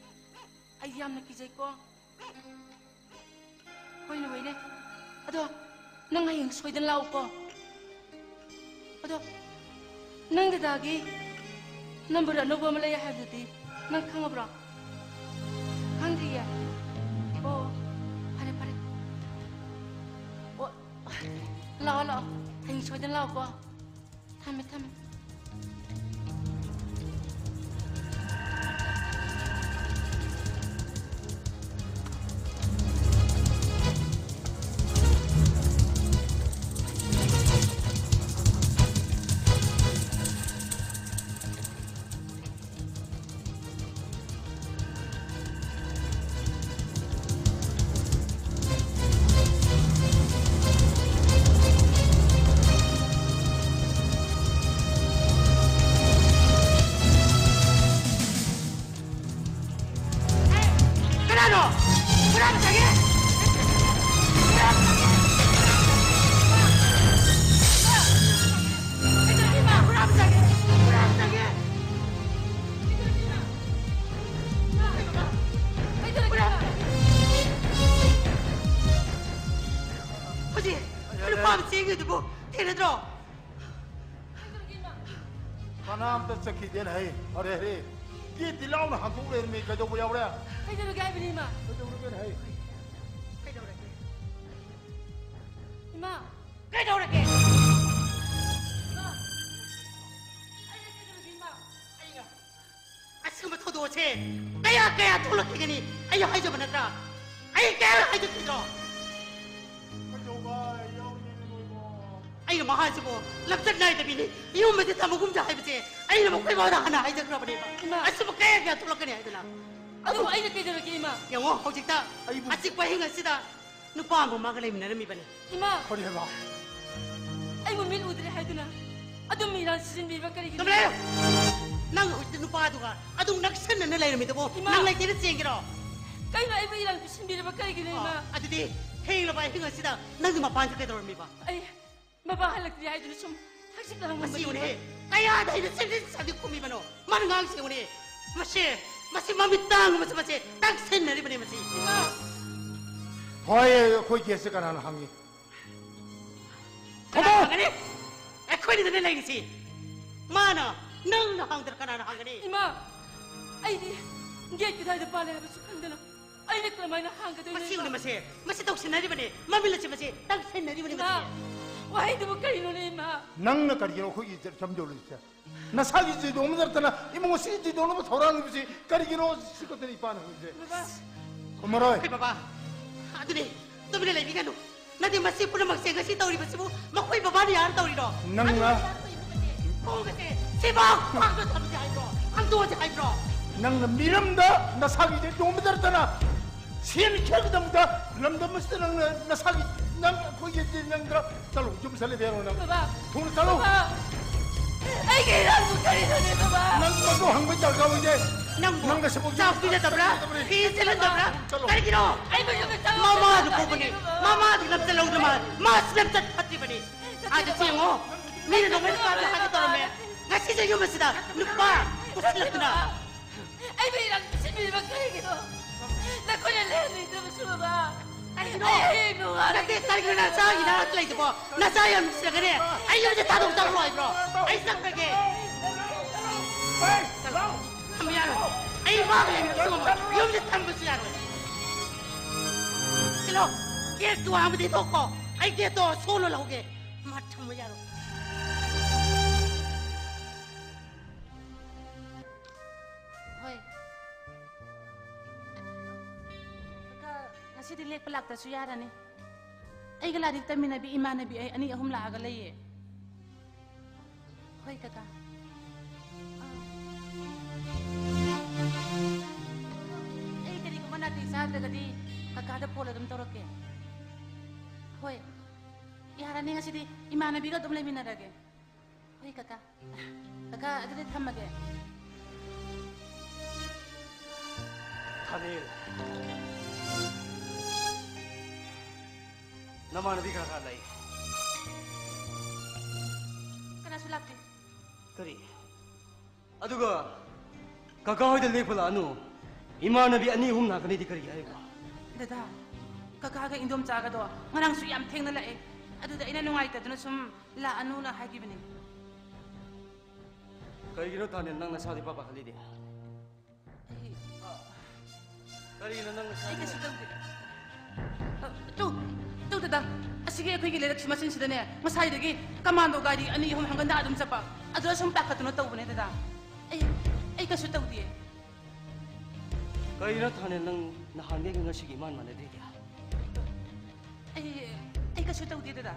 ꯑꯩ ꯌꯥꯝꯅ ꯀꯤꯖꯩꯀꯣ꯫ ꯍꯣꯏꯅꯦ, ꯍꯣꯏꯅꯦ꯫ ꯑꯗꯣ ꯅꯪ ꯍꯌꯦꯡ ꯁꯣꯏꯗꯅ ꯂꯥꯛꯎꯀꯣ꯫ ꯑꯗꯣ ꯅꯪ ꯗꯗꯥꯒꯤ ꯅꯝꯕꯔ ꯑꯅꯧꯕ ꯑꯃ ꯂꯩ ꯍꯥꯏꯕꯗꯨꯗꯤ ꯅꯪ ꯈꯪꯉꯕ꯭ꯔꯣ? ꯈꯪꯗ꯭ꯔꯤꯌꯦ? ꯑꯣ, ꯐꯔꯦ, ꯐꯔꯦ꯫ ꯑꯣ, ꯂꯥꯛꯑꯣ, ꯂꯥꯛꯑꯣ꯫ ꯍꯌꯦꯡ ꯁꯣꯏꯗꯅ ꯂꯥꯛꯎꯀꯣ꯫ ꯊꯝꯃꯦ, ꯊꯝꯃꯦ꯫ ꯍꯧꯖꯤꯛ ꯅꯨꯄꯥ ꯑꯃ ꯆꯦꯟꯈꯤꯕꯗꯨꯕꯨ ꯊꯦꯡꯅꯗ꯭ꯔꯣ? ꯀꯅꯥꯝꯇ ꯆꯠꯈꯤꯗꯦꯅ ꯍꯥꯏ꯫ ꯑꯔꯦ, ꯑꯔꯦ, ꯒꯦꯠꯇꯤ ꯂꯥꯎꯅ ꯍꯥꯡꯗꯣꯛ ꯂꯩꯔꯝꯃꯤ꯫ ꯀꯩꯗꯧꯕ ꯌꯥꯎꯔꯦ? ꯀꯩꯗꯧꯔꯒꯦ ꯍꯥꯏꯕꯅꯤ, ꯏꯃꯥ? ꯀꯩꯗꯧꯔꯒꯦꯅ ꯍꯥꯏ? ꯀꯩꯗꯧꯔꯒꯦ? ꯏꯃꯥ! ꯀꯩꯗꯧꯔꯒꯦ? ꯏꯃꯥ! ꯑꯩꯅ ꯀꯩꯗꯧꯔꯒꯦ, ꯏꯃꯥ? ꯑꯩꯅ ꯑꯁꯤꯒꯨꯝꯕ ꯊꯧꯗꯣꯛꯁꯦ ꯀꯌꯥ ꯀꯌꯥ ꯊꯣꯛꯂꯛꯈꯤꯒꯅꯤ? ꯑꯩ ꯍꯥꯏꯖꯕ ꯅꯠꯇ꯭ꯔꯥ? ꯑꯩ ꯀꯌꯥ ꯍꯥꯏꯖꯈꯤꯗ꯭ꯔꯣ? ꯀꯩꯗꯧꯕ ꯌꯥꯎꯔꯤꯒꯦ ꯅꯣꯏꯕꯣ? ꯑꯩꯅ ꯃꯍꯥꯁꯤꯕꯨ ꯂꯝꯆꯠ ꯅꯥꯏꯗꯕꯤꯅꯤ, ꯌꯨꯝ ꯑꯃꯗ ꯊꯝꯃꯒꯨꯝꯁꯦ ꯍꯥꯏꯕꯁꯦ ꯑꯩꯅ ꯃꯈꯣꯏ ꯃꯉꯣꯟꯗ ꯍꯥꯟꯅ ꯍꯥꯏꯖꯈ꯭ꯔꯕꯅꯦꯕ꯫ ꯏꯃꯥ! ꯑꯁꯤꯕꯨ ꯀꯌꯥ ꯀꯌꯥ ꯊꯣꯛꯂꯛꯀꯅꯤ ꯍꯥꯏꯗꯅ? ꯑꯗꯨꯕꯨ ꯑꯩꯅ ꯀꯩꯗꯧꯔꯒꯦ, ꯏꯃꯥ? ꯌꯦꯡꯉꯣ, ꯍꯧꯖꯤꯛꯇ ꯑꯩꯕꯨ ꯑꯆꯤꯛꯄ ꯑꯍꯤꯡ ꯑꯁꯤꯗ ꯅꯨꯄꯥ ꯑꯃ ꯃꯥꯒ ꯂꯩꯃꯤꯟꯅꯔꯝꯃꯤꯕꯅꯤ꯫ ꯏꯃꯥ! ꯀꯔꯤ ꯍꯥꯏꯕ? ꯑꯩꯕꯨ ꯃꯤꯠ ꯎꯗ꯭ꯔꯦ ꯍꯥꯏꯗꯨꯅ ꯑꯗꯨꯝ ꯏꯔꯥꯟ ꯁꯤꯖꯤꯟꯕꯤꯕ ꯀꯔꯤꯒꯤꯅꯣ? ꯇꯨꯃꯤꯟ ꯂꯩꯌꯨ! ꯅꯪ ꯍꯧꯖꯤꯛꯇ ꯅꯨꯄꯥꯗꯨꯒ ꯑꯗꯨꯝ ꯅꯛꯁꯟꯅꯅ ꯂꯩꯔꯝꯃꯤꯗꯨꯕꯨ ꯏꯃꯥ! ꯅꯪ ꯂꯩꯇꯦꯅ ꯆꯦꯟꯒꯦꯔꯣ? ꯀꯩꯅꯣ ꯑꯩꯕꯨ ꯏꯔꯥꯟ ꯄꯤꯁꯤꯟꯕꯤꯔꯕ ꯀꯔꯤꯒꯤꯅꯣ, ꯏꯃꯥ? ꯑꯣ, ꯑꯗꯨꯗꯤ ꯊꯦꯡꯂꯕ ꯑꯍꯤꯡ ꯑꯁꯤꯗ ꯅꯪꯗꯤ ꯃꯄꯥꯟꯗ ꯀꯩꯗꯧꯔꯝꯃꯤꯕ? ꯑꯩ ꯕꯕꯥ ꯍꯜꯂꯛꯇ꯭ꯔꯤ ꯍꯥꯏꯗꯨꯅ ꯁꯨꯝ ꯍꯛꯆꯤꯛ ꯂꯥꯡꯉꯝꯕꯅꯤ꯫ ꯃꯁꯤ ꯌꯦꯡꯉꯨꯅꯦ, ꯀꯌꯥꯗ ꯑꯩꯅ ꯆꯦꯟꯁꯤꯟ ꯆꯥꯟꯁꯤꯟ ꯈꯨꯝꯃꯤꯕꯅꯣ? ꯃꯥꯅ ꯉꯥꯡꯁꯤ ꯌꯦꯡꯉꯨꯅꯦ꯫ ꯃꯁꯦ, ꯃꯁꯤ ꯃꯃꯤꯠ ꯇꯥꯡꯕꯁꯦ, ꯃꯁꯦ ꯇꯛꯁꯤꯟꯅꯔꯤꯕꯅꯦ ꯃꯁꯤ꯫ ꯏꯃꯥ! ꯍꯣꯏ, ꯑꯩꯈꯣꯏ ꯒꯦꯠꯁꯦ ꯀꯅꯥꯅ ꯍꯥꯡꯉꯤ? ꯀꯅꯥꯅ ꯍꯥꯡꯒꯅꯤ? ꯑꯩꯈꯣꯏꯅꯤꯗꯅꯦ ꯂꯩꯔꯤꯁꯤ꯫ ꯃꯥꯅ, ꯅꯪꯅ ꯍꯥꯡꯗꯅ ꯀꯅꯥꯅ ꯍꯥꯡꯒꯅꯤ? ꯏꯃꯥ! ꯑꯩꯗꯤ ꯒꯦꯠꯀꯤ ꯑꯗꯨꯋꯥꯏꯗ ꯄꯥꯜꯂꯦ ꯍꯥꯏꯕꯁꯨ ꯈꯪꯗꯅ ꯑꯩꯅ ꯀꯔꯝꯍꯥꯏꯅ ꯍꯥꯡꯒꯗꯣꯏꯅꯣ, ꯃꯁꯤ ꯏꯃꯥ? ꯌꯦꯡꯉꯨꯅꯦ, ꯃꯁꯦ, ꯃꯁꯤ ꯇꯧꯁꯤꯟꯅꯔꯤꯕꯅꯦ, ꯃꯃꯤꯠ ꯑꯁꯤ ꯃꯁꯦ ꯇꯛꯁꯤꯟꯅꯔꯤꯕꯅꯦ ꯏꯃꯥ! ꯃꯁꯦ꯫ ꯋꯥꯍꯩꯗꯨꯕꯨ ꯀꯔꯤꯅꯣꯅꯦ, ꯏꯃꯥ? ꯅꯪꯅ ꯀꯔꯤꯒꯤꯅꯣ ꯑꯩꯈꯣꯏꯒꯤ ꯏꯖꯠ ꯆꯝꯗꯧꯔꯤꯁꯦ? ꯅꯁꯥꯒꯤ ꯏꯖꯠ ꯍꯣꯡꯕ ꯅꯠꯇꯅ ꯏꯃꯨꯡ ꯑꯁꯤ ꯏꯖꯠ ꯍꯣꯡꯅꯕ ꯊꯧꯔꯥꯡ ꯂꯩꯕꯁꯤ ꯀꯔꯤꯒꯤꯅꯣ? ꯁꯤ ꯈꯛꯇꯅꯤ ꯏꯄꯥꯅ ꯍꯪꯉꯤꯁꯦ꯫ ꯕꯕꯥ! ꯈꯨꯝꯃꯔꯣꯏ꯫ ꯍꯩ ꯕꯕꯥ, ꯑꯗꯨꯅꯦ, ꯇꯨꯃꯤꯟꯅ ꯂꯩꯕꯤꯒꯅꯨ꯫ ꯅꯠꯇꯦ, ꯃꯁꯤ ꯄꯨꯝꯅꯃꯛꯁꯦ ꯉꯁꯤ ꯇꯧꯔꯤꯕꯁꯤꯕꯨ ꯃꯈꯣꯏ ꯕꯕꯥꯅ ꯌꯥꯔ ꯇꯧꯔꯤꯔꯣ? ꯅꯪꯅ ꯑꯗꯨꯅ ꯌꯥꯔ ꯇꯧꯔꯤꯕꯁꯦ, ꯈꯣꯡꯒꯁꯦ ꯁꯤꯕꯥ ꯈ꯭ꯋꯥꯡꯗ ꯊꯝꯁꯦ ꯍꯥꯏꯕ꯭ꯔꯣ? ꯍꯥꯡꯗꯣꯛꯑꯁꯦ ꯍꯥꯏꯕ꯭ꯔꯣ? ꯅꯪꯅ ꯃꯤꯔꯝꯗ ꯅꯁꯥꯒꯤ ꯏꯖꯠ ꯍꯣꯡꯕ ꯅꯠꯇꯅ ꯁꯦꯟ ꯈꯦꯠꯀꯗꯕꯗ ꯂꯝꯗꯝ ꯑꯁꯤꯗ ꯅꯪꯅ ꯅꯁꯥꯒꯤ, ꯅꯪ ꯑꯩꯈꯣꯏꯒꯤ ꯅꯪꯒ ꯆꯠꯂꯣ, ꯌꯨꯝ ꯆꯠꯂꯦ ꯕꯦꯔꯣ ꯅꯪ꯫ ꯕꯕꯥ! ꯊꯨꯅ ꯆꯠꯂꯣ꯫ ꯕꯕꯥ! ꯑꯩꯒꯤ ꯏꯔꯥꯜꯕꯨ ꯀꯔꯤꯅꯣꯅꯦ, ꯕꯕꯥ? ꯅꯪ ꯃꯗꯨ ꯍꯪꯕꯩ ꯗꯔꯀꯥꯔ ꯑꯣꯏꯗꯦ꯫ ꯅꯪꯕꯨ ꯅꯪꯅ ꯁꯤꯐꯥꯎ ꯆꯥꯛ ꯄꯤꯖꯗꯕ꯭ꯔꯥ? ꯐꯤ ꯁꯦꯠꯍꯟꯗꯕ꯭ꯔꯥ? ꯆꯠꯂꯣ꯫ ꯀꯔꯤꯒꯤꯅꯣ? ꯑꯩꯕꯨ ꯌꯨꯝꯗ ꯆꯪꯉꯣ꯫ ꯃꯃꯥꯗꯨ ꯄꯣꯛꯄꯅꯤ꯫ ꯃꯃꯥꯗꯨ ꯂꯝꯆꯠ ꯂꯧꯗ꯭ꯔ ꯃꯥꯜꯂꯦ꯫ ꯃꯥꯁꯨ ꯂꯝꯆꯠ ꯐꯠꯇ꯭ꯔꯤꯕꯅꯤ꯫ ꯑꯥꯗ ꯆꯦꯡꯉꯣ꯫ ꯃꯤꯅ ꯅꯣꯡꯃꯩ ꯅꯨꯄꯥꯗ ꯍꯥꯏꯒꯦ ꯇꯧꯔꯝꯃꯦ꯫ ꯉꯁꯤꯁꯦ ꯌꯨꯝ ꯑꯁꯤꯗ ꯅꯨꯄꯥ ꯄꯨꯁꯤꯜꯂꯛꯇꯨꯅ꯫ ꯑꯩꯕꯨ ꯏꯔꯥꯡ ꯁꯤꯟꯕꯤꯔꯤꯕ ꯀꯔꯤꯒꯤꯅꯣ? ꯅꯈꯣꯏꯅ ꯂꯩꯍꯟꯅꯤꯡꯗꯕꯁꯨ ꯃꯃꯥ꯫ ꯀꯔꯤꯒꯤꯅꯣ? ꯑꯩ ꯍꯌꯦꯡ ꯅꯣꯡꯉꯥꯜꯂꯒ ꯅꯠꯇꯦ, ꯀꯔꯤꯒꯤꯅꯣ ꯅꯆꯥꯒꯤ ꯅꯥꯔꯛꯇ ꯂꯩꯗꯨꯕꯣ? ꯅꯆꯥ ꯌꯥꯝ ꯅꯨꯡꯁꯤꯔꯒꯅꯦ ꯑꯩ ꯌꯨꯝꯁꯦ ꯊꯥꯗꯣꯛ ꯆꯠꯈ꯭ꯔꯣ ꯍꯥꯏꯕ꯭ꯔꯣ? ꯑꯩ ꯆꯠꯈ꯭ꯔꯒꯦ꯫ ꯍꯦ, ꯂꯥꯎ꯫ ꯊꯝꯕ ꯌꯥꯔꯣꯏ꯫ ꯑꯩ ꯃꯥꯒ ꯂꯩꯃꯤꯟꯅꯕꯁꯨ ꯉꯝꯃꯣꯏ꯫ ꯌꯨꯝꯁꯦ ꯊꯝꯕꯁꯨ ꯌꯥꯔꯣꯏ꯫ ꯁꯤꯂꯣ, ꯒꯦꯠꯇꯨ ꯍꯥꯡꯕꯗꯤ ꯊꯣꯛꯀꯣ꯫ ꯑꯩ ꯒꯦꯠꯇꯣ ꯁꯣ ꯂꯣꯜꯍꯧꯒꯦ꯫ ꯃꯥ ꯊꯝꯕ ꯌꯥꯔꯣꯏ꯫ ꯍꯣꯏ꯫ ꯀꯀꯥ, ꯉꯁꯤꯗꯤ ꯂꯦꯛꯄ ꯂꯥꯛꯇ꯭ꯔꯁꯨ ꯌꯥꯔꯅꯤ꯫ ꯑꯩꯒ ꯂꯥꯏꯔꯤꯛ ꯇꯝꯃꯤꯟꯅꯕꯤ ꯏꯃꯥꯟꯅꯕꯤ ꯑꯩ ꯑꯅꯤ ꯑꯍꯨꯝ ꯂꯥꯛꯑꯒ ꯂꯩꯌꯦ꯫ ꯍꯣꯏ, ꯀꯀꯥ꯫ ꯑꯥ꯫ ꯑꯩ ꯀꯔꯤꯒꯨꯝꯕ ꯅꯥꯇꯩ ꯆꯥꯗ꯭ꯔꯒꯗꯤ ꯀꯀꯥꯗ ꯐꯣꯟ ꯑꯗꯨꯝ ꯇꯧꯔꯛꯀꯦ꯫ ꯍꯣꯏ꯫ ꯌꯥꯔꯅꯤ, ꯉꯁꯤꯗꯤ ꯏꯃꯥꯟꯅꯕꯤꯒ ꯑꯗꯨꯝ ꯂꯩꯃꯤꯟꯅꯔꯒꯦ꯫ ꯍꯣꯏ, ꯀꯀꯥ꯫ ꯀꯀꯥ, ꯑꯗꯨꯗꯤ ꯊꯝꯃꯒꯦ꯫ ꯊꯥꯅꯤꯜ꯫ ꯅꯃꯥꯟꯅꯕꯤ ꯀꯅꯥ ꯀꯅꯥ ꯂꯩ? ꯀꯅꯥꯁꯨ ꯂꯥꯛꯇꯦ꯫ ꯀꯔꯤ? ꯑꯗꯨꯒ ꯀꯀꯥ ꯍꯣꯏꯗ ꯂꯦꯛꯄ ꯂꯥꯛꯑꯅꯨ꯫ ꯏꯃꯥꯟꯅꯕꯤ ꯑꯅꯤ ꯑꯍꯨꯝ ꯂꯥꯛꯀꯅꯤꯗꯤ ꯀꯔꯤꯒꯤ ꯍꯥꯏꯕ? ꯗꯗꯥ, ꯀꯀꯥꯒ ꯏꯟꯗꯣꯝꯆꯥꯒꯗꯣ ꯉꯔꯥꯡꯁꯨ ꯌꯥꯝ ꯊꯦꯡꯅ ꯂꯥꯛꯑꯦ꯫ ꯑꯗꯨꯗ ꯑꯩꯅ ꯅꯨꯡꯉꯥꯏꯇꯗꯅ ꯁꯨꯝ ꯂꯥꯛꯑꯅꯨꯅ ꯍꯥꯏꯈꯤꯕꯅꯦ꯫ ꯀꯔꯤꯒꯤꯅꯣ ꯊꯥꯅꯤꯜ, ꯅꯪ ꯅꯁꯥꯗꯤ ꯄꯥ ꯄꯥꯈꯠꯂꯤꯗꯤ? ꯑꯩ, ꯀꯔꯤꯅꯣ ꯅꯪ ꯅꯁꯥꯗꯤ? ꯑꯩ ꯀꯩꯁꯨ ꯇꯧꯗꯦ꯫ ꯑ, ꯇꯨ, ꯇꯨ ꯗꯗꯥ, ꯑꯁꯤꯒꯤ ꯑꯩꯈꯣꯏꯒꯤ ꯂꯩꯔꯛꯁꯤ ꯃꯆꯤꯟꯁꯤꯗꯅꯦ, ꯉꯁꯥꯏꯗꯒꯤ ꯀꯃꯥꯟꯗꯣ ꯒꯥꯔꯤ ꯑꯅꯤ ꯑꯍꯨꯝ ꯍꯪꯒꯠꯅ ꯑꯗꯨꯝ ꯆꯠꯄ꯫ ꯑꯗꯨꯗ ꯁꯨꯝ ꯄꯥꯈꯠꯇꯨꯅ ꯇꯧꯕꯅꯦ ꯗꯗꯥ꯫ ꯑꯩ, ꯑꯩ ꯀꯩꯁꯨ ꯇꯧꯗꯤꯌꯦ꯫ ꯀꯔꯤꯅꯣ ꯊꯥꯅꯤꯜ, ꯅꯪ ꯅꯍꯥꯟꯈꯩꯒ ꯉꯁꯤꯒꯤ ꯏꯃꯥꯟ ꯃꯥꯟꯅꯗ꯭ꯔꯤꯗꯤ? ꯑꯩ, ꯑꯩ ꯀꯩꯁꯨ ꯇꯧꯗꯦ ꯗꯗꯥ꯫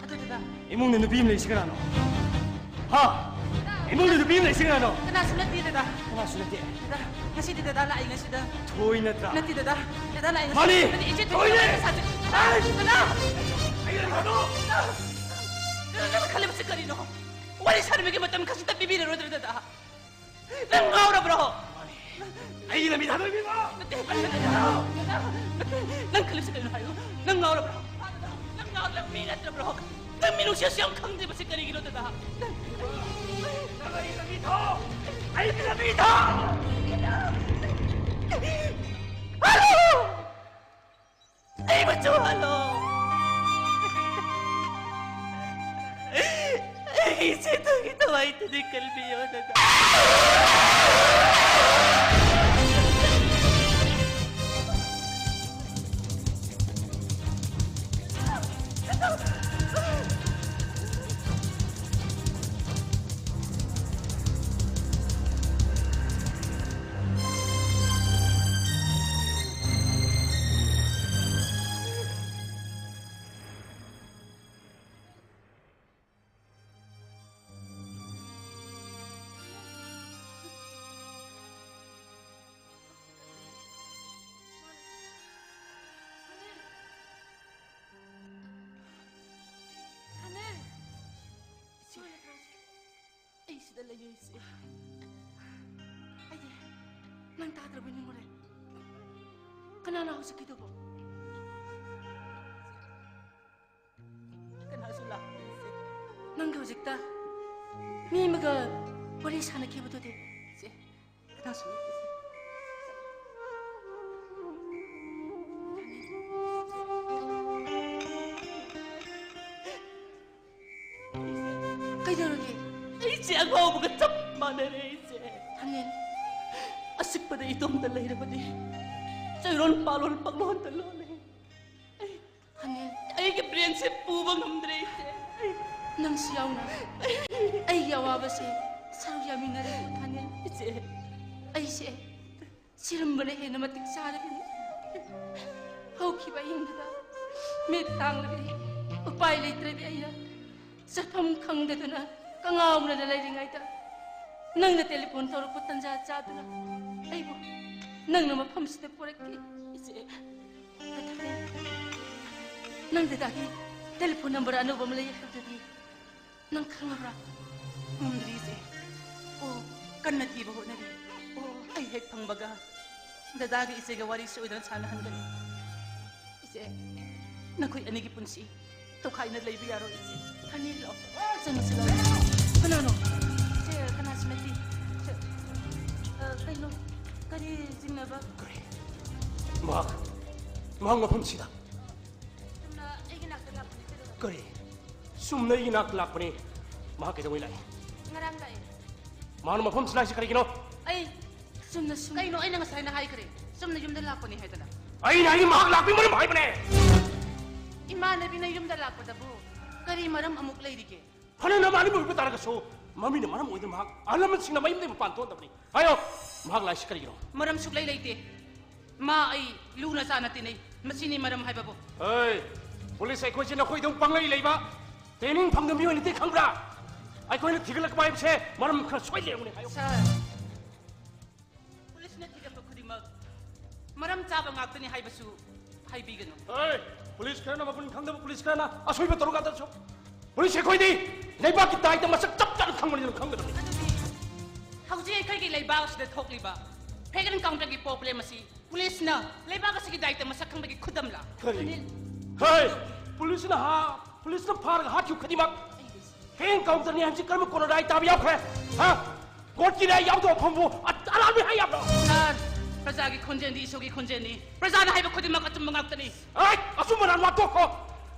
ꯑꯗꯨ ꯗꯗꯥ꯫ ꯏꯃꯨꯡꯗ ꯅꯨꯄꯤ ꯑꯃ ꯂꯩꯁꯤ ꯀꯅꯥꯅꯣ? ꯍꯥ? ꯏꯃꯨꯡꯗ ꯅꯨꯄꯤ ꯑꯃ ꯂꯩꯁꯤ ꯀꯅꯥꯅꯣ? ꯀꯅꯥꯁꯨ ꯅꯠꯇꯦ ꯗꯗꯥ꯫ ꯀꯅꯥꯁꯨ ꯅꯠꯇꯦ? ꯗꯗꯥ, ꯉꯁꯤꯗꯤ ꯗꯗꯥ ꯂꯥꯛꯏꯉꯩꯁꯤꯗ꯫ ꯊꯣꯏ ꯅꯠꯇ꯭ꯔꯥ? ꯅꯠꯇꯦ ꯗꯗꯥ꯫ ꯗꯗꯥ ꯂꯥꯛꯏꯉꯩꯁꯤꯗ꯫ ꯃꯥꯅꯤ! ꯅꯠꯇꯦ, ꯏꯆꯦ ꯊꯣꯏ ꯊꯣꯏꯅꯦ! ꯅꯠꯇꯦ, ꯁꯥꯊꯤ-, ꯑꯩ ꯂꯩ ꯀꯅꯣ! ꯗꯗꯥ! ꯗꯗꯥ, ꯅꯪꯅ ꯈꯜꯂꯤꯕꯁꯤ ꯀꯔꯤꯅꯣ? ꯋꯥꯔꯤ ꯁꯥꯟꯅꯕꯒꯤ ꯃꯇꯝ ꯈꯖꯤꯛꯇ ꯄꯤꯕꯤꯔꯔꯣꯏꯗ꯭ꯔꯥ ꯗꯗꯥ? ꯅꯪ ꯉꯥꯎꯔꯕ꯭ꯔꯣ? ꯑꯩꯒꯤ ꯂꯝꯕꯤ ꯊꯥꯗꯣꯛꯄꯤꯔꯣ! ꯅꯠꯇꯦ, ꯅꯠꯇꯦ, ꯅꯠꯇꯦ, ꯅꯪ ꯈꯜꯂꯤꯁꯤ ꯀꯩꯅꯣ ꯍꯥꯏꯌꯨ? ꯅꯪ ꯉꯥꯎꯔꯕ꯭ꯔꯣ? ꯅꯪ ꯉꯥꯎꯔꯕ ꯃꯤ ꯅꯠꯇ꯭ꯔꯕ꯭ꯔꯣ? ꯅꯪ ꯃꯤꯅꯨꯡꯁꯤ ꯑꯁꯨ ꯌꯥꯝ ꯈꯪꯗ꯭ꯔꯤꯕꯁꯤ ꯀꯔꯤꯒꯤꯅꯣ, ꯗꯗꯥ? ꯅꯪ ꯑꯩꯒꯤ ꯂꯝꯕꯤ ꯊꯥꯗꯣꯛ! ꯑꯩꯒꯤ ꯂꯝꯕꯤ ꯊꯥꯗꯣꯛ! ꯍꯜꯂꯣ! ꯑꯩꯕꯨ ꯆꯨꯍꯜꯂꯣ! ꯑꯩꯒꯤ ꯏꯆꯦꯗꯨꯒꯤ ꯊꯋꯥꯏꯗꯨꯗꯤ ꯀꯜꯕꯤꯌꯣ, ꯗꯗꯥ꯫ ꯏꯆꯦ, ꯑꯩ ꯁꯤꯗ ꯂꯩꯌꯦ, ꯏꯆꯦ꯫ ꯑꯩꯗꯤ ꯅꯪ ꯇꯥꯗ꯭ꯔꯕꯣꯏ ꯅꯤꯡꯉꯨꯔꯦ꯫ ꯀꯅꯥꯅꯣ ꯍꯧꯖꯤꯛꯀꯤꯗꯨꯕꯣ? ꯀꯅꯥꯁꯨ ꯂꯥꯛꯇꯦ, ꯏꯆꯦ꯫ ꯅꯪꯒꯤ ꯍꯧꯖꯤꯛꯇ ꯃꯤ ꯑꯃꯒ ꯋꯥꯔꯤ ꯁꯥꯟꯅꯈꯤꯕꯗꯨꯗꯤ? ꯏꯆꯦ, ꯀꯅꯥꯁꯨ ꯂꯩꯇꯦ, ꯏꯆꯦ꯫ ꯀꯩꯗꯧꯔꯒꯦ? ꯑꯩꯁꯦ ꯑꯉꯥꯎꯕꯒ ꯆꯞ ꯃꯥꯟꯅꯔꯦ, ꯏꯆꯦ꯫ ꯊꯥꯅꯤꯜ꯫ ꯑꯁꯤꯛꯄꯗ ꯏꯇꯣꯝꯇ ꯂꯩꯔꯕꯗꯤ ꯆꯩꯔꯣꯟ ꯄꯥꯂꯣꯟ ꯄꯥꯛꯂꯣꯟꯗ ꯂꯣꯜꯂꯦ꯫ ꯑꯩ, ꯊꯥꯅꯤꯜ꯫ ꯑꯩꯒꯤ ꯕ꯭ꯔꯦꯟꯁꯦ ꯄꯨꯕ ꯉꯝꯗ꯭ꯔꯦ, ꯏꯆꯦ꯫ ꯑꯩ ꯅꯪꯁꯨ ꯌꯥꯎꯅ ꯑꯩꯒꯤ ꯑꯋꯥꯕꯁꯦ ꯁꯔꯨꯛ ꯌꯥꯃꯤꯟꯅꯔꯦꯀꯣ, ꯊꯥꯅꯤꯜ꯫ ꯏꯆꯦ꯫ ꯑꯩꯁꯦ ꯁꯤꯔꯝꯕꯅ ꯍꯦꯟꯅ ꯃꯇꯤꯛ ꯆꯥꯔꯕꯅꯤ꯫ ꯍꯧꯈꯤꯕ ꯑꯍꯤꯡꯗꯨꯗ ꯃꯤꯠ ꯇꯥꯡꯂꯕꯗꯤ ꯎꯄꯥꯏ ꯂꯩꯇ꯭ꯔꯕꯤ ꯑꯩꯅ ꯆꯠꯐꯝ ꯈꯪꯗꯗꯨꯅ ꯀꯉꯥꯎꯅꯅ ꯂꯩꯔꯤꯉꯩꯗ ꯅꯪꯅ ꯇꯦꯂꯤꯐꯣꯟ ꯇꯧꯔꯛꯄ ꯇꯟꯖꯥ ꯆꯥꯗꯨꯅ ꯑꯩꯕꯨ ꯅꯪꯅ ꯃꯐꯝꯁꯤꯗ ꯄꯨꯔꯛꯈꯤ꯫ ꯏꯆꯦ, ꯅꯪ ꯗꯗꯥꯒꯤ ꯇꯦꯂꯤꯐꯣꯟ ꯅꯝꯕꯔ ꯑꯅꯧꯕ ꯑꯃ ꯂꯩ ꯍꯥꯏꯕꯗꯨꯗꯤ ꯅꯪ ꯈꯪꯉꯕ꯭ꯔꯥ? ꯉꯝꯗ꯭ꯔꯤ, ꯏꯆꯦ꯫ ꯑꯣ, ꯀꯟꯅ ꯊꯤꯕ ꯍꯣꯠꯅꯔꯤ꯫ ꯑꯩ ꯍꯦꯛ ꯐꯪꯕꯒ ꯗꯗꯥꯒ ꯏꯆꯦꯒ ꯋꯥꯔꯤ ꯁꯣꯏꯗꯅ ꯁꯥꯟꯅꯍꯟꯒꯅꯤ꯫ ꯏꯆꯦ, ꯅꯈꯣꯏ ꯑꯅꯤꯒꯤ ꯄꯨꯟꯁꯤ ꯇꯣꯈꯥꯏꯅ ꯂꯩꯕ ꯌꯥꯔꯣꯏ, ꯏꯆꯦ꯫ ꯍꯅꯤ, ꯂꯥꯛꯑꯣ꯫ ꯆꯪꯉꯁꯤ, ꯂꯥꯛꯑꯣ꯫ ꯀꯅꯥꯅꯣ? ꯏꯆꯦ, ꯀꯅꯥꯁꯨ ꯅꯠꯇꯦ꯫ ꯏꯆꯦ, ꯑ, ꯀꯩꯅꯣ? ꯀꯔꯤ ꯆꯤꯡꯅꯕ? ꯀꯔꯤ? ꯃꯍꯥꯛ, ꯃꯍꯥꯛ ꯃꯐꯝꯁꯤꯗ꯫ ꯆꯨꯝꯅ ꯑꯩꯒꯤ ꯅꯥꯛꯇ ꯂꯥꯛꯄꯅꯦ, ꯀꯩꯗꯧꯔꯒꯦ? ꯀꯔꯤ? ꯆꯨꯝꯅ ꯑꯩꯒꯤ ꯅꯥꯛꯇ ꯂꯥꯛꯄꯅꯦ꯫ ꯃꯍꯥꯛ ꯀꯩꯗꯧꯉꯩ ꯂꯥꯛꯏ? ꯉꯔꯥꯡ ꯂꯥꯛꯑꯦ꯫ ꯃꯍꯥꯛꯅ ꯃꯐꯝꯁꯤꯗ ꯂꯥꯛꯏꯁꯤ ꯀꯔꯤꯒꯤꯅꯣ? ꯑꯩ ꯆꯨꯝꯅ ꯁꯨꯝ ꯀꯩꯅꯣ ꯑꯩꯅ ꯉꯁꯥꯏꯅ ꯍꯥꯏꯈ꯭ꯔꯦ, ꯆꯨꯝꯅ ꯌꯨꯝꯗ ꯂꯥꯛꯄꯅꯤ ꯍꯥꯏꯗꯅ? ꯑꯩꯅ ꯍꯥꯏꯗꯤ ꯃꯍꯥꯛ ꯂꯥꯛꯄꯒꯤ ꯃꯔꯝ ꯍꯥꯏꯕꯅꯦ꯫ ꯏꯃꯥꯟꯅꯕꯤꯅ ꯌꯨꯝꯗ ꯂꯥꯛꯄꯗꯕꯨ ꯀꯔꯤ ꯃꯔꯝ ꯑꯃꯨꯛ ꯂꯩꯔꯤꯒꯦ? ꯐꯅ ꯅꯃꯥꯟꯅꯕꯤ ꯑꯣꯏꯕ ꯇꯥꯔꯒꯁꯨ, ꯃꯃꯤꯅ ꯃꯔꯝ ꯑꯣꯏꯗꯨꯅ ꯃꯍꯥꯛ ꯑꯍꯜ ꯂꯃꯟꯁꯤꯡꯅ ꯃꯌꯨꯝꯗꯒꯤ ꯃꯄꯥꯟ ꯊꯣꯛꯍꯟꯗꯕꯅꯤ꯫ ꯍꯥꯏꯌꯣ, ꯃꯍꯥꯛ ꯂꯥꯛꯏꯁꯤ ꯀꯔꯤꯒꯤꯅꯣ? ꯃꯔꯝ ꯁꯨꯛꯂꯩ ꯂꯩꯇꯦ꯫ ꯃꯥ ꯑꯩ ꯂꯨꯅ ꯆꯥꯅ ꯇꯤꯟꯅꯩ꯫ ꯃꯁꯤꯅꯤ ꯃꯔꯝ ꯍꯥꯏꯕꯕꯨ꯫ ꯍꯩ, ꯄꯨꯂꯤꯁ ꯑꯩꯈꯣꯏꯁꯦ ꯅꯈꯣꯏꯗꯧ ꯄꯪꯂꯩ ꯂꯩꯕ, ꯇ꯭ꯔꯦꯅꯤꯡ ꯐꯪꯗꯕ ꯃꯤꯑꯣꯏ ꯅꯠꯇꯦ ꯈꯪꯕ꯭ꯔꯥ? ꯑꯩꯈꯣꯏꯅ ꯊꯤꯒꯠꯂꯛꯄ ꯍꯥꯏꯕꯁꯦ ꯃꯔꯝ ꯈꯔ ꯁꯣꯏ ꯂꯩꯔꯝꯒꯅꯤ ꯍꯥꯏꯌꯣ꯫ ꯁꯥꯔ, ꯄꯨꯂꯤꯁꯅ ꯊꯤꯒꯠꯄ ꯈꯨꯗꯤꯡꯃꯛ ꯃꯔꯝ ꯆꯥꯕ ꯉꯥꯛꯇꯅꯤ ꯍꯥꯏꯕꯁꯨ ꯍꯥꯏꯕꯤꯒꯅꯨ꯫ ꯍꯩ, ꯄꯨꯂꯤꯁ ꯈꯔꯅ ꯃꯒꯨꯟ ꯈꯪꯗꯕ, ꯄꯨꯂꯤꯁ ꯈꯔꯅ ꯑꯁꯣꯏꯕ ꯇꯧꯔꯒ ꯇꯧꯁꯨ꯫ ꯄꯨꯂꯤꯁ ꯑꯩꯈꯣꯏꯗꯤ ꯂꯩꯕꯥꯛꯀꯤ ꯗꯥꯏꯗ ꯃꯁꯛ ꯆꯞ ꯆꯥꯅ ꯈꯪꯕꯅꯤꯅ ꯈꯪꯒꯗꯕꯅꯤ꯫ ꯑꯗꯨꯗꯤ ꯍꯧꯖꯤꯛ ꯑꯩꯈꯣꯏꯒꯤ ꯂꯩꯕꯥꯛ ꯑꯁꯤꯗ ꯊꯣꯛꯂꯤꯕ ꯐꯦꯛ ꯑꯦꯟꯀꯥꯎꯟꯇꯔꯒꯤ ꯄ꯭ꯔꯣꯕ꯭ꯂꯦꯝ ꯑꯁꯤ ꯄꯨꯂꯤꯁꯅ ꯂꯩꯕꯥꯛ ꯑꯁꯤꯒꯤ ꯗꯥꯏꯇ ꯃꯁꯛ ꯈꯪꯕꯒꯤ ꯈꯨꯗꯝꯂ? ꯀꯔꯤ? ꯑꯅꯤꯜ꯫ ꯍꯦ! ꯄꯨꯂꯤꯁꯅ ꯍꯥ-, ꯄꯨꯂꯤꯁꯅ ꯐꯥꯔꯒ ꯍꯥꯠꯈꯤꯕ ꯈꯨꯗꯤꯡꯃꯛ ꯐꯦꯛ ꯑꯦꯟꯀꯥꯎꯟꯇꯔꯅꯤ ꯍꯥꯏꯕꯁꯤ ꯀꯔꯝꯕ ꯀꯣꯟꯅ ꯔꯥꯏ ꯇꯥꯕ ꯌꯥꯎꯈ꯭ꯔꯦ? ꯍꯥ? ꯀꯣꯔꯠꯀꯤ ꯔꯥꯏ ꯌꯥꯎꯗꯕ ꯐꯝꯕꯨ ꯑ-, ꯑꯔꯥꯟꯕ ꯍꯥꯏ ꯌꯥꯕ꯭ꯔꯣ? ꯁꯥꯔ, ꯄ꯭ꯔꯖꯥꯒꯤ ꯈꯣꯟꯖꯦꯜꯗꯤ ꯏꯁꯣꯔꯒꯤ ꯈꯣꯟꯖꯦꯜꯅꯤ꯫ ꯄ꯭ꯔꯖꯥꯅ ꯍꯥꯏꯕ ꯈꯨꯗꯤꯡꯃꯛ ꯑꯆꯨꯝꯕ ꯉꯥꯛꯇꯅꯤ꯫ ꯑꯩ, ꯑꯆꯨꯝꯕ ꯂꯥꯟ ꯋꯥ ꯇꯣꯛꯈꯣ꯫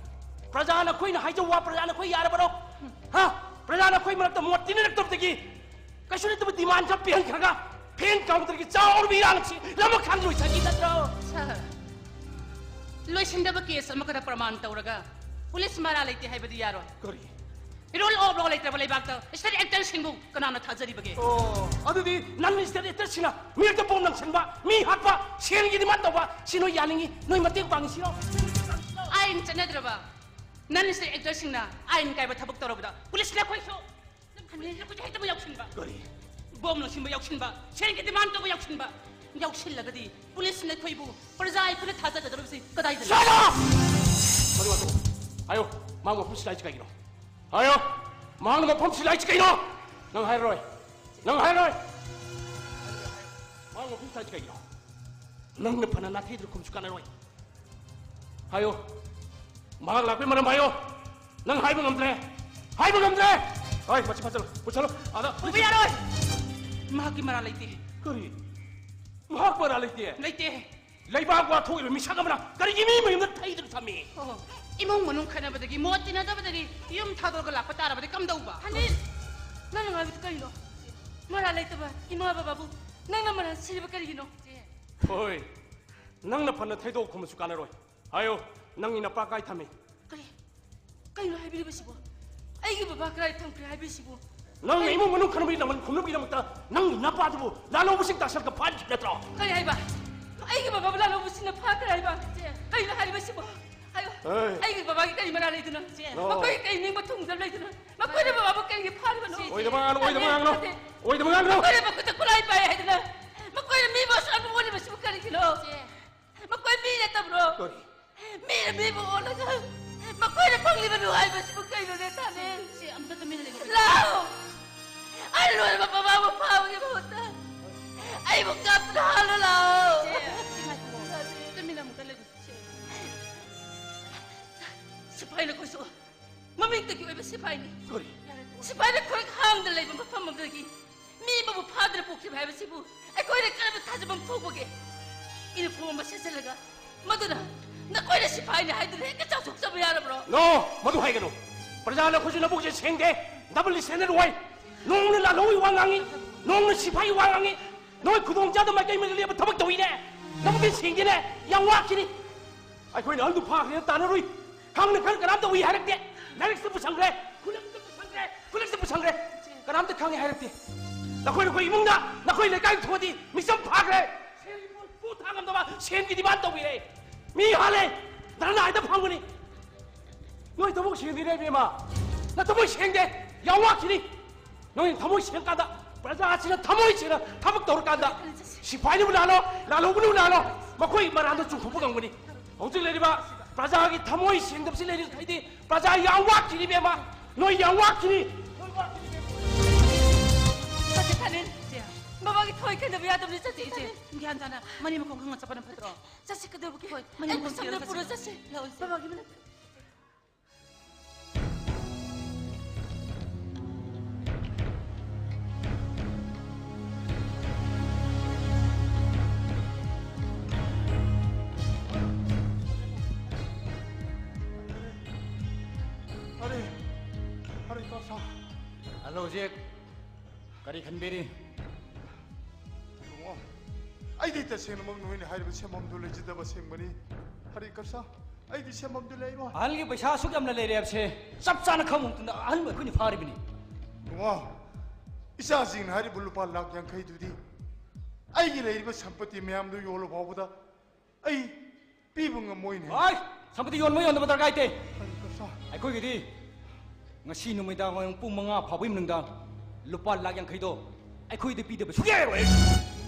ꯄ꯭ꯔꯖꯥꯅ ꯑꯩꯈꯣꯏꯅ ꯍꯥꯏꯖꯧ ꯋꯥ ꯄ꯭ꯔꯖꯥꯅ ꯑꯩꯈꯣꯏ ꯌꯥꯔꯕꯔꯣ? ꯍꯥ? ꯄ꯭ꯔꯖꯥꯅ ꯑꯩꯈꯣꯏ ꯃꯔꯛꯇ ꯃꯣꯠ ꯇꯤꯟꯅꯔꯛꯇꯕꯗꯒꯤ ꯀꯩꯁꯨ ꯅꯠꯇꯕ ꯗꯤꯃꯥꯟ ꯈꯔ ꯄꯤꯍꯟꯈ꯭ꯔꯒ ꯐꯦꯛ ꯑꯦꯟꯀꯥꯎꯟꯇꯔꯒꯤ ꯆꯥꯎꯔꯕ ꯏꯔꯥꯡ ꯑꯁꯤ ꯂꯃꯈꯥꯡꯗ ꯂꯣꯏꯁꯤꯟꯈꯤ ꯅꯠꯇ꯭ꯔꯣ? ꯁꯥꯔ, ꯂꯣꯏꯁꯤꯟꯗꯕ ꯀꯦꯁ ꯑꯃꯈꯛꯇ ꯄ꯭ꯔꯃꯥꯟ ꯇꯧꯔꯒ ꯄꯨꯂꯤꯁ ꯃꯔꯥ ꯂꯩꯇꯦ ꯍꯥꯏꯕꯗꯤ ꯌꯥꯔꯣꯏ꯫ ꯀꯔꯤ? ꯔꯨꯜ ꯑꯣꯐ ꯂꯣ ꯂꯩꯇ꯭ꯔꯕ ꯂꯩꯕꯥꯛꯇ ꯁ꯭ꯇꯦꯠ ꯑꯦꯛꯇꯔꯁꯤꯡꯕꯨ ꯀꯅꯥꯅ ꯊꯥꯖꯔꯤꯕꯒꯦ? ꯑꯣ, ꯑꯗꯨꯗꯤ ꯅꯟ ꯁ꯭ꯇꯦꯠ ꯑꯦꯛꯇꯔꯁꯤꯡꯅ ꯃꯤꯔꯛꯇ ꯕꯣꯝ ꯂꯪꯁꯤꯟꯕ, ꯃꯤ ꯍꯥꯠꯄ, ꯁꯦꯜꯒꯤ ꯗꯤꯃꯥꯟ ꯇꯧꯕ, ꯁꯤ ꯅꯣꯏ ꯌꯥꯅꯤꯡꯉꯤ, ꯅꯣꯏ ꯃꯇꯦꯡ ꯄꯥꯡꯉꯤ ꯁꯤꯔꯣ? ꯑꯥꯏꯟ ꯆꯠꯅꯗ꯭ꯔꯕ ꯅꯟ ꯁ꯭ꯇꯦꯠ ꯑꯦꯛꯇꯔꯁꯤꯡꯅ ꯑꯥꯏꯟ ꯀꯥꯏꯕ ꯊꯕꯛ ꯇꯧꯔꯕꯗ ꯄꯨꯂꯤꯁꯅ ꯑꯩꯈꯣꯏꯁꯨ, ꯄꯨꯂꯤꯁꯅ ꯑꯩꯈꯣꯏꯁꯨ ꯍꯦꯛꯇ ꯌꯥꯎꯁꯤꯟꯕ꯫ ꯀꯔꯤ? ꯕꯣꯝ ꯂꯪꯁꯤꯟꯕ ꯌꯥꯎꯁꯤꯟꯕ, ꯁꯦꯜꯒꯤ ꯗꯤꯃꯥꯟ ꯇꯧꯕ ꯌꯥꯎꯁꯤꯟꯕ꯫ ꯌꯥꯎꯁꯤꯜꯂꯒꯗꯤ ꯄꯨꯂꯤꯁꯅ ꯑꯩꯈꯣꯏꯕꯨ ꯄ꯭ꯔꯖꯥ ꯑꯩꯈꯣꯏꯅ ꯊꯥꯖꯒꯗꯧꯔꯤꯕꯁꯤ ꯀꯗꯥꯏꯗꯅꯣ? Shut up! ꯃꯗꯨ ꯉꯥꯛꯇ꯫ ꯍꯥꯏꯌꯣ, ꯃꯥ ꯃꯐꯝꯁꯤ ꯂꯥꯛꯏꯁꯤ ꯀꯩꯒꯤꯅꯣ? ꯍꯥꯏꯌꯣ, ꯃꯍꯥꯛꯅ ꯃꯐꯝꯁꯤ ꯂꯥꯛꯏꯁꯤ ꯀꯩꯅꯣ? ꯅꯪ ꯍꯥꯏꯔꯔꯣꯏ? ꯆꯦ, ꯅꯪ ꯍꯥꯏꯔꯣꯏ꯫ ꯃꯥ ꯃꯐꯝ ꯆꯥꯏꯁꯤ ꯀꯩꯒꯤꯅꯣ? ꯅꯪꯅ ꯐꯅ ꯅꯥꯊꯩꯗ꯭ꯔ ꯈꯨꯝꯁꯨ ꯀꯥꯟꯅꯔꯣꯏ꯫ ꯍꯥꯏꯌꯣ꯫ ꯃꯍꯥꯛ ꯂꯥꯛꯄꯩ ꯃꯔꯝ ꯍꯥꯏꯌꯣ꯫ ꯅꯪ ꯍꯥꯏꯕ ꯉꯝꯗ꯭ꯔꯦ꯫ ꯍꯥꯏꯕ ꯉꯝꯗ꯭ꯔꯦ꯫ ꯍꯣꯏ, ꯃꯁꯤ ꯐꯥꯖꯜꯂꯣ꯫ ꯄꯨꯁꯜꯂꯣ꯫ ꯑꯥꯗ ꯄꯨꯕ ꯌꯥꯔꯣꯏ꯫ ꯃꯍꯥꯛꯀꯤ ꯃꯔꯥꯜ ꯂꯩꯇꯦ꯫ ꯀꯔꯤ? ꯃꯍꯥꯛ ꯃꯔꯥꯜ ꯂꯩꯇꯦ? ꯂꯩꯇꯦ꯫ ꯂꯩꯕꯥꯛ ꯋꯥꯊꯣꯛꯏꯕ ꯃꯤꯁꯛ ꯑꯃꯅ ꯀꯔꯤꯒꯤ ꯃꯤ ꯃꯌꯨꯝꯗ ꯊꯩꯗꯨꯅ ꯊꯝꯃꯤ? ꯑꯣ, ꯏꯃꯨꯡ ꯃꯅꯨꯡ ꯈꯠꯅꯕꯗꯒꯤ ꯃꯣꯠ ꯇꯤꯟꯅꯗꯕꯗꯒꯤ ꯌꯨꯝ ꯊꯥꯗꯣꯛꯑꯒ ꯂꯥꯛꯄ ꯇꯥꯔꯕꯗꯤ ꯀꯝꯗꯧꯕ? ꯍꯅꯤ, ꯅꯪꯅ ꯉꯥꯏꯕꯗꯨ ꯀꯩꯅꯣ? ꯃꯔꯥꯜ ꯂꯩꯇꯕ ꯏꯃꯥ ꯕꯕꯥꯕꯨ ꯅꯪꯅ ꯃꯔꯥꯜ ꯁꯤꯔꯤꯕ ꯀꯔꯤꯒꯤꯅꯣ? ꯍꯣꯏ, ꯅꯪꯅ ꯐꯅ ꯊꯩꯗꯣꯛ ꯈꯨꯝꯃꯁꯨ ꯀꯥꯟꯅꯔꯣꯏ꯫ ꯍꯥꯏꯌꯣ, ꯅꯪꯒꯤ ꯅꯄꯥ ꯀꯥꯏ ꯊꯝꯃꯤ? ꯀꯔꯤ? ꯀꯩꯅꯣ ꯍꯥꯏꯕꯤꯔꯤꯕꯁꯤꯕꯣ? ꯑꯩꯒꯤ ꯕꯕꯥ ꯀꯗꯥꯏ ꯊꯝꯈ꯭ꯔꯦ ꯍꯥꯏꯕꯤꯔꯤꯁꯤꯕꯣ? ꯅꯪꯅ ꯏꯃꯨꯡ ꯃꯅꯨꯡ ꯈꯟꯅꯕꯒꯤ ꯂꯃꯟ ꯈꯨꯝꯅꯕꯒꯤꯗꯃꯛꯇ ꯅꯪꯒꯤ ꯅꯄꯥꯗꯨꯕꯨ ꯂꯥꯜꯍꯧꯕꯁꯤꯡ ꯇꯥꯁꯜꯂꯒ ꯐꯥꯍꯟꯈꯤꯕ ꯅꯠꯇ꯭ꯔꯣ? ꯀꯔꯤ ꯍꯥꯏꯕ? ꯑꯩꯒꯤ ꯕꯕꯥꯕꯨ ꯂꯥꯜꯍꯧꯕꯁꯤꯡꯅ ꯐꯥꯈ꯭ꯔꯦ ꯍꯥꯏꯕ? ꯀꯩꯅꯣ ꯍꯥꯏꯔꯤꯕꯁꯤꯕꯣ? ꯍꯥꯏꯌꯣ꯫ ꯑꯩꯒꯤ ꯕꯕꯥꯒꯤ ꯀꯔꯤ ꯃꯔꯥꯜ ꯂꯩꯗꯅ? ꯅꯣ꯫ ꯃꯈꯣꯏꯒꯤ ꯀꯔꯤ ꯅꯤꯡꯕ ꯊꯨꯡꯗꯕ ꯂꯩꯗꯅ? ꯃꯈꯣꯏꯅ ꯕꯕꯥꯕꯨ ꯀꯔꯤꯒꯤ ꯐꯥꯔꯤꯕꯅꯣ? ꯑꯣꯏꯗꯕ ꯉꯥꯡꯅꯨ, ꯑꯣꯏꯗꯕ ꯉꯥꯡꯅꯨ꯫ ꯅꯠꯇꯦ꯫ ꯑꯣꯏꯗꯕ ꯉꯥꯡꯅꯨ꯫ ꯃꯈꯣꯏꯅ ꯃꯈꯨꯠꯇ ꯈꯨꯠꯂꯥꯏ ꯄꯥꯏ ꯍꯥꯏꯗꯅ ꯃꯈꯣꯏꯅ ꯃꯤꯕꯨ ꯑꯁꯨꯛ ꯌꯥꯝꯅ ꯑꯣꯜꯂꯤꯕꯁꯤꯕꯨ ꯀꯔꯤꯒꯤꯅꯣ? ꯃꯈꯣꯏ ꯃꯤ ꯅꯠꯇꯕ꯭ꯔꯣ? ꯀꯔꯤ? ꯃꯤꯅ ꯃꯤꯕꯨ ꯑꯣꯜꯂꯒ ꯃꯈꯣꯏꯅ ꯐꯪꯂꯤꯕ ꯅꯨꯡꯉꯥꯏꯕꯁꯤꯕꯨ ꯀꯩꯅꯣꯅꯦ, ꯇꯥꯅꯦ? ꯁꯤ ꯑꯝꯇ ꯇꯨꯃꯤꯟꯅ ꯂꯩꯈꯣ꯫ ꯂꯥꯛꯑꯣ! ꯑꯩ ꯂꯣꯏꯅꯃꯛ ꯃꯃꯥꯕꯨ ꯐꯥꯕꯒꯤ ꯃꯍꯨꯠꯇ ꯑꯩꯕꯨ ꯀꯞꯇꯨꯅ ꯍꯥꯜꯂꯣ, ꯂꯥꯛꯑꯣ! ꯆꯦ, ꯁꯤ ꯉꯥꯏꯈꯣ꯫ ꯇꯨꯃꯤꯟꯅ ꯑꯃꯨꯛꯇ ꯂꯩꯈꯣ, ꯆꯦ꯫ ꯁꯤꯐꯥꯏ ꯅꯈꯣꯏꯁꯨ ꯃꯃꯤꯡꯇꯒꯤ ꯑꯣꯏꯕ ꯁꯤꯐꯥꯏꯅꯤ꯫ ꯀꯔꯤ? ꯁꯤꯐꯥꯏꯅ ꯈꯨꯔꯛ ꯍꯥꯡꯗ ꯂꯩꯕ ꯃꯐꯝ ꯑꯃꯗꯒꯤ ꯃꯤ ꯑꯃꯕꯨ ꯐꯥꯗꯨꯅ ꯄꯨꯈꯤꯕ ꯍꯥꯏꯕꯁꯤꯕꯨ ꯑꯩꯈꯣꯏꯅ ꯀꯔꯝꯕ ꯊꯥꯖꯕ ꯑꯃ ꯊꯣꯛꯄꯒꯦ? ꯏꯅꯤꯐꯣꯔꯝ ꯑꯃ ꯁꯦꯠꯆꯜꯂꯒ ꯃꯗꯨꯅ ꯅꯈꯣꯏꯅ ꯁꯤꯐꯥꯏꯅꯤ ꯍꯥꯏꯗꯨꯅ ꯍꯦꯛꯇ ꯆꯥꯎꯊꯣꯛꯆꯕ ꯌꯥꯔꯕ꯭ꯔꯣ? ꯅꯣ! ꯃꯗꯨ ꯍꯥꯏꯒꯅꯨ꯫ ꯄ꯭ꯔꯖꯥ ꯅꯈꯣꯏꯁꯨ ꯅꯕꯨꯛꯁꯦ ꯁꯦꯡꯗꯦ꯫ ꯗꯕꯜ ꯁ꯭ꯇꯦꯟꯗꯔꯗ ꯑꯣꯏ꯫ ꯅꯣꯡꯃꯅ ꯂꯥꯜꯍꯧꯒꯤ ꯋꯥ ꯉꯥꯡꯉꯤ, ꯅꯣꯡꯃꯅ ꯁꯤꯐꯥꯏꯒꯤ ꯋꯥ ꯉꯥꯡꯉꯤ꯫ ꯅꯣꯏ ꯈꯨꯗꯣꯡ ꯆꯥꯗꯕ ꯃꯥꯏꯀꯩ ꯃꯥꯏꯀꯩ ꯂꯦꯞꯄ ꯊꯕꯛ ꯇꯧꯏꯅꯦ꯫ ꯅꯕꯨꯛꯁꯦ ꯁꯦꯡꯗꯦꯅꯦ꯫ ꯌꯥꯝ ꯋꯥꯈꯤꯅꯤ꯫ ꯑꯩꯈꯣꯏꯅ ꯑꯍꯜꯗꯨ ꯐꯥꯈ꯭ꯔꯦꯅ ꯇꯥꯟꯅꯔꯨꯏ꯫ ꯈꯪꯅ ꯈꯪ ꯀꯅꯥꯝꯇ ꯎꯏ ꯍꯥꯏꯔꯛꯇꯦ꯫ ꯂꯥꯏꯔꯤꯛꯁꯤꯗ ꯄꯨꯁꯟꯈ꯭ꯔꯦ, ꯈꯨꯂꯛꯁꯤꯗ ꯄꯨꯁꯟꯈ꯭ꯔꯦ, ꯈꯨꯂꯛꯁꯤꯗ ꯄꯨꯁꯟꯈ꯭ꯔꯦ꯫ ꯀꯅꯥꯝꯇ ꯈꯪꯉꯦ ꯍꯥꯏꯔꯛꯇꯦ꯫ ꯅꯈꯣꯏ, ꯅꯈꯣꯏ ꯏꯃꯨꯡꯗ, ꯅꯈꯣꯏ ꯂꯩꯀꯥꯏ ꯊꯣꯛꯑꯗꯤ ꯃꯤꯆꯝ ꯐꯥꯈ꯭ꯔꯦ꯫ ꯁꯦꯜꯒꯤ ꯄꯣꯠ ꯊꯥ ꯉꯝꯗꯕ, ꯁꯦꯟꯒꯤ ꯗꯤꯃꯥꯟ ꯇꯧꯕꯤꯔꯦ꯫ ꯃꯤ ꯍꯥꯜꯂꯦ, ꯙꯔꯅꯥ ꯍꯦꯛꯇ ꯐꯪꯕꯅꯤ꯫ ꯅꯣꯏ ꯊꯃꯣꯏ ꯁꯦꯡꯗꯦꯅꯦ, ꯏꯕꯦꯝꯃ꯫ ꯅꯊꯃꯣꯏ ꯁꯦꯡꯗꯦ, ꯌꯥꯝ ꯋꯥꯈꯤꯅꯤ꯫ ꯅꯣꯏꯅ ꯊꯃꯣꯏ ꯁꯦꯡꯀꯥꯟꯗ, ꯄ꯭ꯔꯖꯥꯁꯤꯅ ꯊꯃꯣꯏ ꯁꯦꯡꯅ ꯊꯕꯛ ꯇꯧꯔꯀꯥꯟꯗ, ꯁꯤꯐꯥꯏꯅꯕꯨ ꯂꯥꯜꯂꯣ, ꯂꯥꯜꯍꯧꯕꯅꯕꯨ ꯂꯥꯜꯂꯣ, ꯃꯈꯣꯏ ꯃꯔꯥꯟꯗꯣ ꯆꯨꯝꯊꯣꯛꯄ ꯉꯝꯒꯅꯤ꯫ ꯍꯧꯖꯤꯛ ꯂꯩꯔꯤꯕ ꯄ꯭ꯔꯖꯥꯒꯤ ꯊꯃꯣꯏ ꯁꯦꯡꯗꯕꯁꯤ ꯂꯩꯔꯤꯈꯩꯗꯤ ꯄ꯭ꯔꯖꯥ ꯌꯥꯝ ꯋꯥꯈꯤꯅꯤ, ꯏꯕꯦꯝꯃ꯫ ꯅꯣꯏ ꯌꯥꯝ ꯋꯥꯈꯤꯅꯤ꯫ ꯅꯣꯏ ꯋꯥꯈꯤꯅꯤ, ꯏꯕꯦꯝꯃ꯫ ꯆꯠꯂꯤꯟ꯫ ꯏꯆꯦ꯫ ꯕꯕꯥꯒꯤ ꯊꯋꯥꯏ ꯀꯥꯏꯅꯕ ꯌꯥꯗꯕꯅꯤ, ꯆꯠꯁꯤ, ꯏꯆꯦ꯫ ꯏꯆꯦ, ꯒ꯭ꯌꯥꯟ ꯇꯥꯅ ꯃꯅꯦꯝ ꯃꯈꯣꯡ ꯈꯪꯅ ꯆꯠꯄꯅ ꯐꯠꯇ꯭ꯔꯣ? ꯆꯠꯁꯤ, ꯀꯩꯗꯧꯕꯒꯤ? ꯍꯣꯏ, ꯃꯅꯦꯝ ꯑꯩ ꯃꯈꯣꯡ ꯁꯝꯅ ꯊꯤꯔꯒ ꯄꯨꯔ ꯆꯠꯁꯤ꯫ ꯆꯠꯁꯤ꯫ ꯂꯥꯛꯑꯣ, ꯏꯆꯦ꯫ ꯕꯕꯥꯒꯤ ꯃꯅꯥꯛꯇ꯫ ꯑꯔꯦ, ꯑꯔꯦ, ꯀꯣꯁꯥ꯫ ꯍꯜꯂꯣ, ꯍꯧꯖꯤꯛ ꯀꯔꯤ ꯈꯟꯕꯤꯔꯤ? ꯏꯕꯨꯡꯉꯣ, ꯑꯩꯗꯤ ꯇꯁꯦꯡꯅꯃꯛ ꯅꯣꯏꯅ ꯍꯥꯏꯔꯤꯕ ꯁꯦꯝꯐꯝꯗꯨ ꯂꯩꯖꯗꯕ ꯑꯁꯦꯡꯕꯅꯤ꯫ ꯍꯔꯤ ꯀ꯭ꯔꯤꯁꯅ, ꯑꯩꯗꯤ ꯁꯦꯝꯐꯝꯗꯨ ꯂꯩꯔꯣꯏ꯫ ꯑꯍꯜꯒꯤ ꯄꯩꯁꯥ ꯑꯁꯨꯛ ꯌꯥꯝꯅ ꯂꯩꯔꯦ ꯍꯥꯏꯕꯁꯦ ꯆꯞ ꯆꯥꯅ ꯈꯪꯕ ꯃꯇꯨꯡꯗ ꯑꯍꯜꯕꯨ ꯑꯩꯈꯣꯏꯅ ꯐꯥꯔꯤꯕꯅꯤ꯫ ꯏꯕꯨꯡꯉꯣ, ꯏꯆꯥꯁꯤꯡꯅ ꯍꯥꯏꯔꯤꯕ ꯂꯨꯄꯥ ꯂꯥꯈ ꯌꯥꯡꯈꯩꯗꯨꯗꯤ ꯑꯩꯒꯤ ꯂꯩꯔꯤꯕ ꯁꯝꯄꯇꯤ ꯃꯌꯥꯝꯗꯨ ꯌꯣꯜꯂ ꯐꯥꯎꯕꯗ ꯑꯩ ꯄꯤꯕ ꯉꯝꯃꯣꯏꯅꯦ꯫ ꯍꯣꯏ! ꯁꯝꯄꯇꯤ ꯌꯣꯟꯕ ꯌꯣꯟꯗꯕ ꯗꯔꯀꯥꯔ ꯂꯩꯇꯦ꯫ ꯍꯔꯤ ꯀ꯭ꯔꯤꯁꯅ꯫ ꯑꯩꯈꯣꯏꯒꯤꯗꯤ ꯉꯁꯤ ꯅꯨꯃꯤꯗꯥꯡ ꯋꯥꯏꯔꯝ ꯄꯨꯡ ꯃꯉꯥ ꯐꯥꯎꯕꯒꯤ ꯃꯅꯨꯡꯗ ꯂꯨꯄꯥ ꯂꯥꯈ ꯌꯥꯡꯈꯩꯗꯣ ꯑꯩꯈꯣꯏꯗ ꯄꯤꯗꯕ ꯁꯨꯛꯌꯥ ꯌꯥꯔꯣꯏ꯫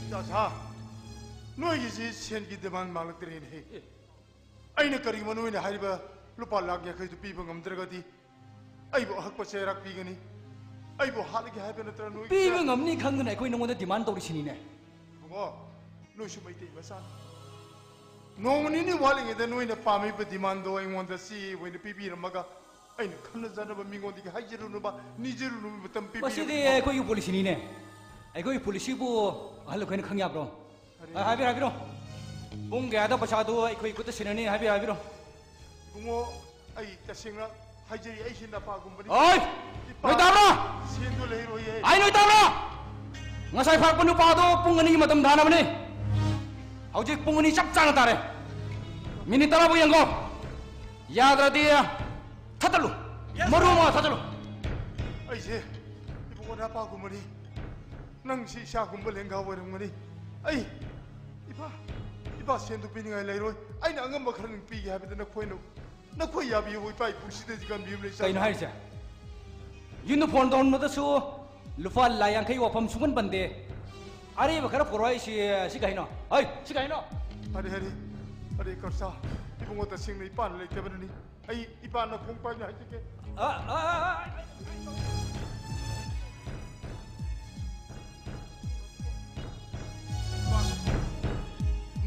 ꯏꯆꯥꯁꯥ, ꯅꯣꯏꯒꯤꯁꯤ ꯁꯦꯟꯒꯤ ꯗꯤꯃꯥꯟ ꯃꯥꯜꯂꯛꯇ꯭ꯔꯦꯅꯦꯍꯦ꯫ ꯑꯦ꯫ ꯑꯩꯅ ꯀꯔꯤꯒꯨꯝꯕ ꯅꯣꯏꯅ ꯍꯥꯏꯔꯤꯕ ꯂꯨꯄꯥ ꯂꯥꯈ ꯌꯥꯡꯈꯩꯗꯨ ꯄꯤꯕ ꯉꯝꯗ꯭ꯔꯒꯗꯤ ꯑꯩꯕꯨ ꯑꯍꯛꯄ ꯆꯩꯔꯥꯛ ꯄꯤꯒꯅꯤ, ꯑꯩꯕꯨ ꯍꯥꯠꯂꯒꯦ ꯍꯥꯏꯕ ꯅꯠꯇ꯭ꯔ ꯅꯣꯏ ꯄꯤꯕ ꯉꯝꯅꯤ ꯈꯪꯗꯅ ꯑꯩꯈꯣꯏ ꯅꯉꯣꯟꯗ ꯗꯤꯃꯥꯟ ꯇꯧꯔꯤꯁꯤꯅꯤꯅꯦ꯫ ꯏꯕꯨꯡꯉꯣ, ꯅꯣꯏꯁꯨ ꯃꯩꯇꯩ ꯃꯆꯥꯅꯤ꯫ ꯅꯣꯡꯃ ꯅꯤꯅꯤ ꯋꯥꯠꯂꯤꯉꯩꯗ ꯅꯣꯏꯅ ꯄꯥꯝꯃꯤꯕ ꯗꯤꯃꯥꯟꯗꯣ ꯑꯩꯉꯣꯟꯗ ꯆꯦ ꯑꯣꯏꯅ ꯄꯤꯕꯤꯔꯝꯃꯒ ꯑꯩꯅ ꯈꯟꯅꯖꯅꯕ ꯃꯤꯉꯣꯟꯗꯒꯤ ꯍꯥꯏꯖꯔꯨꯅꯕ, ꯅꯤꯖꯔꯨꯅꯕ ꯃꯇꯝ ꯄꯤꯕꯤꯔꯝꯃꯨ꯫ ꯃꯁꯤꯗꯤ ꯑꯩꯈꯣꯏꯒꯤ ꯄꯣꯂꯤꯁꯤꯅꯤꯅꯦ꯫ ꯑꯩꯈꯣꯏꯒꯤ ꯄꯣꯂꯤꯁꯤꯕꯨ ꯑꯍꯜ ꯑꯩꯈꯣꯏꯅ ꯈꯪ ꯌꯥꯕ꯭ꯔꯣ? ꯑꯔꯦ꯫ ꯑ, ꯍꯥꯏꯕꯤꯔꯣ, ꯍꯥꯏꯕꯤꯔꯣ꯫ ꯄꯨꯡ ꯀꯌꯥꯗ ꯄꯩꯁꯥꯗꯨ ꯑꯩꯈꯣꯏ ꯈꯨꯠꯇ ꯁꯤꯟꯅꯅꯤ? ꯍꯥꯏꯕꯤꯔꯣ, ꯍꯥꯏꯕꯤꯔꯣ꯫ ꯏꯕꯨꯡꯉꯣ, ꯑꯩ ꯇꯁꯦꯡꯅ ꯍꯥꯏꯖꯔꯤ, ꯑꯩꯁꯤ ꯅꯄꯥꯒꯨꯝꯕꯅꯤ꯫ ꯑꯣꯏ! ꯏꯄꯥ, ꯅꯣꯏ ꯇꯥꯕ꯭ꯔꯣ? ꯁꯦꯟꯗꯣ ꯂꯩꯔꯣꯏꯌꯦ꯫ ꯑꯩ ꯅꯣꯏ ꯇꯥꯕ꯭ꯔꯣ? ꯉꯁꯥꯏ ꯐꯥꯔꯛꯄ ꯅꯨꯄꯥꯗꯣ ꯄꯨꯡ ꯑꯅꯤꯒꯤ ꯃꯇꯝ ꯊꯥꯅꯕꯅꯤ꯫ ꯍꯧꯖꯤꯛ ꯄꯨꯡ ꯑꯅꯤ ꯆꯞ ꯆꯥꯅ ꯇꯥꯔꯦ꯫ ꯃꯤꯅꯤꯠ ꯇꯔꯥ ꯐꯥꯎ ꯌꯦꯡꯉꯣ꯫ ꯌꯥꯗ꯭ꯔꯗꯤ ꯊꯠꯇꯠꯂꯨ꯫ Yes, ꯃꯔꯨ sir꯫ ꯑꯃ ꯊꯠꯇꯠꯂꯨ꯫ ꯑꯩꯁꯦ ꯏꯕꯨꯡꯉꯣ ꯅꯄꯥꯒꯨꯝꯕꯅꯤ꯫ ꯅꯪꯁꯤ ꯏꯆꯥꯒꯨꯝꯕ ꯂꯦꯡꯒꯥ ꯑꯣꯏꯔꯝꯒꯅꯤ꯫ ꯑꯩ, ꯏꯄꯥ, ꯏꯄꯥ, ꯁꯦꯟꯗꯨ ꯄꯤꯅꯤꯡꯉꯥꯏ ꯂꯩꯔꯣꯏ꯫ ꯑꯩꯅ ꯑꯉꯝꯕ ꯈꯔ ꯄꯤꯒꯦ ꯍꯥꯏꯕꯗ ꯅꯈꯣꯏꯅ, ꯅꯈꯣꯏ ꯌꯥꯕꯤꯌꯨ, ꯏꯄꯥ ꯏꯄꯨꯁꯤꯗꯗꯤ ꯀꯟꯕꯤꯌꯨ ꯂꯩ꯫ ꯀꯩꯅꯣ ꯍꯥꯏꯔꯤꯁꯦ? ꯌꯨꯝꯗ ꯐꯣꯟ ꯇꯧꯔꯝꯕꯗꯁꯨ ꯂꯨꯄꯥ ꯂꯥꯈ ꯌꯥꯡꯈꯩ ꯋꯥꯐꯝ ꯁꯨꯡꯄꯟ ꯄꯟꯗꯦ꯫ ꯑꯔꯩꯕ ꯈꯔ ꯄꯨꯔꯛꯑꯣ꯫ ꯑꯩ ꯁꯤ, ꯁꯤ ꯀꯩꯅꯣ? ꯍꯩ, ꯁꯤ ꯀꯩꯅꯣ? ꯑꯔꯦ, ꯑꯔꯦ, ꯑꯔꯦ, ꯀꯔꯁꯥ, ꯏꯕꯨꯡꯉꯣ, ꯇꯁꯦꯡꯅ ꯏꯄꯥꯅ ꯂꯩꯇꯕꯅꯅꯤ꯫ ꯑꯩ ꯏꯄꯥꯅ ꯈꯣꯡ ꯄꯥꯏꯅ ꯍꯥꯏꯖꯒꯦ꯫ ꯑ, ꯑ, ꯑ, ꯑ, ꯑ, ꯑ꯫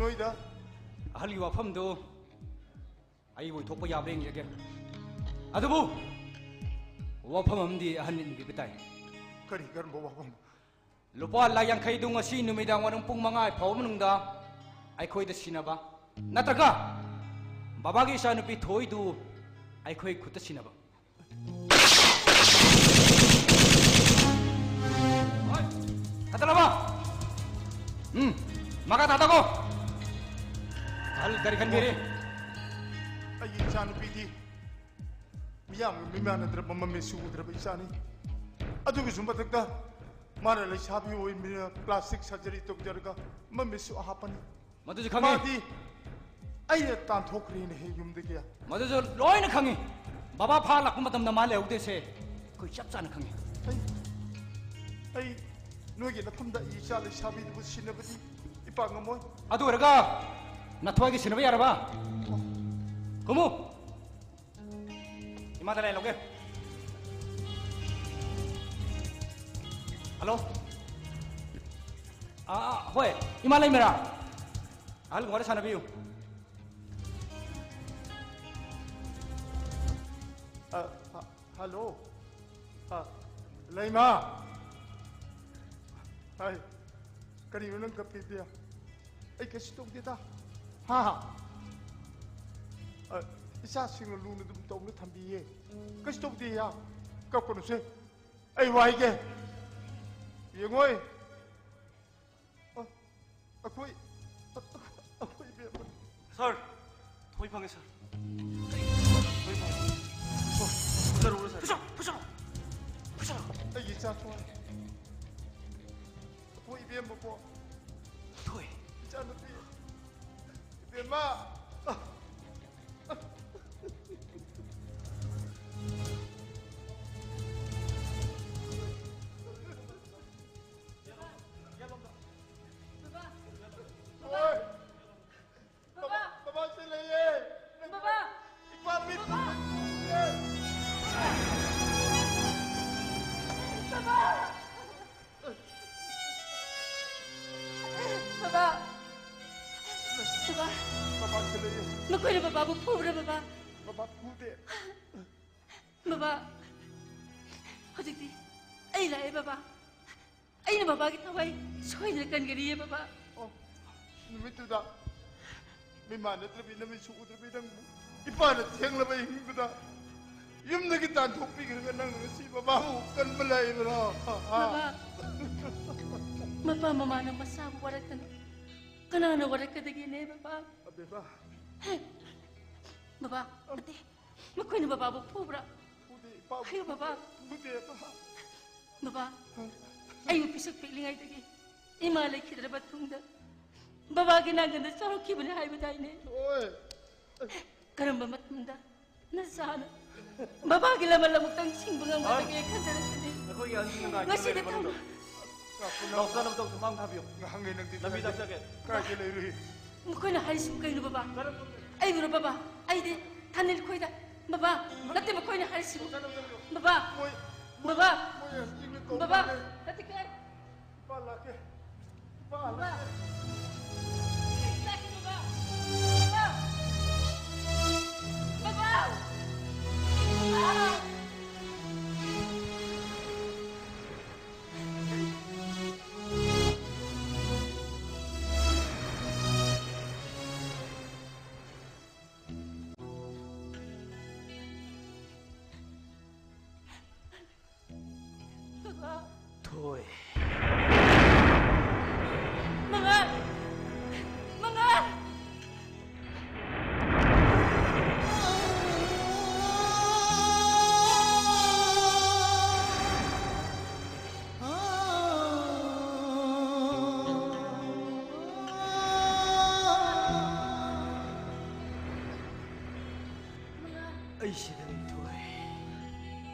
ꯅꯣꯏꯗ ꯑꯍꯜꯒꯤ ꯋꯥꯐꯝꯗꯨ ꯑꯩꯕꯨ ꯑꯣꯏꯊꯣꯛꯄ ꯌꯥꯕ꯭ꯔꯥ ꯌꯦꯡꯖꯒꯦ꯫ ꯑꯗꯨꯕꯨ ꯋꯥꯐꯝ ꯑꯃꯗꯤ ꯑꯍꯟ ꯏꯟꯕꯤꯕ ꯇꯥꯏ꯫ ꯀꯔꯤ, ꯀꯔꯝꯕ ꯋꯥꯐꯝ? ꯂꯨꯄꯥ ꯂꯥꯈ ꯌꯥꯡꯈꯩꯗꯨ ꯉꯁꯤ ꯅꯨꯃꯤꯗꯥꯡ ꯋꯥꯏꯔꯝ ꯄꯨꯡ ꯃꯉꯥ ꯐꯥꯎꯕ ꯃꯅꯨꯡꯗ ꯑꯩꯈꯣꯏꯗ ꯁꯤꯟꯅꯕ, ꯅꯠꯇ꯭ꯔꯒ ꯕꯕꯥꯒꯤ ꯏꯆꯥꯅꯨꯄꯤ ꯊꯣꯏꯗꯨ ꯑꯩꯈꯣꯏ ꯈꯨꯠꯇ ꯁꯤꯟꯅꯕ꯫ ꯍꯣꯏ, ꯍꯟꯊꯔꯕ? ꯎꯝ, ꯃꯈꯥ ꯇꯥꯗꯀꯣ꯫ ꯑꯍꯜ ꯀꯔꯤ ꯈꯟꯕꯤꯔꯤ? ꯑꯩꯒꯤ ꯏꯆꯥꯅꯨꯄꯤꯗꯤ ꯃꯤꯌꯥꯝꯒ ꯃꯤꯃꯥꯟꯅꯗ꯭ꯔꯕ, ꯃꯃꯤꯠꯁꯨ ꯎꯗ꯭ꯔꯕ ꯏꯆꯥꯅꯤ꯫ ꯑꯗꯨꯒꯤꯁꯨ ꯃꯊꯛꯇ ꯃꯥꯅ ꯂꯩꯁꯥꯕꯤ ꯑꯣꯏꯕꯅꯤꯅ plastic surgery ꯇꯧꯖꯔꯒ ꯃꯃꯤꯠꯁꯨ ꯍꯥꯞꯄꯅꯤ꯫ ꯃꯗꯨꯁꯨ ꯈꯪꯉꯤ꯫ ꯃꯥꯗꯤ ꯑꯩꯅ ꯇꯥꯟꯊꯣꯛꯈ꯭ꯔꯦꯅꯦꯍꯦ ꯌꯨꯝꯗꯒꯤ꯫ ꯃꯗꯨꯁꯨ ꯂꯣꯏꯅ ꯈꯪꯉꯤ꯫ ꯕꯕꯥ ꯐꯥ ꯂꯥꯛꯄ ꯃꯇꯝꯗ ꯃꯥ ꯂꯩꯍꯧꯗꯦꯁꯦ ꯑꯩꯈꯣꯏ ꯆꯞ ꯆꯥꯅ ꯈꯪꯉꯤ꯫ ꯑꯩ, ꯑꯩ ꯅꯣꯏꯒꯤ ꯅꯐꯝꯗ ꯑꯩ ꯏꯆꯥ ꯂꯩꯁꯥꯕꯤꯗꯨꯕꯨ ꯁꯤꯟꯅꯕꯗꯤ ꯏꯄꯥ ꯉꯝꯃꯣꯏ꯫ ꯑꯗꯨ ꯑꯣꯏꯔꯒ ꯅꯊꯣꯏꯒꯤ ꯁꯤꯟꯅꯕ ꯌꯥꯔꯕ? ꯀꯨꯝꯃꯨ꯫ ꯏꯃꯥꯗ ꯂꯩ ꯂꯧꯒꯦ꯫ ꯍꯜꯂꯣ꯫ ꯑꯥ, ꯑꯥ, ꯍꯣꯏ, ꯏꯃꯥ ꯂꯩꯃꯔꯥ? ꯑꯍꯜꯒ ꯋꯥꯔꯤ ꯁꯥꯟꯅꯕꯤꯌꯨ꯫ ꯑ, ꯑ, ꯍꯜꯂꯣ꯫ ꯑ, ꯂꯩꯃ꯫ ꯍꯥꯏ, ꯀꯔꯤꯅꯣ ꯅꯪ ꯀꯞꯄꯤꯗꯤ? ꯑꯩ ꯀꯩꯁꯨ ꯇꯧꯗꯦꯗ꯫ ꯍꯥ? ꯑ, ꯏꯆꯥꯁꯤꯡꯅ ꯂꯨꯅ ꯑꯗꯨꯝ ꯇꯧꯅ ꯊꯝꯕꯤꯌꯦ꯫ ꯀꯩꯁꯨ ꯇꯧꯗꯦ ꯌꯥ꯫ ꯀꯞꯀꯅꯨꯁꯦ꯫ ꯑꯩ ꯋꯥꯏꯒꯦ꯫ ꯌꯦꯡꯉꯣꯏ꯫ ꯑ, ꯑꯩꯈꯣꯏ, ꯑꯩꯈꯣꯏ ꯏꯕꯦꯝꯃ꯫ ꯁꯥꯔ, ꯊꯣꯏ ꯐꯪꯉꯦ, ꯁꯥꯔ꯫ ꯊꯣꯏ ꯐꯪꯉꯦ꯫ ꯁꯥꯔ, ꯐꯨꯆꯔꯨꯔꯣ, ꯁꯥꯔ? ꯐꯨꯆꯔꯣ, ꯐꯨꯆꯔꯣ, ꯐꯨꯆꯔꯣ꯫ ꯑꯩꯒꯤ ꯏꯆꯥ ꯊꯣꯏ꯫ ꯑꯩꯈꯣꯏ ꯏꯕꯦꯝꯃꯀꯣ꯫ ꯊꯣꯏ꯫ ꯏꯆꯥꯅꯨꯄꯤ꯫ ꯏꯕꯦꯝꯃ꯫ ꯊꯣꯏ꯫ ꯕꯕꯥ! ꯕꯕꯥ! ꯕꯕꯥ ꯆꯦꯜꯂꯛꯑꯦ! ꯕꯕꯥ! ꯏꯄꯥ ꯃꯤꯠ! ꯕꯕꯥ! ꯕꯕꯥ! ꯕꯕꯥ! ꯃꯈꯣꯏꯅ ꯕꯕꯥꯕꯨ ꯐꯨꯕ꯭ꯔꯥ, ꯕꯕꯥ? ꯕꯕꯥ ꯐꯨꯗꯦ꯫ ꯕꯕꯥ, ꯍꯧꯖꯤꯛꯇꯤ ꯑꯩ ꯂꯥꯛꯑꯦ, ꯕꯕꯥ꯫ ꯑꯩꯅ ꯕꯕꯥꯒꯤ ꯊꯋꯥꯏ ꯁꯣꯏꯗꯅ ꯀꯟꯒꯅꯤꯌꯦ, ꯕꯕꯥ꯫ ꯑꯣ, ꯅꯨꯃꯤꯠꯇꯨꯗ ꯃꯤꯃꯥꯟ ꯅꯠꯇ꯭ꯔꯕꯤ ꯅꯃꯤꯠꯁꯨ ꯎꯗ꯭ꯔꯕꯤ ꯅꯪꯕꯨ ꯏꯄꯥꯅ ꯊꯦꯡꯂꯕ ꯑꯍꯤꯡꯗꯨꯗ ꯌꯨꯝꯗꯒꯤ ꯇꯥꯟꯊꯣꯛꯄꯤꯈ꯭ꯔꯒ ꯅꯪꯅ ꯉꯁꯤ ꯕꯕꯥꯕꯨ ꯀꯟꯕ ꯂꯥꯛꯏꯕ꯭ꯔꯣ? ꯕꯕꯥ, ꯃꯄꯥ ꯃꯃꯥꯅ ꯃꯆꯥꯕꯨ ꯋꯥꯔꯛꯇꯅ ꯀꯅꯥꯅ ꯋꯥꯔꯛꯀꯗꯒꯦꯅꯦ, ꯕꯕꯥ? ꯑꯕꯦꯝꯃ꯫ ꯕꯕꯥ, ꯅꯠꯇꯦ, ꯃꯈꯣꯏꯅ ꯕꯕꯥꯕꯨ ꯐꯨꯕ꯭ꯔꯥ? ꯐꯨꯗꯦ, ꯏꯄꯥꯕꯨ ꯍꯥꯏꯌꯨ, ꯕꯕꯥ꯫ ꯐꯨꯗꯦ, ꯏꯄꯥ꯫ ꯕꯕꯥ, ꯑꯩꯕꯨ ꯄꯤꯁꯛ ꯄꯤꯛꯂꯤꯉꯩꯗꯒꯤ ꯏꯃꯥ ꯂꯩꯈꯤꯗ꯭ꯔꯕ ꯇꯨꯡꯗ ꯕꯕꯥꯒꯤ ꯅꯥꯒꯟꯗ ꯆꯥꯎꯔꯛꯈꯤꯕꯅꯤ ꯍꯥꯏꯕꯗꯥꯏꯅꯦ? ꯍꯣꯏ꯫ ꯀꯔꯝꯕ ꯃꯇꯝꯗ ꯅꯆꯥꯅ ꯕꯕꯥꯒꯤ ꯂꯃꯟ ꯑꯃꯨꯛꯇꯪ ꯁꯤꯡꯕ ꯉꯝꯒꯗꯒꯦ ꯈꯟꯖꯔꯛꯄꯅꯤ꯫ ꯑꯩꯈꯣꯏꯒꯤ ꯑꯍꯟꯁꯤꯡꯅ ꯉꯥꯏꯗꯨꯅ ꯉꯁꯤꯗꯤ ꯂꯩꯔꯕ ꯊꯝꯃꯨ꯫ ꯃꯇꯝꯗ ꯅꯥꯎꯆꯥ ꯅꯥꯎꯆꯥꯎꯁꯨ ꯃꯥꯡ ꯊꯥꯕꯤꯌꯨ꯫ ꯉꯍꯥꯟꯉꯩ ꯅꯪꯗꯤ ꯂꯝꯕꯤ ꯀꯥꯏꯗ, ꯇꯥꯛꯆꯒꯦ꯫ ꯀꯥꯏꯗ ꯂꯩꯔꯨꯏ? ꯃꯈꯣꯏꯅ ꯍꯥꯏꯔꯤꯁꯤꯕꯨ ꯀꯩꯅꯣ, ꯕꯕꯥ? ꯀꯔꯝꯕ? ꯑꯩꯕꯨꯔꯣ, ꯕꯕꯥ? ꯑꯩꯗꯤ ꯊꯥꯅꯤꯜ ꯈꯣꯏꯗ, ꯕꯕꯥ꯫ ꯅꯠꯇꯦ, ꯃꯈꯣꯏꯅ ꯍꯥꯏꯔꯤꯁꯤꯕꯨ, ꯅꯥꯎꯆꯥ ꯅꯥꯎꯆꯥꯎ꯫ ꯕꯕꯥ꯫ ꯃꯣꯏ, ꯕꯕꯥ꯫ ꯃꯣꯏ ꯍꯧꯖꯤꯛ ꯆꯤꯡꯗ ꯀꯧ ꯕꯕꯥ꯫ ꯃꯥꯜꯂꯦ꯫ ꯅꯠꯇꯦ, ꯀꯥꯏ? ꯏꯄꯥ ꯂꯥꯛꯀꯦ꯫ ꯏꯄꯥ ꯂꯥꯛꯀꯦ꯫ ꯊꯣꯏ꯫ ꯃꯉꯥꯜ! ꯃꯉꯥꯜ! ꯑꯩ ꯁꯤꯗ ꯂꯩ, ꯊꯣꯏ꯫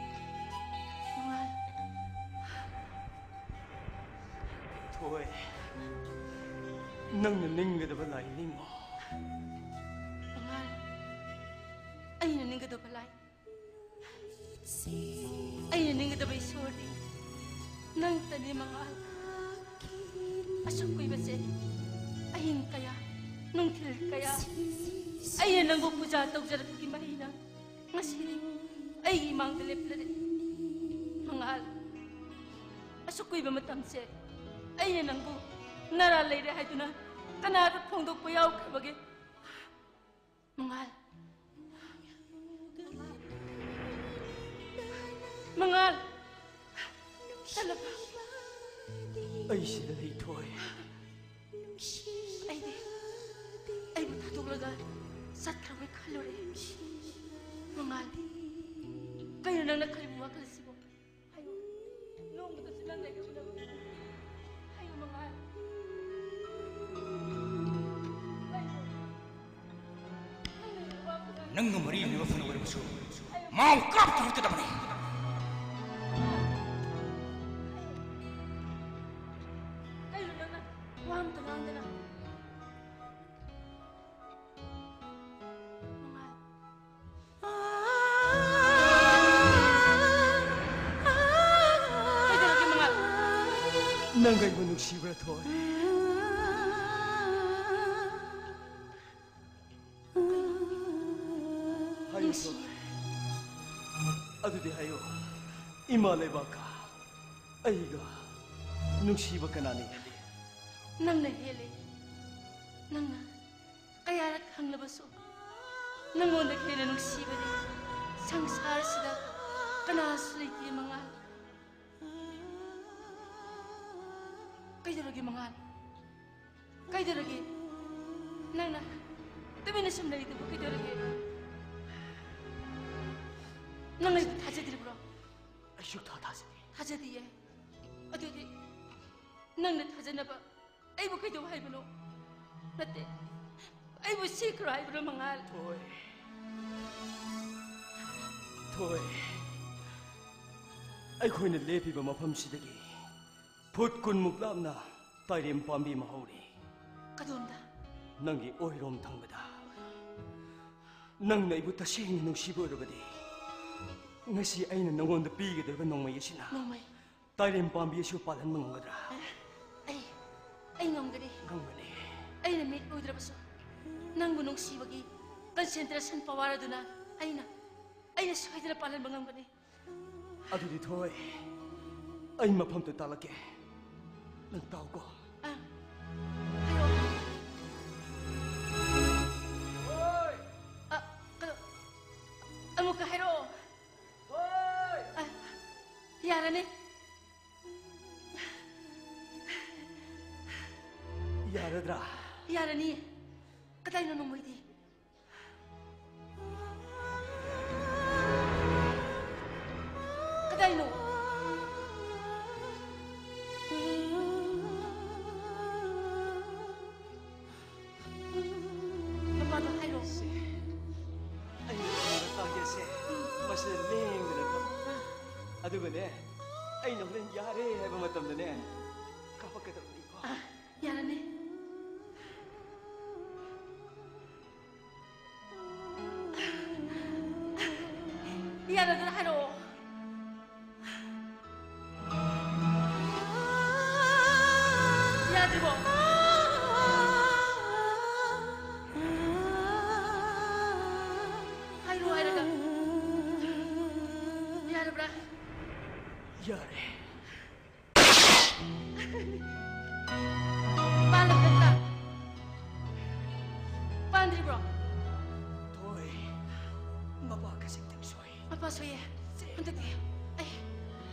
ꯃꯉꯥꯜ꯫ ꯊꯣꯏ, ꯅꯪꯅ ꯅꯤꯡꯒꯗꯕ ꯂꯥꯏ ꯅꯤꯡꯉꯣ꯫ ꯃꯉꯥꯜ, ꯑꯩꯅ ꯅꯤꯡꯒꯗꯕ ꯂꯥꯏ, ꯑꯩꯅ ꯅꯤꯡꯒꯗꯕ ꯏꯁꯣꯔꯗꯤ ꯅꯪꯇꯅꯤ, ꯃꯉꯥꯜ꯫ ꯑꯁꯨꯛ ꯀꯨꯏꯕꯁꯦ ꯑꯍꯤꯡ ꯀꯌꯥ, ꯅꯨꯡꯊꯤꯜ ꯀꯌꯥ, ꯑꯩꯅ ꯅꯪꯕꯨ ꯄꯨꯖꯥ ꯇꯧꯖꯔꯛꯄꯒꯤ ꯃꯍꯩꯅ ꯉꯁꯤꯗꯤ ꯑꯩꯒꯤ ꯏꯃꯥꯡꯗ ꯂꯦꯞꯂꯔꯦ꯫ ꯃꯉꯥꯜ, ꯑꯁꯨꯛ ꯀꯨꯏꯕ ꯃꯇꯝꯁꯦ ꯑꯩꯅ ꯅꯪꯕꯨ ꯅꯔꯥ ꯂꯩꯔꯦ ꯍꯥꯏꯗꯨꯅ ꯀꯅꯥꯗ ꯐꯣꯡꯗꯣꯛꯄ ꯌꯥꯎꯈ꯭ꯔꯕꯒꯦ? ꯃꯉꯥꯜ, ꯃꯉꯥꯜ, ꯆꯠꯂꯕ? ꯑꯩ ꯁꯤꯗ ꯂꯩ, ꯊꯣꯏ꯫ ꯑꯩꯗꯤ ꯑꯩꯕꯨ ꯊꯥꯗꯣꯛꯂꯒ ꯆꯠꯈ꯭ꯔꯕꯣꯏ ꯈꯜꯂꯨꯔꯦ꯫ ꯃꯉꯥꯜ, ꯀꯩꯅꯣ ꯅꯪꯅ ꯈꯜꯂꯤꯕ ꯋꯥꯈꯜ ꯑꯁꯤꯕꯨ? ꯍꯥꯏꯌꯨ, ꯅꯣꯡꯃꯇꯁꯨ ꯅꯪ ꯂꯩꯈꯤꯗꯕ꯫ ꯍꯥꯏꯌꯨ, ꯃꯉꯥꯜ꯫ ꯍꯥꯏꯌꯨ꯫ ꯅꯪꯒ ꯃꯔꯤ ꯂꯩꯅꯕ ꯐꯅ ꯑꯣꯏꯔꯕꯁꯨ ꯃꯥꯕꯨ ꯀꯥꯞꯇ ꯍꯨꯠꯀꯗꯕꯅꯤ꯫ ꯀꯩꯅꯣ ꯅꯪꯅ ꯋꯥ ꯑꯝꯇ ꯉꯥꯡꯗꯅ? ꯃꯉꯥꯜ꯫ ꯀꯩꯗꯧꯔꯒꯦ, ꯃꯉꯥꯜ? ꯅꯪ ꯑꯩꯕꯨ ꯅꯨꯡꯁꯤꯕ꯭ꯔꯥ, ꯊꯣꯏ? ꯍꯥꯏꯌꯨ, ꯅꯨꯡꯁꯤ꯫ ꯊꯣꯏ꯫ ꯑꯗꯨꯗꯤ ꯍꯥꯏꯌꯨ, ꯏꯃꯥ ꯂꯩꯕꯥꯛꯀ ꯑꯩꯒ ꯅꯨꯡꯁꯤꯕ ꯀꯅꯥꯅ ꯍꯦꯜꯂꯤ? ꯅꯪꯅ ꯍꯦꯜꯂꯤ꯫ ꯅꯪꯅ ꯀꯌꯥꯔꯛ ꯍꯪꯂꯕꯁꯨ ꯅꯪꯉꯣꯟꯗ ꯍꯦꯟꯅ ꯅꯨꯡꯁꯤꯕꯗꯤ ꯁꯪꯁꯥꯔꯁꯤꯗ ꯀꯅꯥꯁꯨ ꯂꯩꯇꯦ, ꯃꯉꯥꯜ꯫ ꯀꯩꯗꯧꯔꯒꯦ, ꯃꯉꯥꯜ? ꯀꯩꯗꯧꯔꯒꯦ? ꯅꯪꯅ ꯇꯨꯃꯤꯟꯅ ꯁꯨꯝ ꯂꯩꯔꯤꯗꯨꯕꯨ ꯀꯩꯗꯧꯔꯒꯦ? ꯅꯪ ꯑꯩꯕꯨ ꯊꯥꯖꯗ꯭ꯔꯤꯕ꯭ꯔꯣ? ꯑꯩ ꯁꯨꯛꯊꯥ ꯊꯥꯖꯗꯦ꯫ ꯊꯥꯖꯗꯤꯌꯦ? ꯑꯗꯨꯗꯤ ꯅꯪꯅ ꯊꯥꯖꯅꯕ ꯑꯩꯕꯨ ꯀꯩꯗꯧ ꯍꯥꯏꯕꯅꯣ? ꯅꯠꯇꯦ, ꯑꯩꯕꯨ ꯁꯤꯈ꯭ꯔꯣ ꯍꯥꯏꯕꯅꯣ, ꯃꯉꯥꯜ? ꯊꯣꯏ꯫ ꯊꯣꯏ꯫ ꯑꯩꯈꯣꯏꯅ ꯂꯦꯞꯄꯤꯕ ꯃꯐꯝꯁꯤꯗꯒꯤ ꯐꯨꯠ ꯀꯨꯟꯃꯨꯛ ꯂꯥꯞꯅ ꯇꯥꯏꯔꯦꯝ ꯄꯥꯝꯕꯤ ꯑꯃ ꯍꯧꯔꯤ꯫ ꯀꯗꯣꯝꯗ? ꯅꯪꯒꯤ ꯑꯣꯏꯔꯣꯝ ꯊꯪꯕꯗ꯫ ꯅꯪꯅ ꯑꯩꯕꯨ ꯇꯁꯦꯡꯅ ꯅꯨꯡꯁꯤꯕ ꯑꯣꯏꯔꯕꯗꯤ, ꯉꯁꯤ ꯑꯩꯅ ꯅꯉꯣꯟꯗ ꯄꯤꯒꯗꯧꯔꯤꯕ ꯅꯣꯡꯃꯩ ꯑꯁꯤꯅ ꯅꯣꯡꯃꯩ? ꯇꯥꯏꯔꯦꯝ ꯄꯥꯝꯕꯤ ꯑꯁꯤꯕꯨ ꯄꯥꯜꯍꯟꯕ ꯉꯝꯒꯗ꯭ꯔꯥ? ꯑꯩ, ꯑꯩ ꯉꯝꯒꯅꯤ꯫ ꯉꯝꯒꯅꯤ꯫ ꯑꯩꯅ ꯃꯤꯠ ꯎꯗ꯭ꯔꯕꯁꯨ ꯅꯪꯕꯨ ꯅꯨꯡꯁꯤꯕꯒꯤ Concentration power ꯑꯗꯨꯅ ꯑꯩꯅ, ꯑꯩꯅ ꯁꯣꯏꯗꯅ ꯄꯥꯜꯍꯟꯕ ꯉꯝꯒꯅꯤ꯫ ꯑꯗꯨꯗꯤ ꯊꯣꯏ, ꯑꯩ ꯃꯐꯝꯗꯨ ꯇꯥꯛꯂꯛꯀꯦ꯫ ꯅꯪ ꯇꯥꯎꯀꯣ꯫ ꯑꯥ, ꯍꯥꯏꯔꯛꯑꯣ꯫ ꯊꯣꯏ! ꯑ, ꯀꯩꯅꯣ, ꯑꯃꯨꯛꯀ ꯍꯥꯏꯔꯛꯑꯣ꯫ ꯊꯣꯏ! ꯑ, ꯌꯥꯔꯅꯤ꯫ ꯌꯥꯔꯗ꯭ꯔꯥ? ꯌꯥꯔꯅꯤ꯫ ꯀꯗꯥꯏꯅꯣ ꯅꯣꯡꯃꯩꯗꯤ? ꯀꯗꯥꯏꯅꯣ? ꯃꯄꯥꯗꯣ ꯍꯥꯏꯔꯣ꯫ ꯁꯦ, ꯑꯩꯅ ꯇꯥꯒꯦꯁꯦ꯫ ꯃꯁꯤꯗ ꯂꯦꯡꯗꯅ ꯊꯝꯃꯨ꯫ ꯑꯗꯨꯒꯅꯦ, ꯑꯩꯅ ꯍꯣꯔꯦꯟ ꯌꯥꯔꯦ ꯍꯥꯏꯕ ꯃꯇꯝꯗꯅꯦ, ꯀꯥꯞꯄꯛꯀꯗꯕꯅꯤꯀꯣ꯫ ꯑ, ꯌꯥꯔꯅꯤ꯫ ꯌꯥꯔꯒꯅ ꯍꯥꯏꯔꯛꯑꯣ꯫ ꯌꯥꯗ꯭ꯔꯤꯕꯣ? ꯍꯥꯏꯔꯣ ꯍꯥꯏꯔꯒ꯫ ꯌꯥꯔꯕ꯭ꯔꯥ? ꯌꯥꯔꯦ꯫ ꯄꯥꯜꯂꯕ ꯅꯠꯇ꯭ꯔꯥ? ꯄꯥꯟꯗ꯭ꯔꯤꯕ꯭ꯔꯣ? ꯊꯣꯏ, ꯃꯄꯥ ꯈꯖꯤꯛꯇꯪ ꯁꯣꯏ꯫ ꯃꯄꯥ ꯁꯣꯏꯌꯦ꯫ ꯍꯟꯗꯛꯇꯤ ꯑꯩ,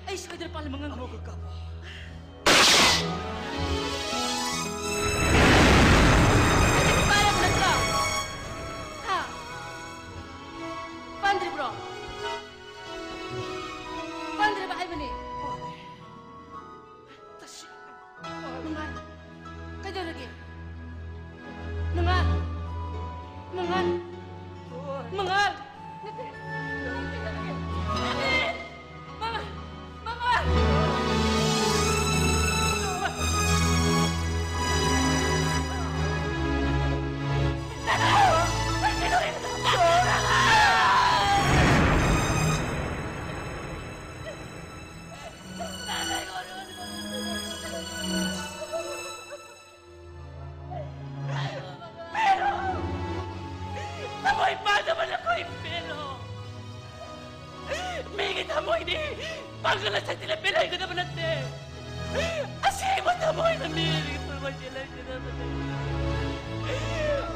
ꯑꯩ ꯁꯣꯏꯗꯅ ꯄꯥꯜꯂꯝꯕ ꯉꯝꯒꯅꯤ꯫ ꯑꯃꯨꯛꯀ ꯀꯥꯞꯄꯣ꯫ ꯍꯟꯗꯛꯇꯤ ꯄꯥꯜꯂꯕ ꯅꯠꯇ꯭ꯔꯥ? ꯍꯥ? ꯄꯥꯟꯗ꯭ꯔꯤꯕ꯭ꯔꯣ? ꯄꯥꯟꯗ꯭ꯔꯕ ꯍꯥꯏꯕꯅꯦ꯫ ꯃꯉꯥꯜ, ꯀꯩꯗꯧꯔꯒꯦ? ꯃꯉꯥꯜ, ꯃꯉꯥꯜ, ꯃꯉꯥꯜ, ꯅꯠꯇꯦ, ꯃꯉꯥꯜ, ꯀꯩꯗꯧꯔꯒꯦ? ꯅꯠꯇꯦ, ꯃꯉꯥꯜ, ꯃꯉꯥꯜ꯫ ꯊꯃꯣꯏ ꯄꯥꯟꯗꯕ ꯅꯈꯣꯏ ꯄꯦꯜꯂꯣ꯫ ꯃꯤꯒꯤ ꯊꯃꯣꯏꯗꯤ ꯄꯥꯡꯒꯜ ꯑꯁꯛꯇꯤꯅ ꯄꯦꯜꯍꯟꯒꯗꯕ ꯅꯠꯇꯦ꯫ ꯑꯁꯦꯡꯕ ꯊꯃꯣꯏꯅ ꯃꯤꯒꯤ ꯊꯃꯣꯏ ꯄꯦꯜꯍꯟꯒꯗꯕꯅꯦ꯫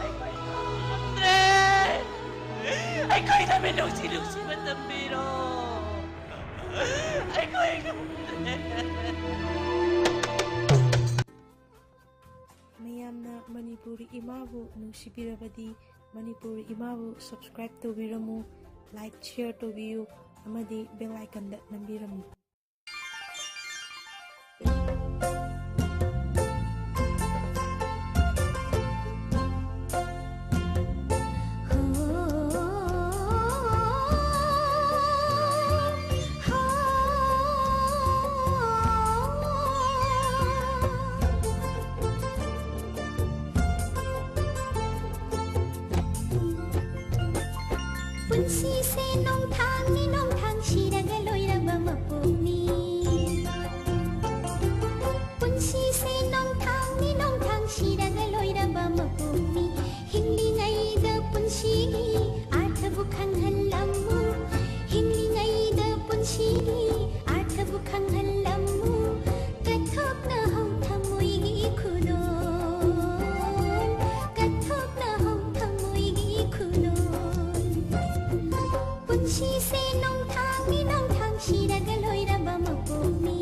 ꯑꯩꯈꯣꯏ ꯉꯝꯗ꯭ꯔꯦ꯫ ꯑꯩꯈꯣꯏꯗ ꯃꯤꯅꯨꯡꯁꯤ ꯅꯨꯡꯁꯤꯕ ꯇꯝꯕꯤꯔꯣ꯫ ꯑꯩꯈꯣꯏ ꯉꯝꯗ꯭ꯔꯦ꯫ ꯃꯌꯥꯝꯅ Manipuri ꯏꯃꯥꯕꯨ ꯅꯨꯡꯁꯤꯕꯤꯔꯕꯗꯤ Manipuri ꯏꯃꯥꯕꯨ subscribe ꯇꯧꯕꯤꯔꯝꯃꯨ, like, share ꯇꯧꯕꯤꯌꯨ ꯑꯃꯗꯤ bell icon ꯗ ꯅꯝꯕꯤꯔꯝꯃꯨ꯫ ꯄꯨꯟꯁꯤꯁꯦ ꯅꯣꯡꯊꯥꯡꯅꯤ, ꯅꯣꯡꯊꯥꯡ ꯁꯤꯔꯒ ꯂꯣꯏꯔꯕ ꯃꯄꯣꯛꯅꯤ꯫ ꯄꯨꯟꯁꯤꯁꯦ ꯅꯣꯡꯊꯥꯡꯅꯤ, ꯅꯣꯡꯊꯥꯡ ꯁꯤꯔꯒ ꯂꯣꯏꯔꯕ ꯃꯄꯣꯛꯅꯤ꯫ ꯍꯤꯡꯂꯤꯉꯩꯗ ꯄꯨꯟꯁꯤꯒꯤ ꯑꯥꯔꯊꯕꯨ ꯈꯪꯍꯜꯂꯝꯃꯨ꯫ ꯍꯤꯡꯂꯤꯉꯩꯗ ꯄꯨꯟꯁꯤꯒꯤ ꯑꯥꯔꯊꯕꯨ ꯈꯪꯍꯜꯂꯝꯃꯨ꯫ ꯀꯠꯊꯣꯛꯅꯍꯧ ꯊꯃꯣꯏꯒꯤ ꯈꯨꯗꯣꯜ, ꯀꯠꯊꯣꯛꯅꯍꯧ ꯊꯃꯣꯏꯒꯤ ꯈꯨꯗꯣꯜ꯫ ꯄꯨꯟꯁꯤꯁꯦ ꯅꯣꯡꯊꯥꯡꯅꯤ, ꯅꯣꯡꯊꯥꯡ ꯁꯤꯔꯒ ꯂꯣꯏꯔꯕ ꯃꯄꯣꯛꯅꯤ꯫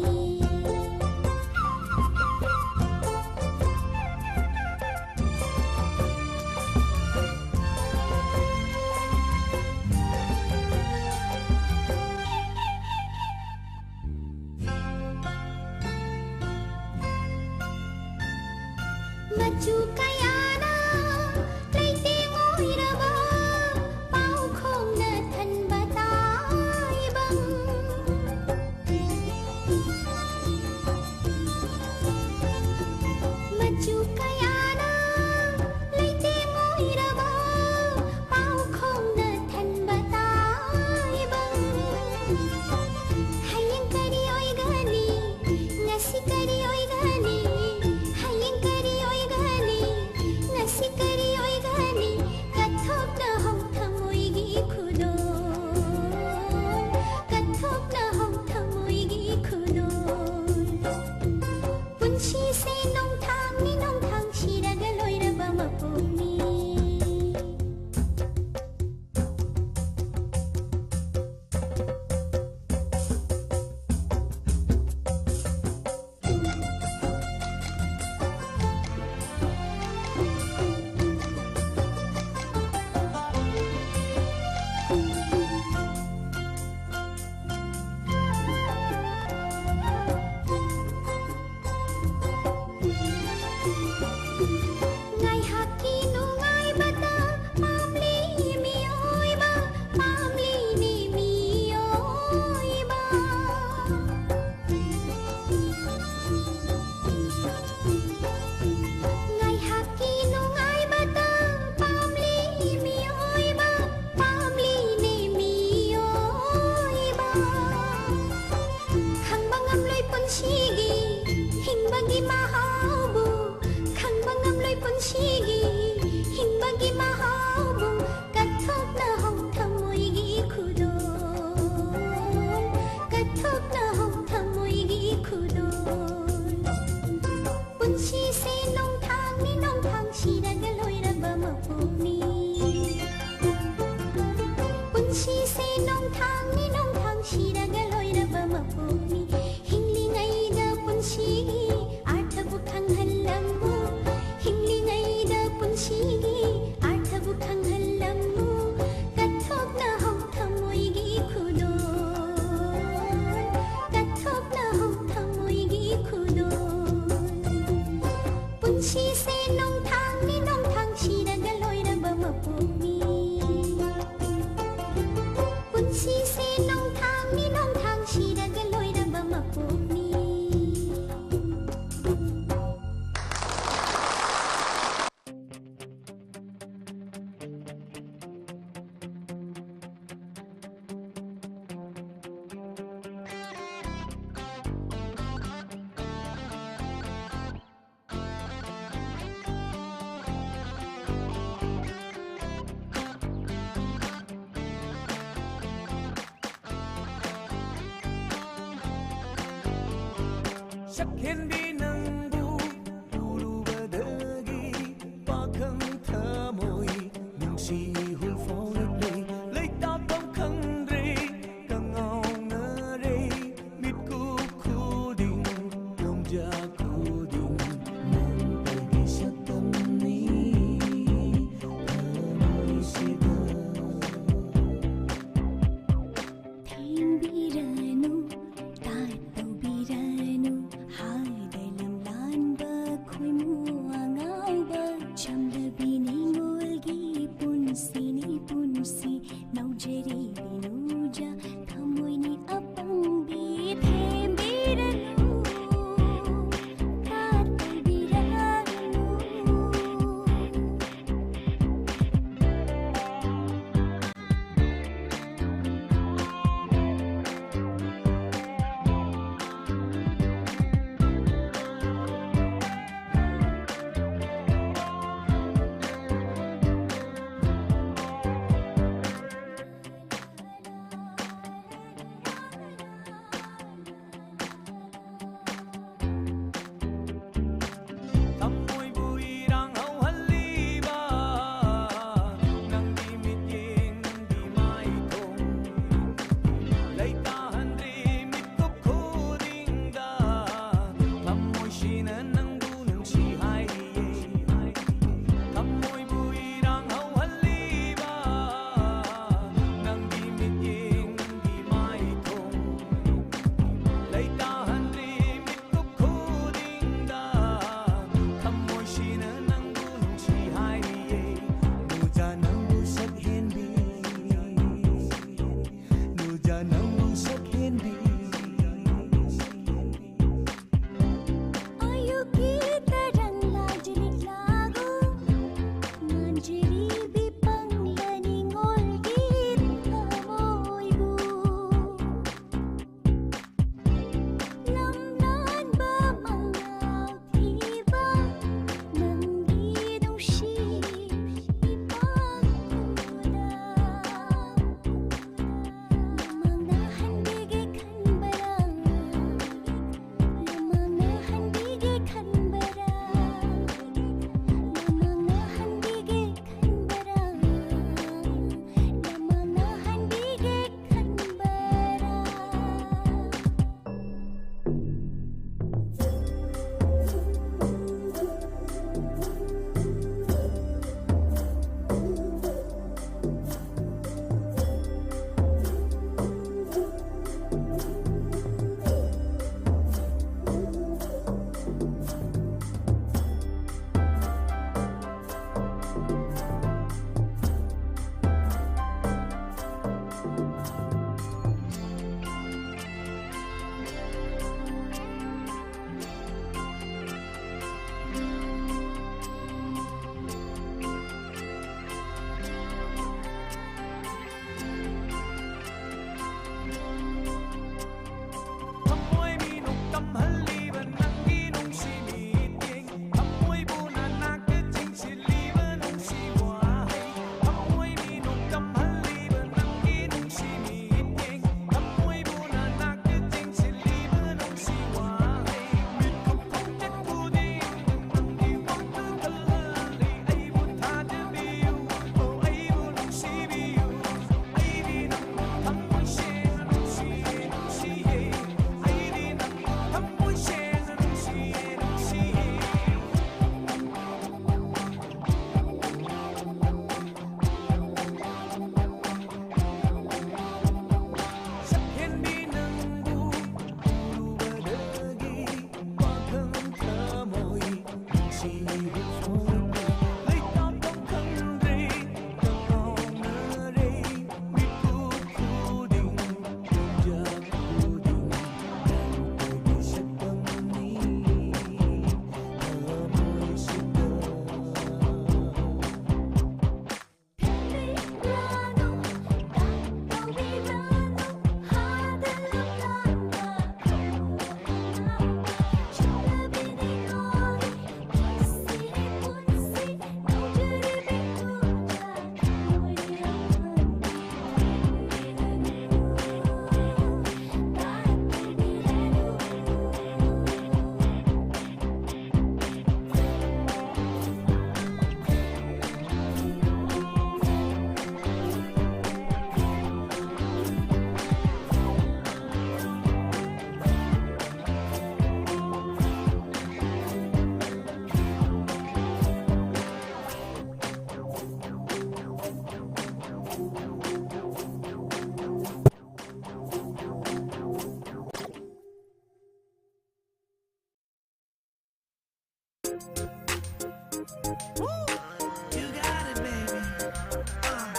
ꯆꯥꯛꯍꯦꯟꯕꯤ ꯅꯪꯕꯨ ꯎꯔꯨꯕꯗꯒꯤ ꯄꯥꯈꯪ ꯊꯃꯣꯏ ꯅꯨꯡꯁꯤ ꯏꯍꯨꯜ ꯐꯥꯎꯔꯛꯂꯦ꯫ ꯂꯩꯇꯥꯐꯝ ꯈꯪꯗ꯭ꯔꯦ, ꯀꯉꯥꯎꯅꯔꯦ, ꯃꯤꯠꯀꯨꯞ ꯈꯨꯗꯤꯡ, ꯄꯣꯝꯖꯥ ꯈꯨꯗꯤꯡ, ꯅꯪ ꯑꯩꯒꯤ ꯁꯛꯇꯝꯅꯤ꯫ ꯊꯃꯣꯏꯁꯤꯗ ꯊꯦꯝꯕꯤꯔꯅꯨ, ꯇꯥꯠꯇꯧꯕꯤꯔꯅꯨ, ꯍꯥꯏꯗ ꯂꯝꯂꯥꯟꯕ ꯈꯣꯏꯃꯨ ꯑꯉꯥꯎꯕ꯫ ꯆꯝꯂꯕꯤ ꯅꯤꯉꯣꯜꯒꯤ ꯄꯨꯟꯁꯤꯅꯤ ꯄꯨꯟꯁꯤ, ꯅꯧꯖꯔꯤ ꯕꯤꯅꯨꯖꯥ ꯊꯃꯣꯏꯅꯤ ꯑꯄꯪꯕꯤ꯫ ꯊꯦꯝꯕꯤꯔꯅꯨ, ꯇꯥꯠꯇꯧꯕꯤꯔꯅꯨ꯫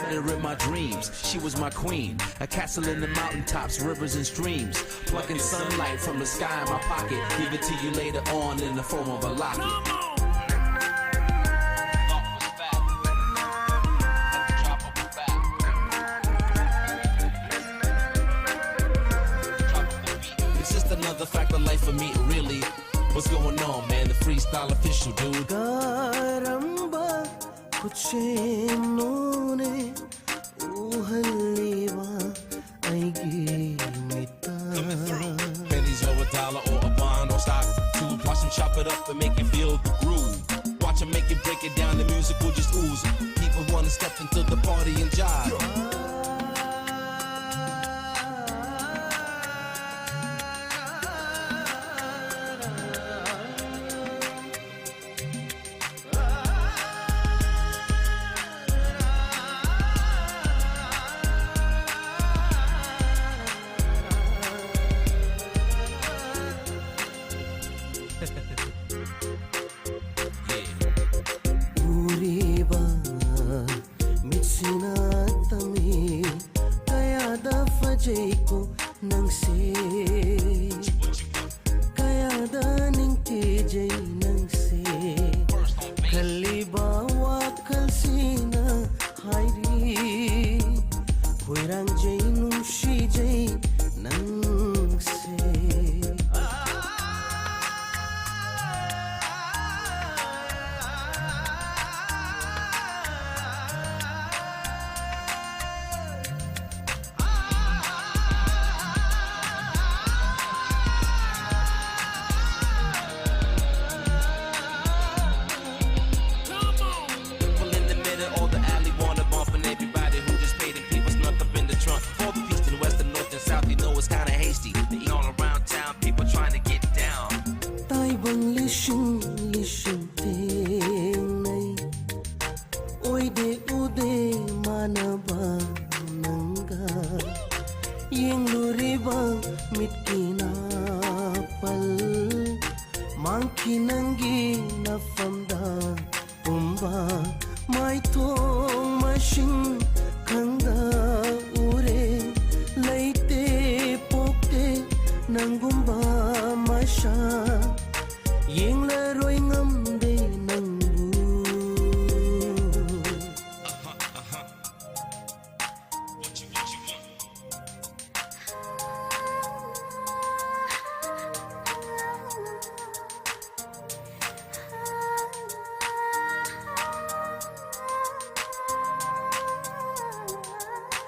Her in my dreams, she was my queen. A castle in the mountaintops, rivers and streams. Plucking sunlight from the sky in my pocket. Give it to you later on in the form of a locket. It's just another fact of life for me, really. What's going on, man? The freestyle official, dude. ꯀꯔꯝꯕ ꯈꯨꯠꯁꯦꯝꯅꯣꯅꯦ ꯎꯍꯜꯂꯤꯕ ꯑꯩꯒꯤ ꯃꯤꯠꯇ? Pennies or a dollar or a bond or stock. Two plus and chop it up and make it feel the groove. Watch 'em make it, break it down, the music will just ooze. People wanna step into the party and jive. ꯎꯔꯤꯕ ꯃꯤꯠꯁꯤꯅ ꯇꯝꯃꯤ ꯀꯌꯥꯗ ꯐꯖꯩꯀꯣ ꯅꯪꯁꯦ, ꯀꯌꯥꯗ ꯅꯤꯡꯊꯤꯖꯩ ꯅꯪꯁꯦ꯫ ꯈꯜꯂꯤꯕ ꯋꯥꯈꯜꯁꯤꯅ ꯍꯥꯏꯔꯤ ꯈꯣꯏꯔꯥꯡꯖꯩ ꯅꯨꯡꯁꯤꯖꯩ ꯅꯪꯁꯦ꯫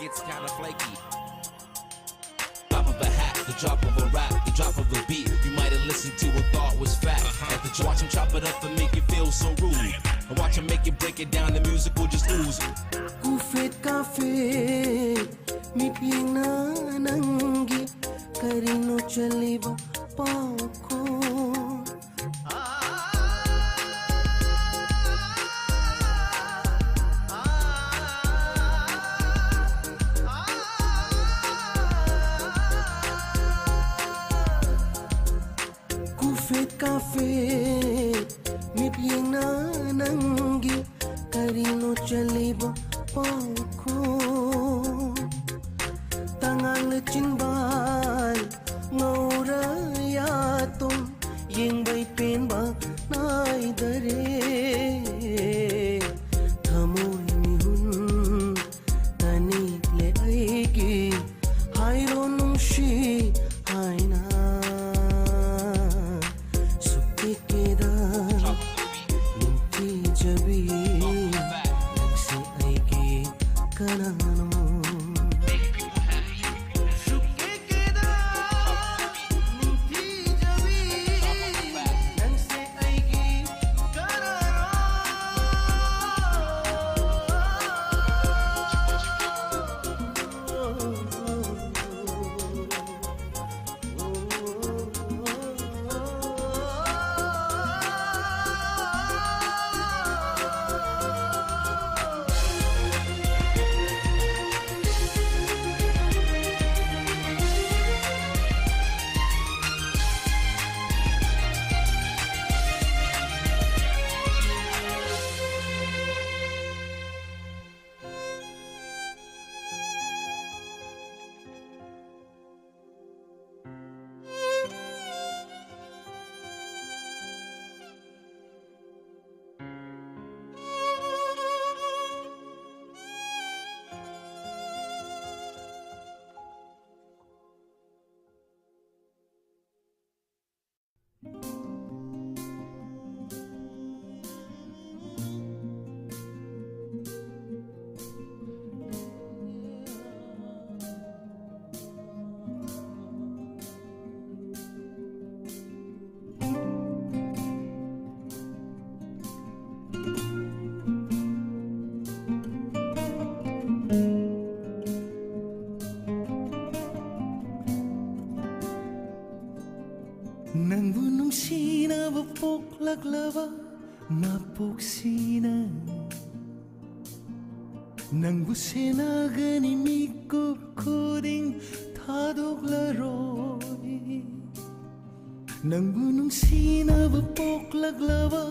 It's kinda flaky. Drop of a hat, the drop of a rap, the drop of a beat. You might have listened to and thought was fat. At the watch him chop it up and make it feel so rude. And watch him make it, break it down, the music will just ooze. Kufet kafet, mityengna nangi, karino chaliba pauko. Kufet kafet, mityengna nangi, karino chaliba pauko. Tangang le chinbai, ngaura yatom, yengbai penba naidare. Thamoi mihun, tani le aigi, hairo nungshi haina. Sukikeda, nungki jabi, nangse aigi kanano. ꯃꯄꯣꯛꯁꯤꯅ ꯅꯪꯕꯨ ꯁꯦꯟꯅꯒꯅꯤ, ꯃꯤꯀꯨꯞ ꯈꯨꯗꯤꯡ ꯊꯥꯗꯣꯛꯂꯔꯣꯏ꯫ ꯅꯪꯕꯨ ꯅꯨꯡꯁꯤꯅꯕ ꯄꯣꯛꯂꯛꯂꯕ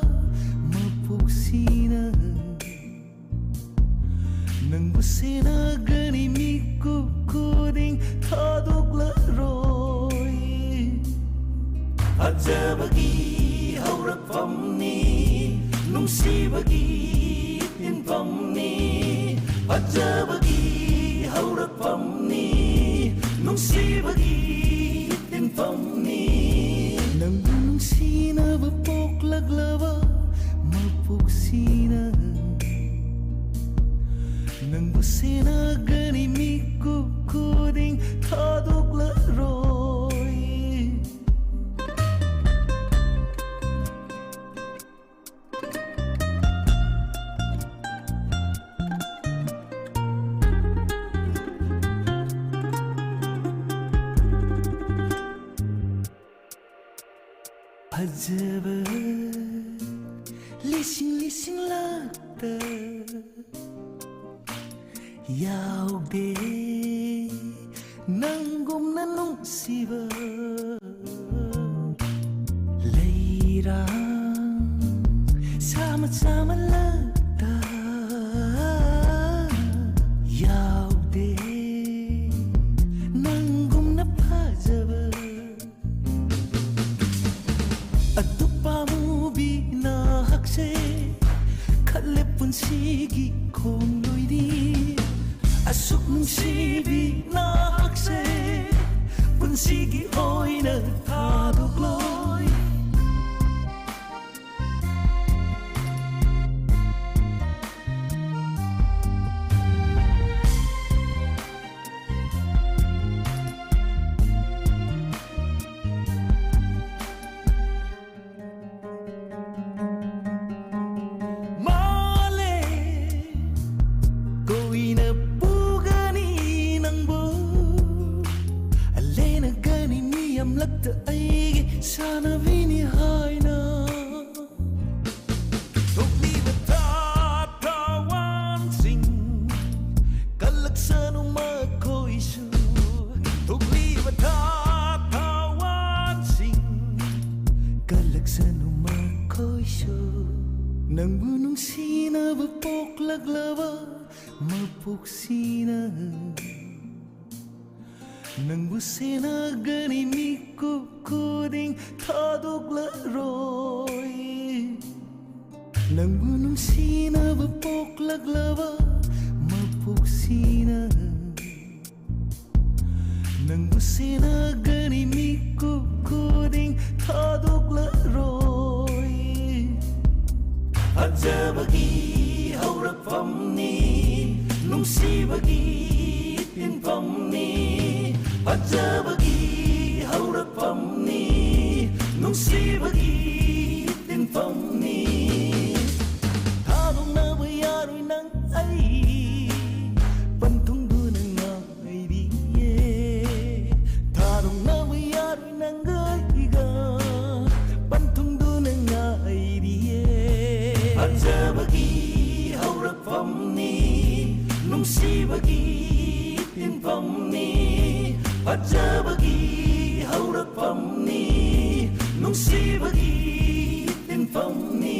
ꯃꯄꯣꯛꯁꯤꯅ ꯅꯪꯕꯨ ꯁꯦꯟꯅꯒꯅꯤ, ꯃꯤꯀꯨꯞ ꯈꯨꯗꯤꯡ ꯊꯥꯗꯣꯛꯂꯔꯣꯏ꯫ ꯐꯖꯕꯒꯤ ꯍꯧꯔꯛꯐꯝꯅꯤ, ꯅꯨꯡꯁꯤꯕꯒꯤ ꯇꯤꯟꯐꯝꯅꯤ꯫ ꯐꯖꯕꯒꯤ ꯍꯧꯔꯛꯐꯝꯅꯤ, ꯅꯨꯡꯁꯤꯕꯒꯤ ꯇꯤꯟꯐꯝꯅꯤ꯫ ꯅꯪꯕꯨ ꯅꯨꯡꯁꯤꯅꯕ ꯄꯣꯛꯂꯛꯂꯕ ꯃꯄꯣꯛꯁꯤꯅ ꯅꯪꯕꯨ ꯁꯦꯟꯅꯒꯅꯤ, ꯃꯤꯀꯨꯞ ꯈꯨꯗꯤꯡ ꯊꯥꯗꯣꯛꯂꯔꯣꯏ꯫ ꯐꯖꯕ ꯂꯤꯁꯤꯡ ꯂꯤꯁꯤꯡ ꯂꯥꯛꯇ ꯌꯥꯎꯗꯦ ꯅꯪꯒꯨꯝꯅ ꯅꯨꯡꯁꯤꯕ꯫ ꯂꯩꯔꯥꯡ ꯁꯥ ꯃꯆꯥ ꯃꯂꯛꯇ ꯌꯥꯎꯗꯦ ꯅꯪꯒꯨꯝꯅ ꯐꯖꯕ꯫ ꯑꯗꯨꯛ ꯄꯥꯝꯃꯨꯕꯤ ꯅꯍꯥꯛꯁꯦ ꯈꯜꯂꯦ ꯄꯨꯟꯁꯤꯒꯤ ꯈꯣꯡꯂꯣꯏꯅꯤ꯫ ꯑꯁꯨꯛ ꯅꯨꯡꯁꯤꯕꯤ ꯅꯍꯥꯛꯁꯦ ꯄꯨꯟꯁꯤꯒꯤ ꯑꯣꯏꯅ ꯊꯥꯗꯣꯛꯂꯣꯏ꯫ ꯃꯥꯂꯦ ꯀꯣꯏꯅ ꯄꯨꯒꯅꯤ ꯅꯪꯕꯨ, ꯂꯦꯅꯒꯅꯤ ꯃꯤ ꯑꯃꯂꯛꯇ ꯑꯩꯒꯤ ꯁꯅꯨ ꯃꯈꯣꯏꯁꯨ ꯊꯣꯛꯂꯤꯕ ꯊꯥ ꯊꯋꯥꯟꯁꯤꯡ ꯀꯜꯂꯛꯁꯅꯨ ꯃꯈꯣꯏꯁꯨ꯫ ꯅꯪꯕꯨ ꯅꯨꯡꯁꯤꯅꯕ ꯄꯣꯛꯂꯛꯂꯕ ꯃꯄꯣꯛꯁꯤꯅ ꯅꯪꯕꯨ ꯁꯦꯟꯅꯒꯅꯤ ꯃꯤꯀꯨꯞ ꯈꯨꯗꯤꯡ ꯊꯥꯗꯣꯛꯂꯔꯣꯏ꯫ ꯅꯪꯕꯨ ꯅꯨꯡꯁꯤꯅꯕ ꯄꯣꯛꯂꯛꯂꯕ ꯃꯄꯣꯛꯁꯤꯅ ꯅꯪꯕꯨ ꯁꯦꯟꯅꯒꯅꯤ ꯃꯤꯀꯨꯞ ꯈꯨꯗꯤꯡ ꯊꯥꯗꯣꯛꯂꯔꯣꯏ꯫ ꯐꯖꯕꯒꯤ ꯍꯧꯔꯛꯐꯝꯅꯤ, ꯅꯨꯡꯁꯤꯕꯒꯤ ꯇꯤꯟꯐꯝꯅꯤ꯫ ꯐꯖꯕꯒꯤ ꯍꯧꯔꯛꯐꯝꯅꯤ, ꯅꯨꯡꯁꯤꯕꯒꯤ ꯇꯤꯟꯐꯝꯅꯤ꯫ ꯊꯥꯗꯣꯛꯅꯕ ꯌꯥꯔꯣꯏ ꯅꯪ ꯑꯩ, ꯄꯟꯊꯨꯡꯗꯨꯅ ꯉꯥꯏꯔꯤꯌꯦ꯫ ꯊꯥꯗꯣꯛꯅꯕ ꯌꯥꯔꯣꯏ ꯅꯪꯒ ꯑꯩꯒ, ꯄꯟꯊꯨꯡꯗꯨꯅ ꯉꯥꯏꯔꯤꯌꯦ꯫ ꯐꯖꯕꯒꯤ ꯍꯧꯔꯛꯐꯝꯅꯤ, ꯅꯨꯡꯁꯤꯕꯒꯤ ꯇꯤꯟꯐꯝꯅꯤ꯫ ꯐꯖꯕꯒꯤ ꯍꯧꯔꯛꯐꯝꯅꯤ, ꯅꯨꯡꯁꯤꯕꯒꯤ ꯇꯤꯟꯐꯝꯅꯤ꯫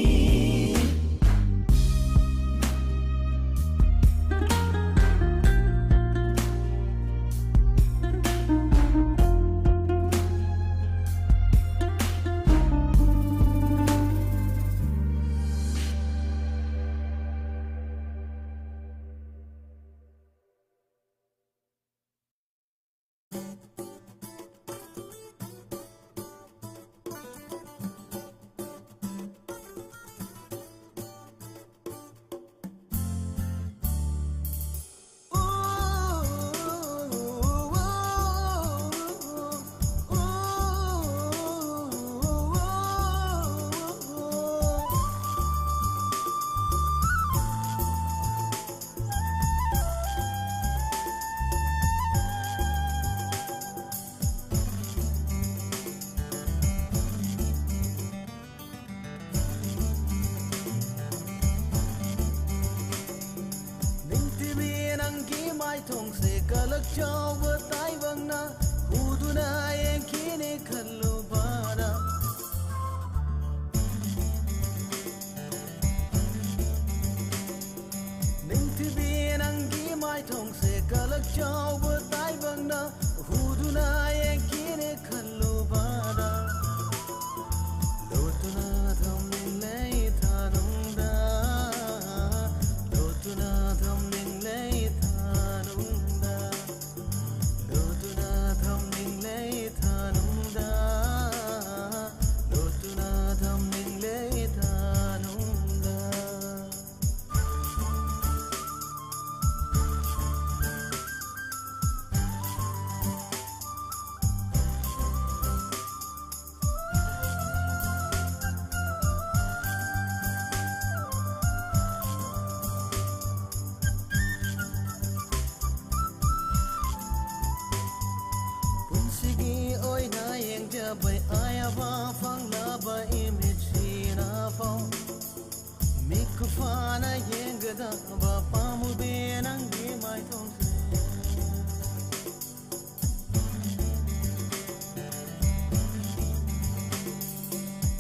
ꯆꯥꯎꯕ ꯇꯥꯏꯕꯪꯅ ꯍꯨꯗꯨꯅ ꯌꯦꯡꯈꯤꯅꯤ ꯈꯜꯂꯨꯕꯗ, ꯅꯤꯡꯊꯤꯕꯤ ꯅꯪꯒꯤ ꯃꯥꯏꯊꯣꯡꯁꯦ ꯀꯂꯛ ꯆꯥꯎꯕ ꯇꯥꯏꯕꯪꯅ ꯍꯨꯗꯨꯅ ꯌꯦꯡꯈꯤꯅꯤ ꯈꯜꯂꯨꯕꯗ, ꯂꯣꯠꯇꯨꯅ ꯊꯝꯂꯤꯡꯂꯦ ꯊꯥꯅꯨꯡꯗ, ꯂꯣꯠꯇꯨꯅ ꯊꯝꯂꯤꯡꯂꯦ ꯊꯥꯅꯨꯡꯗ, ꯂꯣꯠꯇꯨꯅ ꯊꯝꯂꯤꯡꯂꯦ ꯊꯥꯅꯨꯡꯗ, ꯂꯣꯠꯇꯨꯅ ꯊꯝꯂꯤꯡꯂꯦ ꯊꯥꯅꯨꯡꯗ꯫ ꯄꯨꯟꯁꯤꯒꯤ ꯑꯣꯏꯅ ꯌꯦꯡꯖꯕꯩ ꯑꯌꯥꯕ ꯐꯪꯂꯕ ꯏꯃꯤꯠꯁꯤꯅ ꯐꯥꯎ, ꯃꯤꯠꯀꯨꯞ ꯐꯥꯅ ꯌꯦꯡꯒꯗꯕ ꯄꯥꯝꯃꯨꯕꯤ ꯅꯪꯒꯤ ꯃꯥꯏꯊꯣꯡꯁꯦ꯫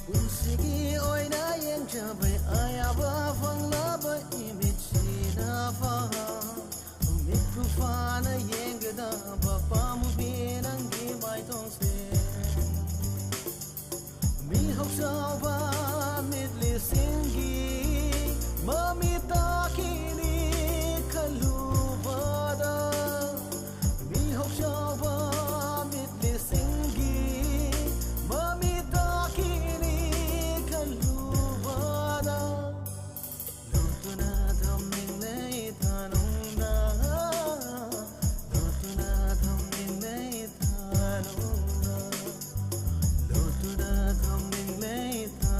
ꯄꯨꯟꯁꯤꯒꯤ ꯑꯣꯏꯅ ꯌꯦꯡꯖꯕꯩ ꯑꯌꯥꯕ ꯐꯪꯂꯕ ꯏꯃꯤꯠꯁꯤꯅ ꯐꯥꯎ, ꯃꯤꯠꯄꯨ ꯐꯥꯅ ꯌꯦꯡꯒꯗꯕ ꯄꯥꯝꯃꯨꯕꯤ ꯅꯪꯒꯤ ꯃꯥꯏꯊꯣꯡꯁꯦ꯫ ꯃꯤꯍꯧ ꯆꯥꯎꯕ ꯃꯤꯠꯂꯤꯁꯤꯡꯒꯤ ꯃꯃꯤ ꯇꯥꯈꯤꯅꯤ ꯈꯜꯂꯨꯕꯗ, ꯃꯤꯍꯧ ꯆꯥꯎꯕ ꯃꯤꯠꯂꯤꯁꯤꯡꯒꯤ ꯃꯃꯤ ꯇꯥꯈꯤꯅꯤ ꯈꯜꯂꯨꯕꯗ, ꯂꯣꯠꯇꯨꯅ ꯊꯝꯅꯤꯡꯂꯦ ꯊꯥꯅꯨꯡꯗ, ꯂꯣꯠꯇꯨꯅ ꯊꯝꯅꯤꯡꯂꯦ ꯊꯥꯅꯨꯡꯗ, ꯂꯣꯠꯇꯨꯅ ꯊꯝꯅꯤꯡꯂꯦ ꯊꯥ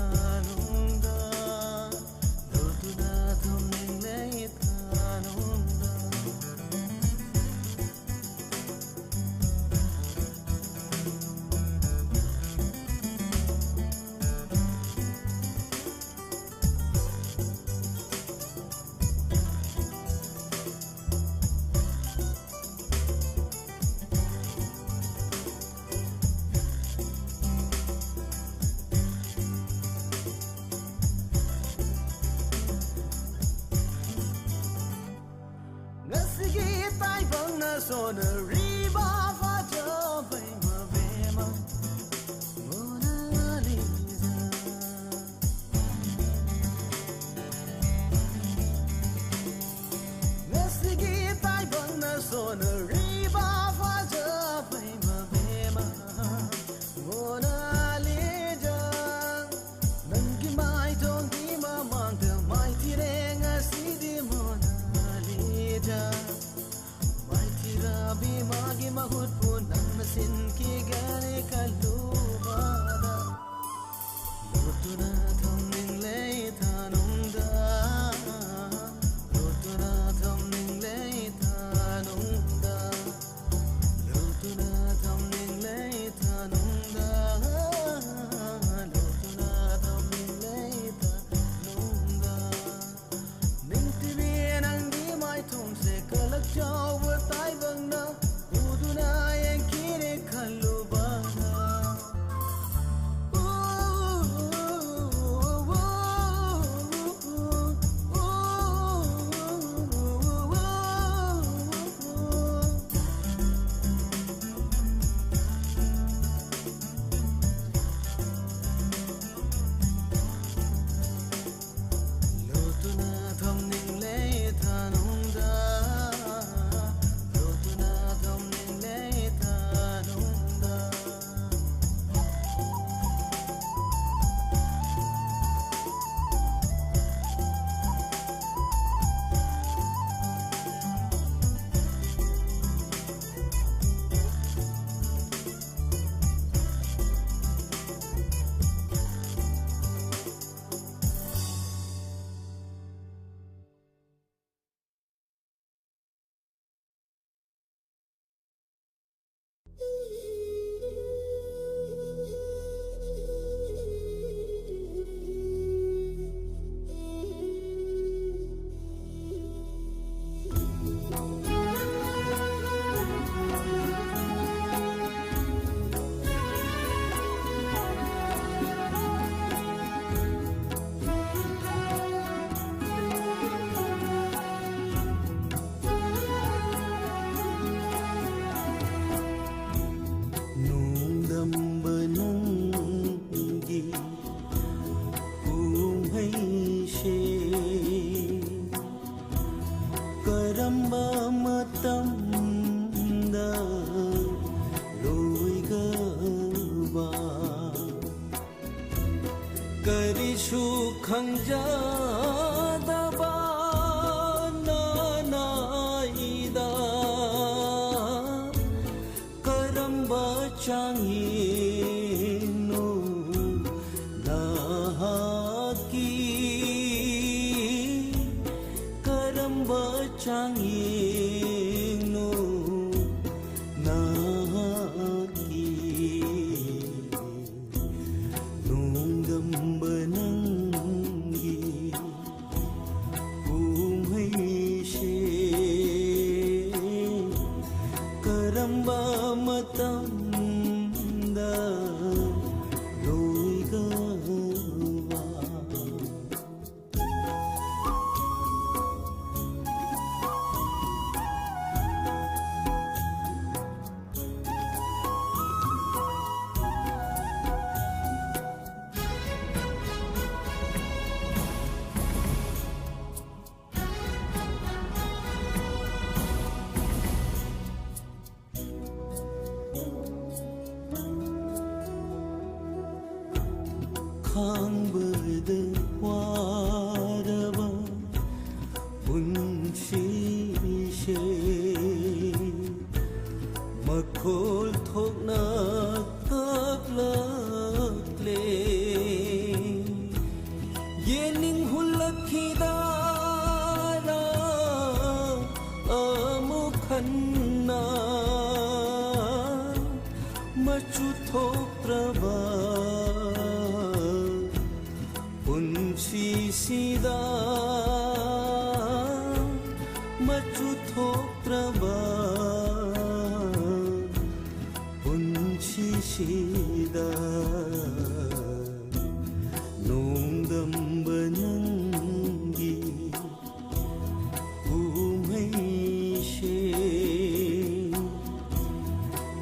ꯁꯤꯒꯤ ꯇꯥꯏꯕꯪꯅ ꯁꯣꯟꯅꯔꯤꯕ ꯐꯖꯕꯩ ꯃꯕꯦꯝꯃ ꯃꯣꯅꯥ ꯂꯤꯖꯥ꯫ ꯉꯁꯤꯒꯤ ꯇꯥꯏꯕꯪꯅ ꯁꯣꯟꯅꯔꯤꯕ ꯐꯖꯕꯩ ꯃꯕꯦꯝꯃ ꯃꯣꯅꯥ ꯂꯤꯖꯥ꯫ ꯅꯪꯒꯤ ꯃꯥꯏꯊꯣꯡꯒꯤ ꯃꯃꯥꯡꯗ ꯃꯥꯏꯊꯤꯔꯦ ꯉꯁꯤꯗꯤ ꯃꯣꯅꯥ ꯂꯤꯖꯥ꯫ ꯃꯥꯏꯊꯤꯔꯕꯤ ꯃꯥꯒꯤ ꯃꯍꯨꯠ ꯈꯥꯡꯕꯗ ꯋꯥꯔꯕ ꯄꯨꯟꯁꯤꯁꯦ ꯃꯈꯣꯜ ꯊꯣꯛꯅ ꯀꯞꯂꯛꯂꯦ꯫ ꯌꯦꯡꯅꯤꯡ ꯍꯨꯜꯂꯛꯈꯤꯗꯥꯔꯥ ꯑꯃꯨꯛ ꯍꯟꯅ ꯃꯆꯨ ꯊꯣꯛꯇ꯭ꯔꯕ ꯄꯨꯟꯁꯤꯁꯤꯗ, ꯃꯆꯨ ꯊꯣꯛꯇ꯭ꯔꯕ ꯄꯨꯟꯁꯤꯁꯤꯗ ꯅꯣꯡꯗꯝꯕ ꯅꯪꯒꯤ ꯀꯨꯝꯍꯩꯁꯦ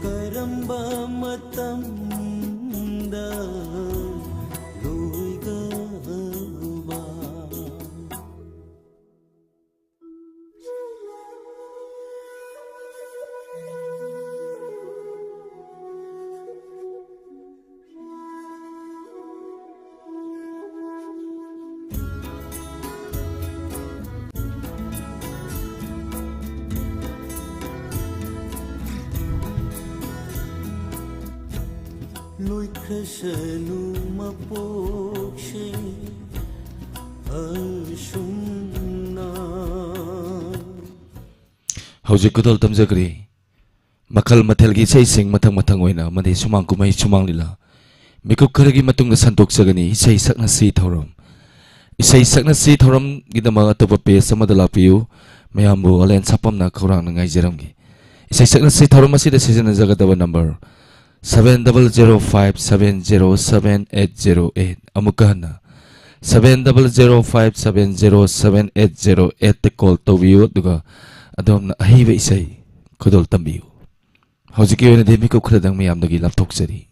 ꯀꯔꯝꯕ ꯃꯇꯝꯗ ꯂꯣꯏꯒꯕ? ꯂꯣꯏꯈ꯭ꯔꯁꯅꯨ ꯃꯄꯣꯛꯁꯦ ꯑꯁꯨꯝꯅ꯫ ꯍꯧꯖꯤꯛ ꯈꯨꯗꯣꯜ ꯇꯝꯖꯈ꯭ꯔꯤ꯫ ꯃꯈꯜ ꯃꯊꯦꯜꯒꯤ ꯏꯁꯩꯁꯤꯡ ꯃꯊꯪ ꯃꯊꯪ ꯑꯣꯏꯅ ꯑꯃꯗꯤ ꯁꯨꯃꯥꯡ ꯀꯨꯝꯍꯩ ꯁꯨꯃꯥꯡ ꯂꯤꯂꯥ ꯃꯤꯀꯨꯞ ꯈꯔꯒꯤ ꯃꯇꯨꯡꯗ ꯁꯟꯗꯣꯛꯆꯒꯅꯤ꯫ ꯏꯁꯩ ꯁꯛꯅꯁꯤ ꯊꯧꯔꯝ꯫ ꯏꯁꯩ ꯁꯛꯅꯁꯤ ꯊꯧꯔꯝꯒꯤꯗꯃꯛ ꯑꯇꯣꯞꯄ ꯄꯦꯖ ꯑꯃꯗ ꯂꯥꯛꯄꯤꯌꯨ꯫ ꯃꯌꯥꯝꯕꯨ ꯑꯂꯦꯟ ꯁꯥꯄꯝꯅ ꯈꯧꯔꯥꯡꯅ ꯉꯥꯏꯖꯔꯝꯒꯦ꯫ ꯏꯁꯩ ꯁꯛꯅꯁꯤ ꯊꯧꯔꯝ ꯑꯁꯤꯗ ꯁꯤꯖꯤꯟꯅꯖꯒꯗꯕ number seven double zero five seven zero seven eight zero eight꯫ ꯑꯃꯨꯛꯀ ꯍꯟꯅ seven double zero five seven zero seven eight zero eight ꯇ ꯀꯣꯜ ꯇꯧꯕꯤꯌꯨ, ꯑꯗꯨꯒ ꯑꯗꯣꯝꯅ ꯑꯍꯩꯕ ꯏꯁꯩ ꯈꯨꯗꯣꯜ ꯇꯝꯕꯤꯌꯨ꯫ ꯍꯧꯖꯤꯛꯀꯤ ꯑꯣꯏꯅꯗꯤ ꯃꯤꯀꯨꯞ ꯈꯔꯗꯪ ꯃꯌꯥꯝꯗꯒꯤ ꯂꯥꯞꯊꯣꯛꯆꯔꯤ꯫